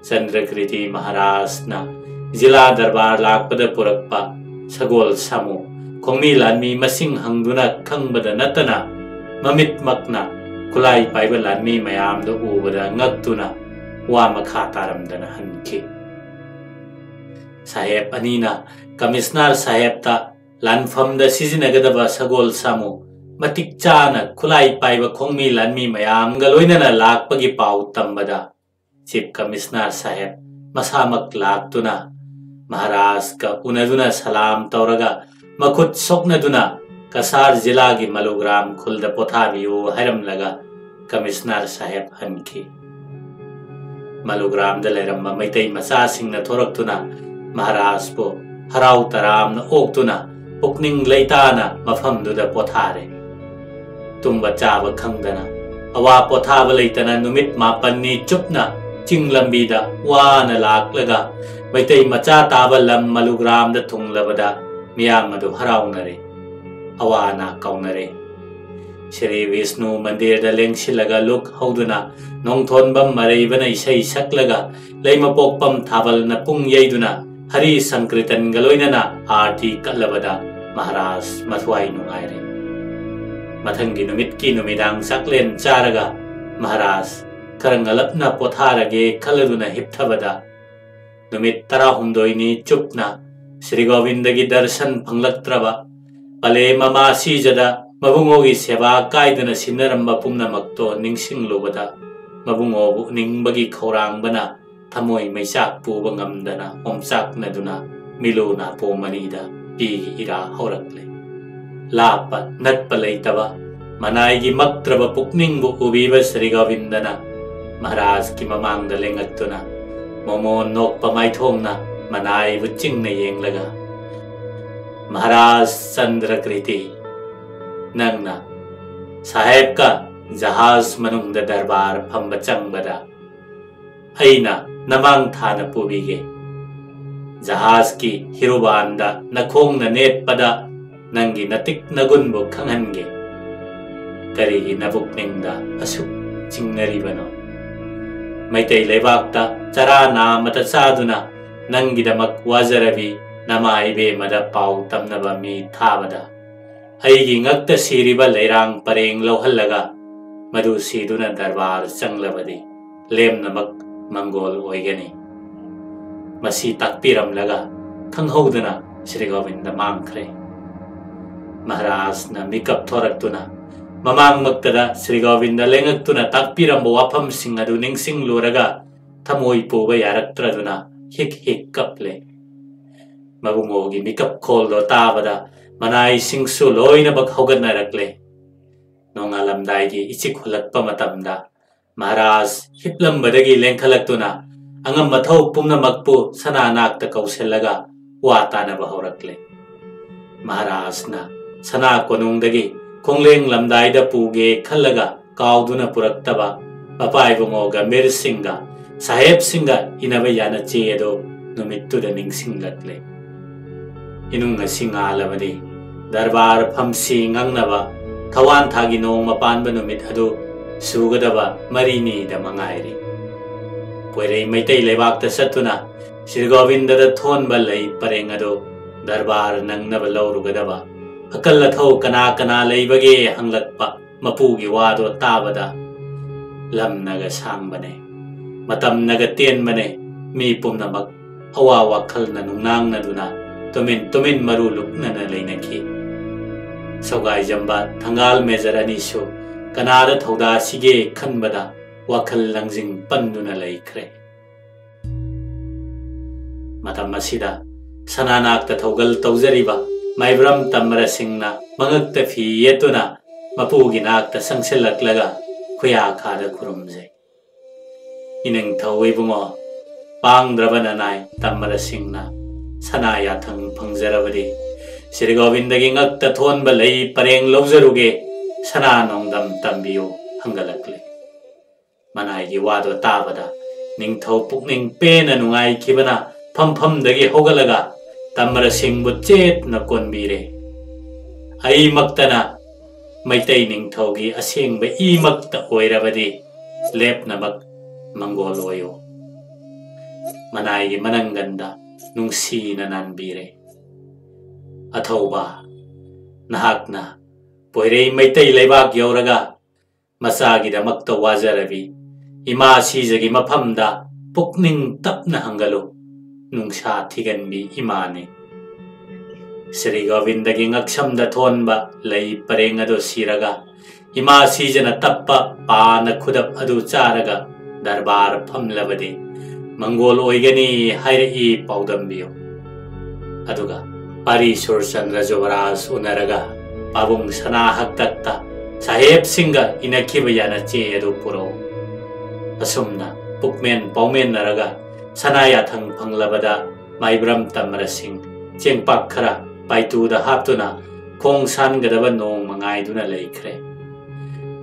ꯆꯟꯗ꯭ꯔꯀ꯭ꯔꯤꯇꯤ ꯃꯍꯥꯔꯥꯖꯅ ꯖꯤꯂꯥ ꯗꯔꯕꯥꯔ ꯂꯥꯛꯄꯗ ꯄꯨꯔꯛꯄ ꯁꯒꯣꯜ ꯁꯥꯃꯨ ꯈꯣꯡꯃꯤ ꯂꯥꯟꯃꯤ ꯃꯁꯤꯡ ꯍꯪꯗꯨꯅ ꯈꯪꯕꯗ ꯅꯠꯇꯅ ꯃꯃꯤꯠꯃꯛꯅ ꯈꯨꯠꯂꯥꯏ ꯄꯥꯏꯕ ꯂꯥꯟꯃꯤ ꯃꯌꯥꯝꯗꯨ ꯎꯕꯗ ꯉꯛꯇꯨꯅ ꯋꯥ ꯃꯈꯥ ꯇꯥꯔꯝꯗꯅ ꯍꯟꯈꯤ꯫ ꯁꯥꯍꯦꯕ ꯑꯅꯤꯅ ꯀꯃꯤꯁꯅꯔ ꯁꯥꯍꯦꯕꯇ ꯂꯥꯟꯐꯝꯗ ꯁꯤꯖꯤꯟꯅꯒꯗꯕ ꯁꯒꯣꯜ ꯁꯥꯃꯨ ꯃꯇꯤꯛ ꯆꯥꯅ ꯈꯨꯠꯂꯥꯏ ꯄꯥꯏꯕ ꯈꯣꯡꯃꯤ ꯂꯥꯟꯃꯤ ꯃꯌꯥꯝꯒ ꯂꯣꯏꯅꯅ ꯂꯥꯛꯄꯒꯤ ꯄꯥꯎ ꯇꯝꯕꯗ ꯆꯤꯐ ꯀꯃꯤꯁꯅꯔ ꯁꯥꯍꯦꯕ ꯃꯁꯥꯃꯛ ꯂꯥꯛꯇꯨꯅ ꯃꯍꯥꯔꯥꯖꯀ ꯎꯅꯗꯨꯅ ꯁꯂꯥꯝ ꯇꯧꯔꯒ ꯃꯈꯨꯠ ꯁꯣꯛꯅꯗꯨꯅ ꯀꯁꯥꯔ ꯖꯤꯂꯥꯒꯤ ꯃꯂꯨꯒ꯭ꯔꯥꯝ ꯈꯨꯜꯗ ꯄꯣꯊꯥꯕꯤꯌꯨ ꯍꯥꯏꯔꯝꯂꯒ ꯀꯃꯤꯁꯅꯔ ꯁꯥꯍꯦꯕ ꯍꯟꯈꯤ꯫ ꯃꯂꯨꯒ꯭ꯔꯥꯝꯗ ꯂꯩꯔꯝꯕ ꯃꯩꯇꯩ ꯃꯆꯥꯁꯤꯡꯅ ꯊꯣꯔꯛꯇꯨꯅ ꯃꯍꯥꯔꯥꯖꯄꯨ ꯍꯔꯥꯎ ꯇꯔꯥꯝꯅ ꯑꯣꯛꯇꯨꯅ ꯄꯨꯛꯅꯤꯡ ꯂꯩꯇꯥꯅ ꯃꯐꯝꯗꯨꯗ ꯄꯣꯊꯥꯔꯦ꯫ ꯇꯨꯝꯕ ꯆꯥꯕ ꯈꯪꯗꯅ ꯑꯋꯥ ꯄꯣꯊꯥꯕ ꯂꯩꯇꯅ ꯅꯨꯃꯤꯠ ꯃꯥꯄꯟꯅꯤ ꯆꯨꯞꯅ ꯆꯤꯡ ꯂꯝꯕꯤꯗ ꯋꯥꯅ ꯂꯥꯛꯂꯒ ꯃꯩꯇꯩ ꯃꯆꯥ ꯇꯥꯕ ꯂꯝ ꯃꯂꯨꯒ꯭ꯔꯥꯝꯗ ꯊꯨꯡꯂꯕꯗ ꯃꯤꯌꯥꯝ ꯑꯗꯨ ꯍꯔꯥꯎꯅꯔꯦ, ꯑꯋꯥ ꯑꯅꯥ ꯀꯥꯎꯅꯔꯦ꯫ ꯁ꯭ꯔꯤ ꯋꯤꯁꯅꯨ ꯃꯟꯗꯤꯔꯗ ꯂꯦꯡꯁꯤꯜꯂꯒ ꯂꯨꯛ ꯍꯧꯗꯨꯅ ꯅꯣꯡꯊꯣꯟꯕꯝ ꯃꯔꯩꯕꯅ ꯏꯁꯩ ꯁꯛꯂꯒ ꯂꯩꯃꯄꯣꯛꯄꯝ ꯊꯥꯕꯜꯅ ꯄꯨꯡ ꯌꯩꯗꯨꯅ ꯍꯔꯤ ꯁꯪꯀ꯭ꯔꯤꯇꯟꯒ ꯂꯣꯏꯅꯅ ꯑꯥꯔꯇꯤ ꯀꯠꯂꯕꯗ ꯃꯍꯥꯔꯥꯖ ꯃꯊ꯭ꯋꯥꯏ ꯅꯨꯡꯉꯥꯏꯔꯦ꯫ ꯃꯊꯪꯒꯤ ꯅꯨꯃꯤꯠꯀꯤ ꯅꯨꯃꯤꯗꯥꯡ ꯆꯥꯛꯂꯦꯟ ꯆꯥꯔꯒ ꯃꯍꯥꯔꯥꯖ ꯈꯔ ꯉꯜꯂꯞꯅ ꯄꯣꯊꯥꯔꯒꯦ ꯈꯜꯂꯗꯨꯅ ꯍꯤꯞꯊꯕꯗ, ꯅꯨꯃꯤꯠ ꯇꯔꯥꯍꯨꯝꯗꯣꯏꯅꯤ ꯆꯨꯞꯅ ꯁ꯭ꯔꯤ ꯒꯣꯕꯤꯟꯗꯒꯤ ꯗꯔꯁꯟ ꯐꯪꯂꯛꯇ꯭ꯔꯕ, ꯄꯂꯦ ꯃꯃꯥ ꯁꯤꯖꯗ ꯃꯕꯨꯡꯉꯣꯒꯤ ꯁꯦꯕꯥ ꯀꯥꯏꯗꯅ ꯁꯤꯟꯅꯔꯝꯕ ꯄꯨꯝꯅꯃꯛꯇꯣ ꯅꯤꯡꯁꯤꯡꯂꯨꯕꯗ, ꯃꯕꯨꯡꯉꯣꯕꯨ ꯎꯅꯤꯡꯕꯒꯤ ꯈꯧꯔꯥꯡꯕꯅ ꯊꯃꯣꯏ ꯃꯩꯆꯥꯛ ꯄꯨꯕ ꯉꯝꯗꯅ ꯑꯣꯝꯆꯥꯛꯅꯗꯨꯅ ꯃꯤꯂꯨ ꯅꯥꯄꯣꯝ ꯑꯅꯤꯗ ꯄꯤꯒꯤ ꯏꯔꯥ ꯍꯧꯔꯛꯂꯦ꯫ ꯂꯥꯞꯄ ꯅꯛꯄ ꯂꯩꯇꯕ ꯃꯅꯥꯏꯒꯤ ꯃꯛꯇ꯭ꯔꯕ ꯄꯨꯛꯅꯤꯡꯕꯨ ꯎꯕꯤꯕ ꯁ꯭ꯔꯤ ꯒꯣꯕꯤꯟꯗꯅ ꯃꯍꯥꯔꯥꯖꯀꯤ ꯃꯃꯥꯡꯗ ꯂꯦꯡꯉꯛꯇꯨꯅ, ꯃꯣꯃꯣꯟ ꯅꯣꯛꯄ ꯃꯥꯏꯊꯣꯡꯅ ꯃꯅꯥꯏꯕꯨ ꯆꯤꯡꯅ ꯌꯦꯡꯂꯒ, "ꯃꯍꯥꯔꯥꯖ ꯆꯟꯗ꯭ꯔꯀ꯭ꯔꯤꯇꯤ, ꯅꯪꯅ ꯁꯥꯍꯦꯕꯀ ꯖꯍꯥꯖ ꯃꯅꯨꯡꯗ ꯗꯔꯕꯥꯔ ꯐꯝꯕ ꯆꯪꯕꯗ ꯑꯩꯅ ꯅꯃꯥꯡ ꯊꯥꯅ ꯄꯨꯕꯤꯒꯦ꯫ ꯖꯍꯥꯖꯀꯤ ꯍꯤꯔꯨꯕꯥꯟꯗ ꯅꯈꯣꯡꯅ ꯅꯦꯠꯄꯗ ꯅꯪꯒꯤ ꯅꯇꯤꯛ ꯅꯒꯨꯟꯕꯨ ꯈꯪꯍꯟꯒꯦ꯫ ꯀꯔꯤꯒꯤ ꯅꯕꯨꯛꯅꯤꯡꯗ ꯑꯁꯨꯛ ꯆꯤꯡꯅꯔꯤꯕꯅꯣ? ꯃꯩꯇꯩ ꯂꯩꯕꯥꯛꯇ ꯆꯔꯥ ꯅꯥꯝꯃꯇ ꯆꯥꯗꯨꯅ ꯅꯪꯒꯤꯗꯃꯛ ꯋꯥꯖꯔꯕꯤ ꯅꯃꯥ ꯏꯕꯦꯝꯃꯗ ꯄꯥꯎ ꯇꯝꯅꯕ ꯃꯤ ꯊꯥꯕꯗ ꯑꯩꯒꯤ ꯉꯛꯇ ꯁꯤꯔꯤꯕ ꯂꯩꯔꯥꯡ ꯄꯔꯦꯡ ꯂꯧꯍꯜꯂꯒ ꯃꯗꯨ ꯁꯤꯗꯨꯅ ꯗꯔꯕꯥꯔ ꯆꯪꯂꯕꯗꯤ ꯂꯦꯝꯅꯃꯛ ꯃꯪꯒꯣꯜ ꯑꯣꯏꯒꯅꯤ"꯫ ꯃꯁꯤ ꯇꯥꯛꯄꯤꯔꯝꯂꯒ ꯈꯪꯍꯧꯗꯅ ꯁ꯭ꯔꯤ ꯒꯣꯕꯤꯟꯗ ꯃꯥꯡꯈ꯭ꯔꯦ꯫ ꯃꯍꯥꯔꯥꯖꯅ ꯃꯤꯀꯞ ꯊꯣꯔꯛꯇꯨꯅ ꯃꯃꯥꯡꯃꯛꯇꯗ ꯁ꯭ꯔꯤ ꯒꯣꯕꯤꯟꯗ ꯂꯦꯡꯉꯛꯇꯨꯅ ꯇꯥꯛꯄꯤꯔꯝꯕ ꯋꯥꯐꯝꯁꯤꯡ ꯑꯗꯨ ꯅꯤꯡꯁꯤꯡꯂꯨꯔꯒ ꯊꯃꯣꯏ ꯄꯨꯕ ꯌꯥꯔꯛꯇ꯭ꯔꯗꯨꯅ ꯍꯤꯛ ꯍꯤꯛ ꯀꯞꯂꯦ꯫ ꯃꯕꯨꯡꯉꯣꯒꯤ ꯃꯤꯀꯞ ꯈꯣꯜꯗꯣ ꯇꯥꯕꯗ ꯃꯅꯥꯏꯁꯤꯡꯁꯨ ꯂꯣꯏꯅꯃꯛ ꯍꯧꯒꯠꯅꯔꯛꯂꯦ꯫ ꯅꯣꯡꯉꯥꯜꯂꯝꯗꯥꯏꯒꯤ ꯏꯆꯤꯛ ꯍꯨꯜꯂꯛꯄ ꯃꯇꯝꯗ ꯃꯍꯥꯔꯥꯖ ꯍꯤꯞꯂꯝꯕꯗꯒꯤ ꯂꯦꯡꯈꯠꯂꯛꯇꯨꯅ ꯑꯉꯝ ꯑꯊꯧ ꯄꯨꯝꯅꯃꯛꯄꯨ ꯁꯅꯥ ꯅꯥꯛꯇ ꯀꯧꯁꯤꯜꯂꯒ ꯋꯥ ꯇꯥꯅꯕ ꯍꯧꯔꯛꯂꯦ꯫ ꯃꯍꯥꯔꯥꯖꯅ ꯁꯅꯥ ꯀꯣꯅꯨꯡꯗꯒꯤ ꯈꯣꯡꯂꯦꯡꯂꯝꯗꯥꯏꯗ ꯄꯨꯒꯦ ꯈꯜꯂꯒ ꯀꯥꯎꯗꯨꯅ ꯄꯨꯔꯛꯇꯕ ꯃꯄꯥ ꯏꯕꯨꯡꯉꯣ ꯒꯝꯚꯤꯔ ꯁꯤꯡꯒ ꯁꯥꯍꯦꯕꯁꯤꯡꯒ ꯏꯅꯕ ꯌꯥꯅ ꯆꯦ ꯑꯗꯨ ꯅꯨꯃꯤꯠꯇꯨꯗ ꯅꯤꯡꯁꯤꯡꯂꯛꯂꯦ꯫ ꯏꯅꯨꯡ ꯑꯁꯤ ꯉꯥꯜꯂꯕꯗꯤ ꯗꯔꯕꯥꯔ ꯐꯝꯁꯤ ꯉꯪꯅꯕ ꯊꯋꯥꯟ ꯊꯥꯒꯤ ꯅꯣꯡꯃ ꯄꯥꯟꯕ ꯅꯨꯃꯤꯠ ꯑꯗꯨ ꯁꯨꯒꯗꯕ ꯃꯔꯤꯅꯤꯗ ꯃꯉꯥꯏꯔꯦ꯫ ꯄꯣꯏꯔꯩ ꯃꯩꯇꯩ ꯂꯩꯕꯥꯛꯇ ꯆꯠꯇꯨꯅ ꯁ꯭ꯔꯤ ꯒꯣꯕꯤꯟꯗꯗ ꯊꯣꯟꯕ ꯂꯩ ꯄꯔꯦꯡ ꯑꯗꯨ ꯗꯔꯕꯥꯔ ꯅꯪꯅꯕ ꯂꯧꯔꯨꯒꯗꯕ ꯑꯀꯜ ꯑꯊꯧ ꯀꯅꯥ ꯀꯅꯥ ꯂꯩꯕꯒꯦ ꯍꯪꯂꯛꯄ ꯃꯄꯨꯒꯤ ꯋꯥꯗꯣ ꯇꯥꯕꯗ, ꯂꯝꯅꯒ ꯁꯥꯡꯕꯅꯦ, ꯃꯇꯝꯅꯒ ꯇꯦꯟꯕꯅꯦ, ꯃꯤ ꯄꯨꯝꯅꯃꯛ ꯑꯋꯥ ꯋꯥꯈꯜꯅ ꯅꯨꯡꯅꯥꯡꯅꯗꯨꯅ ꯇꯨꯃꯤꯟ ꯇꯨꯃꯤꯟ ꯃꯔꯨ ꯂꯨꯛꯅꯅ ꯂꯩꯅꯈꯤ꯫ ꯁꯧꯒꯥꯏꯖꯝꯕ ꯊꯪꯒꯥꯜ ꯃꯦꯖꯔ ꯑꯅꯤꯁꯨ ꯀꯅꯥꯗ ꯊꯧꯗꯥꯁꯤꯒꯦ ꯈꯟꯕꯗ ꯋꯥꯈꯜ ꯂꯪꯖꯤꯡ ꯄꯟꯗꯨꯅ ꯂꯩꯈ꯭ꯔꯦ꯫ ꯃꯇꯝ ꯑꯁꯤꯗ ꯁꯅꯥꯅꯥꯛꯇ ꯊꯧꯒꯜ ꯇꯧꯖꯔꯤꯕ ꯃꯥꯏꯕ꯭ꯔꯝ ꯇꯝꯕꯔꯁꯤꯡꯅ ꯃꯉꯛꯇ ꯐꯤ ꯌꯦꯠꯇꯨꯅ ꯃꯄꯨꯒꯤ ꯅꯥꯛꯇ ꯆꯪꯁꯤꯜꯂꯛꯂꯒ ꯈꯨꯌꯥꯈꯥꯗ ꯈꯨꯔꯨꯝꯖꯩ꯫ "ꯏꯅꯤꯡꯊꯧ ꯏꯕꯨꯡꯉꯣ, ꯄꯥꯡꯗ꯭ꯔꯕ ꯅꯅꯥꯏ ꯇꯝꯕꯔꯁꯤꯡꯅ ꯁꯅꯥ ꯌꯥꯊꯪ ꯐꯪꯖꯔꯕꯗꯤ ꯁ꯭ꯔꯤ ꯒꯣꯕꯤꯟꯗꯒꯤ ꯉꯛꯇ ꯊꯣꯟꯕ ꯂꯩ ꯄꯔꯦꯡ ꯂꯧꯖꯔꯨꯒꯦ, ꯁꯅꯥ ꯅꯣꯡꯗꯝ ꯇꯝꯕꯤꯌꯨ" ꯍꯪꯒꯠꯂꯛꯂꯦ꯫ ꯃꯅꯥꯏꯒꯤ ꯋꯥꯗꯣ ꯇꯥꯕꯗ ꯅꯤꯡꯊꯧ ꯄꯨꯛꯅꯤꯡ ꯄꯦꯟꯅ ꯅꯨꯡꯉꯥꯏꯈꯤꯕꯅ ꯐꯝꯐꯝꯗꯒꯤ ꯍꯧꯒꯠꯂꯒ ꯇꯝꯕꯔꯁꯤꯡꯕꯨ ꯆꯦꯠꯅ ꯀꯣꯟꯕꯤꯔꯦ꯫ "ꯑꯩꯃꯛꯇꯅ ꯃꯩꯇꯩ ꯅꯤꯡꯊꯧꯒꯤ ꯑꯁꯦꯡꯕ ꯏꯃꯛꯇ ꯑꯣꯏꯔꯕꯗꯤ ꯂꯦꯞꯅꯃꯛ ꯃꯪꯒꯣꯜ ꯑꯣꯏꯌꯨ"꯫ ꯃꯅꯥꯏꯒꯤ ꯃꯅꯪꯒꯟꯗ ꯅꯨꯡꯁꯤꯅ ꯅꯥꯟꯕꯤꯔꯦ꯫ "ꯑꯊꯧꯕ, ꯅꯍꯥꯛꯅ ꯄꯣꯏꯔꯩ ꯃꯩꯇꯩ ꯂꯩꯕꯥꯛ ꯌꯧꯔꯒ ꯃꯆꯥꯒꯤꯗꯃꯛꯇ ꯋꯥꯖꯔꯕꯤ ꯏꯃꯥ ꯁꯤꯖꯒꯤ ꯃꯐꯝꯗ ꯄꯨꯛꯅꯤꯡ ꯇꯞꯅ ꯍꯪꯒꯠꯂꯨ꯫ ꯅꯨꯡꯁꯥ ꯊꯤꯒꯟꯕꯤ ꯏꯃꯥꯅꯤ꯫ ꯁ꯭ꯔꯤ ꯒꯣꯕꯤꯟꯗꯒꯤ ꯉꯛꯁꯝꯗ ꯊꯣꯟꯕ ꯂꯩ ꯄꯔꯦꯡ ꯑꯗꯨ ꯁꯤꯔꯒ ꯏꯃꯥ ꯁꯤꯖꯅ ꯇꯞꯄ ꯄꯥꯅ ꯈꯨꯗꯞ ꯑꯗꯨ ꯆꯥꯔꯒ ꯗꯔꯕꯥꯔ ꯐꯝꯂꯕꯗꯤ ꯃꯪꯒꯣꯜ ꯑꯣꯏꯒꯅꯤ ꯍꯥꯏꯔꯛꯏ ꯄꯥꯎꯗꯝꯕꯤꯌꯨ"꯫ ꯑꯗꯨꯒ ꯄꯥꯔꯤ ꯁꯨꯔꯆꯟꯗ꯭ꯔ ꯖꯨꯕꯔꯥꯖ ꯎꯅꯔꯒ ꯄꯥꯕꯨꯡ ꯁꯅꯥ ꯍꯛꯇꯛꯇ ꯁꯥꯍꯦꯕꯁꯤꯡꯒ ꯏꯅꯈꯤꯕ ꯌꯥꯅꯆꯦ ꯑꯗꯨ ꯄꯨꯔꯛꯎ꯫ ꯑꯁꯨꯝꯅ ꯄꯨꯛꯃꯦꯟ ꯄꯥꯎꯃꯦꯟꯅꯔꯒ ꯁꯅꯥ ꯌꯥꯊꯪ ꯐꯪꯂꯕꯗ ꯃꯥꯏꯕ꯭ꯔꯝ ꯇꯝꯕꯔꯁꯤꯡ ꯆꯦꯡꯄꯥꯛ ꯈꯔ ꯄꯥꯏꯇꯨꯗ ꯍꯥꯞꯇꯨꯅ ꯈꯣꯡ ꯁꯥꯟꯒꯗꯕ ꯅꯣꯡꯃ ꯉꯥꯏꯗꯨꯅ ꯂꯩꯈ꯭ꯔꯦ꯫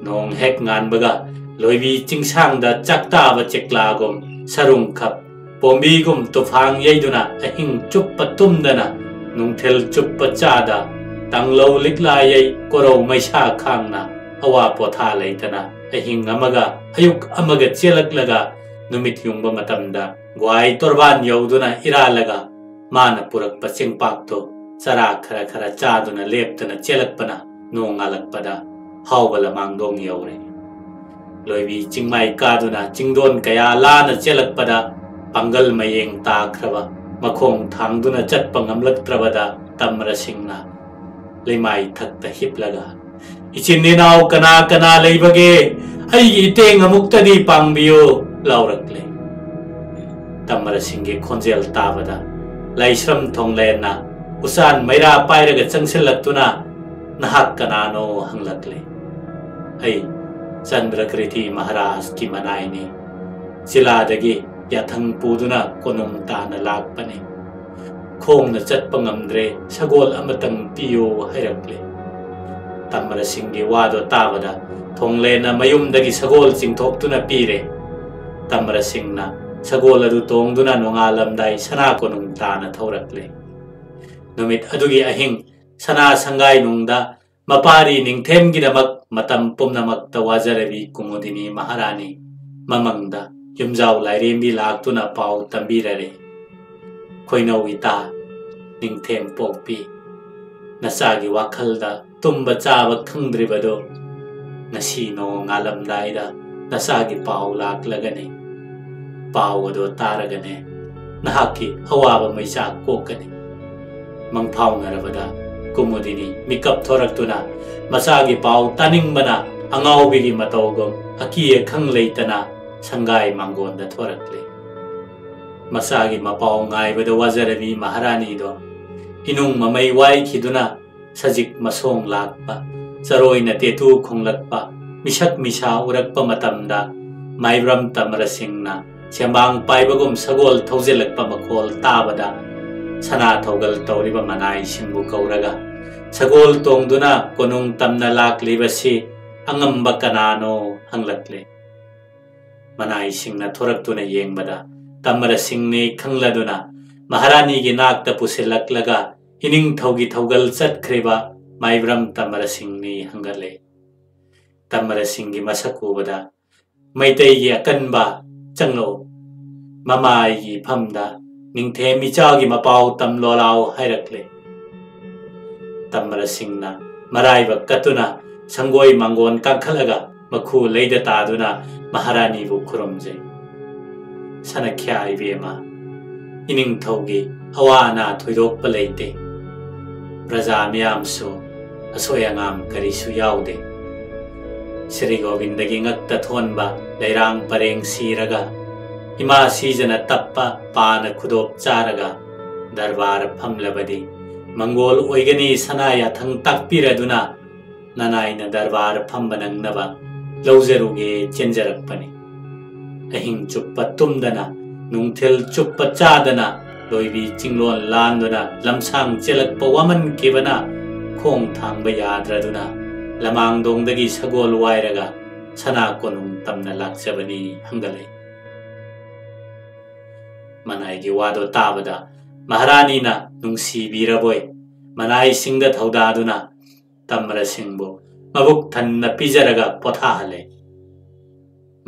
ꯅꯣꯡ ꯍꯦꯛ ꯉꯥꯟꯕꯒ ꯂꯣꯏꯕꯤ ꯆꯤꯡꯁꯥꯡꯗ ꯆꯥꯛꯇꯥꯕ ꯆꯦꯛꯂꯥꯒꯨꯝ ꯁꯔꯨꯡꯈꯛ ꯄꯣꯝꯕꯤꯒꯨꯝ ꯇꯨꯐꯥꯡ ꯌꯩꯗꯨꯅ ꯑꯍꯤꯡ ꯆꯨꯞꯄ ꯇꯨꯝꯗꯅ ꯅꯨꯡꯊꯤꯜ ꯆꯨꯞꯄ ꯆꯥꯗ ꯇꯥꯡꯂꯧ ꯂꯤꯛꯂꯥ ꯌꯩ ꯀꯣꯔꯧ ꯃꯩꯁꯥ ꯈꯥꯡꯅ ꯑꯋꯥ ꯄꯣꯊꯥ ꯂꯩꯇꯅ ꯑꯍꯤꯡ ꯑꯃꯒ ꯑꯌꯨꯛ ꯑꯃꯒ ꯆꯦꯜꯂꯛꯂꯒ ꯅꯨꯃꯤꯠ ꯌꯨꯡꯕ ꯃꯇꯝꯗ ꯒ꯭ꯋꯥꯏ ꯇꯣꯔꯕꯥꯟ ꯌꯧꯗꯨꯅ ꯏꯔꯥꯜꯂꯒ ꯃꯥꯅ ꯄꯨꯔꯛꯄ ꯆꯦꯡꯄꯥꯛꯇꯨ ꯆꯔꯥ ꯈꯔ ꯈꯔ ꯆꯥꯗꯨꯅ ꯂꯦꯞꯇꯅ ꯆꯦꯜꯂꯛꯄꯅ ꯅꯣꯡꯉꯥꯜꯂꯛꯄꯗ ꯍꯥꯎꯕ ꯂꯃꯥꯡꯗꯣꯡ ꯌꯧꯔꯦ꯫ ꯂꯣꯏꯕꯤ ꯆꯤꯡꯃꯥꯏ ꯀꯥꯗꯨꯅ ꯆꯤꯡꯗꯣꯟ ꯀꯌꯥ ꯂꯥꯅ ꯆꯦꯜꯂꯛꯄꯗ ꯄꯥꯡꯒꯜ ꯃꯌꯦꯡ ꯇꯥꯈ꯭ꯔꯕ, ꯃꯈꯣꯡ ꯊꯥꯡꯗꯨꯅ ꯆꯠꯄ ꯉꯝꯂꯛꯇ꯭ꯔꯕꯗ ꯇꯝꯔꯁꯤꯡꯅ ꯂꯩꯃꯥꯏ ꯊꯛꯇ ꯍꯤꯞꯂꯒ, "ꯏꯆꯤꯟ ꯏꯅꯥꯎ ꯀꯅꯥ ꯀꯅꯥ ꯂꯩꯕꯒꯦ? ꯑꯩꯒꯤ ꯏꯇꯦꯡ ꯑꯃꯨꯛꯇꯗꯤ ꯄꯥꯡꯕꯤꯌꯨ" ꯂꯥꯎꯔꯛꯂꯦ꯫ ꯇꯝꯔꯁꯤꯡꯒꯤ ꯈꯣꯟꯖꯦꯜ ꯇꯥꯕꯗ ꯂꯥꯏꯁ꯭ꯔꯝ ꯊꯣꯡꯂꯦꯟꯅ ꯎꯆꯥꯟ ꯃꯩꯔꯥ ꯄꯥꯏꯔꯒ ꯆꯪꯁꯤꯜꯂꯛꯇꯨꯅ, "ꯅꯍꯥꯛ ꯀꯅꯥꯅꯣ?" ꯍꯪꯂꯛꯂꯦ꯫ "ꯑꯩ ꯆꯟꯗ꯭ꯔꯀ꯭ꯔꯤꯇꯤ ꯃꯍꯥꯔꯥꯖꯀꯤ ꯃꯅꯥꯏꯅꯤ꯫ ꯖꯤꯂꯥꯗꯒꯤ ꯌꯥꯊꯪ ꯄꯨꯗꯨꯅ ꯀꯣꯅꯨꯡ ꯇꯥꯅ ꯂꯥꯛꯄꯅꯤ꯫ ꯈꯣꯡꯅ ꯆꯠꯄ ꯉꯝꯗ꯭ꯔꯦ, ꯁꯒꯣꯜ ꯑꯃꯇꯪ ꯄꯤꯌꯨ" ꯍꯥꯏꯔꯛꯂꯦ꯫ ꯇꯝꯔꯁꯤꯡꯒꯤ ꯋꯥꯗꯣ ꯇꯥꯕꯗ ꯊꯣꯡꯂꯦꯟꯅ ꯃꯌꯨꯝꯗꯒꯤ ꯁꯒꯣꯜ ꯆꯤꯡꯊꯣꯛꯇꯨꯅ ꯄꯤꯔꯦ꯫ ꯇꯝꯔꯁꯤꯡꯅ ꯁꯒꯣꯜ ꯑꯗꯨ ꯇꯣꯡꯗꯨꯅ ꯅꯣꯡꯉꯥꯜꯂꯝꯗꯥꯏ ꯁꯅꯥ ꯀꯣꯅꯨꯡ ꯇꯥꯅ ꯊꯧꯔꯛꯂꯦ꯫ ꯅꯨꯃꯤꯠ ꯑꯗꯨꯒꯤ ꯑꯍꯤꯡ ꯁꯅꯥ ꯁꯪꯒꯥꯏ ꯅꯨꯡꯗ ꯃꯄꯥꯔꯤ ꯅꯤꯡꯊꯦꯝꯒꯤꯗꯃꯛ ꯃꯇꯝ ꯄꯨꯝꯅꯃꯛꯇ ꯋꯥꯖꯔꯕꯤ ꯀꯨꯃꯨꯗꯤꯅꯤ ꯃꯍꯥꯔꯥꯅꯤ ꯃꯃꯪꯗ ꯌꯨꯝꯖꯥꯎ ꯂꯥꯏꯔꯦꯝꯕꯤ ꯂꯥꯛꯇꯨꯅ ꯄꯥꯎ ꯇꯝꯕꯤꯔꯔꯦ꯫ "ꯈꯣꯏꯅꯧ ꯏꯇꯥ, ꯅꯤꯡꯊꯦꯝ ꯄꯣꯛꯄꯤ, ꯅꯆꯥꯒꯤ ꯋꯥꯈꯜꯗ ꯇꯨꯝꯕ ꯆꯥꯕ ꯈꯪꯗ꯭ꯔꯤꯕꯗꯨ ꯉꯁꯤ ꯅꯣꯡꯉꯥꯜꯂꯝꯗꯥꯏꯗ ꯅꯆꯥꯒꯤ ꯄꯥꯎ ꯂꯥꯛꯂꯒꯅꯤ꯫ ꯄꯥꯎ ꯑꯗꯨ ꯇꯥꯔꯒꯅꯦ ꯅꯍꯥꯛꯀꯤ ꯑꯋꯥꯕ ꯃꯩꯆꯥꯛ ꯀꯣꯛꯀꯅꯤ꯫" ꯃꯪꯐꯥꯎꯅꯔꯕꯗ ꯀꯨꯃꯨꯗꯤꯅꯤ ꯃꯤꯀꯞ ꯊꯣꯔꯛꯇꯨꯅ ꯃꯆꯥꯒꯤ ꯄꯥꯎ ꯇꯥꯅꯤꯡꯕꯅ ꯑꯉꯥꯎꯕꯤꯒꯤ ꯃꯇꯧꯒꯨꯝ ꯑꯀꯤ ꯑꯈꯪ ꯂꯩꯇꯅ ꯁꯪꯒꯥꯏ ꯃꯥꯡꯒꯣꯟꯗ ꯊꯣꯔꯛꯂꯦ꯫ ꯃꯆꯥꯒꯤ ꯃꯄꯥꯎ ꯉꯥꯏꯕꯗ ꯋꯥꯖꯔꯕꯤ ꯃꯍꯥꯔꯥꯅꯤꯗꯣ ꯏꯅꯨꯡ ꯃꯃꯩ ꯋꯥꯏꯈꯤꯗꯨꯅ ꯁꯖꯤꯛ ꯃꯁꯣꯡ ꯂꯥꯛꯄ, ꯆꯔꯣꯏꯅ ꯇꯦꯇꯨ ꯈꯣꯡꯂꯛꯄ, ꯃꯤꯁꯛ ꯃꯤꯁꯥ ꯎꯔꯛꯄ ꯃꯇꯝꯗ ꯃꯥꯏꯕ꯭ꯔꯝ ꯇꯝꯔꯁꯤꯡꯅ ꯁꯦꯝꯕꯥꯡ ꯄꯥꯏꯕꯒꯨꯝ ꯁꯒꯣꯜ ꯊꯧꯖꯤꯜꯂꯛꯄ ꯃꯈꯣꯜ ꯇꯥꯕꯗ ꯁꯅꯥ ꯊꯧꯒꯜ ꯇꯧꯔꯤꯕ ꯃꯅꯥꯏꯁꯤꯡꯕꯨ ꯀꯧꯔꯒ, "ꯁꯒꯣꯜ ꯇꯣꯡꯗꯨꯅ ꯀꯣꯅꯨꯡ ꯇꯝꯅ ꯂꯥꯛꯂꯤꯕꯁꯤ ꯑꯉꯝꯕ ꯀꯅꯥꯅꯣ?" ꯍꯪꯂꯛꯂꯦ꯫ ꯃꯅꯥꯏꯁꯤꯡꯅ ꯊꯣꯔꯛꯇꯨꯅ ꯌꯦꯡꯕꯗ ꯇꯝꯔꯁꯤꯡꯅꯤ ꯈꯪꯂꯗꯨꯅ ꯃꯍꯥꯔꯥꯅꯤꯒꯤ ꯅꯥꯛꯇ ꯄꯨꯁꯤꯜꯂꯛꯂꯒ ꯏꯅꯤꯡꯊꯧꯒꯤ ꯊꯧꯒꯜ ꯆꯠꯈ꯭ꯔꯤꯕ ꯃꯥꯏꯕ꯭ꯔꯝ ꯇꯝꯔꯁꯤꯡꯅꯤ ꯍꯪꯒꯠꯂꯦ꯫ ꯇꯝꯔꯁꯤꯡꯒꯤ ꯃꯁꯛ ꯎꯕꯗ ꯃꯩꯇꯩꯒꯤ ꯑꯀꯟꯕ ꯆꯪꯂꯛꯎ, ꯃꯃꯥꯏꯒꯤ ꯏꯐꯝꯗ ꯅꯤꯡꯊꯦꯝ ꯏꯆꯥꯒꯤ ꯃꯄꯥꯎ ꯇꯝꯂꯣ ꯂꯥꯎ ꯍꯥꯏꯔꯛꯂꯦ꯫ ꯇꯝꯕꯔꯁꯤꯡꯅ ꯃꯔꯥꯏꯕꯛ ꯀꯠꯇꯨꯅ ꯁꯪꯒꯣꯏ ꯃꯥꯡꯒꯣꯟ ꯀꯥꯈꯠꯂꯒ ꯃꯈꯨ ꯂꯩꯗ ꯇꯥꯗꯨꯅ ꯃꯍꯥꯔꯥꯅꯤꯕꯨ ꯈꯨꯔꯨꯝꯖꯩ꯫ ꯁꯅꯈ꯭ꯌꯥ ꯏꯕꯦꯝꯃ, ꯏꯅꯤꯡꯊꯧꯒꯤ ꯑꯋꯥ ꯑꯅꯥ ꯊꯣꯏꯗꯣꯛꯄ ꯂꯩꯇꯦ꯫ ꯄ꯭ꯔꯖꯥ ꯃꯤꯌꯥꯝꯁꯨ ꯑꯁꯣꯏ ꯑꯉꯥꯝ ꯀꯔꯤꯁꯨ ꯌꯥꯎꯗꯦ꯫ ꯁ꯭ꯔꯤ ꯒꯣꯕꯤꯟꯗꯒꯤ ꯉꯛꯇ ꯊꯣꯟꯕ ꯂꯩꯔꯥꯡ ꯄꯔꯦꯡ ꯁꯤꯔꯒ, ꯏꯃꯥ ꯁꯤꯖꯅ ꯇꯞꯄ ꯄꯥꯅ ꯈꯨꯗꯣꯞ ꯆꯥꯔꯒ ꯗꯔꯕꯥꯔ ꯐꯝꯂꯕꯗꯤ ꯃꯪꯒꯣꯜ ꯑꯣꯏꯒꯅꯤ ꯁꯅꯥ ꯌꯥꯊꯪ ꯇꯥꯛꯄꯤꯔꯗꯨꯅ ꯅꯅꯥꯏꯅ ꯗꯔꯕꯥꯔ ꯐꯝꯕ ꯅꯪꯅꯕ ꯂꯧꯖꯔꯨꯒꯦ ꯆꯦꯟꯖꯔꯛꯄꯅꯤ꯫ ꯑꯍꯤꯡ ꯆꯨꯞꯄ ꯇꯨꯝꯗꯅ, ꯅꯨꯡꯊꯤꯜ ꯆꯨꯞꯄ ꯆꯥꯗꯅ, ꯂꯣꯏꯕꯤ ꯆꯤꯡꯂꯣꯟ ꯂꯥꯟꯗꯨꯅ ꯂꯝꯁꯥꯡ ꯆꯦꯜꯂꯛꯄ ꯋꯥꯃꯟꯈꯤꯕꯅ ꯈꯣꯡ ꯊꯥꯡꯕ ꯌꯥꯗ꯭ꯔꯗꯨꯅ ꯂꯃꯥꯡꯗꯣꯡꯗꯒꯤ ꯁꯒꯣꯜ ꯋꯥꯏꯔꯒ ꯁꯅꯥ ꯀꯣꯅꯨꯡ ꯇꯝꯅ ꯂꯥꯛꯆꯕꯅꯤ ꯍꯪꯒꯠꯂꯛꯏ꯫ ꯃꯅꯥꯏꯒꯤ ꯋꯥꯗꯣ ꯇꯥꯕꯗ ꯃꯍꯥꯔꯥꯅꯤꯅ ꯅꯨꯡꯁꯤꯕꯤꯔꯕꯣꯏ ꯃꯅꯥꯏꯁꯤꯡꯗ ꯊꯧꯗꯥꯗꯨꯅ ꯇꯝꯕꯔꯁꯤꯡꯕꯨ ꯃꯕꯨꯛ ꯊꯟꯅ ꯄꯤꯖꯔꯒ ꯄꯣꯊꯥꯍꯜꯂꯦ꯫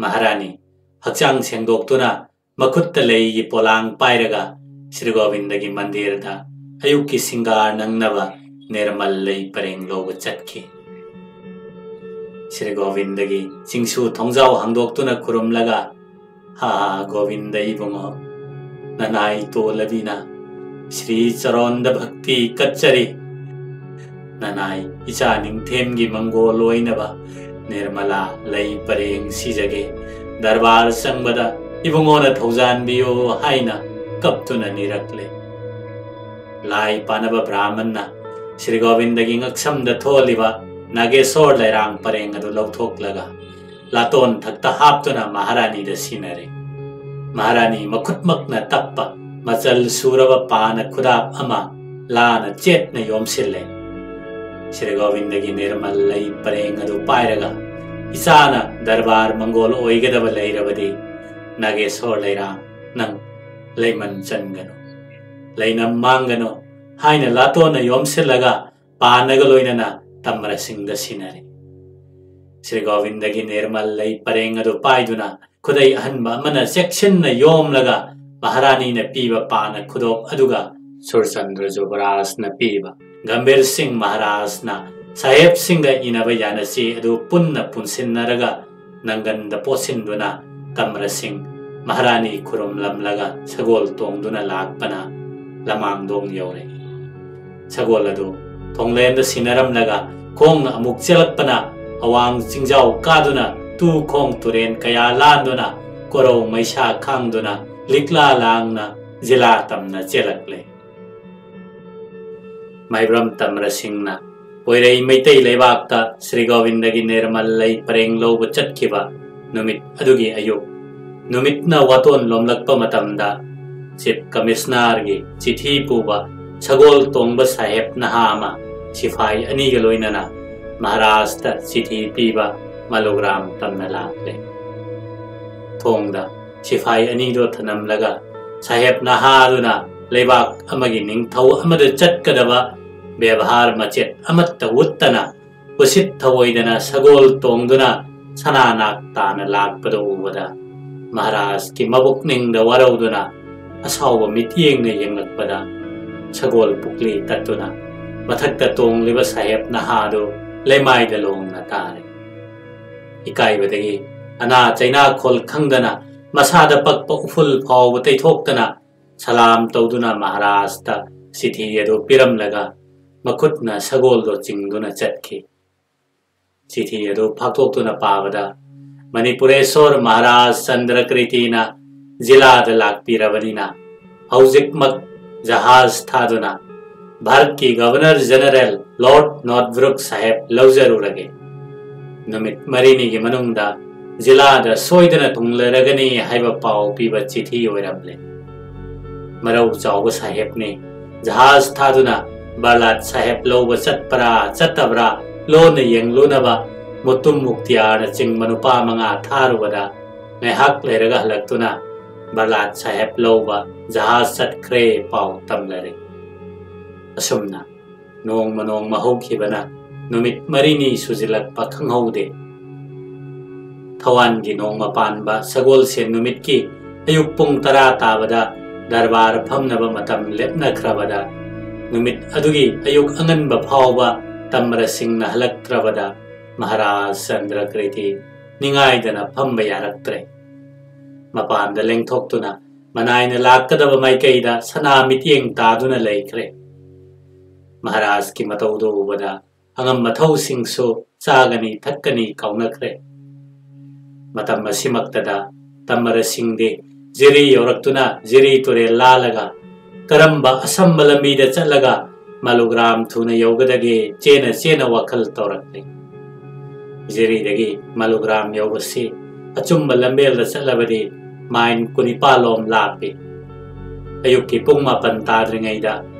ꯃꯍꯥꯔꯥꯅꯤ ꯍꯛꯆꯥꯡ ꯁꯦꯡꯗꯣꯛꯇꯨꯅ ꯃꯈꯨꯠꯇ ꯂꯩꯒꯤ ꯄꯣꯂꯥꯡ ꯄꯥꯏꯔꯒ ꯁ꯭ꯔꯤ ꯒꯣꯕꯤꯟꯗꯒꯤ ꯃꯟꯗꯤꯔꯗ ꯑꯌꯨꯛꯀꯤ ꯁꯤꯡꯒꯥꯔ ꯅꯪꯅꯕ ꯅꯤꯔꯃꯜ ꯂꯩ ꯄꯔꯦꯡ ꯂꯧꯕ ꯆꯠꯈꯤ꯫ ꯁ꯭ꯔꯤ ꯒꯣꯕꯤꯟꯗꯒꯤ ꯆꯤꯡꯁꯨ ꯊꯣꯡꯖꯥꯎ ꯍꯥꯡꯗꯣꯛꯇꯨꯅ ꯈꯨꯔꯨꯝꯂꯒ, "ꯍꯥ, ꯒꯣꯕꯤꯟꯗ ꯏꯕꯨꯡꯉꯣ, ꯅꯅꯥꯏ ꯇꯣꯜꯂꯕꯤꯅ ꯁ꯭ꯔꯤ ꯆꯔꯣꯟꯗ ꯚꯛꯇꯤ ꯀꯠꯆꯔꯤ꯫ ꯅꯅꯥꯏ ꯏꯆꯥ ꯅꯤꯡꯊꯦꯝꯒꯤ ꯃꯪꯒꯣꯜ ꯑꯣꯏꯅꯕ ꯅꯤꯔꯃꯂꯥ ꯂꯩ ꯄꯔꯦꯡ ꯁꯤꯖꯒꯦ꯫ ꯗꯔꯕꯥꯔ ꯆꯪꯕꯗ ꯏꯕꯨꯡꯉꯣꯅ ꯊꯧꯖꯥꯟꯕꯤꯌꯨ" ꯍꯥꯏꯅ ꯀꯞꯇꯨꯅ ꯅꯤꯔꯛꯂꯦ꯫ ꯂꯥꯏ ꯄꯥꯅꯕ ꯕ꯭ꯔꯥꯍꯃꯟꯅ ꯁ꯭ꯔꯤ ꯒꯣꯕꯤꯟꯗꯒꯤ ꯉꯛꯁꯝꯗ ꯊꯣꯜꯂꯤꯕ ꯅꯥꯒꯦꯁꯣꯔ ꯂꯩꯔꯥꯡ ꯄꯔꯦꯡ ꯑꯗꯨ ꯂꯧꯊꯣꯛꯂꯒ ꯂꯥꯇꯣꯟ ꯊꯛꯇ ꯍꯥꯞꯇꯨꯅ ꯃꯍꯥꯔꯥꯅꯤꯗ ꯁꯤꯟꯅꯔꯦ꯫ ꯃꯍꯥꯔꯥꯅꯤ ꯃꯈꯨꯠꯃꯛꯅ ꯇꯞꯄ ꯃꯆꯜ ꯁꯨꯔꯕ ꯄꯥꯅ ꯈꯨꯗꯥꯞ ꯑꯃ ꯂꯥꯅ ꯆꯦꯠꯅ ꯌꯣꯝꯁꯤꯜꯂꯦ꯫ ꯁ꯭ꯔꯤ ꯒꯣꯕꯤꯟꯗꯒꯤ ꯅꯤꯔꯃꯜ ꯂꯩ ꯄꯔꯦꯡ ꯑꯗꯨ ꯄꯥꯏꯔꯒ, "ꯏꯆꯥꯅ ꯗꯔꯕꯥꯔ ꯃꯪꯒꯣꯜ ꯑꯣꯏꯒꯗꯕ ꯂꯩꯔꯕꯗꯤ, ꯅꯥꯒꯦꯁꯣꯔ ꯂꯩꯔꯥꯡ, ꯅꯪ ꯂꯩꯃꯟ ꯆꯟꯒꯅꯨ, ꯂꯩꯅꯝ ꯃꯥꯡꯒꯅꯨ" ꯍꯥꯏꯅ ꯂꯥꯇꯣꯟꯅ ꯌꯣꯝꯁꯤꯜꯂꯒ ꯄꯥꯅꯒ ꯂꯣꯏꯅꯅ ꯇꯝꯕꯔꯁꯤꯡꯗ ꯁꯤꯟꯅꯔꯤ꯫ ꯁ꯭ꯔꯤ ꯒꯣꯕꯤꯟꯗꯒꯤ ꯅꯤꯔꯃꯜ ꯂꯩ ꯄꯔꯦꯡ ꯑꯗꯨ ꯄꯥꯏꯗꯨꯅ ꯈꯨꯗꯩ ꯑꯍꯟꯕ ꯑꯃꯅ ꯆꯦꯛꯁꯤꯟꯅ ꯌꯣꯝꯂꯒ ꯃꯍꯥꯔꯥꯅꯤꯅ ꯄꯤꯕ ꯄꯥꯅ ꯈꯨꯗꯣꯞ ꯑꯗꯨꯒ ꯁꯨꯔꯆꯟꯗ꯭ꯔ ꯖꯨꯕꯔꯥꯖꯅ ꯄꯤꯕ ꯒꯝꯚꯤꯔ ꯁꯤꯡ ꯃꯍꯥꯔꯥꯖꯅ ꯁꯥꯍꯦꯕꯁꯤꯡꯒ ꯏꯅꯕ ꯌꯥꯅꯆꯦ ꯑꯗꯨ ꯄꯨꯟꯅ ꯄꯨꯟꯁꯤꯟꯅꯔꯒ ꯅꯪꯒꯟꯗ ꯄꯣꯠꯁꯤꯟꯗꯨꯅ ꯇꯝꯔꯥ ꯁꯤꯡ ꯃꯍꯥꯔꯥꯅꯤ ꯈꯨꯔꯨꯝꯂꯝꯂꯒ ꯁꯒꯣꯜ ꯇꯣꯡꯗꯨꯅ ꯂꯥꯛꯄꯅ ꯂꯃꯥꯡꯗꯣꯡ ꯌꯧꯔꯦ꯫ ꯁꯒꯣꯜ ꯑꯗꯨ ꯊꯣꯡꯂꯦꯟꯗ ꯁꯤꯟꯅꯔꯝꯂꯒ ꯈꯣꯡꯅ ꯑꯃꯨꯛ ꯆꯦꯜꯂꯛꯄꯅ ꯑꯋꯥꯡ ꯆꯤꯡꯖꯥꯎ ꯀꯥꯗꯨꯅ ꯇꯨ ꯈꯣꯡ ꯇꯨꯔꯦꯟ ꯀꯌꯥ ꯂꯥꯟꯗꯨꯅ ꯀꯣꯔꯧ ꯃꯩꯁꯥ ꯈꯥꯡꯗꯨꯅ ꯂꯤꯛꯂꯥ ꯂꯥꯡꯅ ꯖꯤꯂꯥ ꯇꯝꯅ ꯆꯦꯜꯂꯛꯂꯦ꯫ ꯃꯥꯏꯕ꯭ꯔꯝ ꯇꯝꯔꯥ ꯁꯤꯡꯅ ꯄꯣꯏꯔꯩ ꯃꯩꯇꯩ ꯂꯩꯕꯥꯛꯇ ꯁ꯭ꯔꯤ ꯒꯣꯕꯤꯟꯗꯒꯤ ꯅꯤꯔꯃꯜ ꯂꯩ ꯄꯔꯦꯡ ꯂꯧꯕ ꯆꯠꯈꯤꯕ ꯅꯨꯃꯤꯠ ꯑꯗꯨꯒꯤ ꯑꯌꯨꯛ, ꯅꯨꯃꯤꯠꯅ ꯋꯥꯇꯣꯟ ꯂꯣꯝꯂꯛꯄ ꯃꯇꯝꯗ ꯆꯤꯐ ꯀꯃꯤꯁꯅꯔꯒꯤ ꯆꯤꯊꯤ ꯄꯨꯕ ꯁꯒꯣꯜ ꯇꯣꯡꯕ ꯁꯥꯍꯦꯕ ꯅꯍꯥ ꯑꯃ ꯁꯤꯐꯥꯏ ꯑꯅꯤꯒ ꯂꯣꯏꯅꯅ ꯃꯍꯥꯔꯥꯖꯇ ꯆꯤꯊꯤ ꯄꯤꯕ ꯃꯂꯨꯒ꯭ꯔꯥꯝ ꯇꯝꯅ ꯂꯥꯛꯂꯦ꯫ ꯊꯣꯡꯗ ꯁꯤꯐꯥꯏ ꯑꯅꯤꯗꯣ ꯊꯅꯝꯂꯒ ꯁꯥꯍꯦꯕ ꯅꯍꯥ ꯑꯗꯨꯅ ꯂꯩꯕꯥꯛ ꯑꯃꯒꯤ ꯅꯤꯡꯊꯧ ꯑꯃꯗ ꯆꯠꯀꯗꯕ ꯕꯦꯕꯍꯥꯔ ꯃꯆꯦꯠ ꯑꯃꯠꯇ ꯎꯠꯇꯅ ꯎꯁꯤꯠ ꯊꯑꯣꯏꯗꯅ ꯁꯒꯣꯜ ꯇꯣꯡꯗꯨꯅ ꯁꯅꯥ ꯅꯥꯛ ꯇꯥꯅ ꯂꯥꯛꯄꯗꯨ ꯎꯕꯗ ꯃꯍꯥꯔꯥꯖꯀꯤ ꯃꯕꯨꯛꯅꯤꯡꯗ ꯋꯥꯔꯧꯗꯨꯅ ꯑꯁꯥꯎꯕ ꯃꯤꯠꯌꯦꯡꯅ ꯌꯦꯡꯂꯛꯄꯗ ꯁꯒꯣꯜ ꯄꯨꯛꯂꯤ ꯇꯠꯇꯨꯅ ꯃꯊꯛꯇ ꯇꯣꯡꯂꯤꯕ ꯁꯥꯍꯦꯕ ꯅꯍꯥꯗꯨ ꯂꯩꯃꯥꯏꯗ ꯂꯣꯡꯅ ꯇꯥꯔꯦ꯫ ꯏꯀꯥꯏꯕꯗꯒꯤ ꯑꯅꯥ ꯆꯩꯅꯥ ꯈꯣꯜ ꯈꯪꯗꯅ ꯃꯁꯥꯗ ꯄꯛꯄ ꯎꯐꯨꯜ ꯐꯥꯎꯕ ꯇꯩꯊꯣꯛꯇꯅ ꯁꯂꯥꯝ ꯇꯧꯗꯨꯅ ꯃꯍꯥꯔꯥꯖꯇ ꯆꯤꯊꯤ ꯑꯗꯨ ꯄꯤꯔꯝꯂꯒ ꯃꯈꯨꯠꯅ ꯁꯒꯣꯜꯗꯣ ꯆꯤꯡꯗꯨꯅ ꯆꯠꯈꯤ꯫ ꯆꯤꯊꯤ ꯑꯗꯨ ꯐꯥꯛꯇꯣꯛꯇꯨꯅ ꯄꯥꯕꯗ ꯃꯅꯤꯄꯨꯔꯦꯁꯣꯔ ꯃꯍꯥꯔꯥꯖ ꯆꯟꯗ꯭ꯔꯀ꯭ꯔꯤꯇꯤꯅ ꯖꯤꯂꯥꯗ ꯂꯥꯛꯄꯤꯔꯕꯅꯤꯅ ꯍꯧꯖꯤꯛꯃꯛ ꯖꯍꯥꯖ ꯊꯥꯗꯨꯅ ꯚꯥꯔꯠꯀꯤ ꯒꯚꯔꯅꯔ ꯖꯦꯅꯔꯦꯜ ꯂꯣꯔꯗ ꯅꯣꯠꯕ꯭ꯔꯨꯛ ꯁꯥꯍꯦꯕ ꯂꯧꯖꯔꯨꯔꯒꯦ꯫ ꯅꯨꯃꯤꯠ ꯃꯔꯤꯅꯤꯒꯤ ꯃꯅꯨꯡꯗ ꯖꯤꯂꯥꯗ ꯁꯣꯏꯗꯅ ꯊꯨꯡꯂꯔꯒꯅꯤ ꯍꯥꯏꯕ ꯄꯥꯎ ꯄꯤꯕ ꯆꯤꯊꯤ ꯑꯣꯏꯔꯝꯂꯦ꯫ ꯃꯔꯧ ꯆꯥꯎꯕ ꯁꯥꯍꯦꯕꯅꯤ ꯖꯍꯥꯖ ꯊꯥꯗꯨꯅ ꯕꯔꯂꯥꯠ ꯁꯥꯍꯦꯕ ꯂꯧꯕ ꯆꯠꯄ꯭ꯔꯥ ꯆꯠꯇꯕ꯭ꯔꯥ ꯂꯣꯟꯅ ꯌꯦꯡꯂꯨꯅꯕ ꯃꯨꯇꯨꯝ ꯃꯨꯛꯇꯤꯌꯥꯔꯅ ꯆꯤꯡꯕ ꯅꯨꯄꯥ ꯃꯉꯥ ꯊꯥꯔꯨꯕꯗ ꯉꯥꯏꯍꯥꯛ ꯂꯩꯔꯒ ꯍꯜꯂꯛꯇꯨꯅ ꯕꯔꯂꯥꯠ ꯁꯥꯍꯦꯕ ꯂꯧꯕ ꯖꯍꯥꯖ ꯆꯠꯈ꯭ꯔꯦ ꯄꯥꯎ ꯇꯝꯂꯔꯦ꯫ ꯑꯁꯨꯝꯅ ꯅꯣꯡꯃ ꯅꯣꯡꯃ ꯍꯧꯈꯤꯕꯅ ꯅꯨꯃꯤꯠ ꯃꯔꯤꯅꯤ ꯁꯨꯖꯤꯜꯂꯛꯄ ꯈꯪꯍꯧꯗꯦ꯫ ꯊꯋꯥꯟꯒꯤ ꯅꯣꯡꯃ ꯄꯥꯟꯕ ꯁꯒꯣꯜꯁꯦꯟ ꯅꯨꯃꯤꯠꯀꯤ ꯑꯌꯨꯛ ꯄꯨꯡ ꯇꯔꯥ ꯇꯥꯕꯗ ꯗꯔꯕꯥꯔ ꯐꯝꯅꯕ ꯃꯇꯝ ꯂꯦꯞꯅꯈ꯭ꯔꯕꯗ ꯅꯨꯃꯤꯠ ꯑꯗꯨꯒꯤ ꯑꯌꯨꯛ ꯑꯉꯟꯕ ꯐꯥꯎꯕ ꯇꯝꯔꯁꯤꯡꯅ ꯍꯜꯂꯛꯇ꯭ꯔꯕꯗ ꯃꯍꯥꯔꯥꯖ ꯆꯟꯗ꯭ꯔꯀ꯭ꯔꯤꯇꯤ ꯅꯤꯡꯉꯥꯏꯗꯅ ꯐꯝꯕ ꯌꯥꯔꯛꯇ꯭ꯔꯦ꯫ ꯃꯄꯥꯟꯗ ꯂꯦꯡꯊꯣꯛꯇꯨꯅ ꯃꯅꯥꯏꯅ ꯂꯥꯛꯀꯗꯕ ꯃꯥꯏꯀꯩꯗ ꯁꯅꯥ ꯃꯤꯠꯌꯦꯡ ꯇꯥꯗꯨꯅ ꯂꯩꯈ꯭ꯔꯦ꯫ ꯃꯍꯥꯔꯥꯖꯀꯤ ꯃꯇꯧꯗꯨ ꯎꯕꯗ ꯑꯉꯝ ꯑꯊꯧꯁꯤꯡꯁꯨ ꯆꯥꯒꯅꯤ ꯊꯛꯀꯅꯤ ꯀꯥꯎꯅꯈ꯭ꯔꯦ꯫ ꯃꯇꯝ ꯑꯁꯤꯃꯛꯇꯗ ꯇꯝꯃꯔꯁꯤꯡꯗꯤ ꯖꯤꯔꯤ ꯌꯧꯔꯛꯇꯨꯅ ꯖꯤꯔꯤ ꯇꯨꯔꯦꯜ ꯂꯥꯜꯂꯒ ꯀꯔꯝꯕ ꯑꯁꯝꯕ ꯂꯝꯕꯤꯗ ꯆꯠꯂꯒ ꯃꯥꯂꯨꯒ꯭ꯔꯥꯝ ꯊꯨꯅ ꯌꯧꯒꯗꯒꯦ ꯆꯦꯅ ꯆꯦꯅ ꯋꯥꯈꯜ ꯇꯧꯔꯛꯂꯤ꯫ ꯖꯤꯔꯤꯗꯒꯤ ꯃꯥꯂꯨꯒ꯭ꯔꯥꯝ ꯌꯧꯕꯁꯤ ꯑꯆꯨꯝꯕ ꯂꯝꯕꯦꯜꯗ ꯆꯠꯂꯕꯗꯤ ꯃꯥꯏꯟ ꯀꯨꯟꯅꯤꯄꯥꯜ ꯂꯣꯝ ꯂꯥꯞꯄꯤ꯫ ꯑꯌꯨꯛꯀꯤ ꯄꯨꯡ ꯃꯥꯄꯟ ꯇꯥꯗ꯭ꯔꯤꯉꯩꯗ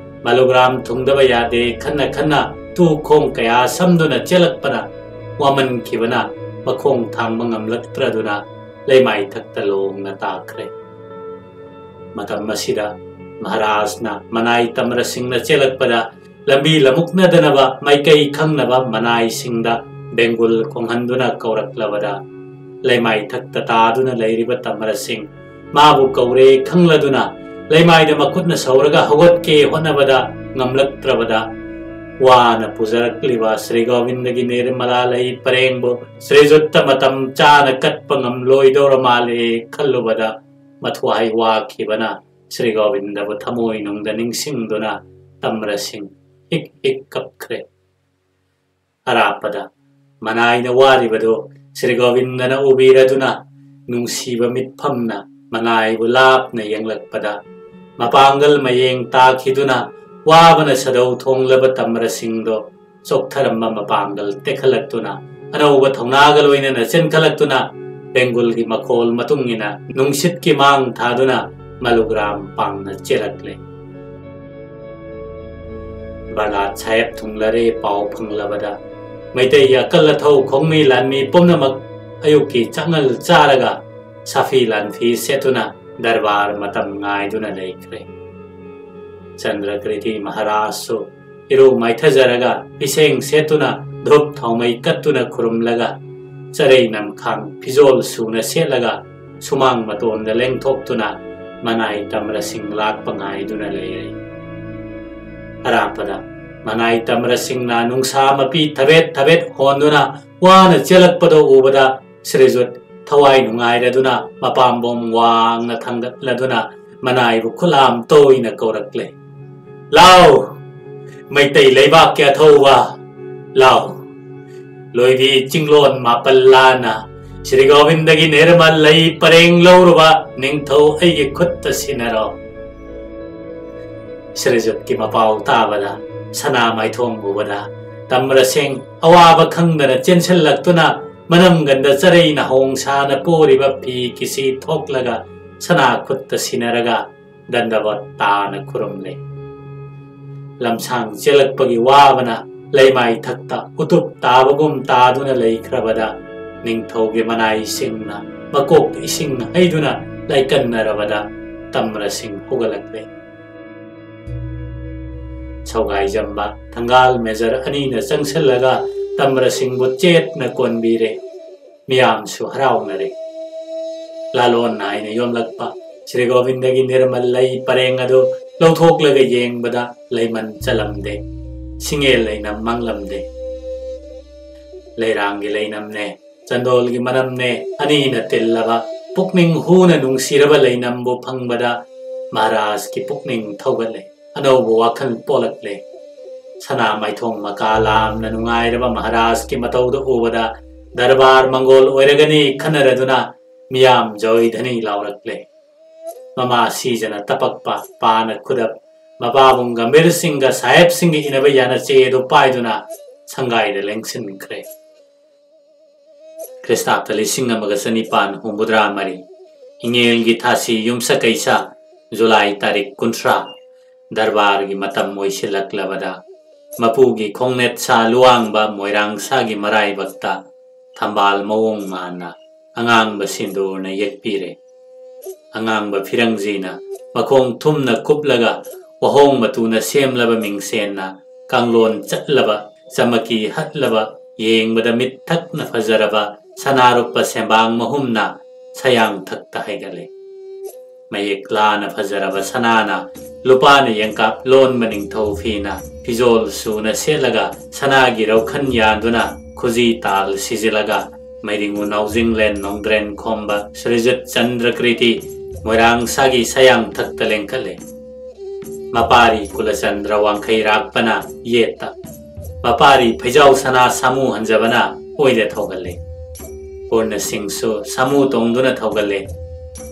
ꯃꯥꯂꯨꯒ꯭ꯔꯥꯝ ꯊꯨꯡꯗꯕ ꯌꯥꯗꯦ ꯈꯟꯅ ꯈꯟꯅ ꯇꯨ ꯈꯣꯡ ꯀꯌꯥ ꯁꯝꯗꯨꯅ ꯆꯦꯜꯂꯛꯄꯅ ꯋꯥꯃꯟꯈꯤꯕꯅ ꯃꯈꯣꯡ ꯊꯥꯡꯕ ꯉꯝꯂꯛꯇ꯭ꯔꯗꯨꯅ ꯂꯩꯃꯥꯏꯊꯛꯇ ꯂꯣꯡꯅ ꯇꯥꯈ꯭ꯔꯦ꯫ ꯃꯇꯝ ꯑꯁꯤꯗ ꯃꯍꯥꯔꯥꯖꯅ ꯃꯅꯥꯏ ꯇꯝꯔꯁꯤꯡꯅ ꯆꯦꯜꯂꯛꯄꯗ ꯂꯝꯕꯤ ꯂꯃꯨꯛꯅꯗꯅꯕ ꯃꯥꯏꯀꯩ ꯈꯪꯅꯕ ꯃꯅꯥꯏꯁꯤꯡꯗ ꯕꯦꯡꯒꯨꯜ ꯈꯣꯡꯍꯟꯗꯨꯅ ꯀꯧꯔꯛꯂꯕꯗ ꯂꯩꯃꯥꯏꯊꯛꯇ ꯇꯥꯗꯨꯅ ꯂꯩꯔꯤꯕ ꯇꯝꯔꯁꯤꯡ ꯃꯥꯕꯨ ꯀꯧꯔꯦ ꯈꯪꯂꯗꯨꯅ ꯂꯩꯃꯥꯏꯗ ꯃꯈꯨꯠꯅ ꯁꯧꯔꯒ ꯍꯧꯒꯠꯀꯦ ꯍꯣꯠꯅꯕꯗ ꯉꯝꯂꯛꯇ꯭ꯔꯕꯗ ꯋꯥꯅ ꯄꯨꯖꯔꯛꯂꯤꯕ ꯁ꯭ꯔꯤ ꯒꯣꯕꯤꯟꯗꯒꯤ ꯅꯤꯔꯃꯂꯥ ꯂꯩ ꯄꯔꯦꯡꯕꯨ ꯁ꯭ꯔꯤꯖꯨꯠꯇ ꯃꯇꯝ ꯆꯥꯅ ꯀꯠꯄ ꯉꯝꯂꯣꯏꯗꯧꯔ ꯃꯥꯜꯂꯦ ꯈꯜꯂꯨꯕꯗ ꯃꯊ꯭ꯋꯥꯏ ꯋꯥꯈꯤꯕꯅ ꯁ꯭ꯔꯤ ꯒꯣꯕꯤꯟꯗꯕꯨ ꯊꯃꯣꯏꯅꯨꯡꯗ ꯅꯤꯡꯁꯤꯡꯗꯨꯅ ꯇꯝꯔꯁꯤꯡ ꯍꯤꯛ ꯍꯤꯛ ꯀꯞꯈ꯭ꯔꯦ꯫ ꯑꯔꯥꯞꯄꯗ ꯃꯅꯥꯏꯅ ꯋꯥꯔꯤꯕꯗꯨ ꯁ꯭ꯔꯤ ꯒꯣꯕꯤꯟꯗꯅ ꯎꯕꯤꯔꯗꯨꯅ ꯅꯨꯡꯁꯤꯕ ꯃꯤꯠꯐꯝꯅ ꯃꯅꯥꯏꯕꯨ ꯂꯥꯞꯅ ꯌꯦꯡꯂꯛꯄꯗ ꯃꯄꯥꯡꯒꯜ ꯃꯌꯦꯡ ꯇꯥꯈꯤꯗꯨꯅ ꯋꯥꯕꯅ ꯁꯥꯗꯧ ꯊꯣꯡꯂꯕ ꯇꯝꯔꯁꯤꯡꯗꯣ ꯆꯣꯛꯊꯔꯝꯕ ꯃꯄꯥꯡꯒꯜ ꯇꯦꯛꯈꯠꯂꯛꯇꯨꯅ ꯑꯅꯧꯕ ꯊꯧꯅꯥꯒ ꯂꯣꯏꯅꯅ ꯆꯦꯟꯈꯠꯂꯛꯇꯨꯅ ꯕꯦꯡꯒꯨꯜꯒꯤ ꯃꯈꯣꯜ ꯃꯇꯨꯡ ꯏꯟꯅ ꯅꯨꯡꯁꯤꯠꯀꯤ ꯃꯥꯡ ꯊꯥꯗꯨꯅ ꯃꯥꯂꯨꯒ꯭ꯔꯥꯝ ꯄꯥꯡꯅ ꯆꯦꯜꯂꯛꯂꯦ꯫ ꯕꯔꯅꯥꯠ ꯁꯥꯍꯦꯕ ꯊꯨꯡꯂꯔꯦ ꯄꯥꯎ ꯐꯪꯂꯕꯗ ꯃꯩꯇꯩꯒꯤ ꯑꯀꯜ ꯑꯊꯧ ꯈꯣꯡꯃꯤ ꯂꯥꯟꯃꯤ ꯄꯨꯝꯅꯃꯛ ꯑꯌꯨꯛꯀꯤ ꯆꯥꯛꯉꯜ ꯆꯥꯔꯒ ꯁꯥꯐꯤ ꯂꯥꯟꯐꯤ ꯁꯦꯠꯇꯨꯅ ꯗꯔꯕꯥꯔ ꯃꯇꯝ ꯉꯥꯏꯗꯨꯅ ꯂꯩꯈ꯭ꯔꯦ꯫ ꯆꯟꯗ꯭ꯔꯀ꯭ꯔꯤꯇꯤ ꯃꯍꯥꯔꯥꯖꯁꯨ ꯏꯔꯨ ꯃꯥꯏꯊꯖꯔꯒ ꯐꯤꯁꯦꯡ ꯁꯦꯠꯇꯨꯅ ꯙꯨꯞ ꯊꯥꯎꯃꯩ ꯀꯠꯇꯨꯅ ꯈꯨꯔꯨꯝꯂꯒ ꯆꯔꯩ ꯅꯝꯈꯥꯡ ꯐꯤꯖꯣꯜ ꯁꯨꯅ ꯁꯦꯠꯂꯒ ꯁꯨꯃꯥꯡ ꯃꯇꯣꯟꯗ ꯂꯦꯡꯊꯣꯛꯇꯨꯅ ꯃꯅꯥꯏ ꯇꯝꯔꯁꯤꯡ ꯂꯥꯛꯄ ꯉꯥꯏꯗꯨꯅ ꯂꯩꯔꯦ꯫ ꯑꯔꯥꯞꯄꯗ ꯃꯅꯥꯏ ꯇꯝꯔꯁꯤꯡꯅ ꯅꯨꯡꯁꯥ ꯃꯄꯤ ꯊꯕꯦꯠ ꯊꯕꯦꯠ ꯍꯣꯟꯗꯨꯅ ꯋꯥꯅ ꯆꯦꯜꯂꯛꯄꯗꯨ ꯎꯕꯗ ꯁ꯭ꯔꯤꯖꯨꯠ ꯊꯋꯥꯏ ꯅꯨꯡꯉꯥꯏꯔꯗꯨꯅ ꯃꯄꯥꯝꯕꯣꯝ ꯋꯥꯡꯅ ꯊꯥꯡꯒꯠꯂꯗꯨꯅ ꯃꯅꯥꯏꯕꯨ ꯈꯨꯠꯂꯥꯝ ꯇꯣꯏꯅ ꯀꯧꯔꯛꯂꯦ꯫ "ꯂꯥꯎ, ꯃꯩꯇꯩ ꯂꯩꯕꯥꯛꯀꯤ ꯑꯊꯧꯕ, ꯂꯥꯎ꯫ ꯂꯣꯏꯕꯤ ꯆꯤꯡꯂꯣꯟ ꯃꯥꯄꯜ ꯂꯥꯟꯅ ꯁ꯭ꯔꯤ ꯒꯣꯕꯤꯟꯗꯒꯤ ꯅꯤꯔꯃꯜ ꯂꯩ ꯄꯔꯦꯡ ꯂꯧꯔꯨꯕ ꯅꯤꯡꯊꯧ ꯑꯩꯒꯤ ꯈꯨꯠꯇ ꯁꯤꯟꯅꯔꯣ꯫" ꯁ꯭ꯔꯤꯖꯨꯠꯀꯤ ꯃꯄꯥꯎ ꯇꯥꯕꯗ ꯁꯅꯥ ꯃꯥꯏꯊꯣꯡ ꯎꯕꯗ ꯇꯝꯔꯁꯤꯡ ꯑꯋꯥꯕ ꯈꯪꯗꯅ ꯆꯦꯟꯁꯤꯜꯂꯛꯇꯨꯅ ꯃꯅꯝꯒꯟꯗ ꯆꯔꯩꯅ ꯍꯣꯡꯁꯥꯅ ꯄꯣꯔꯤꯕ ꯐꯤ ꯀꯤꯁꯤ ꯊꯣꯛꯂꯒ ꯁꯅꯥ ꯈꯨꯠꯇ ꯁꯤꯟꯅꯔꯒ ꯗꯟꯗꯕꯠ ꯇꯥꯅ ꯈꯨꯔꯨꯝꯂꯦ꯫ ꯂꯝꯁꯥꯡ ꯆꯦꯜꯂꯛꯄꯒꯤ ꯋꯥꯕꯅ ꯂꯩꯃꯥꯏ ꯊꯛꯇ ꯎꯇꯨꯞ ꯇꯥꯕꯒꯨꯝ ꯇꯥꯗꯨꯅ ꯂꯩꯈ꯭ꯔꯕꯗ ꯅꯤꯡꯊꯧꯒꯤ ꯃꯅꯥꯏꯁꯤꯡꯅ ꯃꯀꯣꯛꯇ ꯏꯁꯤꯡ ꯍꯩꯗꯨꯅ ꯂꯥꯏꯀꯟꯅꯔꯕꯗ ꯇꯝꯔꯁꯤꯡ ꯍꯧꯒꯠꯂꯛꯂꯦ꯫ ꯁꯧꯒꯥꯏꯖꯝꯕ ꯊꯪꯒꯥꯜ ꯃꯦꯖꯔ ꯑꯅꯤꯅ ꯆꯪꯁꯤꯜꯂꯒ ꯇꯝꯔꯁꯤꯡꯕꯨ ꯆꯦꯠꯅ ꯀꯣꯟꯕꯤꯔꯦ꯫ ꯃꯤꯌꯥꯝꯁꯨ ꯍꯔꯥꯎꯅꯔꯦ꯫ ꯂꯥꯂꯣꯟ ꯅꯥꯏꯅ ꯌꯣꯝꯂꯛꯄ ꯁ꯭ꯔꯤ ꯒꯣꯕꯤꯟꯗꯒꯤ ꯅꯤꯔꯃꯜ ꯂꯩ ꯄꯔꯦꯡ ꯑꯗꯨ ꯂꯧꯊꯣꯛꯂꯒ ꯌꯦꯡꯕꯗ ꯂꯩꯃꯟ ꯆꯜꯂꯝꯗꯦ꯫ ꯁꯤꯡꯉꯦꯜ ꯂꯩꯅꯝ ꯃꯥꯡꯂꯝꯗꯦ꯫ ꯂꯩꯔꯥꯡꯒꯤ ꯂꯩꯅꯝꯅꯦ, ꯆꯟꯗꯣꯜꯒꯤ ꯃꯅꯝꯅꯦ, ꯑꯅꯤꯅ ꯇꯤꯜꯂꯕ ꯄꯨꯛꯅꯤꯡ ꯍꯨꯅ ꯅꯨꯡꯁꯤꯔꯕ ꯂꯩꯅꯝꯕꯨ ꯐꯪꯕꯗ ꯃꯍꯥꯔꯥꯖꯀꯤ ꯄꯨꯛꯅꯤꯡ ꯊꯧꯒꯠꯂꯦ꯫ ꯑꯅꯧꯕ ꯋꯥꯈꯜ ꯄꯣꯛꯂꯛꯂꯦ꯫ ꯁꯅꯥ ꯃꯥꯏꯊꯣꯡ ꯃꯀꯥ ꯂꯥꯝꯅ ꯅꯨꯡꯉꯥꯏꯔꯕ ꯃꯍꯥꯔꯥꯖꯀꯤ ꯃꯇꯧꯗ ꯎꯕꯗ ꯗꯔꯕꯥꯔ ꯃꯪꯒꯣꯜ ꯑꯣꯏꯔꯒꯅꯤ ꯈꯟꯅꯔꯗꯨꯅ ꯃꯤꯌꯥꯝ ꯖꯣꯏꯙꯅꯤ ꯂꯥꯎꯔꯛꯂꯦ꯫ ꯃꯃꯥ ꯁꯤꯖꯅ ꯇꯄꯛꯄ ꯄꯥꯅ ꯈꯨꯗꯞ, ꯃꯄꯥꯕꯨꯡ ꯒꯝꯚꯤꯔ ꯁꯤꯡꯒ ꯁꯥꯍꯦꯕꯁꯤꯡꯒ ꯏꯅꯕ ꯌꯥꯅ ꯆꯦ ꯑꯗꯨ ꯄꯥꯏꯗꯨꯅ ꯁꯪꯒꯥꯏꯗ ꯂꯦꯡꯁꯤꯟꯈ꯭ꯔꯦ꯫ ꯈ꯭ꯔꯤꯁꯇꯥꯕꯇ ꯂꯤꯁꯤꯡ ꯑꯃꯒ ꯆꯅꯤꯄꯥꯟ ꯍꯨꯝꯐꯨꯇꯔꯥ ꯃꯔꯤ, ꯏꯉꯦꯜꯒꯤ ꯊꯥꯁꯤ ꯌꯨꯝꯁꯀꯩꯁ, ꯖꯨꯂꯥꯏ ꯇꯥꯔꯤꯛ ꯀꯨꯟꯊ꯭ꯔꯥ, ꯗꯔꯕꯥꯔꯒꯤ ꯃꯇꯝ ꯑꯣꯏꯁꯤꯜꯂꯛꯂꯕꯗ, ꯃꯄꯨꯒꯤ ꯈꯣꯡꯅꯦꯠ ꯁꯥ ꯂꯨꯋꯥꯡꯕ ꯃꯣꯏꯔꯥꯡ ꯁꯥꯒꯤ ꯃꯔꯥꯏꯕꯛꯇ ꯊꯝꯕꯥꯜ ꯃꯑꯣꯡ ꯃꯥꯟꯅ ꯑꯉꯥꯡꯕ ꯁꯤꯟꯗꯨꯔꯅ ꯌꯦꯛꯄꯤꯔꯦ꯫ ꯑꯉꯥꯡꯕ ꯐꯤꯔꯪꯖꯤꯅ ꯃꯈꯣꯡ ꯊꯨꯝꯅ ꯀꯨꯞꯂꯒ ꯋꯥꯍꯣꯡ ꯃꯇꯨꯅ ꯁꯦꯝꯂꯕ ꯃꯤꯡꯁꯦꯟꯅ ꯀꯥꯡꯂꯣꯟ ꯆꯠꯂꯕ, ꯆꯃꯀꯤ ꯍꯠꯂꯕ, ꯌꯦꯡꯕꯗ ꯃꯤꯠ ꯊꯛꯅ ꯐꯖꯔꯕ ꯁꯅꯥꯔꯨꯞꯄ ꯁꯦꯝꯕꯥꯡ ꯃꯍꯨꯝꯅ ꯁꯌꯥꯡ ꯊꯛꯇ ꯍꯩꯒꯠꯂꯦ꯫ ꯃꯌꯦꯛ ꯂꯥꯅ ꯐꯖꯔꯕ ꯁꯅꯥꯅ ꯂꯨꯄꯥꯅ ꯌꯦꯡꯀꯥꯞ ꯂꯣꯟꯕ ꯅꯤꯡꯊꯧ ꯐꯤꯅ ꯐꯤꯖꯣꯜ ꯁꯨꯅ ꯁꯦꯠꯂꯒ ꯁꯅꯥꯒꯤ ꯔꯧꯈꯟ ꯌꯥꯟꯗꯨꯅ ꯈꯨꯖꯤ ꯇꯥꯜ ꯁꯤꯖꯤꯜꯂꯒ ꯃꯩꯔꯤꯡꯉꯨ ꯅꯥꯎꯖꯤꯡꯂꯦꯟ ꯅꯣꯡꯗ꯭ꯔꯦꯟ ꯈꯣꯝꯕ ꯁꯨꯔꯖꯤꯠ ꯆꯟꯗ꯭ꯔ ꯀ꯭ꯔꯤꯇꯤ ꯃꯣꯏꯔꯥꯡ ꯁꯥꯒꯤ ꯁꯌꯥꯡ ꯊꯛꯇ ꯂꯦꯡꯈꯠꯂꯦ꯫ ꯃꯄꯥꯔꯤ ꯀꯨꯂꯆꯟꯗ꯭ꯔ ꯋꯥꯡꯈꯩ ꯔꯥꯛꯄꯅ ꯌꯦꯠꯇ, ꯃꯄꯥꯔꯤ ꯐꯩꯖꯥꯎ ꯁꯅꯥ ꯁꯥꯃꯨ ꯍꯟꯖꯕꯅ ꯑꯣꯏꯗ ꯊꯧꯒꯜꯂꯦ꯫ ꯄꯨꯔꯅ ꯁꯤꯡꯁꯨ ꯁꯥꯃꯨ ꯇꯣꯡꯗꯨꯅ ꯊꯧꯒꯜꯂꯦ꯫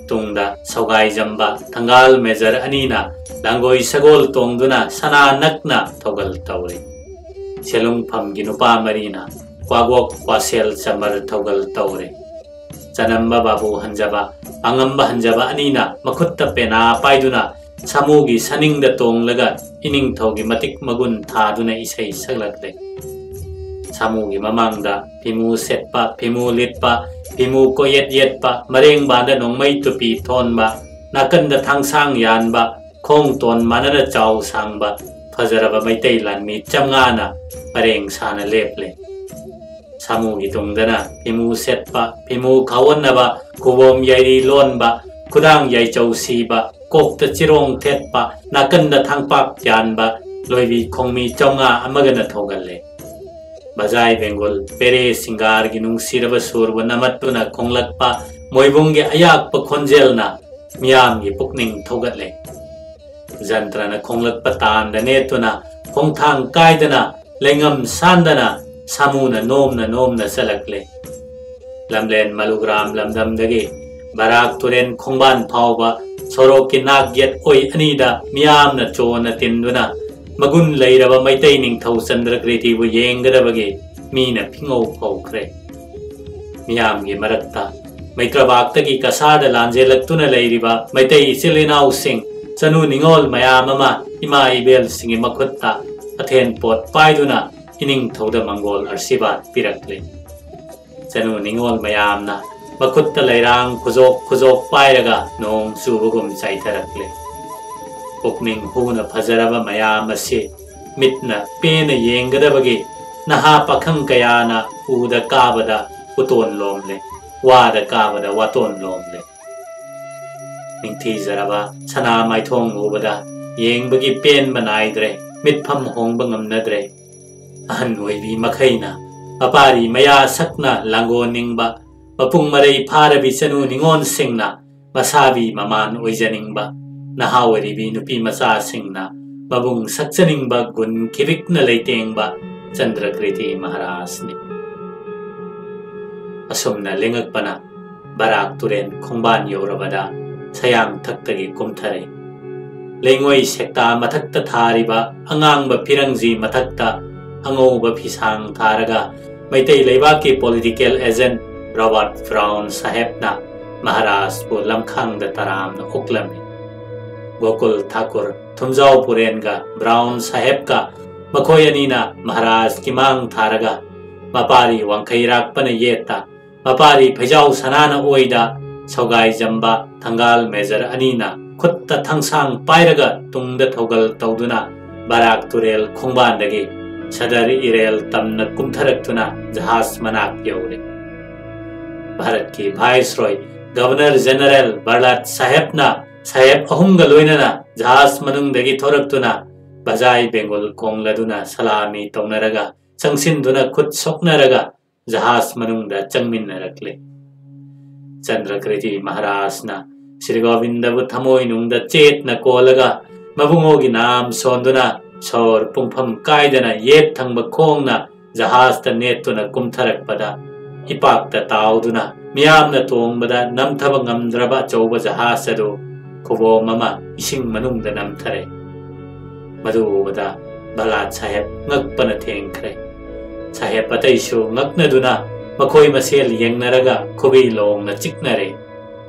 ꯇꯨꯡꯗ ꯁꯧꯒꯥꯏꯖꯝꯕ ꯊꯪꯒꯥꯜ ꯃꯦꯖꯔ ꯑꯅꯤꯅ ꯂꯥꯡꯒꯣꯏ ꯁꯒꯣꯜ ꯇꯣꯡꯗꯨꯅ ꯁꯅꯥ ꯅꯛꯅ ꯊꯧꯒꯜ ꯇꯧꯔꯦ꯫ ꯁꯦꯂꯨꯡꯐꯝꯒꯤ ꯅꯨꯄꯥ ꯃꯔꯤꯅ ꯀ꯭ꯋꯥꯒꯣꯛ ꯀ꯭ꯋꯥꯁꯦꯜ ꯆꯃꯔ ꯊꯧꯒꯜ ꯇꯧꯔꯦ꯫ ꯆꯅꯝꯕ ꯕꯥꯕꯨ ꯍꯟꯖꯕ, ꯄꯥꯉꯝꯕ ꯍꯟꯖꯕ ꯑꯅꯤꯅ ꯃꯈꯨꯠꯇ ꯄꯦꯅꯥ ꯄꯥꯏꯗꯨꯅ ꯁꯥꯃꯨꯒꯤ ꯁꯅꯤꯡꯗ ꯇꯣꯡꯂꯒ ꯏꯅꯤꯡꯊꯧꯒꯤ ꯃꯇꯤꯛ ꯃꯒꯨꯟ ꯊꯥꯗꯨꯅ ꯏꯁꯩ ꯁꯛꯂꯛꯂꯦ꯫ ꯁꯥꯃꯨꯒꯤ ꯃꯃꯥꯡꯗ ꯐꯤꯃꯨ ꯁꯦꯠꯄ, ꯐꯤꯃꯨ ꯂꯤꯠꯄ, ꯐꯤꯃꯨ ꯀꯣꯌꯦꯠ ꯌꯦꯠꯄ, ꯃꯔꯦꯡꯕꯥꯟꯗ ꯅꯣꯡꯃꯩ ꯇꯨꯄꯤ ꯊꯣꯟꯕ, ꯅꯥꯀꯟꯗ ꯊꯥꯡꯁꯥꯡ ꯌꯥꯟꯕ, ꯈꯣꯡ ꯇꯣꯟ ꯃꯥꯟꯅꯅ ꯆꯥꯎ ꯁꯥꯡꯕ ꯐꯖꯔꯕ ꯃꯩꯇꯩ ꯂꯥꯟꯃꯤ ꯆꯥꯝꯉꯥꯅ ꯄꯔꯦꯡ ꯁꯥꯅ ꯂꯦꯞꯂꯦ꯫ ꯁꯥꯃꯨꯒꯤ ꯇꯨꯡꯗꯅ ꯐꯤꯃꯨ ꯁꯦꯠꯄ, ꯐꯤꯃꯨ ꯈꯥꯎꯋꯟꯅꯕ, ꯈꯨꯕꯣꯝ ꯌꯥꯏꯔꯤ ꯂꯣꯟꯕ, ꯈꯨꯗꯥꯡ ꯌꯥꯏꯆꯧ ꯁꯤꯕ, ꯀꯣꯛꯇ ꯆꯤꯔꯣꯡ ꯊꯦꯠꯄ, ꯅꯥꯀꯟꯗ ꯊꯥꯡꯄꯥꯛ ꯌꯥꯟꯕ ꯂꯣꯏꯕꯤ ꯈꯣꯡꯃꯤ ꯆꯥꯝꯉꯥ ꯑꯃꯒꯅ ꯊꯧꯒꯜꯂꯦ꯫ ꯕꯖꯥꯏ ꯕꯦꯡꯒꯨꯜ ꯄꯦꯔꯦ ꯁꯤꯡꯒꯥꯔꯒꯤ ꯅꯨꯡꯁꯤꯔꯕ ꯁꯨꯔꯕꯨ ꯅꯝꯃꯠꯇꯨꯅ ꯈꯣꯡꯂꯛꯄ ꯃꯣꯏꯕꯨꯡꯒꯤ ꯑꯌꯥꯛꯄ ꯈꯣꯟꯖꯦꯜꯅ ꯃꯤꯌꯥꯝꯒꯤ ꯄꯨꯛꯅꯤꯡ ꯊꯧꯒꯠꯂꯦ꯫ ꯖꯟꯇ꯭ꯔꯅ ꯈꯣꯡꯂꯛꯄ ꯇꯥꯟꯗ ꯅꯦꯠꯇꯨꯅ ꯈꯣꯡꯊꯥꯡ ꯀꯥꯏꯗꯅ ꯂꯩꯉꯝ ꯁꯥꯟꯗꯅ ꯁꯥꯃꯨꯅ ꯅꯣꯝꯅ ꯅꯣꯝꯅ ꯆꯠꯂꯛꯂꯦ꯫ ꯂꯝꯂꯦꯟ ꯃꯂꯨꯒ꯭ꯔꯥꯝ ꯂꯝꯗꯝꯗꯒꯤ ꯕꯔꯥꯛ ꯇꯨꯔꯦꯟ ꯈꯣꯡꯕꯥꯟ ꯐꯥꯎꯕ ꯁꯣꯔꯣꯛꯀꯤ ꯅꯥꯛ ꯌꯦꯠ ꯑꯣꯏ ꯑꯅꯤꯗ ꯃꯤꯌꯥꯝꯅ ꯆꯣꯟꯅ ꯇꯤꯟꯗꯨꯅ ꯃꯒꯨꯟ ꯂꯩꯔꯕ ꯃꯩꯇꯩ ꯅꯤꯡꯊꯧ ꯆꯟꯗ꯭ꯔꯀ꯭ꯔꯤꯇꯤꯕꯨ ꯌꯦꯡꯒꯗꯕꯒꯤ ꯃꯤꯅ ꯐꯤꯉꯧ ꯐꯧꯈ꯭ꯔꯦ꯫ ꯃꯤꯌꯥꯝꯒꯤ ꯃꯔꯛꯇ ꯃꯩꯇ꯭ꯔꯕꯥꯛꯇꯒꯤ ꯀꯁꯥꯔꯗ ꯂꯥꯟꯖꯦꯜꯂꯛꯇꯨꯅ ꯂꯩꯔꯤꯕ ꯃꯩꯇꯩ ꯏꯆꯤꯜ ꯏꯅꯥꯎꯁꯤꯡ, ꯆꯅꯨ ꯅꯤꯉꯣꯜ ꯃꯌꯥꯝ ꯑꯃ ꯏꯃꯥ ꯏꯕꯦꯜꯁꯤꯡꯒꯤ ꯃꯈꯨꯠꯇ ꯑꯊꯦꯟ ꯄꯣꯠ ꯄꯥꯏꯗꯨꯅ ꯏꯅꯤꯡꯊꯧꯗ ꯃꯪꯒꯣꯜ ꯑꯔꯁꯤꯕꯥꯗ ꯄꯤꯔꯛꯂꯤ꯫ ꯆꯅꯨ ꯅꯤꯉꯣꯜ ꯃꯌꯥꯝꯅ ꯃꯈꯨꯠꯇ ꯂꯩꯔꯥꯡ ꯈꯨꯖꯣꯛ ꯈꯨꯖꯣꯛ ꯄꯥꯏꯔꯒ ꯅꯣꯡ ꯆꯨꯕꯒꯨꯝ ꯆꯥꯏꯊꯔꯛꯂꯦ꯫ ꯄꯨꯛꯅꯤꯡ ꯍꯨꯅ ꯐꯖꯔꯕ ꯃꯌꯥꯝ ꯑꯁꯤ ꯃꯤꯠꯅ ꯄꯦꯟꯅ ꯌꯦꯡꯒꯗꯕꯒꯤ ꯅꯍꯥ ꯄꯥꯈꯪ ꯀꯌꯥꯅ ꯎꯗ ꯀꯥꯕꯗ ꯎꯇꯣꯟ ꯂꯣꯝꯂꯦ, ꯋꯥꯗ ꯀꯥꯕꯗ ꯋꯥꯇꯣꯟ ꯂꯣꯝꯂꯦ꯫ ꯅꯤꯡꯊꯤꯖꯔꯕ ꯁꯅꯥ ꯃꯥꯏꯊꯣꯡ ꯎꯕꯗ ꯌꯦꯡꯕꯒꯤ ꯄꯦꯟꯕ ꯅꯥꯏꯗ꯭ꯔꯦ, ꯃꯤꯠꯐꯝ ꯍꯣꯡꯕ ꯉꯝꯅꯗ꯭ꯔꯦ꯫ ꯑꯍꯟ ꯑꯣꯏꯕꯤ ꯃꯈꯩꯅ ꯃꯄꯥꯔꯤ ꯃꯌꯥ ꯁꯛꯅ ꯂꯥꯡꯒꯣꯟꯅꯤꯡꯕ, ꯃꯄꯨꯡ ꯃꯔꯩ ꯐꯥꯔꯕꯤ ꯆꯅꯨ ꯅꯤꯉꯣꯜꯁꯤꯡꯅ ꯃꯁꯥꯕꯤ ꯃꯃꯥꯟ ꯑꯣꯏꯖꯅꯤꯡꯕ, ꯅꯍꯥ ꯑꯣꯏꯔꯤꯕꯤ ꯅꯨꯄꯤ ꯃꯆꯥꯁꯤꯡꯅ ꯃꯕꯨꯡ ꯁꯛꯆꯅꯤꯡꯕ ꯒꯨꯟ ꯈꯤꯕꯤꯛꯅ ꯂꯩꯇꯦꯡꯕ ꯆꯟꯗ꯭ꯔꯀ꯭ꯔꯤꯇꯤ ꯃꯍꯥꯔꯥꯖꯅꯤ꯫ ꯑꯁꯨꯝꯅ ꯂꯦꯡꯉꯛꯄꯅ ꯕꯔꯥꯛ ꯇꯨꯔꯦꯜ ꯈꯣꯡꯕꯥꯟ ꯌꯧꯔꯕꯗ ꯁꯌꯥꯡꯊꯛꯇꯒꯤ ꯀꯨꯝꯊꯔꯦ꯫ ꯂꯩꯉꯣꯏ ꯁꯦꯛꯇꯥ ꯃꯊꯛꯇ ꯊꯥꯔꯤꯕ ꯑꯉꯥꯡꯕ ꯐꯤꯔꯪꯖꯤ ꯃꯊꯛꯇ ꯑꯉꯧꯕ ꯐꯤꯁꯥꯡ ꯊꯥꯔꯒ ꯃꯩꯇꯩ ꯂꯩꯕꯥꯛꯀꯤ ꯄꯣꯂꯤꯇꯤꯀꯦꯜ ꯑꯦꯖꯦꯟꯠ ꯔꯣꯕꯥꯔꯠ ꯕ꯭ꯔꯥꯎꯟ ꯁꯥꯍꯦꯕꯅ ꯃꯍꯥꯔꯥꯖꯄꯨ ꯂꯝꯈꯥꯡꯗ ꯇꯔꯥꯝꯅ ꯑꯣꯛꯂꯝꯃꯤ꯫ ꯒꯣꯀꯨꯜ ꯊꯥꯀꯨꯔ, ꯊꯨꯝꯖꯥꯎ ꯄꯨꯔꯦꯟꯒ ꯕ꯭ꯔꯥꯎꯟ ꯁꯥꯍꯦꯕꯀ ꯃꯈꯣꯏ ꯑꯅꯤꯅ ꯃꯍꯥꯔꯥꯖꯀꯤ ꯃꯥꯡ ꯊꯥꯔꯒ ꯃꯄꯥꯔꯤ ꯋꯥꯡꯈꯩꯔꯥꯛꯄꯅ ꯌꯦꯠꯇ, ꯃꯄꯥꯔꯤ ꯐꯩꯖꯥꯎ ꯁꯅꯥꯅ ꯑꯣꯏꯗ, ꯁꯧꯒꯥꯏꯖꯝꯕ ꯊꯪꯒꯥꯜ ꯃꯦꯖꯔ ꯑꯅꯤꯅ ꯈꯨꯠꯇ ꯊꯥꯡꯁꯥꯡ ꯄꯥꯏꯔꯒ ꯇꯨꯡꯗ ꯊꯧꯒꯜ ꯇꯧꯗꯨꯅ ꯕꯔꯥꯛ ꯇꯨꯔꯦꯜ ꯈꯣꯡꯕꯥꯟꯗꯒꯤ ꯁꯗꯔ ꯏꯔꯦꯜ ꯇꯝꯅ ꯀꯨꯝꯊꯔꯛꯇꯨꯅ ꯖꯍꯥꯖ ꯃꯅꯥꯛ ꯌꯧꯔꯦ꯫ ꯚꯥꯔꯠꯀꯤ ꯚꯥꯏꯁꯔꯣꯏ ꯒꯕꯔꯅꯔ ꯖꯦꯅꯔꯦꯜ ꯕꯔꯂꯥꯠ ꯁꯥꯍꯦꯕꯅ ꯁꯥꯍꯦꯕ ꯑꯍꯨꯝꯒ ꯂꯣꯏꯅꯅ ꯖꯍꯥꯖ ꯃꯅꯨꯡꯗꯒꯤ ꯊꯣꯔꯛꯇꯨꯅ ꯕꯖꯥꯏ ꯕꯦꯡꯒꯨꯜ ꯀꯣꯡꯂꯗꯨꯅ ꯁꯂꯥꯃꯤ ꯇꯧꯅꯔꯒ ꯆꯪꯁꯤꯟꯗꯨꯅ ꯈꯨꯠ ꯁꯣꯛꯅꯔꯒ ꯖꯍꯥꯖ ꯃꯅꯨꯡꯗ ꯆꯪꯃꯤꯟꯅꯔꯛꯂꯦ꯫ ꯆꯟꯗ꯭ꯔꯀ꯭ꯔꯤꯇꯤ ꯃꯍꯥꯔꯥꯖꯅ ꯁ꯭ꯔꯤ ꯒꯣꯕꯤꯟꯗꯕꯨ ꯊꯃꯣꯏꯅꯨꯡꯗ ꯆꯦꯠꯅ ꯀꯣꯜꯂꯒ ꯃꯕꯨꯡꯉꯣꯒꯤ ꯅꯥꯝ ꯁꯣꯟꯗꯨꯅ ꯁꯣꯔ ꯄꯨꯡꯐꯝ ꯀꯥꯏꯗꯅ ꯌꯦꯠ ꯊꯪꯕ ꯈꯣꯡꯅ ꯖꯍꯥꯖꯇ ꯅꯦꯠꯇꯨꯅ ꯀꯨꯝꯊꯔꯛꯄꯗ ꯏꯄꯥꯛꯇ ꯇꯥꯎꯗꯨꯅ ꯃꯤꯌꯥꯝꯅ ꯇꯣꯡꯕꯗ ꯅꯝꯊꯕ ꯉꯝꯗ꯭ꯔꯕ ꯑꯆꯧꯕ ꯖꯍꯥꯖ ꯑꯗꯨ ꯈꯨꯕꯣꯝ ꯑꯃ ꯏꯁꯤꯡ ꯃꯅꯨꯡꯗ ꯅꯝꯊꯔꯦ꯫ ꯃꯗꯨ ꯎꯕꯗ ꯕꯂꯥꯠ ꯁꯥꯍꯦꯕ ꯉꯛꯄꯅ ꯊꯦꯡꯈ꯭ꯔꯦ꯫ ꯁꯥꯍꯦꯕ ꯑꯇꯩꯁꯨ ꯉꯛꯅꯗꯨꯅ ꯃꯈꯣꯏ ꯃꯁꯦꯜ ꯌꯦꯡꯅꯔꯒ ꯈꯨꯕꯤ ꯂꯣꯡꯅ ꯆꯤꯛꯅꯔꯦ꯫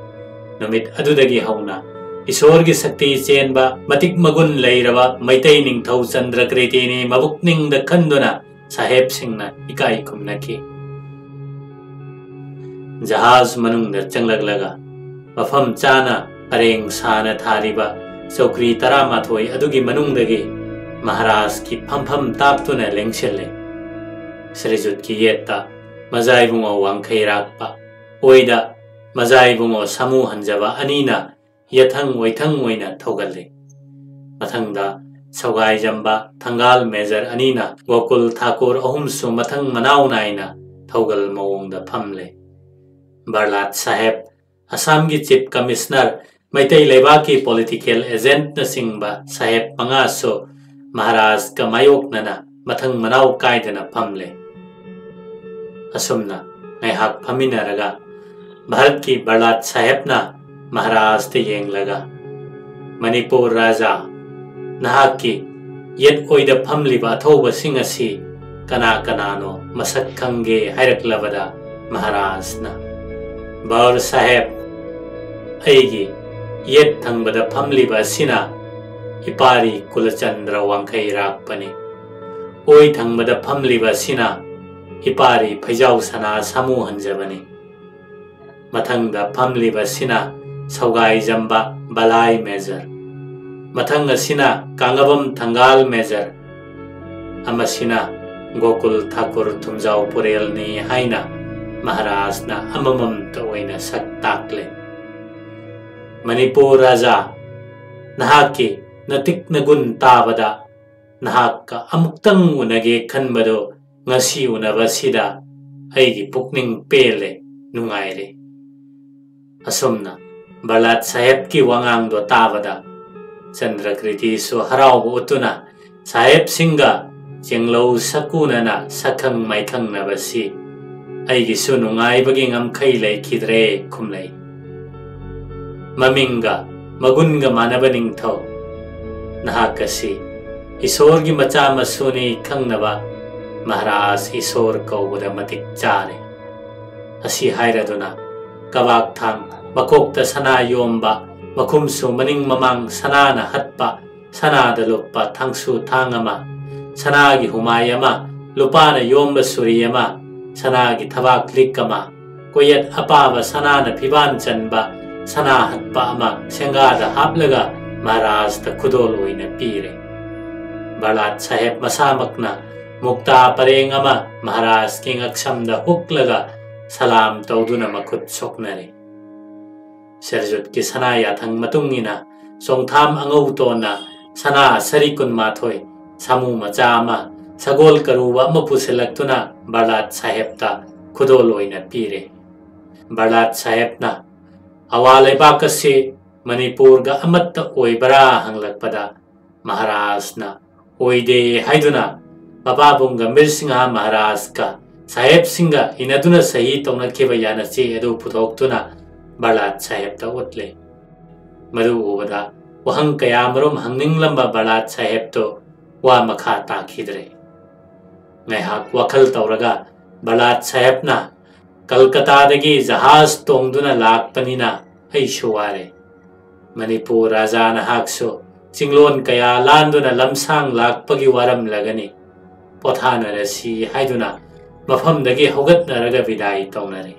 ꯅꯨꯃꯤꯠ ꯑꯗꯨꯗꯒꯤ ꯍꯧꯅ ꯏꯁꯣꯔꯒꯤ ꯁꯛꯇꯤ ꯆꯦꯟꯕ ꯃꯇꯤꯛ ꯃꯒꯨꯟ ꯂꯩꯔꯕ ꯃꯩꯇꯩ ꯅꯤꯡꯊꯧ ꯆꯟꯗ꯭ꯔꯀ꯭ꯔꯤꯇꯤꯅꯤ ꯃꯕꯨꯛꯅꯤꯡꯗ ꯈꯟꯗꯨꯅ ꯁꯥꯍꯦꯕꯁꯤꯡꯅ ꯏꯀꯥꯏ ꯈꯨꯝꯅꯈꯤ꯫ ꯖꯍꯥꯖ ꯃꯅꯨꯡꯗ ꯆꯪꯂꯛꯂꯒ ꯃꯐꯝ ꯆꯥꯅ ꯄꯔꯦꯡ ꯁꯥꯅ ꯊꯥꯔꯤꯕ ꯆꯧꯀ꯭ꯔꯤ ꯇꯔꯥꯃꯥꯊꯣꯏ ꯑꯗꯨꯒꯤ ꯃꯅꯨꯡꯗꯒꯤ ꯃꯍꯥꯔꯥꯖꯀꯤ ꯐꯝꯐꯝ ꯇꯥꯛꯇꯨꯅ ꯂꯦꯡꯁꯤꯜꯂꯦ꯫ ꯁ꯭ꯔꯤꯖꯨꯠꯀꯤ ꯌꯦꯠꯇ ꯃꯖꯥꯏꯕꯨꯡꯉꯣ ꯋꯥꯡꯈꯩꯔꯥꯛꯄ, ꯑꯣꯏꯗ ꯃꯖꯥꯏꯕꯨꯡꯉꯣ ꯁꯥꯃꯨ ꯍꯟꯖꯕ ꯑꯅꯤꯅ ꯌꯦꯠꯊꯪ ꯑꯣꯏꯊꯪ ꯑꯣꯏꯅ ꯊꯧꯒꯜꯂꯤ꯫ ꯃꯊꯪꯗ ꯁꯧꯒꯥꯏꯖꯝꯕ ꯊꯪꯒꯥꯜ ꯃꯦꯖꯔ ꯑꯅꯤꯅ ꯒꯣꯀꯨꯜ ꯊꯥꯀꯨꯔ ꯑꯍꯨꯝꯁꯨ ꯃꯊꯪ ꯃꯅꯥꯎ ꯅꯥꯏꯅ ꯊꯧꯒꯜ ꯃꯑꯣꯡꯗ ꯐꯝꯂꯦ꯫ ꯕꯔꯂꯥꯠ ꯁꯥꯍꯦꯕ, ꯑꯁꯥꯝꯒꯤ ꯆꯤꯐ ꯀꯃꯤꯁꯅꯔ, ꯃꯩꯇꯩ ꯂꯩꯕꯥꯛꯀꯤ ꯄꯣꯂꯤꯇꯤꯀꯦꯜ ꯑꯦꯖꯦꯟꯠꯅꯆꯤꯡꯕ ꯁꯥꯍꯦꯕ ꯃꯉꯥꯁꯨ ꯃꯍꯥꯔꯥꯖꯀ ꯃꯥꯌꯣꯛꯅꯅ ꯃꯊꯪ ꯃꯅꯥꯎ ꯀꯥꯏꯗꯅ ꯐꯝꯂꯦ꯫ ꯑꯁꯨꯝꯅ ꯉꯥꯏꯍꯥꯛ ꯐꯝꯃꯤꯟꯅꯔꯒ ꯚꯥꯔꯠꯀꯤ ꯕꯔꯂꯥꯠ ꯁꯥꯍꯦꯕꯅ ꯃꯍꯥꯔꯥꯖꯇ ꯌꯦꯡꯂꯒ, "ꯃꯅꯤꯄꯨꯔ ꯔꯥꯖꯥ, ꯅꯍꯥꯛꯀꯤ ꯌꯦꯠ ꯑꯣꯏꯗ ꯐꯝꯂꯤꯕ ꯑꯊꯧꯕꯁꯤꯡ ꯑꯁꯤ ꯀꯅꯥ ꯀꯅꯥꯅꯣ ꯃꯁꯛ ꯈꯪꯒꯦ?" ꯍꯥꯏꯔꯛꯂꯕꯗ ꯃꯍꯥꯔꯥꯖꯅ, "ꯕꯥꯎꯔ ꯁꯥꯍꯦꯕ, ꯑꯩꯒꯤ ꯌꯦꯠ ꯊꯪꯕꯗ ꯐꯝꯂꯤꯕ ꯑꯁꯤꯅ ꯏꯄꯥꯔꯤ ꯀꯨꯂꯆꯟꯗ꯭ꯔ ꯋꯥꯡꯈꯩꯔꯥꯛꯄꯅꯤ꯫ ꯑꯣꯏ ꯊꯪꯕꯗ ꯐꯝꯂꯤꯕ ꯑꯁꯤꯅ ꯏꯄꯥꯔꯤ ꯐꯩꯖꯥꯎ ꯁꯅꯥ ꯁꯥꯃꯨ ꯍꯟꯖꯕꯅꯤ꯫ ꯃꯊꯪꯗ ꯐꯝꯂꯤꯕꯁꯤꯅ ꯁꯧꯒꯥꯏꯖꯝꯕ ꯕꯂꯥꯏ ꯃꯦꯖꯔ꯫ ꯃꯊꯪ ꯑꯁꯤꯅ ꯀꯥꯡꯉꯕꯝ ꯊꯪꯒꯥꯜ ꯃꯦꯖꯔ꯫ ꯑꯃꯁꯤꯅ ꯒꯣꯀꯨꯜ ꯊꯥꯀꯨꯔ ꯊꯨꯝꯖꯥꯎ ꯄꯨꯔꯦꯜꯅꯤ" ꯍꯥꯏꯅ ꯃꯍꯥꯔꯥꯖꯅ ꯑꯃꯃꯝꯇ ꯑꯣꯏꯅ ꯁꯛ ꯇꯥꯛꯂꯦ꯫ "ꯃꯅꯤꯄꯨꯔ ꯔꯥꯖꯥ, ꯅꯍꯥꯛꯀꯤ ꯅꯇꯤꯛ ꯅꯒꯨꯟ ꯇꯥꯕꯗ ꯅꯍꯥꯛꯀ ꯑꯃꯨꯛꯇꯪ ꯎꯅꯒꯦ ꯈꯟꯕꯗꯨ ꯉꯁꯤ ꯎꯅꯕꯁꯤꯗ ꯑꯩꯒꯤ ꯄꯨꯛꯅꯤꯡ ꯄꯦꯜꯂꯦ, ꯅꯨꯡꯉꯥꯏꯔꯦ꯫" ꯑꯁꯨꯝꯅ ꯕꯔꯂꯥꯠ ꯁꯥꯍꯦꯕꯀꯤ ꯋꯥꯉꯥꯡꯗꯣ ꯇꯥꯕꯗ ꯆꯟꯗ꯭ꯔꯀ꯭ꯔꯤꯇꯤꯁꯨ ꯍꯔꯥꯎꯕ ꯎꯠꯇꯨꯅ, "ꯁꯥꯍꯦꯕꯁꯤꯡꯒ ꯆꯦꯡꯂꯧ ꯁꯛꯀꯨꯅꯅ ꯁꯛꯈꯪ ꯃꯥꯏꯈꯪꯅꯕꯁꯤ ꯑꯩꯒꯤꯁꯨ ꯅꯨꯡꯉꯥꯏꯕꯒꯤ ꯉꯝꯈꯩ ꯂꯩꯈꯤꯗ꯭ꯔꯦ" ꯈꯨꯝꯂꯩ꯫ "ꯃꯃꯤꯡꯒ ꯃꯒꯨꯟꯒ ꯃꯥꯟꯅꯕ ꯅꯤꯡꯊꯧ, ꯅꯍꯥꯛ ꯑꯁꯤ ꯏꯁꯣꯔꯒꯤ ꯃꯆꯥ ꯃꯁꯨꯅꯤ ꯈꯪꯅꯕ ꯃꯍꯥꯔꯥꯖ ꯏꯁꯣꯔ ꯀꯧꯕꯗ ꯃꯇꯤꯛ ꯆꯥꯔꯦ꯫" ꯑꯁꯤ ꯍꯥꯏꯔꯗꯨꯅ ꯀꯕꯥꯛ ꯊꯥꯡ, ꯃꯀꯣꯛꯇ ꯁꯅꯥ ꯌꯣꯝꯕ, ꯃꯈꯨꯝꯁꯨ ꯃꯅꯤꯡ ꯃꯃꯥꯡ ꯁꯅꯥꯅ ꯍꯠꯄ, ꯁꯅꯥꯗ ꯂꯨꯞꯄ ꯊꯥꯡꯁꯨ ꯊꯥꯡ ꯑꯃ, ꯁꯅꯥꯒꯤ ꯍꯨꯃꯥꯏ ꯑꯃ, ꯂꯨꯄꯥꯅ ꯌꯣꯝꯕ ꯁꯨꯔꯤ ꯑꯃ, ꯁꯅꯥꯒꯤ ꯊꯕꯥꯛ ꯂꯤꯛ ꯑꯃ, ꯀꯣꯌꯦꯠ ꯑꯄꯥꯕ ꯁꯅꯥꯅ ꯐꯤꯕꯥꯟ ꯆꯟꯕ ꯁꯅꯥ ꯍꯠꯄ ꯑꯃ ꯁꯦꯡꯒꯥꯗ ꯍꯥꯞꯂꯒ ꯃꯍꯥꯔꯥꯖꯇ ꯈꯨꯗꯣꯜ ꯑꯣꯏꯅ ꯄꯤꯔꯦ꯫ ꯕꯔꯂꯥꯠ ꯁꯥꯍꯦꯕ ꯃꯁꯥꯃꯛꯅ ꯃꯨꯛꯇꯥ ꯄꯔꯦꯡ ꯑꯃ ꯃꯍꯥꯔꯥꯖꯀꯤ ꯉꯛꯁꯝꯗ ꯍꯨꯛꯂꯒ ꯁꯂꯥꯝ ꯇꯧꯗꯨꯅ ꯃꯈꯨꯠ ꯁꯣꯛꯅꯔꯦ꯫ ꯁꯦꯔꯖꯨꯠꯀꯤ ꯁꯅꯥ ꯌꯥꯊꯪ ꯃꯇꯨꯡ ꯏꯟꯅ ꯆꯣꯡꯊꯥꯝ ꯑꯉꯧꯇꯣꯟꯅ ꯁꯅꯥ ꯁꯔꯤ ꯀꯨꯟꯃꯥꯊꯣꯏ, ꯁꯥꯃꯨ ꯃꯆꯥ ꯑꯃ, ꯁꯒꯣꯜ ꯀꯔꯨꯕ ꯑꯃ ꯄꯨꯁꯤꯜꯂꯛꯇꯨꯅ ꯕꯔꯂꯥꯠ ꯁꯥꯍꯦꯕꯇ ꯈꯨꯗꯣꯜ ꯑꯣꯏꯅ ꯄꯤꯔꯦ꯫ ꯕꯔꯂꯥꯠ ꯁꯥꯍꯦꯕꯅ ꯑꯋꯥ ꯂꯩꯕꯥꯛ ꯑꯁꯤ ꯃꯅꯤꯄꯨꯔꯒ ꯑꯃꯠꯇ ꯑꯣꯏꯕ꯭ꯔꯥ ꯍꯪꯂꯛꯄꯗ, ꯃꯍꯥꯔꯥꯖꯅ ꯑꯣꯏꯗꯦ ꯍꯥꯏꯗꯨꯅ ꯃꯄꯥꯕꯨꯡ ꯒꯝꯚꯤꯔ ꯁꯤꯡꯍ ꯃꯍꯥꯔꯥꯖꯀ ꯁꯥꯍꯦꯕꯁꯤꯡꯒ ꯏꯅꯗꯨꯅ ꯁꯍꯤ ꯇꯧꯅꯈꯤꯕ ꯌꯥꯅꯆꯦ ꯑꯗꯨ ꯄꯨꯊꯣꯛꯇꯨꯅ ꯕꯔꯂꯥꯠ ꯁꯥꯍꯦꯕꯇ ꯎꯠꯂꯦ꯫ ꯃꯗꯨ ꯎꯕꯗ ꯋꯥꯍꯪ ꯀꯌꯥꯃꯔꯨꯝ ꯍꯪꯅꯤꯡꯂꯝꯕ ꯕꯔꯂꯥꯠ ꯁꯥꯍꯦꯕꯇꯨ ꯋꯥ ꯃꯈꯥ ꯇꯥꯈꯤꯗ꯭ꯔꯦ꯫ ꯉꯥꯏꯍꯥꯛ ꯋꯥꯈꯜ ꯇꯧꯔꯒ ꯕꯔꯂꯥꯠ ꯁꯥꯍꯦꯕꯅ ꯀꯜꯀꯇꯥꯗꯒꯤ ꯖꯍꯥꯖ ꯇꯣꯡꯗꯨꯅ ꯂꯥꯛꯄꯅꯤꯅ ꯑꯩꯁꯨ ꯋꯥꯔꯦ꯫ ꯃꯅꯤꯄꯨꯔ ꯔꯥꯖꯥ ꯅꯍꯥꯛꯁꯨ ꯆꯤꯡꯂꯣꯟ ꯀꯌꯥ ꯂꯥꯟꯗꯨꯅ ꯂꯝꯁꯥꯡ ꯂꯥꯛꯄꯒꯤ ꯋꯥꯔꯝꯂꯒꯅꯤ꯫ ꯄꯣꯊꯥꯅꯔꯁꯤ ꯍꯥꯏꯗꯨꯅ ꯃꯐꯝꯗꯒꯤ ꯍꯧꯒꯠꯅꯔꯒ ꯕꯤꯗꯥꯏ ꯇꯧꯅꯔꯦ꯫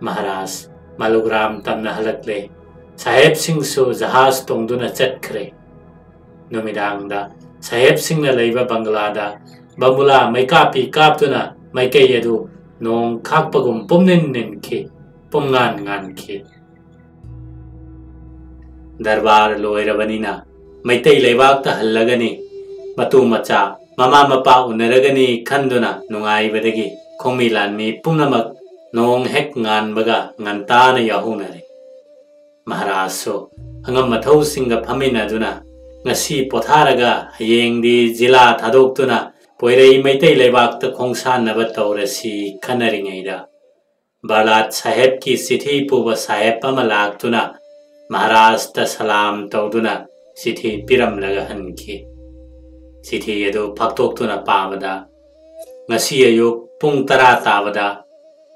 ꯃꯍꯥꯔꯥꯖ ꯃꯥꯂꯨꯒ꯭ꯔꯥꯝ ꯇꯝꯅ ꯍꯜꯂꯛꯂꯦ꯫ ꯁꯥꯍꯦꯕꯁꯤꯡꯁꯨ ꯖꯍꯥꯖ ꯇꯣꯡꯗꯨꯅ ꯆꯠꯈ꯭ꯔꯦ꯫ ꯅꯨꯃꯤꯗꯥꯡꯗ ꯁꯥꯍꯦꯕꯁꯤꯡꯅ ꯂꯩꯕ ꯕꯪꯒꯂꯥꯗ ꯕꯝꯕꯨꯂꯥ ꯃꯩꯀꯥꯞꯄꯤ ꯀꯥꯞꯇꯨꯅ ꯃꯥꯏꯀꯩ ꯑꯗꯨ ꯅꯣꯡ ꯈꯥꯛꯄꯒꯨꯝ ꯄꯨꯝꯅꯤꯟ ꯅꯤꯟꯈꯤ, ꯄꯨꯝꯉꯥꯟ ꯉꯥꯟꯈꯤ꯫ ꯗꯔꯕꯥꯔ ꯂꯣꯏꯔꯕꯅꯤꯅ ꯃꯩꯇꯩ ꯂꯩꯕꯥꯛꯇ ꯍꯜꯂꯒꯅꯤ, ꯃꯇꯨ ꯃꯆꯥ, ꯃꯃꯥ ꯃꯄꯥ ꯎꯅꯔꯒꯅꯤ ꯈꯟꯗꯨꯅ ꯅꯨꯡꯉꯥꯏꯕꯗꯒꯤ ꯈꯣꯡꯃꯤ ꯂꯥꯟꯃꯤ ꯄꯨꯝꯅꯃꯛ ꯅꯣꯡ ꯍꯦꯛ ꯉꯥꯟꯕꯒ ꯉꯟꯇꯥꯅ ꯌꯥꯎꯍꯧꯅꯔꯦ꯫ ꯃꯍꯥꯔꯥꯖꯁꯨ ꯑꯉꯝ ꯑꯊꯧꯁꯤꯡꯒ ꯐꯝꯃꯤꯟꯅꯗꯨꯅ ꯉꯁꯤ ꯄꯣꯊꯥꯔꯒ ꯍꯌꯦꯡꯗꯤ ꯖꯤꯂꯥ ꯊꯥꯗꯣꯛꯇꯨꯅ ꯄꯣꯏꯔꯩ ꯃꯩꯇꯩ ꯂꯩꯕꯥꯛꯇ ꯈꯣꯡꯁꯥꯟꯅꯕ ꯇꯧꯔꯁꯤ ꯈꯟꯅꯔꯤꯉꯩꯗ, ꯕꯔꯂꯥꯠ ꯁꯥꯍꯦꯕꯀꯤ ꯆꯤꯊꯤ ꯄꯨꯕ ꯁꯥꯍꯦꯕ ꯑꯃ ꯂꯥꯛꯇꯨꯅ ꯃꯍꯥꯔꯥꯖꯇ ꯁꯂꯥꯝ ꯇꯧꯗꯨꯅ ꯆꯤꯊꯤ ꯄꯤꯔꯝꯂꯒ ꯍꯟꯈꯤ꯫ ꯆꯤꯊꯤ ꯑꯗꯨ ꯐꯥꯛꯇꯣꯛꯇꯨꯅ ꯄꯥꯕꯗ, ꯉꯁꯤ ꯑꯌꯨꯛ ꯄꯨꯡ ꯇꯔꯥ ꯇꯥꯕꯗ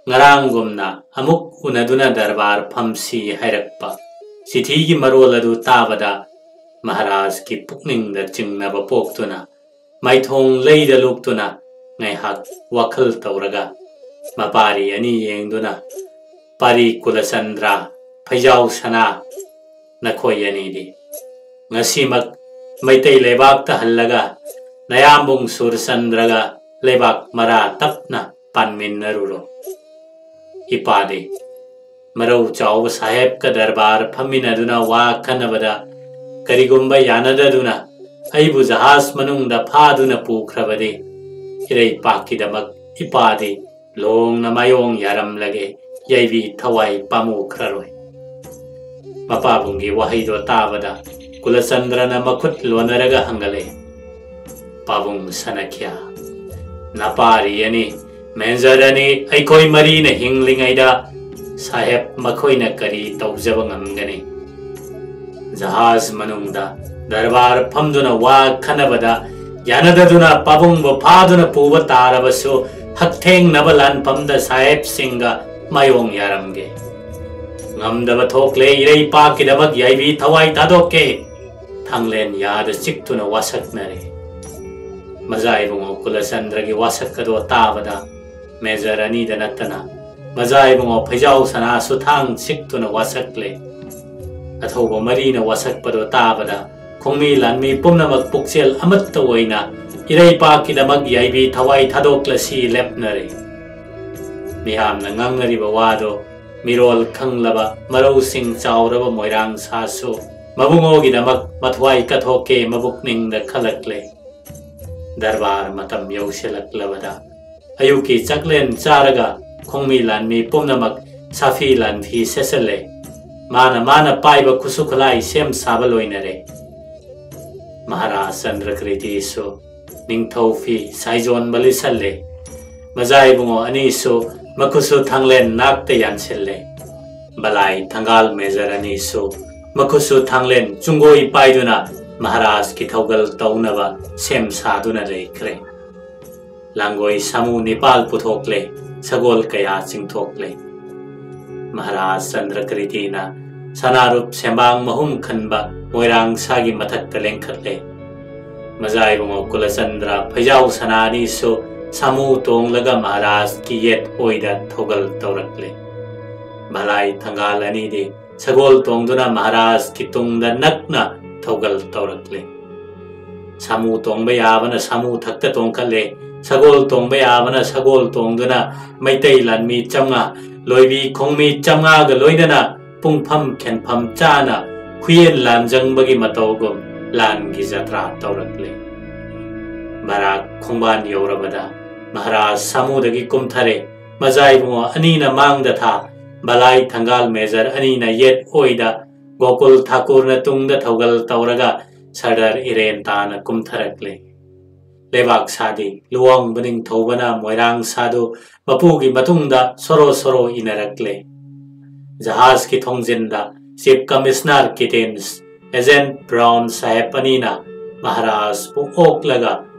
ꯉꯔꯥꯡꯒꯨꯝꯅ ꯑꯃꯨꯛ ꯎꯅꯗꯨꯅ ꯗꯔꯕꯥꯔ ꯐꯝꯁꯤ ꯍꯥꯏꯔꯛꯄ ꯆꯤꯊꯤꯒꯤ ꯃꯔꯣꯜ ꯑꯗꯨ ꯇꯥꯕꯗ ꯃꯍꯥꯔꯥꯖꯀꯤ ꯄꯨꯛꯅꯤꯡꯗ ꯆꯤꯡꯅꯕ ꯄꯣꯛꯇꯨꯅ ꯃꯥꯏꯊꯣꯡ ꯂꯩꯗ ꯂꯨꯞꯇꯨꯅ ꯉꯥꯏꯍꯥꯛ ꯋꯥꯈꯜ ꯇꯧꯔꯒ ꯃꯄꯥꯔꯤ ꯑꯅꯤ ꯌꯦꯡꯗꯨꯅ, "ꯄꯥꯔꯤ ꯀꯨꯂꯆꯟꯗ꯭ꯔ, ꯐꯩꯖꯥꯎ ꯁꯅꯥ, ꯅꯈꯣꯏ ꯑꯅꯤꯗꯤ ꯉꯁꯤꯃꯛ ꯃꯩꯇꯩ ꯂꯩꯕꯥꯛꯇ ꯍꯜꯂꯒ ꯅꯌꯥꯝꯕꯨꯡ ꯁꯨꯔꯆꯟꯗ꯭ꯔꯒ ꯂꯩꯕꯥꯛ ꯃꯔꯥ ꯇꯞꯅ ꯄꯥꯟꯃꯤꯟꯅꯔꯨꯔꯣ꯫" ꯏꯄꯥꯗꯤ ꯃꯔꯧ ꯆꯥꯎꯕ ꯁꯥꯍꯦꯕꯀ ꯗꯔꯕꯥꯔ ꯐꯝꯃꯤꯟꯅꯗꯨꯅ ꯋꯥ ꯈꯟꯅꯕꯗ ꯀꯔꯤꯒꯨꯝꯕ ꯌꯥꯅꯗꯗꯨꯅ ꯑꯩꯕꯨ ꯖꯍꯥꯖ ꯃꯅꯨꯡꯗ ꯐꯥꯗꯨꯅ ꯄꯨꯈ꯭ꯔꯕꯗꯤ, ꯏꯔꯩꯄꯥꯛꯀꯤꯗꯃꯛ ꯏꯄꯥꯗꯤ ꯂꯣꯡꯅ ꯃꯥꯌꯣꯡ ꯌꯥꯔꯝꯂꯒꯦ, ꯌꯥꯏꯕꯤ ꯊꯋꯥꯏ ꯄꯥꯝꯃꯨꯈ꯭ꯔꯔꯣꯏ꯫ ꯃꯄꯥꯕꯨꯡꯒꯤ ꯋꯥꯍꯩꯗꯣ ꯇꯥꯕꯗ ꯀꯨꯂꯆꯟꯗ꯭ꯔꯅ ꯃꯈꯨꯠ ꯂꯣꯟꯅꯔꯒ ꯍꯪꯒꯠꯂꯦ, "ꯄꯥꯕꯨꯡ ꯁꯅꯈ꯭ꯌꯥ, ꯅꯄꯥꯔꯤ ꯑꯅꯤ, ꯃꯦꯟꯖꯔ ꯑꯅꯤ, ꯑꯩꯈꯣꯏ ꯃꯔꯤꯅ ꯍꯤꯡꯂꯤꯉꯩꯗ ꯁꯥꯍꯦꯕ ꯃꯈꯣꯏꯅ ꯀꯔꯤ ꯇꯧꯖꯕ ꯉꯝꯒꯅꯤ? ꯖꯍꯥꯖ ꯃꯅꯨꯡꯗ ꯗꯔꯕꯥꯔ ꯐꯝꯗꯨꯅ ꯋꯥ ꯈꯟꯅꯕꯗ ꯌꯥꯅꯗꯗꯨꯅ ꯄꯥꯕꯨꯡꯕꯨ ꯐꯥꯗꯨꯅ ꯄꯨꯕ ꯇꯥꯔꯕꯁꯨ, ꯍꯛꯊꯦꯡꯅꯕ ꯂꯥꯟꯐꯝꯗ ꯁꯥꯍꯦꯕꯁꯤꯡꯒ ꯃꯥꯌꯣꯡ ꯌꯥꯔꯝꯒꯦ꯫ ꯉꯝꯗꯕ ꯊꯣꯛꯂꯦ, ꯏꯔꯩꯄꯥꯛꯀꯤꯗꯃꯛ ꯌꯥꯏꯕꯤ ꯊꯋꯥꯏ ꯊꯥꯗꯣꯛꯀꯦ"꯫ ꯊꯥꯡꯂꯦꯟ ꯌꯥꯗ ꯆꯤꯛꯇꯨꯅ ꯋꯥꯁꯛꯅꯔꯦ꯫ ꯃꯖꯥ ꯏꯕꯨꯡꯉꯣ ꯀꯨꯂꯆꯟꯗ꯭ꯔꯒꯤ ꯋꯥꯁꯛ ꯑꯗꯣ ꯇꯥꯕꯗ ꯃꯦꯖꯔ ꯑꯅꯤꯗ ꯅꯠꯇꯅ ꯃꯖꯥ ꯏꯕꯨꯡꯉꯣ ꯐꯩꯖꯥꯎ ꯁꯅꯥꯁꯨ ꯊꯥꯡ ꯁꯤꯛꯇꯨꯅ ꯋꯥꯁꯛꯂꯦ꯫ ꯑꯊꯧꯕ ꯃꯔꯤꯅ ꯋꯥꯁꯛꯄꯗꯣ ꯇꯥꯕꯗ ꯈꯣꯡꯃꯤ ꯂꯥꯟꯃꯤ ꯄꯨꯝꯅꯃꯛ ꯄꯨꯛꯆꯦꯜ ꯑꯃꯠꯇ ꯑꯣꯏꯅ ꯏꯔꯩꯄꯥꯛꯀꯤꯗꯃꯛ ꯌꯥꯏꯕꯤ ꯊꯋꯥꯏ ꯊꯥꯗꯣꯛꯂꯁꯤ ꯂꯦꯞꯅꯔꯦ꯫ ꯃꯤꯌꯥꯝꯅ ꯉꯥꯡꯅꯔꯤꯕ ꯋꯥꯗꯣ ꯃꯤꯔꯣꯜ ꯈꯪꯂꯕ ꯃꯔꯧꯁꯤꯡ ꯆꯥꯎꯔꯕ ꯃꯣꯏꯔꯥꯡ ꯁꯥꯁꯨ ꯃꯕꯨꯡꯉꯣꯒꯤꯗꯃꯛ ꯃꯊ꯭ꯋꯥꯏ ꯀꯠꯊꯣꯛꯀꯦ ꯃꯕꯨꯛꯅꯤꯡꯗ ꯈꯜꯂꯛꯂꯦ꯫ ꯗꯔꯕꯥꯔ ꯃꯇꯝ ꯌꯧꯁꯤꯜꯂꯛꯂꯕꯗ ꯑꯌꯨꯛꯀꯤ ꯆꯥꯛꯂꯦꯟ ꯆꯥꯔꯒ ꯈꯣꯡꯃꯤ ꯂꯥꯟꯃꯤ ꯄꯨꯝꯅꯃꯛ ꯁꯥꯐꯤ ꯂꯥꯟꯐꯤ ꯁꯦꯠꯆꯜꯂꯦ꯫ ꯃꯥꯅ ꯃꯥꯅ ꯄꯥꯏꯕ ꯈꯨꯠꯁꯨ ꯈꯨꯠꯂꯥꯏ ꯁꯦꯝ ꯁꯥꯕ ꯂꯣꯏꯅꯔꯦ꯫ ꯃꯍꯥꯔꯥꯖ ꯆꯟꯗ꯭ꯔꯀ꯭ꯔꯤꯇꯤꯁꯨ ꯅꯤꯡꯊꯧ ꯐꯤ ꯁꯥꯏꯖꯣꯟꯕ ꯂꯤꯠꯁꯜꯂꯦ꯫ ꯃꯖꯥ ꯏꯕꯨꯡꯉꯣ ꯑꯅꯤꯁꯨ ꯃꯈꯨꯠꯁꯨ ꯊꯥꯡꯂꯦꯟ ꯅꯥꯛꯇ ꯌꯥꯟꯁꯤꯜꯂꯦ꯫ ꯕꯂꯥꯏ ꯊꯪꯒꯥꯜ ꯃꯦꯖꯔ ꯑꯅꯤꯁꯨ ꯃꯈꯨꯠꯁꯨ ꯊꯥꯡꯂꯦꯟ ꯆꯨꯡꯒꯣꯏ ꯄꯥꯏꯗꯨꯅ ꯃꯍꯥꯔꯥꯖꯀꯤ ꯊꯧꯒꯜ ꯇꯧꯅꯕ ꯁꯦꯝ ꯁꯥꯗꯨꯅ ꯂꯩꯈ꯭ꯔꯦ꯫ ꯂꯥꯡꯒꯣꯏ ꯁꯥꯃꯨ ꯅꯤꯄꯥꯜ ꯄꯨꯊꯣꯛꯂꯦ, ꯁꯒꯣꯜ ꯀꯌꯥ ꯆꯤꯡꯊꯣꯛꯂꯦ꯫ ꯃꯍꯥꯔꯥꯖ ꯆꯟꯗ꯭ꯔꯀ꯭ꯔꯤꯇꯤꯅ ꯁꯅꯥꯔꯨꯞ ꯁꯦꯝꯕꯥꯡ ꯃꯍꯨꯝ ꯈꯟꯕ ꯃꯣꯏꯔꯥꯡ ꯁꯥꯒꯤ ꯃꯊꯛꯇ ꯂꯦꯡꯈꯠꯂꯦ꯫ ꯃꯖꯥ ꯏꯕꯨꯡꯉꯣ ꯀꯨꯂꯆꯟꯗ꯭ꯔ ꯐꯩꯖꯥꯎ ꯁꯅꯥ ꯑꯅꯤꯁꯨ ꯁꯥꯃꯨ ꯇꯣꯡꯂꯒ ꯃꯍꯥꯔꯥꯖꯀꯤ ꯌꯦꯠ ꯑꯣꯏꯗ ꯊꯧꯒꯜ ꯇꯧꯔꯛꯂꯦ꯫ ꯚꯂꯥꯏ ꯊꯪꯒꯥꯜ ꯑꯅꯤꯗꯤ ꯁꯒꯣꯜ ꯇꯣꯡꯗꯨꯅ ꯃꯍꯥꯔꯥꯖꯀꯤ ꯇꯨꯡꯗ ꯅꯛꯅ ꯊꯧꯒꯜ ꯇꯧꯔꯛꯂꯦ꯫ ꯁꯥꯃꯨ ꯇꯣꯡꯕ ꯌꯥꯕꯅ ꯁꯥꯃꯨ ꯊꯛꯇ ꯇꯣꯡꯈꯠꯂꯦ꯫ ꯁꯒꯣꯜ ꯇꯣꯡꯕ ꯌꯥꯕꯅ ꯁꯒꯣꯜ ꯇꯣꯡꯗꯨꯅ ꯃꯩꯇꯩ ꯂꯥꯟꯃꯤ ꯆꯥꯝꯃꯉꯥ, ꯂꯣꯏꯕꯤ ꯈꯣꯡꯃꯤ ꯆꯥꯝꯃꯉꯥꯒ ꯂꯣꯏꯅꯅ ꯄꯨꯡꯐꯝ ꯈꯦꯟꯐꯝ ꯆꯥꯅ ꯍꯨꯏꯌꯦꯟ ꯂꯥꯟꯖꯪꯕꯒꯤ ꯃꯇꯧꯒꯨꯝ ꯂꯥꯟꯒꯤ ꯖꯇ꯭ꯔꯥ ꯇꯧꯔꯛꯂꯦ꯫ ꯕꯔꯥꯛ ꯈꯣꯡꯕꯥꯟ ꯌꯧꯔꯕꯗ ꯃꯍꯥꯔꯥꯖ ꯁꯥꯃꯨꯗꯒꯤ ꯀꯨꯝꯊꯔꯦ꯫ ꯃꯖꯥ ꯏꯕꯨꯡꯉꯣ ꯑꯅꯤꯅ ꯃꯥꯡꯗ ꯊꯥ, ꯕꯂꯥꯏ ꯊꯪꯒꯥꯜ ꯃꯦꯖꯔ ꯑꯅꯤꯅ ꯌꯦꯠ ꯑꯣꯏꯗ, ꯒꯣꯀꯨꯜ ꯊꯥꯀꯨꯔꯅ ꯇꯨꯡꯗ ꯊꯧꯒꯜ ꯇꯧꯔꯒ ꯁꯔꯗꯥꯔ ꯏꯔꯦꯟ ꯇꯥꯅ ꯀꯨꯝꯊꯔꯛꯂꯦ꯫ ꯂꯩꯕꯥꯛ ꯁꯥꯗꯤ ꯂꯨꯋꯥꯡꯕ ꯅꯤꯡꯊꯧꯕꯅ ꯃꯣꯏꯔꯥꯡ ꯁꯥꯗꯨ ꯃꯄꯨꯒꯤ ꯃꯇꯨꯡꯗ ꯁꯣꯔꯣ ꯁꯣꯔꯣ ꯏꯟꯅꯔꯛꯂꯦ꯫ ꯖꯍꯥꯖꯀꯤ ꯊꯣꯡꯖꯤꯟꯗ ꯆꯤꯐ ꯀꯃꯤꯁꯅꯔ ꯀꯤꯇꯦꯟꯁ, ꯑꯦꯖꯦꯟ ꯕ꯭ꯔꯥꯎꯟ ꯁꯥꯍꯦꯕ ꯑꯅꯤꯅ ꯃꯍꯥꯔꯥꯖꯄꯨ ꯑꯣꯛꯂꯒ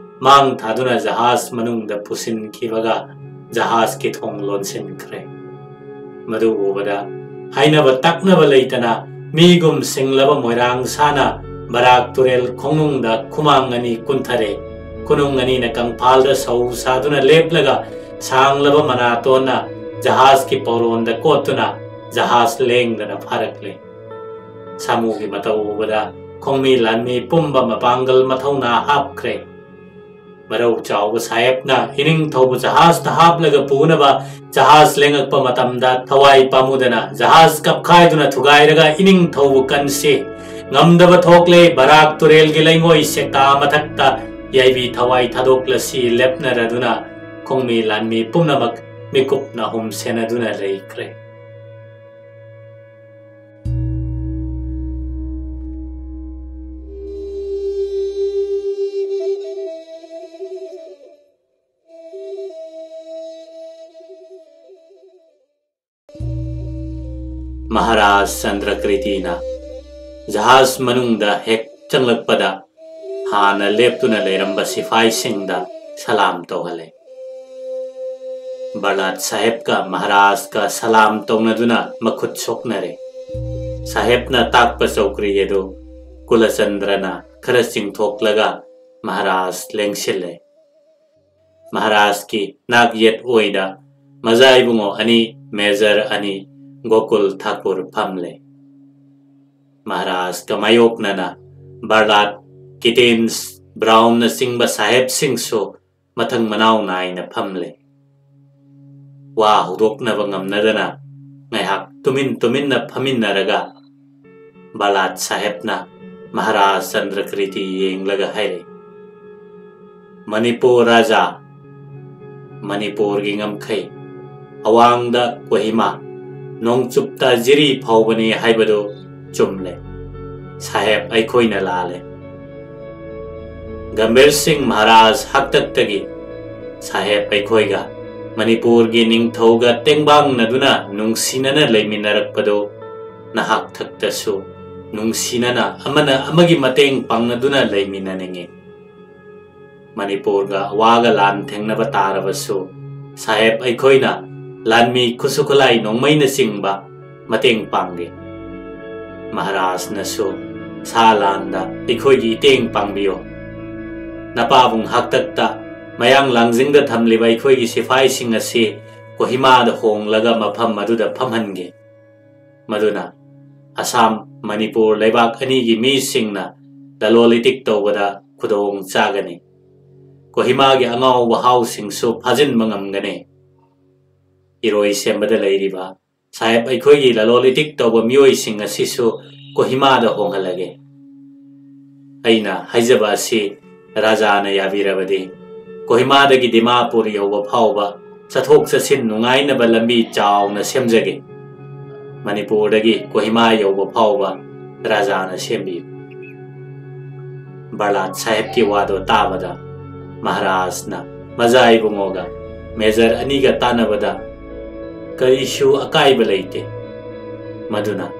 ꯃꯥꯡ ꯊꯥꯗꯨꯅ ꯖꯍꯥꯖ ꯃꯅꯨꯡꯗ ꯄꯨꯁꯤꯟꯈꯤꯕꯒ ꯖꯍꯥꯖꯀꯤ ꯊꯣꯡ ꯂꯣꯟꯁꯤꯟꯈ꯭ꯔꯦ꯫ ꯃꯗꯨ ꯎꯕꯗ ꯍꯥꯏꯅꯕ ꯇꯛꯅꯕ ꯂꯩꯇꯅ ꯃꯤꯒꯨꯝ ꯁꯤꯡꯂꯕ ꯃꯣꯏꯔꯥꯡ ꯁꯥꯅ ꯕꯔꯥꯛ ꯇꯨꯔꯦꯜ ꯈꯣꯡꯅꯨꯡꯗ ꯈꯨꯃꯥꯡ ꯑꯅꯤ ꯀꯨꯟꯊꯔꯦ꯫ ꯈꯨꯅꯨꯡ ꯑꯅꯤꯅ ꯀꯪꯐꯥꯜꯗ ꯁꯧ ꯁꯥꯗꯨꯅ ꯂꯦꯞꯂꯒ ꯁꯥꯡꯂꯕ ꯃꯅꯥꯇꯣꯟꯅ ꯖꯍꯥꯖꯀꯤ ꯄꯧꯔꯣꯟꯗ ꯀꯣꯠꯇꯨꯅ ꯖꯍꯥꯖ ꯂꯦꯡꯗꯅ ꯐꯥꯔꯛꯂꯦ꯫ ꯁꯥꯃꯨꯒꯤ ꯃꯇꯧ ꯎꯕꯗ ꯈꯣꯡꯃꯤ ꯂꯥꯟꯃꯤ ꯄꯨꯝꯕ ꯃꯄꯥꯡꯒꯜ ꯃꯊꯧꯅꯥ ꯍꯥꯞꯈ꯭ꯔꯦ꯫ ꯃꯔꯧ ꯆꯥꯎꯕ ꯁꯥꯍꯦꯕꯅ ꯏꯅꯤꯡꯊꯧꯕꯨ ꯖꯍꯥꯖꯇ ꯍꯥꯞꯂꯒ ꯄꯨꯅꯕ ꯖꯍꯥꯖ ꯂꯦꯡꯉꯛꯄ ꯃꯇꯝꯗ ꯊꯋꯥꯏ ꯄꯥꯝꯃꯨꯗꯅ ꯖꯍꯥꯖ ꯀꯞꯈꯥꯏꯗꯨꯅ ꯊꯨꯒꯥꯏꯔꯒ ꯏꯅꯤꯡꯊꯧꯕꯨ ꯀꯟꯁꯤ ꯉꯝꯗꯕ ꯊꯣꯛꯂꯦ꯫ ꯕꯔꯥꯛ ꯇꯨꯔꯦꯜꯒꯤ ꯂꯩꯉꯣꯏ ꯁꯦꯛꯇꯥ ꯃꯊꯛꯇ ꯌꯥꯏꯕꯤ ꯊꯋꯥꯏ ꯊꯥꯗꯣꯛꯂꯁꯤ ꯂꯦꯞꯅꯔꯗꯨꯅ ꯈꯣꯡꯃꯤ ꯂꯥꯟꯃꯤ ꯄꯨꯝꯅꯃꯛ ꯃꯤꯀꯨꯞ ꯅꯥꯍꯨꯝ ꯁꯦꯟꯅꯗꯨꯅ ꯂꯩꯈ꯭ꯔꯦ꯫ ꯃꯍꯥꯔꯥꯖ ꯆꯟꯗ꯭ꯔꯀ꯭ꯔꯤꯇꯤꯅ ꯖꯍꯥꯖ ꯃꯅꯨꯡꯗ ꯍꯦꯛ ꯆꯪꯂꯛꯄꯗ ꯍꯥꯟꯅ ꯂꯦꯞꯇꯨꯅ ꯂꯩꯔꯝꯕ ꯁꯤꯐꯥꯏꯁꯤꯡꯗ ꯁꯂꯥꯝ ꯇꯧꯍꯜꯂꯦ꯫ ꯕꯔꯂꯥꯠ ꯁꯥꯍꯦꯕꯀ ꯃꯍꯥꯔꯥꯖꯀ ꯁꯂꯥꯝ ꯇꯧꯅꯗꯨꯅ ꯃꯈꯨꯠ ꯁꯣꯛꯅꯔꯦ꯫ ꯁꯥꯍꯦꯕꯅ ꯇꯥꯛꯄ ꯆꯧꯀ꯭ꯔꯤ ꯑꯗꯨ ꯀꯨꯂꯆꯟꯗ꯭ꯔꯅ ꯈꯔ ꯆꯤꯡꯊꯣꯛꯂꯒ ꯃꯍꯥꯔꯥꯖ ꯂꯦꯡꯁꯤꯜꯂꯦ꯫ ꯃꯍꯥꯔꯥꯖꯀꯤ ꯅꯥꯛ ꯌꯦꯠ ꯑꯣꯏꯗ ꯃꯖꯥ ꯏꯕꯨꯡꯉꯣ ꯑꯅꯤ, ꯃꯦꯖꯔ ꯑꯅꯤ, ꯒꯣꯀꯨꯜ ꯊꯥꯀꯨꯔ ꯐꯝꯂꯦ꯫ ꯃꯍꯥꯔꯥꯖꯀ ꯃꯥꯌꯣꯛꯅꯅ ꯕꯔꯂꯥꯠ, ꯀꯤꯇꯦꯟꯁ, ꯕ꯭ꯔꯥꯎꯟꯅꯆꯤꯡꯕ ꯁꯥꯍꯦꯕꯁꯤꯡꯁꯨ ꯃꯊꯪ ꯃꯅꯥꯎ ꯅꯥꯏꯅ ꯐꯝꯂꯦ꯫ ꯋꯥ ꯍꯧꯗꯣꯛꯅꯕ ꯉꯝꯅꯗꯅ ꯉꯥꯏꯍꯥꯛ ꯇꯨꯃꯤꯟ ꯇꯨꯃꯤꯟꯅ ꯐꯝꯃꯤꯟꯅꯔꯒ ꯕꯥꯂꯥꯠ ꯁꯥꯍꯦꯕꯅ ꯃꯍꯥꯔꯥꯖ ꯆꯟꯗ꯭ꯔꯀ꯭ꯔꯤꯇꯤ ꯌꯦꯡꯂꯒ ꯍꯥꯏꯔꯦ, "ꯃꯅꯤꯄꯨꯔ ꯔꯥꯖꯥ, ꯃꯅꯤꯄꯨꯔꯒꯤ ꯉꯝꯈꯩ, ꯑꯋꯥꯡꯗ ꯀꯣꯍꯤꯃꯥ, ꯅꯣꯡꯆꯨꯞꯇ ꯖꯤꯔꯤ ꯐꯥꯎꯕꯅꯤ ꯍꯥꯏꯕꯗꯨ ꯆꯨꯝꯂꯦ꯫ ꯁꯥꯍꯦꯕ ꯑꯩꯈꯣꯏꯅ ꯂꯥꯜꯂꯦ꯫" ꯒꯝꯚꯤꯔ ꯁꯤꯡ ꯃꯍꯥꯔꯥꯖ ꯍꯥꯛꯇꯛꯇꯒꯤ ꯁꯥꯍꯦꯕ ꯑꯩꯈꯣꯏꯒ ꯃꯅꯤꯄꯨꯔꯒꯤ ꯅꯤꯡꯊꯧꯒ ꯇꯦꯡꯕꯥꯡꯅꯗꯨꯅ ꯅꯨꯡꯁꯤꯅꯅ ꯂꯩꯃꯤꯟꯅꯔꯛꯄꯗꯨ ꯅꯍꯥꯛ ꯊꯛꯇꯁꯨ ꯅꯨꯡꯁꯤꯅꯅ ꯑꯃꯅ ꯑꯃꯒꯤ ꯃꯇꯦꯡ ꯄꯥꯡꯅꯗꯨꯅ ꯂꯩꯃꯤꯟꯅꯅꯤꯡꯏ꯫ ꯃꯅꯤꯄꯨꯔꯒ ꯑꯋꯥꯒ ꯂꯥꯟ ꯊꯦꯡꯅꯕ ꯇꯥꯔꯕꯁꯨ ꯁꯥꯍꯦꯕ ꯑꯩꯈꯣꯏꯅ ꯂꯥꯟꯃꯤ ꯈꯨꯠꯁꯨ ꯈꯨꯠꯂꯥꯏ ꯅꯣꯡꯃꯩꯅꯆꯤꯡꯕ ꯃꯇꯦꯡ ꯄꯥꯡꯂꯤ꯫ ꯃꯍꯥꯔꯥꯖꯅꯁꯨ ꯁꯥ ꯂꯥꯟꯗ ꯑꯩꯈꯣꯏꯒꯤ ꯏꯇꯦꯡ ꯄꯥꯡꯕꯤꯌꯨ꯫ ꯅꯄꯥꯕꯨꯡ ꯍꯥꯛꯇꯛꯇ ꯃꯌꯥꯡ ꯂꯥꯡꯖꯤꯡꯗ ꯊꯝꯂꯤꯕ ꯑꯩꯈꯣꯏꯒꯤ ꯁꯤꯐꯥꯏꯁꯤꯡ ꯑꯁꯤ ꯀꯣꯍꯤꯃꯥꯗ ꯍꯣꯡꯂꯒ ꯃꯐꯝ ꯑꯗꯨꯗ ꯐꯝꯍꯟꯒꯦ꯫ ꯃꯗꯨꯅ ꯑꯁꯥꯝ, ꯃꯅꯤꯄꯨꯔ ꯂꯩꯕꯥꯛ ꯑꯅꯤꯒꯤ ꯃꯤꯁꯤꯡꯅ ꯂꯂꯣꯜ ꯏꯇꯤꯛ ꯇꯧꯕꯗ ꯈꯨꯗꯣꯡ ꯆꯥꯒꯅꯤ꯫ ꯀꯣꯍꯤꯃꯥꯒꯤ ꯑꯉꯥꯎꯕ ꯍꯥꯎꯁꯤꯡꯁꯨ ꯐꯥꯖꯤꯟꯕ ꯉꯝꯒꯅꯤ꯫ ꯏꯔꯣꯏ ꯁꯦꯝꯕꯗ ꯂꯩꯔꯤꯕ ꯁꯥꯍꯦꯕ ꯑꯩꯈꯣꯏꯒꯤ ꯂꯂꯣꯜ ꯏꯇꯤꯛ ꯇꯧꯕ ꯃꯤꯑꯣꯏꯁꯤꯡ ꯑꯁꯤꯁꯨ ꯀꯣꯍꯤꯃꯥꯗ ꯍꯣꯡꯍꯜꯂꯒꯦ꯫ ꯑꯩꯅ ꯍꯥꯏꯖꯕ ꯑꯁꯤ ꯔꯥꯖꯥꯅ ꯌꯥꯕꯤꯔꯕꯗꯤ ꯀꯣꯍꯤꯃꯥꯗꯒꯤ ꯗꯤꯃꯥꯄꯨꯔ ꯌꯧꯕ ꯐꯥꯎꯕ ꯆꯠꯊꯣꯛ ꯆꯠꯁꯤꯟ ꯅꯨꯡꯉꯥꯏꯅꯕ ꯂꯝꯕꯤ ꯆꯥꯎꯅ ꯁꯦꯝꯖꯒꯦ꯫ ꯃꯅꯤꯄꯨꯔꯗꯒꯤ ꯀꯣꯍꯤꯃꯥ ꯌꯧꯕ ꯐꯥꯎꯕ ꯔꯥꯖꯥꯅ ꯁꯦꯝꯕꯤꯌꯨ꯫ ꯕꯔꯂꯥꯠ ꯁꯥꯍꯦꯕꯀꯤ ꯋꯥꯗꯣ ꯇꯥꯕꯗ ꯃꯍꯥꯔꯥꯖꯅ ꯃꯖꯥ ꯏꯕꯨꯡꯉꯣꯒ ꯃꯦꯖꯔ ꯑꯅꯤꯒ ꯇꯥꯟꯅꯕꯗ ꯀꯔꯤꯁꯨ ꯑꯀꯥꯏꯕ ꯂꯩꯇꯦ꯫ ꯃꯗꯨꯅ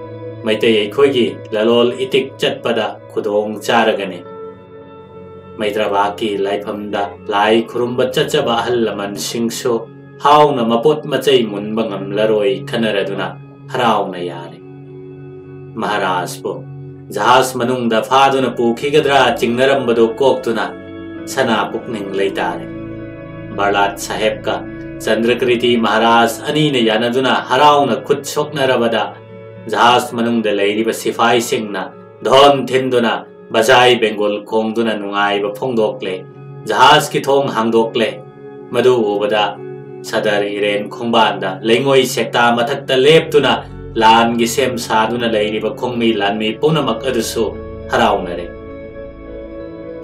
ꯃꯩꯇꯩ ꯑꯩꯈꯣꯏꯒꯤ ꯂꯂꯣꯜ ꯏꯇꯤꯛ ꯆꯠꯄꯗ ꯈꯨꯗꯣꯡ ꯆꯥꯔꯒꯅꯤ꯫ ꯃꯩꯇ꯭ꯔꯕꯥꯛꯀꯤ ꯂꯥꯏꯐꯝꯗ ꯂꯥꯏ ꯈꯨꯔꯨꯝꯕ ꯆꯠꯆꯕ ꯑꯍꯜ ꯂꯃꯟꯁꯤꯡꯁꯨ ꯍꯥꯎꯅ ꯃꯄꯣꯠ ꯃꯆꯩ ꯃꯨꯟꯕ ꯉꯝꯂꯔꯣꯏ ꯈꯟꯅꯔꯗꯨꯅ ꯍꯔꯥꯎꯅ ꯌꯥꯔꯦ꯫ ꯃꯍꯥꯔꯥꯖꯄꯨ ꯖꯍꯥꯖ ꯃꯅꯨꯡꯗ ꯐꯥꯗꯨꯅ ꯄꯨꯈꯤꯒꯗ꯭ꯔꯥ ꯆꯤꯡꯅꯔꯝꯕꯗꯨ ꯀꯣꯛꯇꯨꯅ ꯁꯅꯥ ꯄꯨꯛꯅꯤꯡ ꯂꯩꯇꯥꯔꯦ꯫ ꯕꯔꯂꯥꯠ ꯁꯥꯍꯦꯕꯀ ꯆꯟꯗ꯭ꯔꯀ꯭ꯔꯤꯇꯤ ꯃꯍꯥꯔꯥꯖ ꯑꯅꯤꯅ ꯌꯥꯅꯗꯨꯅ ꯍꯔꯥꯎꯅ ꯈꯨꯠ ꯁꯣꯛꯅꯔꯕꯗ ꯖꯍꯥꯖ ꯃꯅꯨꯡꯗ ꯂꯩꯔꯤꯕ ꯁꯤꯐꯥꯏꯁꯤꯡꯅ ꯙꯣꯟ ꯊꯤꯟꯗꯨꯅ ꯕꯖꯥꯏ ꯕꯦꯡꯒꯨꯜ ꯈꯣꯡꯗꯨꯅ ꯅꯨꯡꯉꯥꯏꯕ ꯐꯣꯡꯗꯣꯛꯂꯦ꯫ ꯖꯍꯥꯖꯀꯤ ꯊꯣꯡ ꯍꯥꯡꯗꯣꯛꯂꯦ꯫ ꯃꯗꯨ ꯎꯕꯗ ꯁꯗꯔ ꯏꯔꯦꯟ ꯈꯣꯡꯕꯥꯟꯗ ꯂꯩꯉꯣꯏ ꯁꯦꯛꯇꯥ ꯃꯊꯛꯇ ꯂꯦꯞꯇꯨꯅ ꯂꯥꯟꯒꯤ ꯁꯦꯝ ꯁꯥꯗꯨꯅ ꯂꯩꯔꯤꯕ ꯈꯣꯡꯃꯤ ꯂꯥꯟꯃꯤ ꯄꯨꯝꯅꯃꯛ ꯑꯗꯨꯁꯨ ꯍꯔꯥꯎꯅꯔꯦ꯫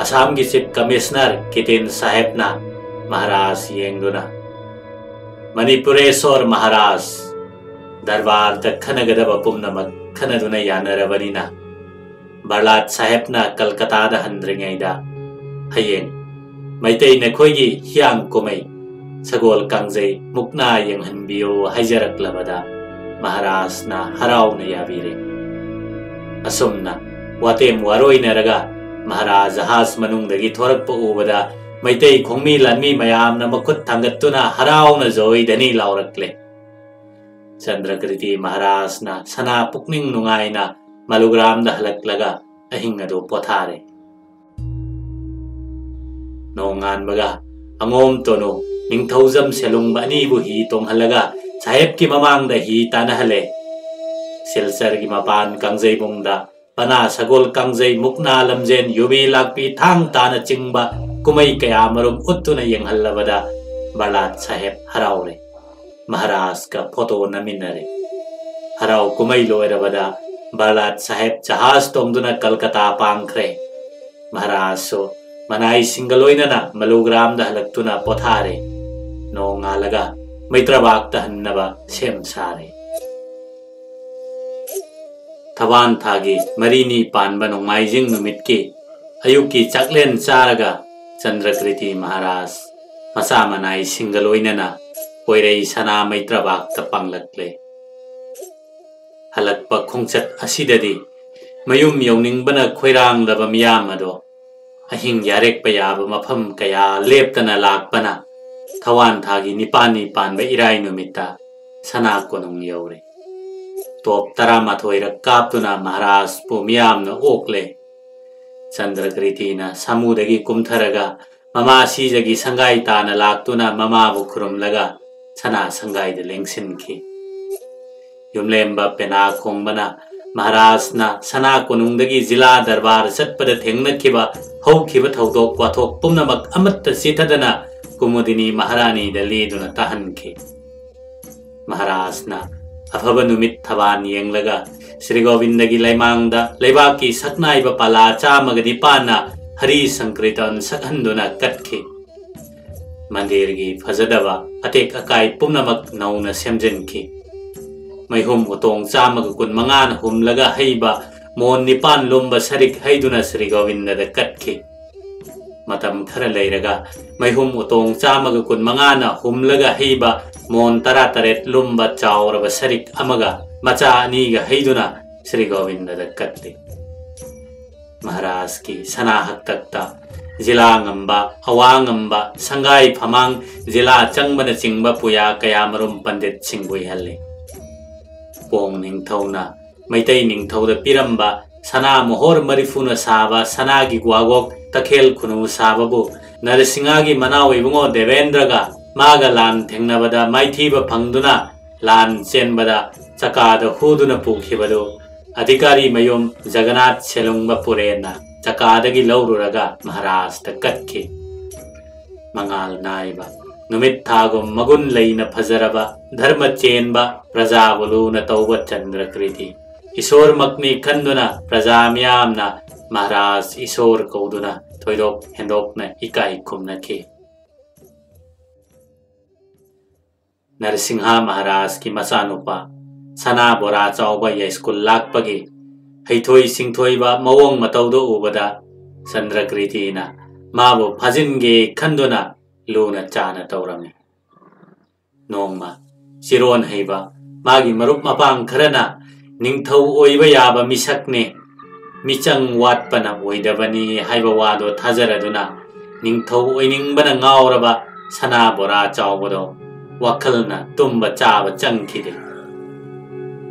ꯑꯁꯥꯝꯒꯤ ꯆꯤꯐ ꯀꯃꯤꯁꯅꯔ ꯀꯤꯇꯦꯟ ꯁꯥꯍꯦꯕꯅ ꯃꯍꯥꯔꯥꯖ ꯌꯦꯡꯗꯨꯅ, "ꯃꯅꯤꯄꯨꯔꯦꯁꯣꯔ ꯃꯍꯥꯔꯥꯖ, ꯗꯔꯕꯥꯔꯗ ꯈꯟꯅꯒꯗꯕ ꯄꯨꯝꯅꯃꯛ ꯈꯟꯅꯗꯨꯅ ꯌꯥꯅꯔꯕꯅꯤꯅ, ꯕꯔꯂꯥꯠ ꯁꯥꯍꯦꯕꯅ ꯀꯜꯀꯇꯥꯗ ꯍꯟꯗ꯭ꯔꯤꯉꯩꯗ ꯍꯌꯦꯡ ꯃꯩꯇꯩ ꯅꯈꯣꯏꯒꯤ ꯍꯤꯌꯥꯡ ꯀꯨꯝꯍꯩ ꯁꯒꯣꯜ ꯀꯥꯡꯖꯩ ꯃꯨꯛꯅꯥ ꯌꯦꯡꯍꯟꯕꯤꯌꯨ" ꯍꯥꯏꯖꯔꯛꯂꯕꯗ ꯃꯍꯥꯔꯥꯖꯅ ꯍꯔꯥꯎꯅ ꯌꯥꯕꯤꯔꯦ꯫ ꯑꯁꯨꯝꯅ ꯋꯥꯇꯦꯝ ꯋꯥꯔꯣꯏꯅꯔꯒ ꯃꯍꯥꯔꯥꯖ ꯖꯍꯥꯖ ꯃꯅꯨꯡꯗꯒꯤ ꯊꯣꯔꯛꯄ ꯎꯕꯗ ꯃꯩꯇꯩ ꯈꯣꯡꯃꯤ ꯂꯥꯟꯃꯤ ꯃꯌꯥꯝꯅ ꯃꯈꯨꯠ ꯊꯥꯡꯒꯠꯇꯨꯅ ꯍꯔꯥꯎꯅ ꯖꯣꯏ ꯙꯅꯤ ꯂꯥꯎꯔꯛꯂꯦ꯫ ꯆꯟꯗ꯭ꯔꯀ꯭ꯔꯤꯇꯤ ꯃꯍꯥꯔꯥꯖꯅ ꯁꯅꯥ ꯄꯨꯛꯅꯤꯡ ꯅꯨꯡꯉꯥꯏꯅ ꯃꯂꯨꯒ꯭ꯔꯥꯝꯗ ꯍꯜꯂꯛꯂꯒ ꯑꯍꯤꯡ ꯑꯗꯨ ꯄꯣꯊꯥꯔꯦ꯫ ꯅꯣꯡꯉꯥꯟꯕꯒ ꯑꯉꯣꯝ ꯇꯣꯅꯨ, ꯅꯤꯡꯊꯧꯖꯝ ꯁꯦꯂꯨꯡꯕ ꯑꯅꯤꯕꯨ ꯍꯤ ꯇꯣꯡꯍꯜꯂꯒ ꯁꯥꯍꯦꯕꯀꯤ ꯃꯃꯥꯡꯗ ꯍꯤ ꯇꯥꯟꯅꯍꯜꯂꯦ꯫ ꯁꯤꯜꯆꯔꯒꯤ ꯃꯄꯥꯟ ꯀꯥꯡꯖꯩꯕꯨꯡꯗ ꯄꯅꯥ ꯁꯒꯣꯜ ꯀꯥꯡꯖꯩ, ꯃꯨꯛꯅꯥ ꯂꯝꯖꯦꯟ, ꯌꯨꯕꯤ ꯂꯥꯛꯄꯤ, ꯊꯥꯡ ꯇꯥꯅ ꯆꯤꯡꯕ ꯀꯨꯝꯍꯩ ꯀꯌꯥ ꯃꯔꯨꯝ ꯎꯠꯇꯨꯅ ꯌꯦꯡꯍꯜꯂꯕꯗ ꯕꯔꯂꯥꯠ ꯁꯥꯍꯦꯕ ꯍꯔꯥꯎꯔꯦ꯫ ꯃꯍꯥꯔꯥꯖꯀ ꯐꯣꯇꯣ ꯅꯝꯃꯤꯟꯅꯔꯦ꯫ ꯍꯔꯥꯎ ꯀꯨꯝꯍꯩ ꯂꯣꯏꯔꯕꯗ ꯕꯔꯂꯥꯠ ꯁꯥꯍꯦꯕ ꯖꯍꯥꯖ ꯇꯣꯡꯗꯨꯅ ꯀꯜꯀꯇꯥ ꯄꯥꯡꯈ꯭ꯔꯦ꯫ ꯃꯍꯥꯔꯥꯖꯁꯨ ꯃꯅꯥꯏꯁꯤꯡꯒ ꯂꯣꯏꯅꯅ ꯃꯂꯨꯒ꯭ꯔꯥꯝꯗ ꯍꯜꯂꯛꯇꯨꯅ ꯄꯣꯊꯥꯔꯦ꯫ ꯅꯣꯡꯉꯥꯜꯂꯒ ꯃꯩꯇ꯭ꯔꯕꯥꯛꯇ ꯍꯟꯅꯕ ꯁꯦꯝ ꯁꯥꯔꯦ꯫ ꯊꯋꯥꯟ ꯊꯥꯒꯤ ꯃꯔꯤꯅꯤ ꯄꯥꯟꯕ ꯅꯣꯡꯃꯥꯏꯖꯤꯡ ꯅꯨꯃꯤꯠꯀꯤ ꯑꯌꯨꯛꯀꯤ ꯆꯥꯛꯂꯦꯟ ꯆꯥꯔꯒ ꯆꯟꯗ꯭ꯔꯀ꯭ꯔꯤꯇꯤ ꯃꯍꯥꯔꯥꯖ ꯃꯆꯥ ꯃꯅꯥꯏꯁꯤꯡꯒ ꯂꯣꯏꯅꯅ ꯀꯣꯏꯔꯩ ꯁꯅꯥ ꯃꯩꯇ꯭ꯔꯕꯥꯛꯇ ꯄꯥꯡꯂꯛꯂꯦ꯫ ꯍꯜꯂꯛꯄ ꯈꯣꯡꯆꯠ ꯑꯁꯤꯗꯗꯤ ꯃꯌꯨꯝ ꯌꯧꯅꯤꯡꯕꯅ ꯈꯣꯏꯔꯥꯡꯂꯕ ꯃꯤꯌꯥꯝ ꯑꯗꯣ ꯑꯍꯤꯡ ꯌꯥꯔꯦꯛꯄ ꯌꯥꯕ ꯃꯐꯝ ꯀꯌꯥ ꯂꯦꯞꯇꯅ ꯂꯥꯛꯄꯅ ꯊꯋꯥꯟ ꯊꯥꯒꯤ ꯅꯤꯄꯥꯜꯅꯤ ꯄꯥꯟꯕ ꯏꯔꯥꯏ ꯅꯨꯃꯤꯠꯇ ꯁꯅꯥ ꯀꯣꯅꯨꯡ ꯌꯧꯔꯦ꯫ ꯇꯣꯞ ꯇꯔꯥꯃꯥꯊꯣꯏꯔꯛ ꯀꯥꯞꯇꯨꯅ ꯃꯍꯥꯔꯥꯖꯄꯨ ꯃꯤꯌꯥꯝꯅ ꯑꯣꯛꯂꯦ꯫ ꯆꯟꯗ꯭ꯔꯀ꯭ꯔꯤꯇꯤꯅ ꯁꯥꯃꯨꯗꯒꯤ ꯀꯨꯝꯊꯔꯒ ꯃꯃꯥ ꯁꯤꯖꯒꯤ ꯁꯪꯒꯥꯏ ꯇꯥꯅ ꯂꯥꯛꯇꯨꯅ ꯃꯃꯥꯕꯨ ꯈꯨꯔꯨꯝꯂꯒ ꯁꯅꯥ ꯁꯪꯒꯥꯏꯗ ꯂꯦꯡꯁꯤꯟꯈꯤ꯫ ꯌꯨꯝꯂꯦꯝꯕ ꯄꯦꯅꯥ ꯈꯣꯡꯕꯅ ꯃꯍꯥꯔꯥꯖꯅ ꯁꯅꯥ ꯀꯣꯅꯨꯡꯗꯒꯤ ꯖꯤꯂꯥ ꯗꯔꯕꯥꯔ ꯆꯠꯄꯗ ꯊꯦꯡꯅꯈꯤꯕ ꯍꯧꯈꯤꯕ ꯊꯧꯗꯣꯛ ꯋꯥꯊꯣꯛ ꯄꯨꯝꯅꯃꯛ ꯑꯃꯠꯇ ꯆꯤꯊꯗꯅ ꯀꯨꯃꯨꯗꯤꯅꯤ ꯃꯍꯥꯔꯥꯅꯤꯗ ꯂꯤꯗꯨꯅ ꯇꯥꯍꯟꯈꯤ꯫ ꯃꯍꯥꯔꯥꯖꯅ ꯑꯐꯕ ꯅꯨꯃꯤꯠ ꯊꯕꯥꯟ ꯌꯦꯡꯂꯒ ꯁ꯭ꯔꯤ ꯒꯣꯕꯤꯟꯗꯒꯤ ꯂꯩꯃꯥꯡꯗ ꯂꯩꯕꯥꯛꯀꯤ ꯁꯛꯅꯥꯏꯕ ꯄꯂꯥ ꯆꯥꯝꯃꯒ ꯅꯤꯄꯥꯟꯅ ꯍꯔꯤ ꯁꯪꯀ꯭ꯔꯤꯇꯟ ꯁꯛꯍꯟꯗꯨꯅ ꯀꯠꯈꯤ꯫ ꯃꯟꯗꯤꯔꯒꯤ ꯐꯖꯗꯕ ꯑꯇꯦꯛ ꯑꯀꯥꯏ ꯄꯨꯝꯅꯃꯛ ꯅꯧꯅ ꯁꯦꯝꯖꯤꯟꯈꯤ꯫ ꯃꯩꯍꯨꯝ ꯎꯇꯣꯡ ꯆꯥꯝꯃꯒ ꯀꯨꯟ ꯃꯉꯥꯅ ꯍꯨꯝꯂꯒ ꯍꯩꯕ ꯃꯣꯟ ꯅꯤꯄꯥꯟ ꯂꯨꯝꯕ ꯁꯔꯤꯛ ꯍꯩꯗꯨꯅ ꯁ꯭ꯔꯤ ꯒꯣꯕꯤꯟꯗꯗ ꯀꯠꯈꯤ꯫ ꯃꯇꯝ ꯈꯔ ꯂꯩꯔꯒ ꯃꯩꯍꯨꯝ ꯎꯇꯣꯡ ꯆꯥꯝꯃꯒ ꯀꯨꯟ ꯃꯉꯥꯅ ꯍꯨꯝꯂꯒ ꯍꯩꯕ ꯃꯣꯟ ꯇꯔꯥꯇꯔꯦꯠ ꯂꯨꯝꯕ ꯆꯥꯎꯔꯕ ꯁꯔꯤꯛ ꯑꯃꯒ ꯃꯆꯥ ꯑꯅꯤꯒ ꯍꯩꯗꯨꯅ ꯁ꯭ꯔꯤ ꯒꯣꯕꯤꯟꯗꯗ ꯀꯠꯂꯤ꯫ ꯃꯍꯥꯔꯥꯖꯀꯤ ꯁꯅꯥ ꯍꯛꯇꯛꯇ ꯖꯤꯂꯥ ꯉꯝꯕ, ꯑꯋꯥꯡ ꯉꯝꯕ, ꯁꯪꯒꯥꯏ ꯐꯃꯥꯡ, ꯖꯤꯂꯥ ꯆꯪꯕꯅꯆꯤꯡꯕ ꯄꯨꯌꯥ ꯀꯌꯥꯃꯔꯨꯝ ꯄꯟꯗꯤꯠꯁꯤꯡ ꯑꯣꯏꯍꯜꯂꯤ꯫ ꯄꯣꯡ ꯅꯤꯡꯊꯧꯅ ꯃꯩꯇꯩ ꯅꯤꯡꯊꯧꯗ ꯄꯤꯔꯝꯕ ꯁꯅꯥ ꯃꯣꯍꯣꯔ ꯃꯔꯤꯐꯨꯅ ꯁꯥꯕ ꯁꯅꯥꯒꯤ ꯒ꯭ꯋꯥꯒꯣꯛ ꯇꯈꯦꯜ ꯈꯨꯅꯨ ꯁꯥꯕꯕꯨ ꯅꯔꯁꯤꯡꯍꯒꯤ ꯃꯅꯥꯎ ꯏꯕꯨꯡꯉꯣ ꯗꯦꯕꯦꯟꯗ꯭ꯔꯒ ꯃꯥꯒ ꯂꯥꯟ ꯊꯦꯡꯅꯕꯗ ꯃꯥꯏꯊꯤꯕ ꯐꯪꯗꯨꯅ ꯂꯥꯟ ꯆꯦꯟꯕꯗ ꯆꯀꯥꯗ ꯍꯨꯗꯨꯅ ꯄꯨꯈꯤꯕꯗꯨ ꯑꯙꯤꯀꯥꯔꯤ ꯃꯌꯨꯝ ꯖꯒꯅꯥꯊ ꯁꯦꯂꯨꯡꯕ ꯄꯨꯔꯦꯟꯅ ꯆꯀꯥꯗꯒꯤ ꯂꯧꯔꯨꯔꯒ ꯃꯍꯥꯔꯥꯖꯇ ꯀꯠꯈꯤ꯫ ꯃꯉꯥꯜ ꯅꯥꯏꯕ, ꯅꯨꯃꯤꯠ ꯊꯥꯒꯨꯝ ꯃꯒꯨꯟ ꯂꯩꯅ ꯐꯖꯔꯕ, ꯙꯔꯃ ꯆꯦꯟꯕ, ꯄ꯭ꯔꯖꯥꯕꯨ ꯂꯨꯅ ꯇꯧꯕ ꯆꯟꯗ꯭ꯔꯀ꯭ꯔꯤꯇꯤ ꯏꯁꯣꯔꯃꯛꯅꯤ ꯈꯟꯗꯨꯅ ꯄ꯭ꯔꯖꯥ ꯃꯤꯌꯥꯝꯅ ꯃꯍꯥꯔꯥꯖ ꯏꯁꯣꯔ ꯀꯧꯗꯨꯅ ꯊꯣꯏꯗꯣꯛ ꯍꯦꯟꯗꯣꯛꯅ ꯏꯀꯥꯏ ꯈꯨꯝꯅꯈꯤ꯫ ꯅꯔꯁꯤꯡꯍ ꯃꯍꯥꯔꯥꯖꯀꯤ ꯃꯆꯥꯅꯨꯄꯥ ꯁꯅꯥ ꯕꯣꯔꯥ ꯆꯥꯎꯕ ꯌꯥꯏꯁ꯭ꯀꯨꯜ ꯂꯥꯛꯄꯒꯤ ꯍꯩꯊꯣꯏ ꯁꯤꯡꯊꯣꯏꯕ ꯃꯑꯣꯡ ꯃꯇꯧꯗꯨ ꯎꯕꯗ ꯆꯟꯗ꯭ꯔꯀ꯭ꯔꯤꯇꯤꯅ ꯃꯥꯕꯨ ꯐꯥꯖꯤꯟꯒꯦ ꯈꯟꯗꯨꯅ ꯂꯨꯅ ꯆꯥꯅ ꯇꯧꯔꯝꯃꯤ꯫ ꯅꯣꯡꯃ ꯆꯤꯔꯣꯟ ꯍꯩꯕ ꯃꯥꯒꯤ ꯃꯔꯨꯞ ꯃꯄꯥꯡ ꯈꯔꯅ ꯅꯤꯡꯊꯧ ꯑꯣꯏꯕ ꯌꯥꯕ ꯃꯤꯁꯛꯅꯤ, ꯃꯤꯆꯪ ꯋꯥꯠꯄꯅ ꯑꯣꯏꯗꯕꯅꯤ ꯍꯥꯏꯕ ꯋꯥꯗꯣ ꯊꯥꯖꯔꯗꯨꯅ ꯅꯤꯡꯊꯧ ꯑꯣꯏꯅꯤꯡꯕꯅ ꯉꯥꯎꯔꯕ ꯁꯅꯥ ꯕꯣꯔꯥ ꯆꯥꯎꯕꯗꯣ ꯋꯥꯈꯜꯅ ꯇꯨꯝꯕ ꯆꯥꯕ ꯆꯪꯈꯤꯗꯦ꯫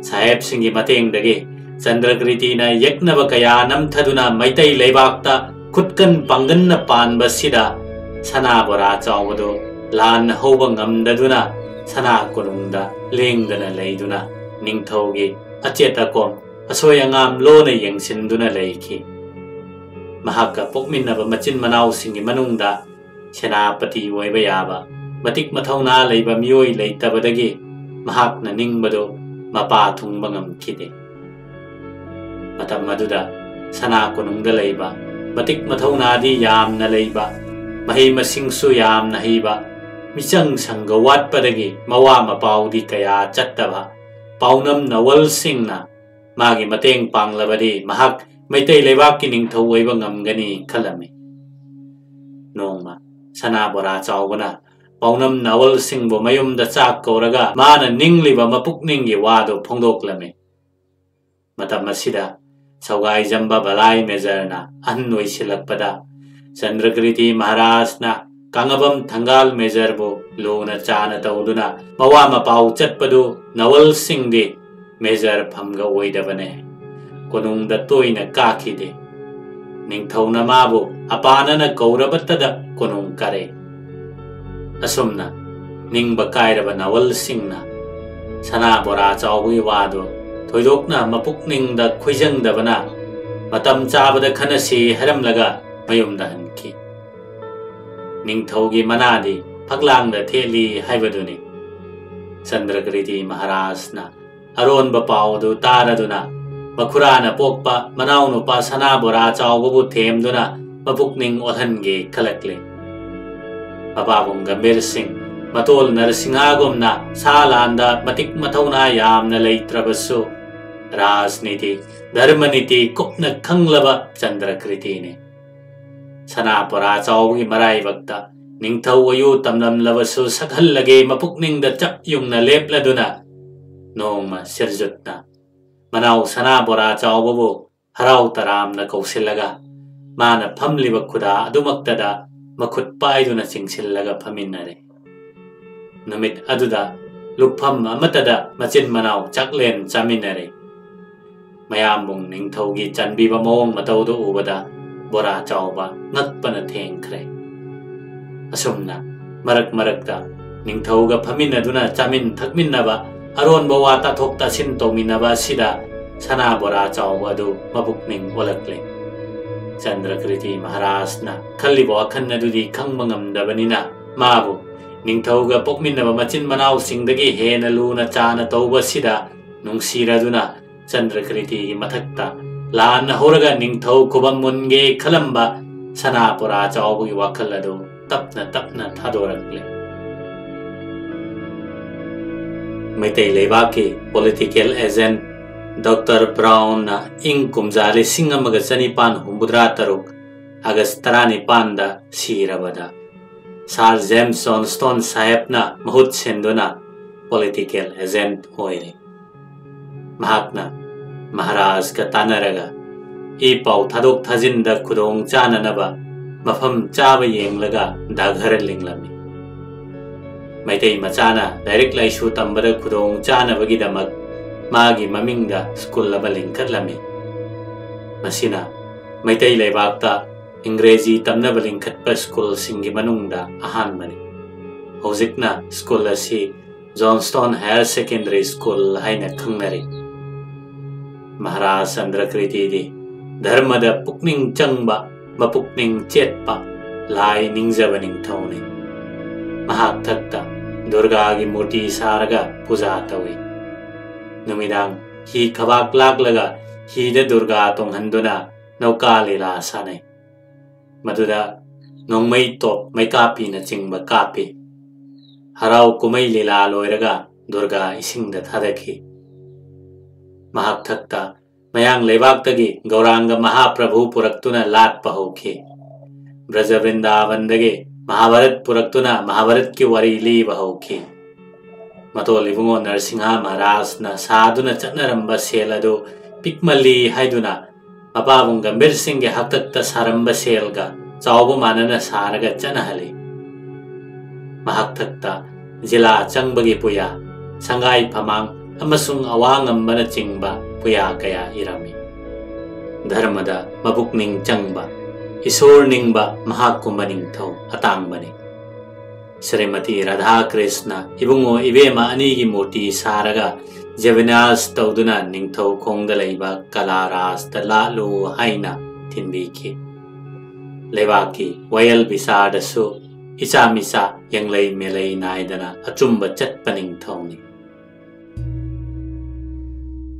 ꯁꯥꯍꯦꯕꯁꯤꯡꯒꯤ ꯃꯇꯦꯡꯗꯒꯤ ꯆꯟꯗ꯭ꯔꯀ꯭ꯔꯤꯇꯤꯅ ꯌꯦꯛꯅꯕ ꯀꯌꯥ ꯅꯝꯊꯗꯨꯅ ꯃꯩꯇꯩ ꯂꯩꯕꯥꯛꯇ ꯈꯨꯠꯀꯟ ꯄꯥꯡꯒꯟꯅ ꯄꯥꯟꯕꯁꯤꯗ ꯁꯅꯥ ꯕꯣꯔꯥ ꯆꯥꯎꯕꯗꯨ ꯂꯥꯟ ꯍꯧꯕ ꯉꯝꯗꯗꯨꯅ ꯁꯅꯥ ꯀꯣꯅꯨꯡꯗ ꯂꯦꯡꯗꯅ ꯂꯩꯗꯨꯅ ꯅꯤꯡꯊꯧꯒꯤ ꯑꯆꯦꯠ ꯑꯀꯣꯝ ꯑꯁꯣꯏ ꯑꯉꯥꯝ ꯂꯣꯟꯅ ꯌꯦꯡꯁꯤꯟꯗꯨꯅ ꯂꯩꯈꯤ꯫ ꯃꯍꯥꯛꯀ ꯄꯣꯛꯃꯤꯟꯅꯕ ꯃꯆꯤꯟ ꯃꯅꯥꯎꯁꯤꯡꯒꯤ ꯃꯅꯨꯡꯗ ꯁꯦꯅꯥꯄꯇꯤ ꯑꯣꯏꯕ ꯌꯥꯕ ꯃꯇꯤꯛ ꯃꯊꯧꯅꯥ ꯂꯩꯕ ꯃꯤꯑꯣꯏ ꯂꯩꯇꯕꯗꯒꯤ ꯃꯍꯥꯛꯅ ꯅꯤꯡꯕꯗꯨ ꯃꯄꯥ ꯊꯨꯡꯕ ꯉꯝꯈꯤꯗꯦ꯫ ꯃꯇꯝ ꯑꯗꯨꯗ ꯁꯅꯥ ꯀꯣꯅꯨꯡꯗ ꯂꯩꯕ, ꯃꯇꯤꯛ ꯃꯊꯧꯅꯥꯗꯤ ꯌꯥꯝꯅ ꯂꯩꯕ, ꯃꯍꯩ ꯃꯁꯤꯡꯁꯨ ꯌꯥꯝꯅ ꯍꯩꯕ, ꯃꯤꯆꯪ ꯁꯪꯒ ꯋꯥꯠꯄꯗꯒꯤ ꯃꯋꯥ ꯃꯄꯥꯎꯗꯤ ꯀꯌꯥ ꯆꯠꯇꯕ ꯄꯥꯎꯅꯝ ꯅꯋꯜ ꯁꯤꯡꯅ ꯃꯥꯒꯤ ꯃꯇꯦꯡ ꯄꯥꯡꯂꯕꯗꯤ ꯃꯍꯥꯛ ꯃꯩꯇꯩ ꯂꯩꯕꯥꯛꯀꯤ ꯅꯤꯡꯊꯧ ꯑꯣꯏꯕ ꯉꯝꯒꯅꯤ ꯈꯜꯂꯝꯃꯤ꯫ ꯅꯣꯡꯃ ꯁꯅꯥ ꯕꯣꯔꯥ ꯆꯥꯎꯕꯅ ꯄꯥꯎꯅꯝ ꯅꯥꯋꯜꯁꯤꯡꯕꯨ ꯃꯌꯨꯝꯗ ꯆꯥꯛ ꯀꯧꯔꯒ ꯃꯥꯅ ꯅꯤꯡꯂꯤꯕ ꯃꯄꯨꯛꯅꯤꯡꯒꯤ ꯋꯥꯗꯨ ꯐꯣꯡꯗꯣꯛꯂꯝꯃꯤ꯫ ꯃꯇꯝ ꯑꯁꯤꯗ ꯁꯧꯒꯥꯏꯖꯝꯕ ꯕꯂꯥꯏ ꯃꯦꯖꯔꯅ ꯑꯍꯟ ꯑꯣꯏꯁꯤꯜꯂꯛꯄꯗ ꯆꯟꯗ꯭ꯔꯀ꯭ꯔꯤꯇꯤ ꯃꯍꯥꯔꯥꯖꯅ ꯀꯥꯡꯉꯕꯝ ꯊꯪꯒꯥꯜ ꯃꯦꯖꯔꯕꯨ ꯂꯨꯅ ꯆꯥꯅ ꯇꯧꯗꯨꯅ ꯃꯋꯥ ꯃꯄꯥꯎ ꯆꯠꯄꯗꯨ ꯅꯥꯋꯜꯁꯤꯡꯗꯤ ꯃꯦꯖꯔ ꯐꯝꯒ ꯑꯣꯏꯗꯕꯅꯦ꯫ ꯀꯣꯅꯨꯡꯗ ꯇꯣꯏꯅ ꯀꯥꯈꯤꯗꯦ꯫ ꯅꯤꯡꯊꯧꯅ ꯃꯥꯕꯨ ꯑꯄꯥꯅꯅ ꯀꯧꯔꯕꯇꯗ ꯀꯣꯅꯨꯡ ꯀꯥꯔꯦ꯫ ꯑꯁꯨꯝꯅ ꯅꯤꯡꯕ ꯀꯥꯏꯔꯕ ꯅꯥꯋꯜꯁꯤꯡꯅ ꯁꯅꯥ ꯕꯣꯔꯥ ꯆꯥꯎꯕꯒꯤ ꯋꯥꯗꯨ ꯊꯣꯏꯗꯣꯛꯅ ꯃꯄꯨꯛꯅꯤꯡꯗ ꯈꯣꯏꯖꯪꯗꯕꯅ ꯃꯇꯝ ꯆꯥꯕꯗ ꯈꯟꯅꯁꯤ ꯍꯥꯏꯔꯝꯂꯒ ꯃꯌꯨꯝꯗ ꯍꯟꯈꯤ꯫ ꯅꯤꯡꯊꯧꯒꯤ ꯃꯅꯥꯗꯤ ꯐꯛꯂꯥꯡꯗ ꯊꯦꯠꯂꯤ ꯍꯥꯏꯕꯗꯨꯅꯤ꯫ ꯆꯟꯗ꯭ꯔꯀ꯭ꯔꯤꯇꯤ ꯃꯍꯥꯔꯥꯖꯅ ꯑꯔꯣꯟꯕ ꯄꯥꯎ ꯑꯗꯨ ꯇꯥꯔꯗꯨꯅ ꯃꯈꯨꯔꯥꯅ ꯄꯣꯛꯄ ꯃꯅꯥꯎꯅꯨꯄꯥ ꯁꯅꯥꯕꯣꯔꯥ ꯆꯥꯎꯕꯕꯨ ꯊꯦꯝꯗꯨꯅ ꯃꯄꯨꯛꯅꯤꯡ ꯑꯣꯜꯍꯟꯒꯦ ꯈꯜꯂꯛꯂꯦ꯫ ꯃꯄꯥꯕꯨꯡ ꯒꯝꯚꯤꯔ ꯁꯤꯡ, ꯃꯇꯣꯜ ꯅꯔꯁꯤꯡꯍꯥꯒꯨꯝꯅ ꯁꯥ ꯂꯥꯟꯗ ꯃꯇꯤꯛ ꯃꯊꯧꯅꯥ ꯌꯥꯝꯅ ꯂꯩꯇ꯭ꯔꯕꯁꯨ ꯔꯥꯖꯅꯤꯇꯤ, ꯙꯔꯃꯅꯤꯇꯤ ꯀꯨꯞꯅ ꯈꯪꯂꯕ ꯆꯟꯗ꯭ꯔꯀ꯭ꯔꯤꯇꯤꯅꯤ꯫ ꯁꯅꯥ ꯕꯣꯔꯥ ꯆꯥꯎꯕꯒꯤ ꯃꯔꯥꯏꯕꯛꯇ ꯅꯤꯡꯊꯧ ꯑꯣꯏꯌꯨ ꯇꯝꯂꯝꯂꯕꯁꯨ ꯁꯛꯍꯜꯂꯒꯦ ꯃꯄꯨꯛꯅꯤꯡꯗ ꯆꯞ ꯌꯨꯡꯅ ꯂꯦꯞꯂꯗꯨꯅ ꯅꯣꯡꯃ ꯁꯤꯔꯖꯨꯠꯅ ꯃꯅꯥꯎ ꯁꯅꯥ ꯕꯣꯔꯥ ꯆꯥꯎꯕꯕꯨ ꯍꯔꯥꯎ ꯇꯔꯥꯝꯅ ꯀꯧꯁꯤꯜꯂꯒ ꯃꯥꯅ ꯐꯝꯂꯤꯕ ꯈꯨꯗꯥ ꯑꯗꯨꯃꯛꯇꯗ ꯃꯈꯨꯠ ꯄꯥꯏꯗꯨꯅ ꯆꯤꯡꯁꯤꯜꯂꯒ ꯐꯝꯃꯤꯟꯅꯔꯦ꯫ ꯅꯨꯃꯤꯠ ꯑꯗꯨꯗ ꯂꯨꯞꯐꯝ ꯑꯃꯠꯇꯗ ꯃꯆꯤꯟ ꯃꯅꯥꯎ ꯆꯥꯛꯂꯦꯟ ꯆꯥꯃꯤꯟꯅꯔꯦ꯫ ꯃꯌꯥꯝꯕꯨꯡ ꯅꯤꯡꯊꯧꯒꯤ ꯆꯟꯕꯤꯕ ꯃꯑꯣꯡ ꯃꯇꯧꯗꯨ ꯎꯕꯗ ꯕꯣꯔꯥ ꯆꯥꯎꯕ ꯉꯛꯄꯅ ꯊꯦꯡꯈ꯭ꯔꯦ꯫ ꯑꯁꯨꯝꯅ ꯃꯔꯛ ꯃꯔꯛꯇ ꯅꯤꯡꯊꯧꯒ ꯐꯝꯃꯤꯟꯅꯗꯨꯅ ꯆꯥꯃꯤꯟ ꯊꯛꯃꯤꯟꯅꯕ, ꯑꯔꯣꯟꯕ ꯋꯥ ꯇꯥꯊꯣꯛ ꯇꯥꯁꯤꯟ ꯇꯧꯃꯤꯟꯅꯕ ꯑꯁꯤꯗ ꯁꯅꯥ ꯕꯣꯔꯥ ꯆꯥꯎꯕ ꯑꯗꯨ ꯃꯄꯨꯛꯅꯤꯡ ꯑꯣꯜꯂꯛꯂꯦ꯫ ꯆꯟꯗ꯭ꯔꯀ꯭ꯔꯤꯇꯤ ꯃꯍꯥꯔꯥꯖꯅ ꯈꯜꯂꯤꯕ ꯋꯥꯈꯜ ꯑꯗꯨꯗꯤ ꯈꯪꯕ ꯉꯝꯗꯕꯅꯤꯅ ꯃꯥꯕꯨ ꯅꯤꯡꯊꯧꯒ ꯄꯣꯛꯃꯤꯟꯅꯕ ꯃꯆꯤꯟ ꯃꯅꯥꯎꯁꯤꯡꯗꯒꯤ ꯍꯦꯟꯅ ꯂꯨꯅ ꯆꯥꯅ ꯇꯧꯕ ꯑꯁꯤꯗ ꯅꯨꯡꯁꯤꯔꯗꯨꯅ ꯆꯟꯗ꯭ꯔꯀ꯭ꯔꯤꯇꯤꯒꯤ ꯃꯊꯛꯇ ꯂꯥꯟꯅ ꯍꯧꯔꯒ ꯅꯤꯡꯊꯧ ꯈꯨꯕꯝ ꯃꯨꯟꯒꯦ ꯈꯜꯂꯝꯕ ꯁꯅꯥꯄꯨꯔꯥ ꯆꯥꯎꯕꯒꯤ ꯋꯥꯈꯜ ꯑꯗꯨ ꯇꯞꯅ ꯇꯞꯅ ꯊꯥꯗꯣꯔꯛꯂꯦ꯫ ꯃꯩꯇꯩ ꯂꯩꯕꯥꯛꯀꯤ political agent Doctor Brownꯅ ꯏꯪ ꯀꯨꯝꯖꯥ ꯂꯤꯁꯤꯡ ꯑꯃꯒ ꯆꯅꯤꯄꯥꯟ ꯍꯨꯝꯐꯨꯇꯔꯥ ꯇꯔꯨꯛ August ꯇꯔꯥꯅꯤꯄꯥꯟꯗ ꯁꯤꯔꯕꯗ, Sir James Johnstone ꯁꯥꯍꯦꯕꯅ ꯃꯍꯨꯠ ꯁꯤꯟꯗꯨꯅ political agent ꯑꯣꯏꯔꯦ꯫ ꯃꯍꯥꯛꯅ ꯃꯍꯥꯔꯥꯖꯀ ꯇꯥꯟꯅꯔꯒ ꯏ ꯄꯥꯎ ꯊꯥꯗꯣꯛ ꯊꯥꯖꯤꯟꯗ ꯈꯨꯗꯣꯡ ꯆꯥꯅꯅꯕ ꯃꯐꯝ ꯆꯥꯕ ꯌꯦꯡꯂꯒ ꯗꯥꯒꯔ ꯂꯤꯡꯂꯝꯃꯤ꯫ ꯃꯩꯇꯩ ꯃꯆꯥꯅ ꯂꯥꯏꯔꯤꯛ ꯂꯥꯏꯁꯨ ꯇꯝꯕꯗ ꯈꯨꯗꯣꯡ ꯆꯥꯅꯕꯒꯤꯗꯃꯛ ꯃꯥꯒꯤ ꯃꯃꯤꯡꯗ ꯁ꯭ꯀꯨꯜ ꯑꯃ ꯂꯤꯡꯈꯠꯂꯝꯃꯤ꯫ ꯃꯁꯤꯅ ꯃꯩꯇꯩ ꯂꯩꯕꯥꯛꯇ ꯏꯪꯒ꯭ꯔꯦꯖꯤ ꯇꯝꯅꯕ ꯂꯤꯡꯈꯠꯄ ꯁ꯭ꯀꯨꯜꯁꯤꯡꯒꯤ ꯃꯅꯨꯡꯗ ꯑꯍꯥꯟꯕꯅꯤ꯫ ꯍꯧꯖꯤꯛꯅ ꯁ꯭ꯀꯨꯜ ꯑꯁꯤ Johnstone Higher Secondary School ꯍꯥꯏꯅ ꯈꯪꯅꯔꯤ꯫ ꯃꯍꯥꯔꯥꯖ ꯆꯟꯗ꯭ꯔꯀ꯭ꯔꯤꯇꯤꯗꯤ ꯙꯔꯃꯗ ꯄꯨꯛꯅꯤꯡ ꯆꯪꯕ, ꯃꯄꯨꯛꯅꯤꯡ ꯆꯦꯠꯄ, ꯂꯥꯏ ꯅꯤꯡꯖꯕ ꯅꯤꯡꯊꯧꯅꯤ꯫ ꯃꯍꯥꯛ ꯊꯛꯇ ꯗꯨꯔꯒꯥꯒꯤ ꯃꯨꯔꯇꯤ ꯁꯥꯔꯒ ꯄꯨꯖꯥ ꯇꯧꯏ꯫ ꯅꯨꯃꯤꯗꯥꯡ ꯍꯤ ꯈꯕꯥꯛ ꯂꯥꯛꯂꯒ ꯍꯤꯗ ꯗꯨꯔꯒꯥ ꯇꯣꯡꯍꯟꯗꯨꯅ ꯅꯧꯀꯥ ꯂꯤꯂꯥ ꯁꯥꯟꯅꯩ꯫ ꯃꯗꯨꯗ ꯅꯣꯡꯃꯩ, ꯇꯣꯞ, ꯃꯩꯀꯥꯞꯄꯤꯅꯆꯤꯡꯕ ꯀꯥꯞꯄꯤ꯫ ꯍꯔꯥꯎ ꯀꯨꯝꯍꯩ ꯂꯤꯂꯥ ꯂꯣꯏꯔꯒ ꯗꯨꯔꯒꯥ ꯏꯁꯤꯡꯗ ꯊꯥꯗꯈꯤ꯫ ꯃꯍꯥꯛ ꯊꯛꯇ ꯃꯌꯥꯡ ꯂꯩꯕꯥꯛꯇꯒꯤ ꯒꯧꯔꯥꯡꯒ ꯃꯍꯥꯄ꯭ꯔꯚꯨ ꯄꯨꯔꯛꯇꯨꯅ ꯂꯥꯠꯄ ꯍꯧꯈꯤ꯫ ꯕ꯭ꯔꯖ ꯕ꯭ꯔꯤꯟꯗꯥꯕꯟꯗꯒꯤ ꯃꯍꯥꯚꯥꯔꯠ ꯄꯨꯔꯛꯇꯨꯅ ꯃꯍꯥꯚꯥꯔꯠꯀꯤ ꯋꯥꯔꯤ ꯂꯤꯕ ꯍꯧꯈꯤ꯫ ꯃꯇꯣꯜ ꯏꯕꯨꯡꯉꯣ ꯅꯔꯁꯤꯡꯍ ꯃꯍꯥꯔꯥꯖꯅ ꯁꯥꯗꯨꯅ ꯆꯠꯅꯔꯝꯕ ꯁꯦꯜ ꯑꯗꯨ ꯄꯤꯛꯃꯜꯂꯤ ꯍꯥꯏꯗꯨꯅ ꯃꯄꯥꯕꯨꯡ ꯒꯝꯚꯤꯔ ꯁꯤꯡꯒꯤ ꯍꯥꯛꯇꯛꯇ ꯁꯥꯔꯝꯕ ꯁꯦꯜꯒ ꯆꯥꯎꯕ ꯃꯥꯟꯅꯅ ꯁꯥꯔꯒ ꯆꯠꯅꯍꯜꯂꯤ꯫ ꯃꯍꯥꯛ ꯊꯛꯇ ꯖꯤꯂꯥ ꯆꯪꯕꯒꯤ ꯄꯨꯌꯥ, ꯁꯪꯒꯥꯏ ꯐꯃꯥꯡ ꯑꯃꯁꯨꯡ ꯑꯋꯥꯡꯉꯝꯕꯅꯆꯤꯡꯕ ꯄꯨꯌꯥ ꯀꯌꯥ ꯏꯔꯝꯃꯤ꯫ ꯙꯔꯃꯗ ꯃꯕꯨꯛꯅꯤꯡ ꯆꯪꯕ, ꯏꯁꯣꯔ ꯅꯤꯡꯕ ꯃꯍꯥꯛꯀꯨꯝꯕ ꯅꯤꯡꯊꯧ ꯑꯇꯥꯡꯕꯅꯤ꯫ ꯁ꯭ꯔꯤꯃꯇꯤ ꯔꯥꯙꯥꯀ꯭ꯔꯤꯁꯅ ꯏꯕꯨꯡꯉꯣ ꯏꯕꯦꯝꯃ ꯑꯅꯤꯒꯤ ꯃꯨꯔꯇꯤ ꯁꯥꯔꯒ ꯖꯦꯕꯤꯅꯥꯁ ꯇꯧꯗꯨꯅ ꯅꯤꯡꯊꯧ ꯈꯣꯡꯗ ꯂꯩꯕ ꯀꯂꯥꯔꯥꯖꯇ ꯂꯥꯠꯂꯨ ꯍꯥꯏꯅ ꯊꯤꯟꯕꯤꯈꯤ꯫ ꯂꯩꯕꯥꯛꯀꯤ ꯋꯥꯌꯦꯜ ꯕꯤꯆꯥꯔꯗꯁꯨ ꯏꯆꯥ ꯃꯤꯆꯥ ꯌꯦꯡꯂꯩ ꯃꯦꯂꯩ ꯅꯥꯏꯗꯅ ꯑꯆꯨꯝꯕ ꯆꯠꯄ ꯅꯤꯡꯊꯧꯅꯤ꯫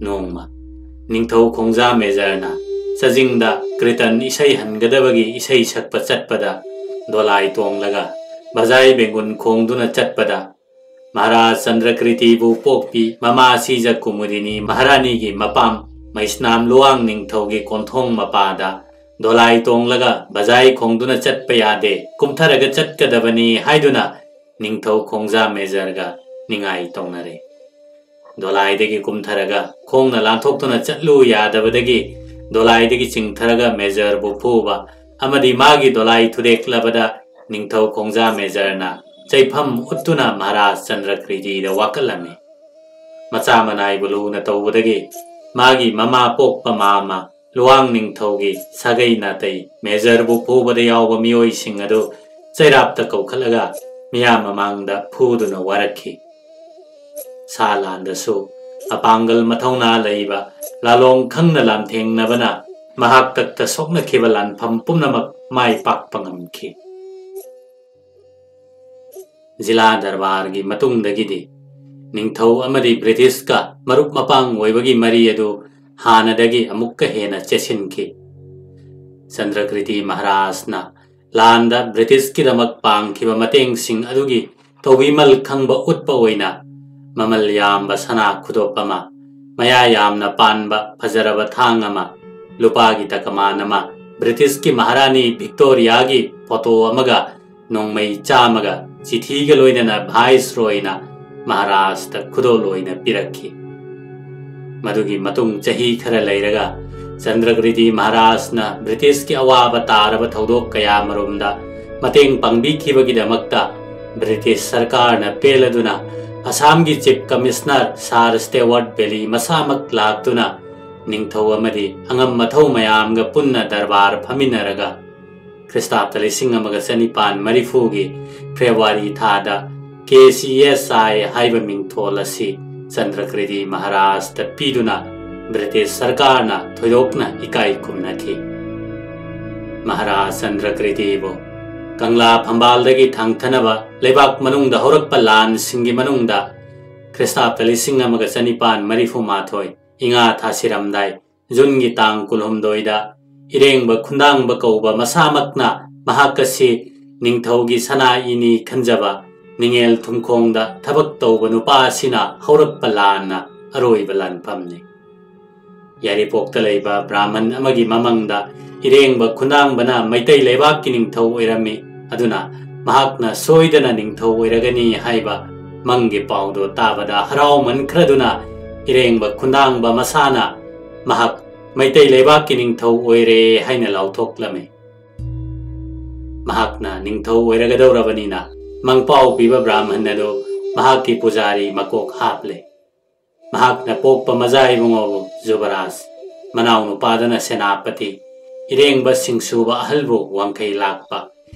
ꯅꯣꯡꯃ ꯅꯤꯡꯊꯧ ꯈꯣꯡꯖꯥ ꯃꯦꯖꯔꯅ ꯆꯥꯖꯤꯡꯗ ꯀ꯭ꯔꯤꯇꯟ ꯏꯁꯩ ꯍꯟꯒꯗꯕꯒꯤ ꯏꯁꯩ ꯁꯛꯄ ꯆꯠꯄꯗ ꯗꯣꯂꯥꯏ ꯇꯣꯡꯂꯒ ꯕꯖꯥꯏ ꯕꯦꯡꯒꯨꯟ ꯈꯣꯡꯗꯨꯅ ꯆꯠꯄꯗ ꯃꯍꯥꯔꯥꯖ ꯆꯟꯗ꯭ꯔꯀ꯭ꯔꯤꯇꯤꯕꯨ ꯄꯣꯛꯄꯤ ꯃꯃꯥ ꯁꯤꯖ ꯀꯨꯃꯨꯗꯤꯅꯤ ꯃꯍꯥꯔꯥꯅꯤꯒꯤ ꯃꯄꯥꯝ ꯃꯩꯁꯅꯥꯝ ꯂꯨꯋꯥꯡ ꯅꯤꯡꯊꯧꯒꯤ ꯀꯣꯟꯊꯣꯡ ꯃꯄꯥꯗ ꯗꯣꯂꯥꯏ ꯇꯣꯡꯂꯒ ꯕꯖꯥꯏ ꯈꯣꯡꯗꯨꯅ ꯆꯠꯄ ꯌꯥꯗꯦ, ꯀꯨꯝꯊꯔꯒ ꯆꯠꯀꯗꯕꯅꯤ ꯍꯥꯏꯗꯨꯅ ꯅꯤꯡꯊꯧ ꯈꯣꯡꯖꯥ ꯃꯦꯖꯔꯒ ꯅꯤꯡꯉꯥꯏ ꯇꯧꯅꯔꯦ꯫ ꯗꯣꯂꯥꯏꯗꯒꯤ ꯀꯨꯝꯊꯔꯒ ꯈꯣꯡꯅ ꯂꯥꯟꯊꯣꯛꯇꯨꯅ ꯆꯠꯂꯨ ꯌꯥꯗꯕꯗꯒꯤ ꯗꯣꯂꯥꯏꯗꯒꯤ ꯆꯤꯡꯊꯔꯒ ꯃꯦꯖꯔꯕꯨ ꯐꯨꯕ ꯑꯃꯗꯤ ꯃꯥꯒꯤ ꯗꯣꯂꯥꯏ ꯊꯨꯗꯦꯛꯂꯕꯗ ꯅꯤꯡꯊꯧ ꯈꯣꯡꯖꯥ ꯃꯦꯖꯔꯅ ꯆꯩꯐꯝ ꯎꯠꯇꯨꯅ ꯃꯍꯥꯔꯥꯖ ꯆꯟꯗ꯭ꯔꯀ꯭ꯔꯤꯇꯤꯗ ꯋꯥꯀꯠꯂꯝꯃꯤ꯫ ꯃꯆꯥ ꯃꯅꯥꯏꯕꯨ ꯂꯨꯅ ꯇꯧꯕꯗꯒꯤ ꯃꯥꯒꯤ ꯃꯃꯥ ꯄꯣꯛꯄ ꯃꯥꯝꯃ ꯂꯨꯋꯥꯡ ꯅꯤꯡꯊꯧꯒꯤ ꯁꯥꯒꯩ ꯅꯥꯇꯩ ꯃꯦꯖꯔꯕꯨ ꯐꯨꯕꯗ ꯌꯥꯎꯕ ꯃꯤꯑꯣꯏꯁꯤꯡ ꯑꯗꯨ ꯆꯩꯔꯥꯞꯇ ꯀꯧꯈꯠꯂꯒ ꯃꯤꯌꯥꯝ ꯃꯃꯥꯡꯗ ꯐꯨꯗꯨꯅ ꯋꯥꯔꯛꯈꯤ꯫ ꯁꯥ ꯂꯥꯟꯗꯁꯨ ꯑꯄꯥꯡꯒꯜ ꯃꯊꯧꯅꯥ ꯂꯩꯕ ꯂꯥꯂꯣꯡ ꯈꯪꯅ ꯂꯥꯟꯊꯦꯡꯅꯕꯅ ꯃꯍꯥꯛꯇꯛꯇ ꯁꯣꯛꯅꯈꯤꯕ ꯂꯥꯟꯐꯝ ꯄꯨꯝꯅꯃꯛ ꯃꯥꯏ ꯄꯥꯛꯄ ꯉꯝꯈꯤ꯫ ꯖꯤꯂꯥ ꯗꯔꯕꯥꯔꯒꯤ ꯃꯇꯨꯡꯗꯒꯤꯗꯤ ꯅꯤꯡꯊꯧ ꯑꯃꯗꯤ ꯕ꯭ꯔꯤꯇꯤꯁꯀ ꯃꯔꯨꯞ ꯃꯄꯥꯡ ꯑꯣꯏꯕꯒꯤ ꯃꯔꯤ ꯑꯗꯨ ꯍꯥꯟꯅꯗꯒꯤ ꯑꯃꯨꯛꯀ ꯍꯦꯟꯅ ꯆꯦꯠꯁꯤꯟꯈꯤ꯫ ꯆꯟꯗ꯭ꯔꯀ꯭ꯔꯤꯇꯤ ꯃꯍꯥꯔꯥꯖꯅ ꯂꯥꯟꯗ ꯕ꯭ꯔꯤꯇꯤꯁꯀꯤꯗꯃꯛ ꯄꯥꯡꯈꯤꯕ ꯃꯇꯦꯡꯁꯤꯡ ꯑꯗꯨꯒꯤ ꯇꯧꯕꯤꯃꯜ ꯈꯪꯕ ꯎꯠꯄ ꯑꯣꯏꯅ ꯃꯃꯜ ꯌꯥꯝꯕ ꯁꯅꯥ ꯈꯨꯗꯣꯞ ꯑꯃ, ꯃꯌꯥ ꯌꯥꯝꯅ ꯄꯥꯟꯕ ꯐꯖꯔꯕ ꯊꯥꯡ ꯑꯃ, ꯂꯨꯄꯥꯒꯤ ꯇꯀꯃꯥꯟ ꯑꯃ, ꯕ꯭ꯔꯤꯇꯤꯁꯀꯤ ꯃꯍꯥꯔꯥꯅꯤ ꯚꯤꯛꯇꯣꯔꯤꯌꯥꯒꯤ ꯐꯣꯇꯣ ꯑꯃꯒ ꯅꯣꯡꯃꯩ ꯆꯥꯝꯃꯒ ꯆꯤꯊꯤꯒ ꯂꯣꯏꯅꯅ ꯚꯥꯏꯁꯔꯣꯏꯅ ꯃꯍꯥꯔꯥꯖꯇ ꯈꯨꯗꯣꯜ ꯑꯣꯏꯅ ꯄꯤꯔꯛꯈꯤ꯫ ꯃꯗꯨꯒꯤ ꯃꯇꯨꯡ ꯆꯍꯤ ꯈꯔ ꯂꯩꯔꯒ ꯆꯟꯗ꯭ꯔꯀ꯭ꯔꯤꯇꯤ ꯃꯍꯥꯔꯥꯖꯅ ꯕ꯭ꯔꯤꯇꯤꯁꯀꯤ ꯑꯋꯥꯕ ꯇꯥꯔꯕ ꯊꯧꯗꯣꯛ ꯀꯌꯥ ꯃꯔꯨꯝꯗ ꯃꯇꯦꯡ ꯄꯥꯡꯕꯤꯈꯤꯕꯒꯤꯗꯃꯛꯇ ꯕ꯭ꯔꯤꯇꯤꯁ ꯁꯔꯀꯥꯔꯅ ꯄꯦꯜꯂꯗꯨꯅ ꯑꯁꯥꯝꯒꯤ ꯆꯤꯐ ꯀꯃꯤꯁꯅꯔ ꯁꯥꯔ ꯁ꯭ꯇꯦꯋꯥꯔꯠ ꯕꯦꯂꯤ ꯃꯁꯥꯃꯛ ꯂꯥꯛꯇꯨꯅ ꯅꯤꯡꯊꯧ ꯑꯃꯗꯤ ꯑꯉꯝ ꯑꯊꯧ ꯃꯌꯥꯝꯒ ꯄꯨꯟꯅ ꯗꯔꯕꯥꯔ ꯐꯝꯃꯤꯟꯅꯔꯒ ꯈ꯭ꯔꯤꯁꯇꯥꯕꯇ ꯂꯤꯁꯤꯡ ꯑꯃꯒ ꯆꯅꯤꯄꯥꯟ ꯃꯔꯤꯐꯨꯒꯤ ꯐꯦꯕ꯭ꯔꯨꯋꯥꯔꯤ ꯊꯥꯗ ꯀꯦ ꯁꯤ ꯑꯦꯁ ꯑꯥꯏ ꯍꯥꯏꯕ ꯃꯤꯡꯊꯣꯜ ꯑꯁꯤ ꯆꯟꯗ꯭ꯔꯀ꯭ꯔꯤꯇꯤ ꯃꯍꯥꯔꯥꯖꯇ ꯄꯤꯗꯨꯅ ꯕ꯭ꯔꯤꯇꯤꯁ ꯁꯔꯀꯥꯔꯅ ꯊꯣꯏꯗꯣꯛꯅ ꯏꯀꯥꯏ ꯈꯨꯝꯅꯈꯤ꯫ ꯃꯍꯥꯔꯥꯖ ꯆꯟꯗ꯭ꯔꯀ꯭ꯔꯤꯇꯤꯕꯨ ꯀꯪꯂꯥ ꯐꯝꯕꯥꯜꯗꯒꯤ ꯊꯥꯡꯊꯅꯕ ꯂꯩꯕꯥꯛ ꯃꯅꯨꯡꯗ ꯍꯧꯔꯛꯄ ꯂꯥꯟꯁꯤꯡꯒꯤ ꯃꯅꯨꯡꯗ ꯈ꯭ꯔꯤꯁꯇꯥꯕꯇ ꯂꯤꯁꯤꯡ ꯑꯃꯒ ꯆꯅꯤꯄꯥꯟ ꯃꯔꯤꯐꯨ ꯃꯥꯊꯣꯏ ꯏꯉꯥ ꯊꯥ ꯁꯤꯔꯝꯗꯥꯏ, ꯖꯨꯟꯒꯤ ꯇꯥꯡ ꯀꯨꯟꯍꯨꯝꯗꯣꯏꯗ, ꯏꯔꯦꯡꯕ ꯈꯨꯟꯗꯥꯡꯕ ꯀꯧꯕ ꯃꯁꯥꯃꯛꯅ ꯃꯍꯥꯛ ꯑꯁꯤ ꯅꯤꯡꯊꯧꯒꯤ ꯁꯅꯥ ꯏꯅꯤ ꯈꯟꯖꯕ ꯅꯤꯡꯉꯦꯜ ꯊꯨꯝꯈꯣꯡꯗ ꯊꯕꯛ ꯇꯧꯕ ꯅꯨꯄꯥ ꯑꯁꯤꯅ ꯍꯧꯔꯛꯄ ꯂꯥꯟꯅ ꯑꯔꯣꯏꯕ ꯂꯥꯟꯐꯝꯅꯤ꯫ ꯌꯥꯏꯔꯤꯄꯣꯛꯇ ꯂꯩꯕ ꯕ꯭ꯔꯥꯍꯃꯟ ꯑꯃꯒꯤ ꯃꯃꯪꯗ ꯏꯔꯦꯡꯕ ꯈꯨꯟꯗꯥꯡꯕꯅ ꯃꯩꯇꯩ ꯂꯩꯕꯥꯛꯀꯤ ꯅꯤꯡꯊꯧ ꯑꯣꯏꯔꯝꯃꯤ꯫ ꯑꯗꯨꯅ ꯃꯍꯥꯛꯅ ꯁꯣꯏꯗꯅ ꯅꯤꯡꯊꯧ ꯑꯣꯏꯔꯒꯅꯤ ꯍꯥꯏꯕ ꯃꯪꯒꯤ ꯄꯥꯎꯗꯣ ꯇꯥꯕꯗ ꯍꯔꯥꯎꯃꯟꯈ꯭ꯔꯗꯨꯅ ꯏꯔꯦꯡꯕ ꯈꯨꯟꯗꯥꯡꯕ ꯃꯁꯥꯅ ꯃꯍꯥꯛ ꯃꯩꯇꯩ ꯂꯩꯕꯥꯛꯀꯤ ꯅꯤꯡꯊꯧ ꯑꯣꯏꯔꯦ ꯍꯥꯏꯅ ꯂꯥꯎꯊꯣꯛꯂꯝꯃꯤ꯫ ꯃꯍꯥꯛꯅ ꯅꯤꯡꯊꯧ ꯑꯣꯏꯔꯒꯗꯧꯔꯕꯅꯤꯅ ꯃꯪꯄꯥꯎ ꯄꯤꯕ ꯕ꯭ꯔꯥꯍꯃꯟ ꯑꯗꯨ ꯃꯍꯥꯛꯀꯤ ꯄꯨꯖꯥꯔꯤ ꯃꯀꯣꯛ ꯍꯥꯞꯂꯦ꯫ ꯃꯍꯥꯛꯅ ꯄꯣꯛꯄ ꯃꯆꯥ ꯏꯕꯨꯡꯉꯣꯕꯨ ꯖꯨꯕꯔꯥꯖ, ꯃꯅꯥꯎꯅꯨꯄꯥꯗꯨꯅ ꯁꯦꯅꯥꯄꯇꯤ, ꯏꯔꯦꯡꯕ ꯁꯤꯡꯁꯨꯕ ꯑꯍꯜꯕꯨ ꯋꯥꯡꯈꯩ ꯂꯥꯛꯄ,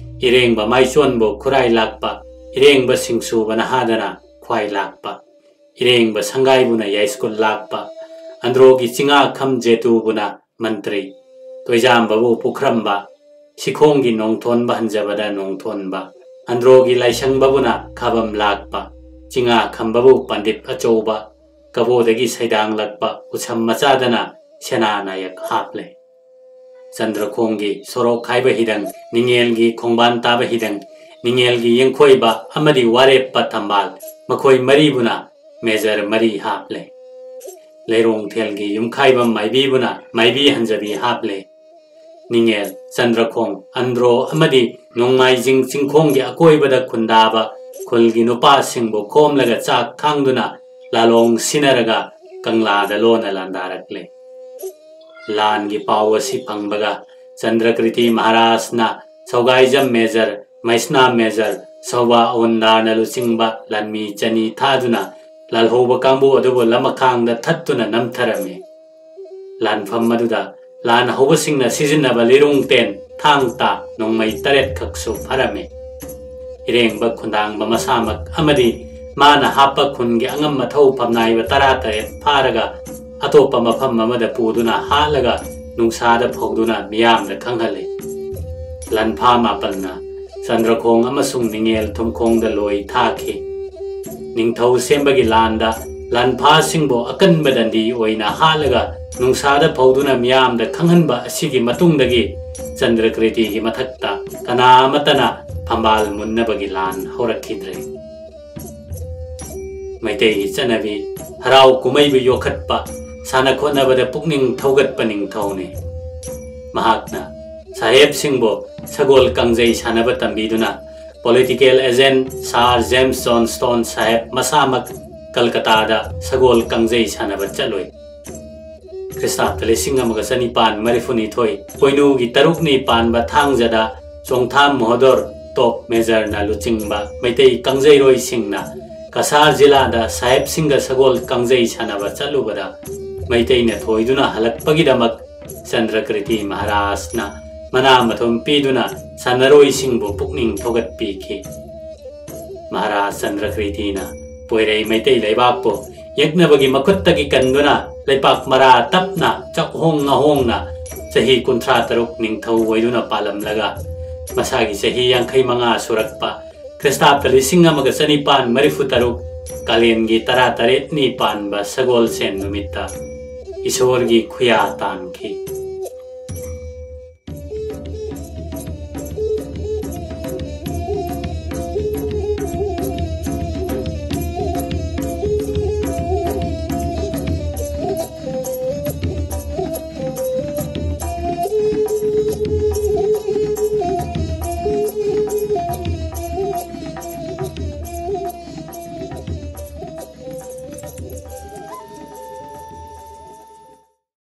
ꯏꯔꯦꯡꯕ ꯃꯥꯏꯆꯣꯟꯕꯨ ꯈꯨꯔꯥꯏ ꯂꯥꯛꯄ, ꯏꯔꯦꯡꯕ ꯁꯤꯡꯁꯨꯕ ꯅꯍꯥꯗꯅ ꯈ꯭ꯋꯥꯏ ꯂꯥꯛꯄ, ꯏꯔꯦꯡꯕ ꯁꯪꯒꯥꯏꯕꯨꯅ ꯌꯥꯏꯁ꯭ꯀꯨꯜ ꯂꯥꯛꯄ, ꯑꯟꯗ꯭ꯔꯣꯒꯤ ꯆꯤꯡꯉꯥꯈꯝ ꯖꯦꯇꯨꯕꯨꯅ ꯃꯟꯇ꯭ꯔꯤ, ꯇꯣꯏꯖꯥꯝꯕꯕꯨ ꯄꯨꯈ꯭ꯔꯝꯕ, ꯁꯤꯈꯣꯡꯒꯤ ꯅꯣꯡꯊꯣꯟꯕ ꯍꯟꯖꯕꯗ ꯅꯣꯡꯊꯣꯟꯕ, ꯑꯟꯗ꯭ꯔꯣꯒꯤ ꯂꯥꯏꯁꯪꯕꯕꯨꯅ ꯈꯥꯕꯝ ꯂꯥꯛꯄ, ꯆꯤꯡꯉꯥꯈꯝꯕꯕꯨ ꯄꯟꯗꯤꯠ ꯑꯆꯧꯕ, ꯀꯕꯣꯗꯒꯤ ꯁꯩꯗꯥꯡꯂꯛꯄ ꯎꯁꯝ ꯃꯆꯥꯗꯅ ꯁꯦꯅꯥ ꯅꯥꯌꯛ ꯍꯥꯞꯂꯦ꯫ ꯆꯟꯗ꯭ꯔꯈꯣꯡꯒꯤ ꯁꯣꯔꯣꯛ ꯍꯥꯏꯕ ꯍꯤꯗꯪ, ꯅꯤꯡꯉꯦꯜꯒꯤ ꯈꯣꯡꯕꯥꯟ ꯇꯥꯕ ꯍꯤꯗꯪ, ꯅꯤꯡꯉꯦꯜꯒꯤ ꯌꯦꯡꯈꯣꯏꯕ ꯑꯃꯗꯤ ꯋꯥꯔꯦꯞꯄ ꯊꯝꯕꯥꯜ, ꯃꯈꯣꯏ ꯃꯔꯤꯕꯨꯅ ꯃꯦꯖꯔ ꯃꯔꯤ ꯍꯥꯞꯂꯦ꯫ ꯂꯩꯔꯣꯡꯊꯦꯜꯒꯤ ꯌꯨꯝꯈꯥꯏꯕꯝ ꯃꯥꯏꯕꯤꯕꯨꯅ ꯃꯥꯏꯕꯤ ꯍꯟꯖꯕꯤ ꯍꯥꯞꯂꯦ꯫ ꯅꯤꯡꯉꯦꯜ, ꯆꯟꯗ꯭ꯔꯈꯣꯡ, ꯑꯟꯗ꯭ꯔꯣ ꯑꯃꯗꯤ ꯅꯣꯡꯃꯥꯏꯖꯤꯡ ꯆꯤꯡꯈꯣꯡꯒꯤ ꯑꯀꯣꯏꯕꯗ ꯈꯨꯟꯗꯥꯕ ꯈꯨꯜꯒꯤ ꯅꯨꯄꯥꯁꯤꯡꯕꯨ ꯈꯣꯝꯂꯒ ꯆꯥꯛ ꯈꯥꯡꯗꯨꯅ ꯂꯥꯂꯣꯡ ꯁꯤꯟꯅꯔꯒ ꯀꯪꯂꯥꯗ ꯂꯣꯟꯅ ꯂꯥꯟꯗꯥꯔꯛꯂꯦ꯫ ꯂꯥꯟꯒꯤ ꯄꯥꯎ ꯑꯁꯤ ꯐꯪꯕꯒ ꯆꯟꯗ꯭ꯔꯀ꯭ꯔꯤꯇꯤ ꯃꯍꯥꯔꯥꯖꯅ ꯁꯧꯒꯥꯏꯖꯝ ꯃꯦꯖꯔ, ꯃꯩꯁꯅꯥ ꯃꯦꯖꯔ, ꯁꯧꯕꯥ ꯑꯋꯨꯟꯗꯥꯔꯅ ꯂꯨꯆꯤꯡꯕ ꯂꯥꯟꯃꯤ ꯆꯅꯤ ꯊꯥꯗꯨꯅ ꯂꯥꯜꯍꯧꯕ ꯀꯥꯡꯕꯨ ꯑꯗꯨꯕꯨ ꯂꯃꯈꯥꯡꯗ ꯊꯠꯇꯨꯅ ꯅꯝꯊꯔꯝꯃꯤ꯫ ꯂꯥꯟꯐꯝ ꯑꯗꯨꯗ ꯂꯥꯟ ꯍꯧꯕꯁꯤꯡꯅ ꯁꯤꯖꯤꯟꯅꯕ ꯂꯤꯔꯨꯡ ꯇꯦꯟ, ꯊꯥꯡ ꯇꯥ, ꯅꯣꯡꯃꯩ ꯇꯔꯦꯠ ꯈꯛꯁꯨ ꯐꯔꯝꯃꯤ꯫ ꯏꯔꯦꯡꯕ ꯈꯨꯟꯗꯥꯡꯕ ꯃꯁꯥꯃꯛ ꯑꯃꯗꯤ ꯃꯥꯅ ꯍꯥꯞꯄ ꯈꯨꯟꯒꯤ ꯑꯉꯝ ꯑꯊꯧ ꯐꯝꯅꯥꯏꯕ ꯇꯔꯥ ꯇꯔꯦꯠ ꯐꯥꯔꯒ ꯑꯇꯣꯞꯄ ꯃꯐꯝ ꯑꯃꯗ ꯄꯨꯗꯨꯅ ꯍꯥꯠꯂꯒ ꯅꯨꯡꯁꯥꯗ ꯐꯧꯗꯨꯅ ꯃꯤꯌꯥꯝꯗ ꯈꯪꯍꯜꯂꯤ꯫ ꯂꯥꯟꯐꯥ ꯃꯥꯄꯜꯅ ꯆꯟꯗ꯭ꯔꯈꯣꯡ ꯑꯃꯁꯨꯡ ꯅꯤꯡꯉꯦꯜ ꯊꯨꯝꯈꯣꯡꯗ ꯂꯣꯏ ꯊꯥꯈꯤ꯫ ꯅꯤꯡꯊꯧ ꯁꯦꯝꯕꯒꯤ ꯂꯥꯟꯗ ꯂꯥꯟꯐꯥꯁꯤꯡꯕꯨ ꯑꯀꯟꯕ ꯗꯟꯗꯤ ꯑꯣꯏꯅ ꯍꯥꯠꯂꯒ ꯅꯨꯡꯁꯥꯗ ꯐꯧꯗꯨꯅ ꯃꯤꯌꯥꯝꯗ ꯈꯪꯍꯟꯕ ꯑꯁꯤꯒꯤ ꯃꯇꯨꯡꯗꯒꯤ ꯆꯟꯗ꯭ꯔꯀ꯭ꯔꯤꯇꯤꯒꯤ ꯃꯊꯛꯇ ꯀꯅꯥ ꯑꯃꯠꯇꯅ ꯐꯝꯕꯥꯜ ꯃꯨꯟꯅꯕꯒꯤ ꯂꯥꯟ ꯍꯧꯔꯛꯈꯤꯗ꯭ꯔꯦ꯫ ꯃꯩꯇꯩꯒꯤ ꯆꯠꯅꯕꯤ ꯍꯔꯥꯎ ꯀꯨꯝꯍꯩꯕꯨ ꯌꯣꯛꯈꯠꯄ, ꯁꯥꯟꯅ ꯈꯣꯠꯅꯕꯗ ꯄꯨꯛꯅꯤꯡ ꯊꯧꯒꯠꯄ ꯅꯤꯡꯊꯧꯅꯤ꯫ ꯃꯍꯥꯛꯅ ꯁꯥꯍꯦꯕꯁꯤꯡꯕꯨ ꯁꯒꯣꯜ ꯀꯥꯡꯖꯩ ꯁꯥꯟꯅꯕ ꯇꯝꯕꯤꯗꯨꯅ political agent Sir James Johnstone ꯁꯥꯍꯦꯕ ꯃꯁꯥꯃꯛ ꯀꯜꯀꯇꯥꯗ ꯁꯒꯣꯜ ꯀꯥꯡꯖꯩ ꯁꯥꯟꯅꯕ ꯆꯠꯂꯨꯏ꯫ ꯈ꯭ꯔꯤꯁꯇꯥꯕꯗ ꯂꯤꯁꯤꯡ ꯑꯃꯒ ꯆꯅꯤꯄꯥꯟ ꯃꯔꯤꯐꯨꯅꯤꯊꯣꯏ ꯄꯣꯏꯅꯨꯒꯤ ꯇꯔꯨꯛꯅꯤ ꯄꯥꯟꯕ ꯊꯥꯡꯖꯗ ꯆꯣꯡꯊꯥꯝ ꯃꯍꯣꯗꯣꯔ ꯇꯣꯞ ꯃꯦꯖꯔꯅ ꯂꯨꯆꯤꯡꯕ ꯃꯩꯇꯩ ꯀꯥꯡꯖꯩꯔꯣꯏꯁꯤꯡꯅ ꯀꯁꯥꯔ ꯖꯤꯂꯥꯗ ꯁꯥꯍꯦꯕꯁꯤꯡꯒ ꯁꯒꯣꯜ ꯀꯥꯡꯖꯩ ꯁꯥꯟꯅꯕ ꯆꯠꯂꯨꯕꯗ ꯃꯩꯇꯩꯅ ꯊꯣꯏꯗꯨꯅ ꯍꯜꯂꯛꯄꯒꯤꯗꯃꯛ ꯆꯟꯗ꯭ꯔꯀ꯭ꯔꯤꯇꯤ ꯃꯍꯥꯔꯥꯖꯅ ꯃꯅꯥ ꯃꯊꯨꯝ ꯄꯤꯗꯨꯅ ꯁꯥꯟꯅꯔꯣꯏꯁꯤꯡꯕꯨ ꯄꯨꯛꯅꯤꯡ ꯊꯧꯒꯠꯄꯤꯈꯤ꯫ ꯃꯍꯥꯔꯥꯖ ꯆꯟꯗ꯭ꯔꯀ꯭ꯔꯤꯇꯤꯅ ꯄꯣꯏꯔꯩ ꯃꯩꯇꯩ ꯂꯩꯕꯥꯛꯄꯨ ꯌꯦꯛꯅꯕꯒꯤ ꯃꯈꯨꯠꯇꯒꯤ ꯀꯟꯗꯨꯅ ꯂꯩꯄꯥꯛ ꯃꯔꯥ ꯇꯞꯅ ꯆꯥꯛꯍꯣꯡ ꯉꯥꯍꯣꯡꯅ ꯆꯍꯤ ꯀꯨꯟꯊ꯭ꯔꯥ ꯇꯔꯨꯛ ꯅꯤꯡꯊꯧ ꯑꯣꯏꯗꯨꯅ ꯄꯥꯜꯂꯝꯂꯒ ꯃꯁꯥꯒꯤ ꯆꯍꯤ ꯌꯥꯡꯈꯩ ꯃꯉꯥ ꯁꯨꯔꯛꯄ ꯈ꯭ꯔꯤꯁꯇꯥꯕꯗ ꯂꯤꯁꯤꯡ ꯑꯃꯒ ꯆꯅꯤꯄꯥꯟ ꯃꯔꯤꯐꯨ ꯇꯔꯨꯛ ꯀꯥꯂꯦꯟꯒꯤ ꯇꯔꯥ ꯇꯔꯦꯠꯅꯤ ꯄꯥꯟꯕ ꯁꯒꯣꯜꯁꯦꯟ ꯅꯨꯃꯤꯠꯇ ꯏꯁꯣꯔꯒꯤ ꯈꯨꯌꯥ ꯇꯥꯟꯈꯤ꯫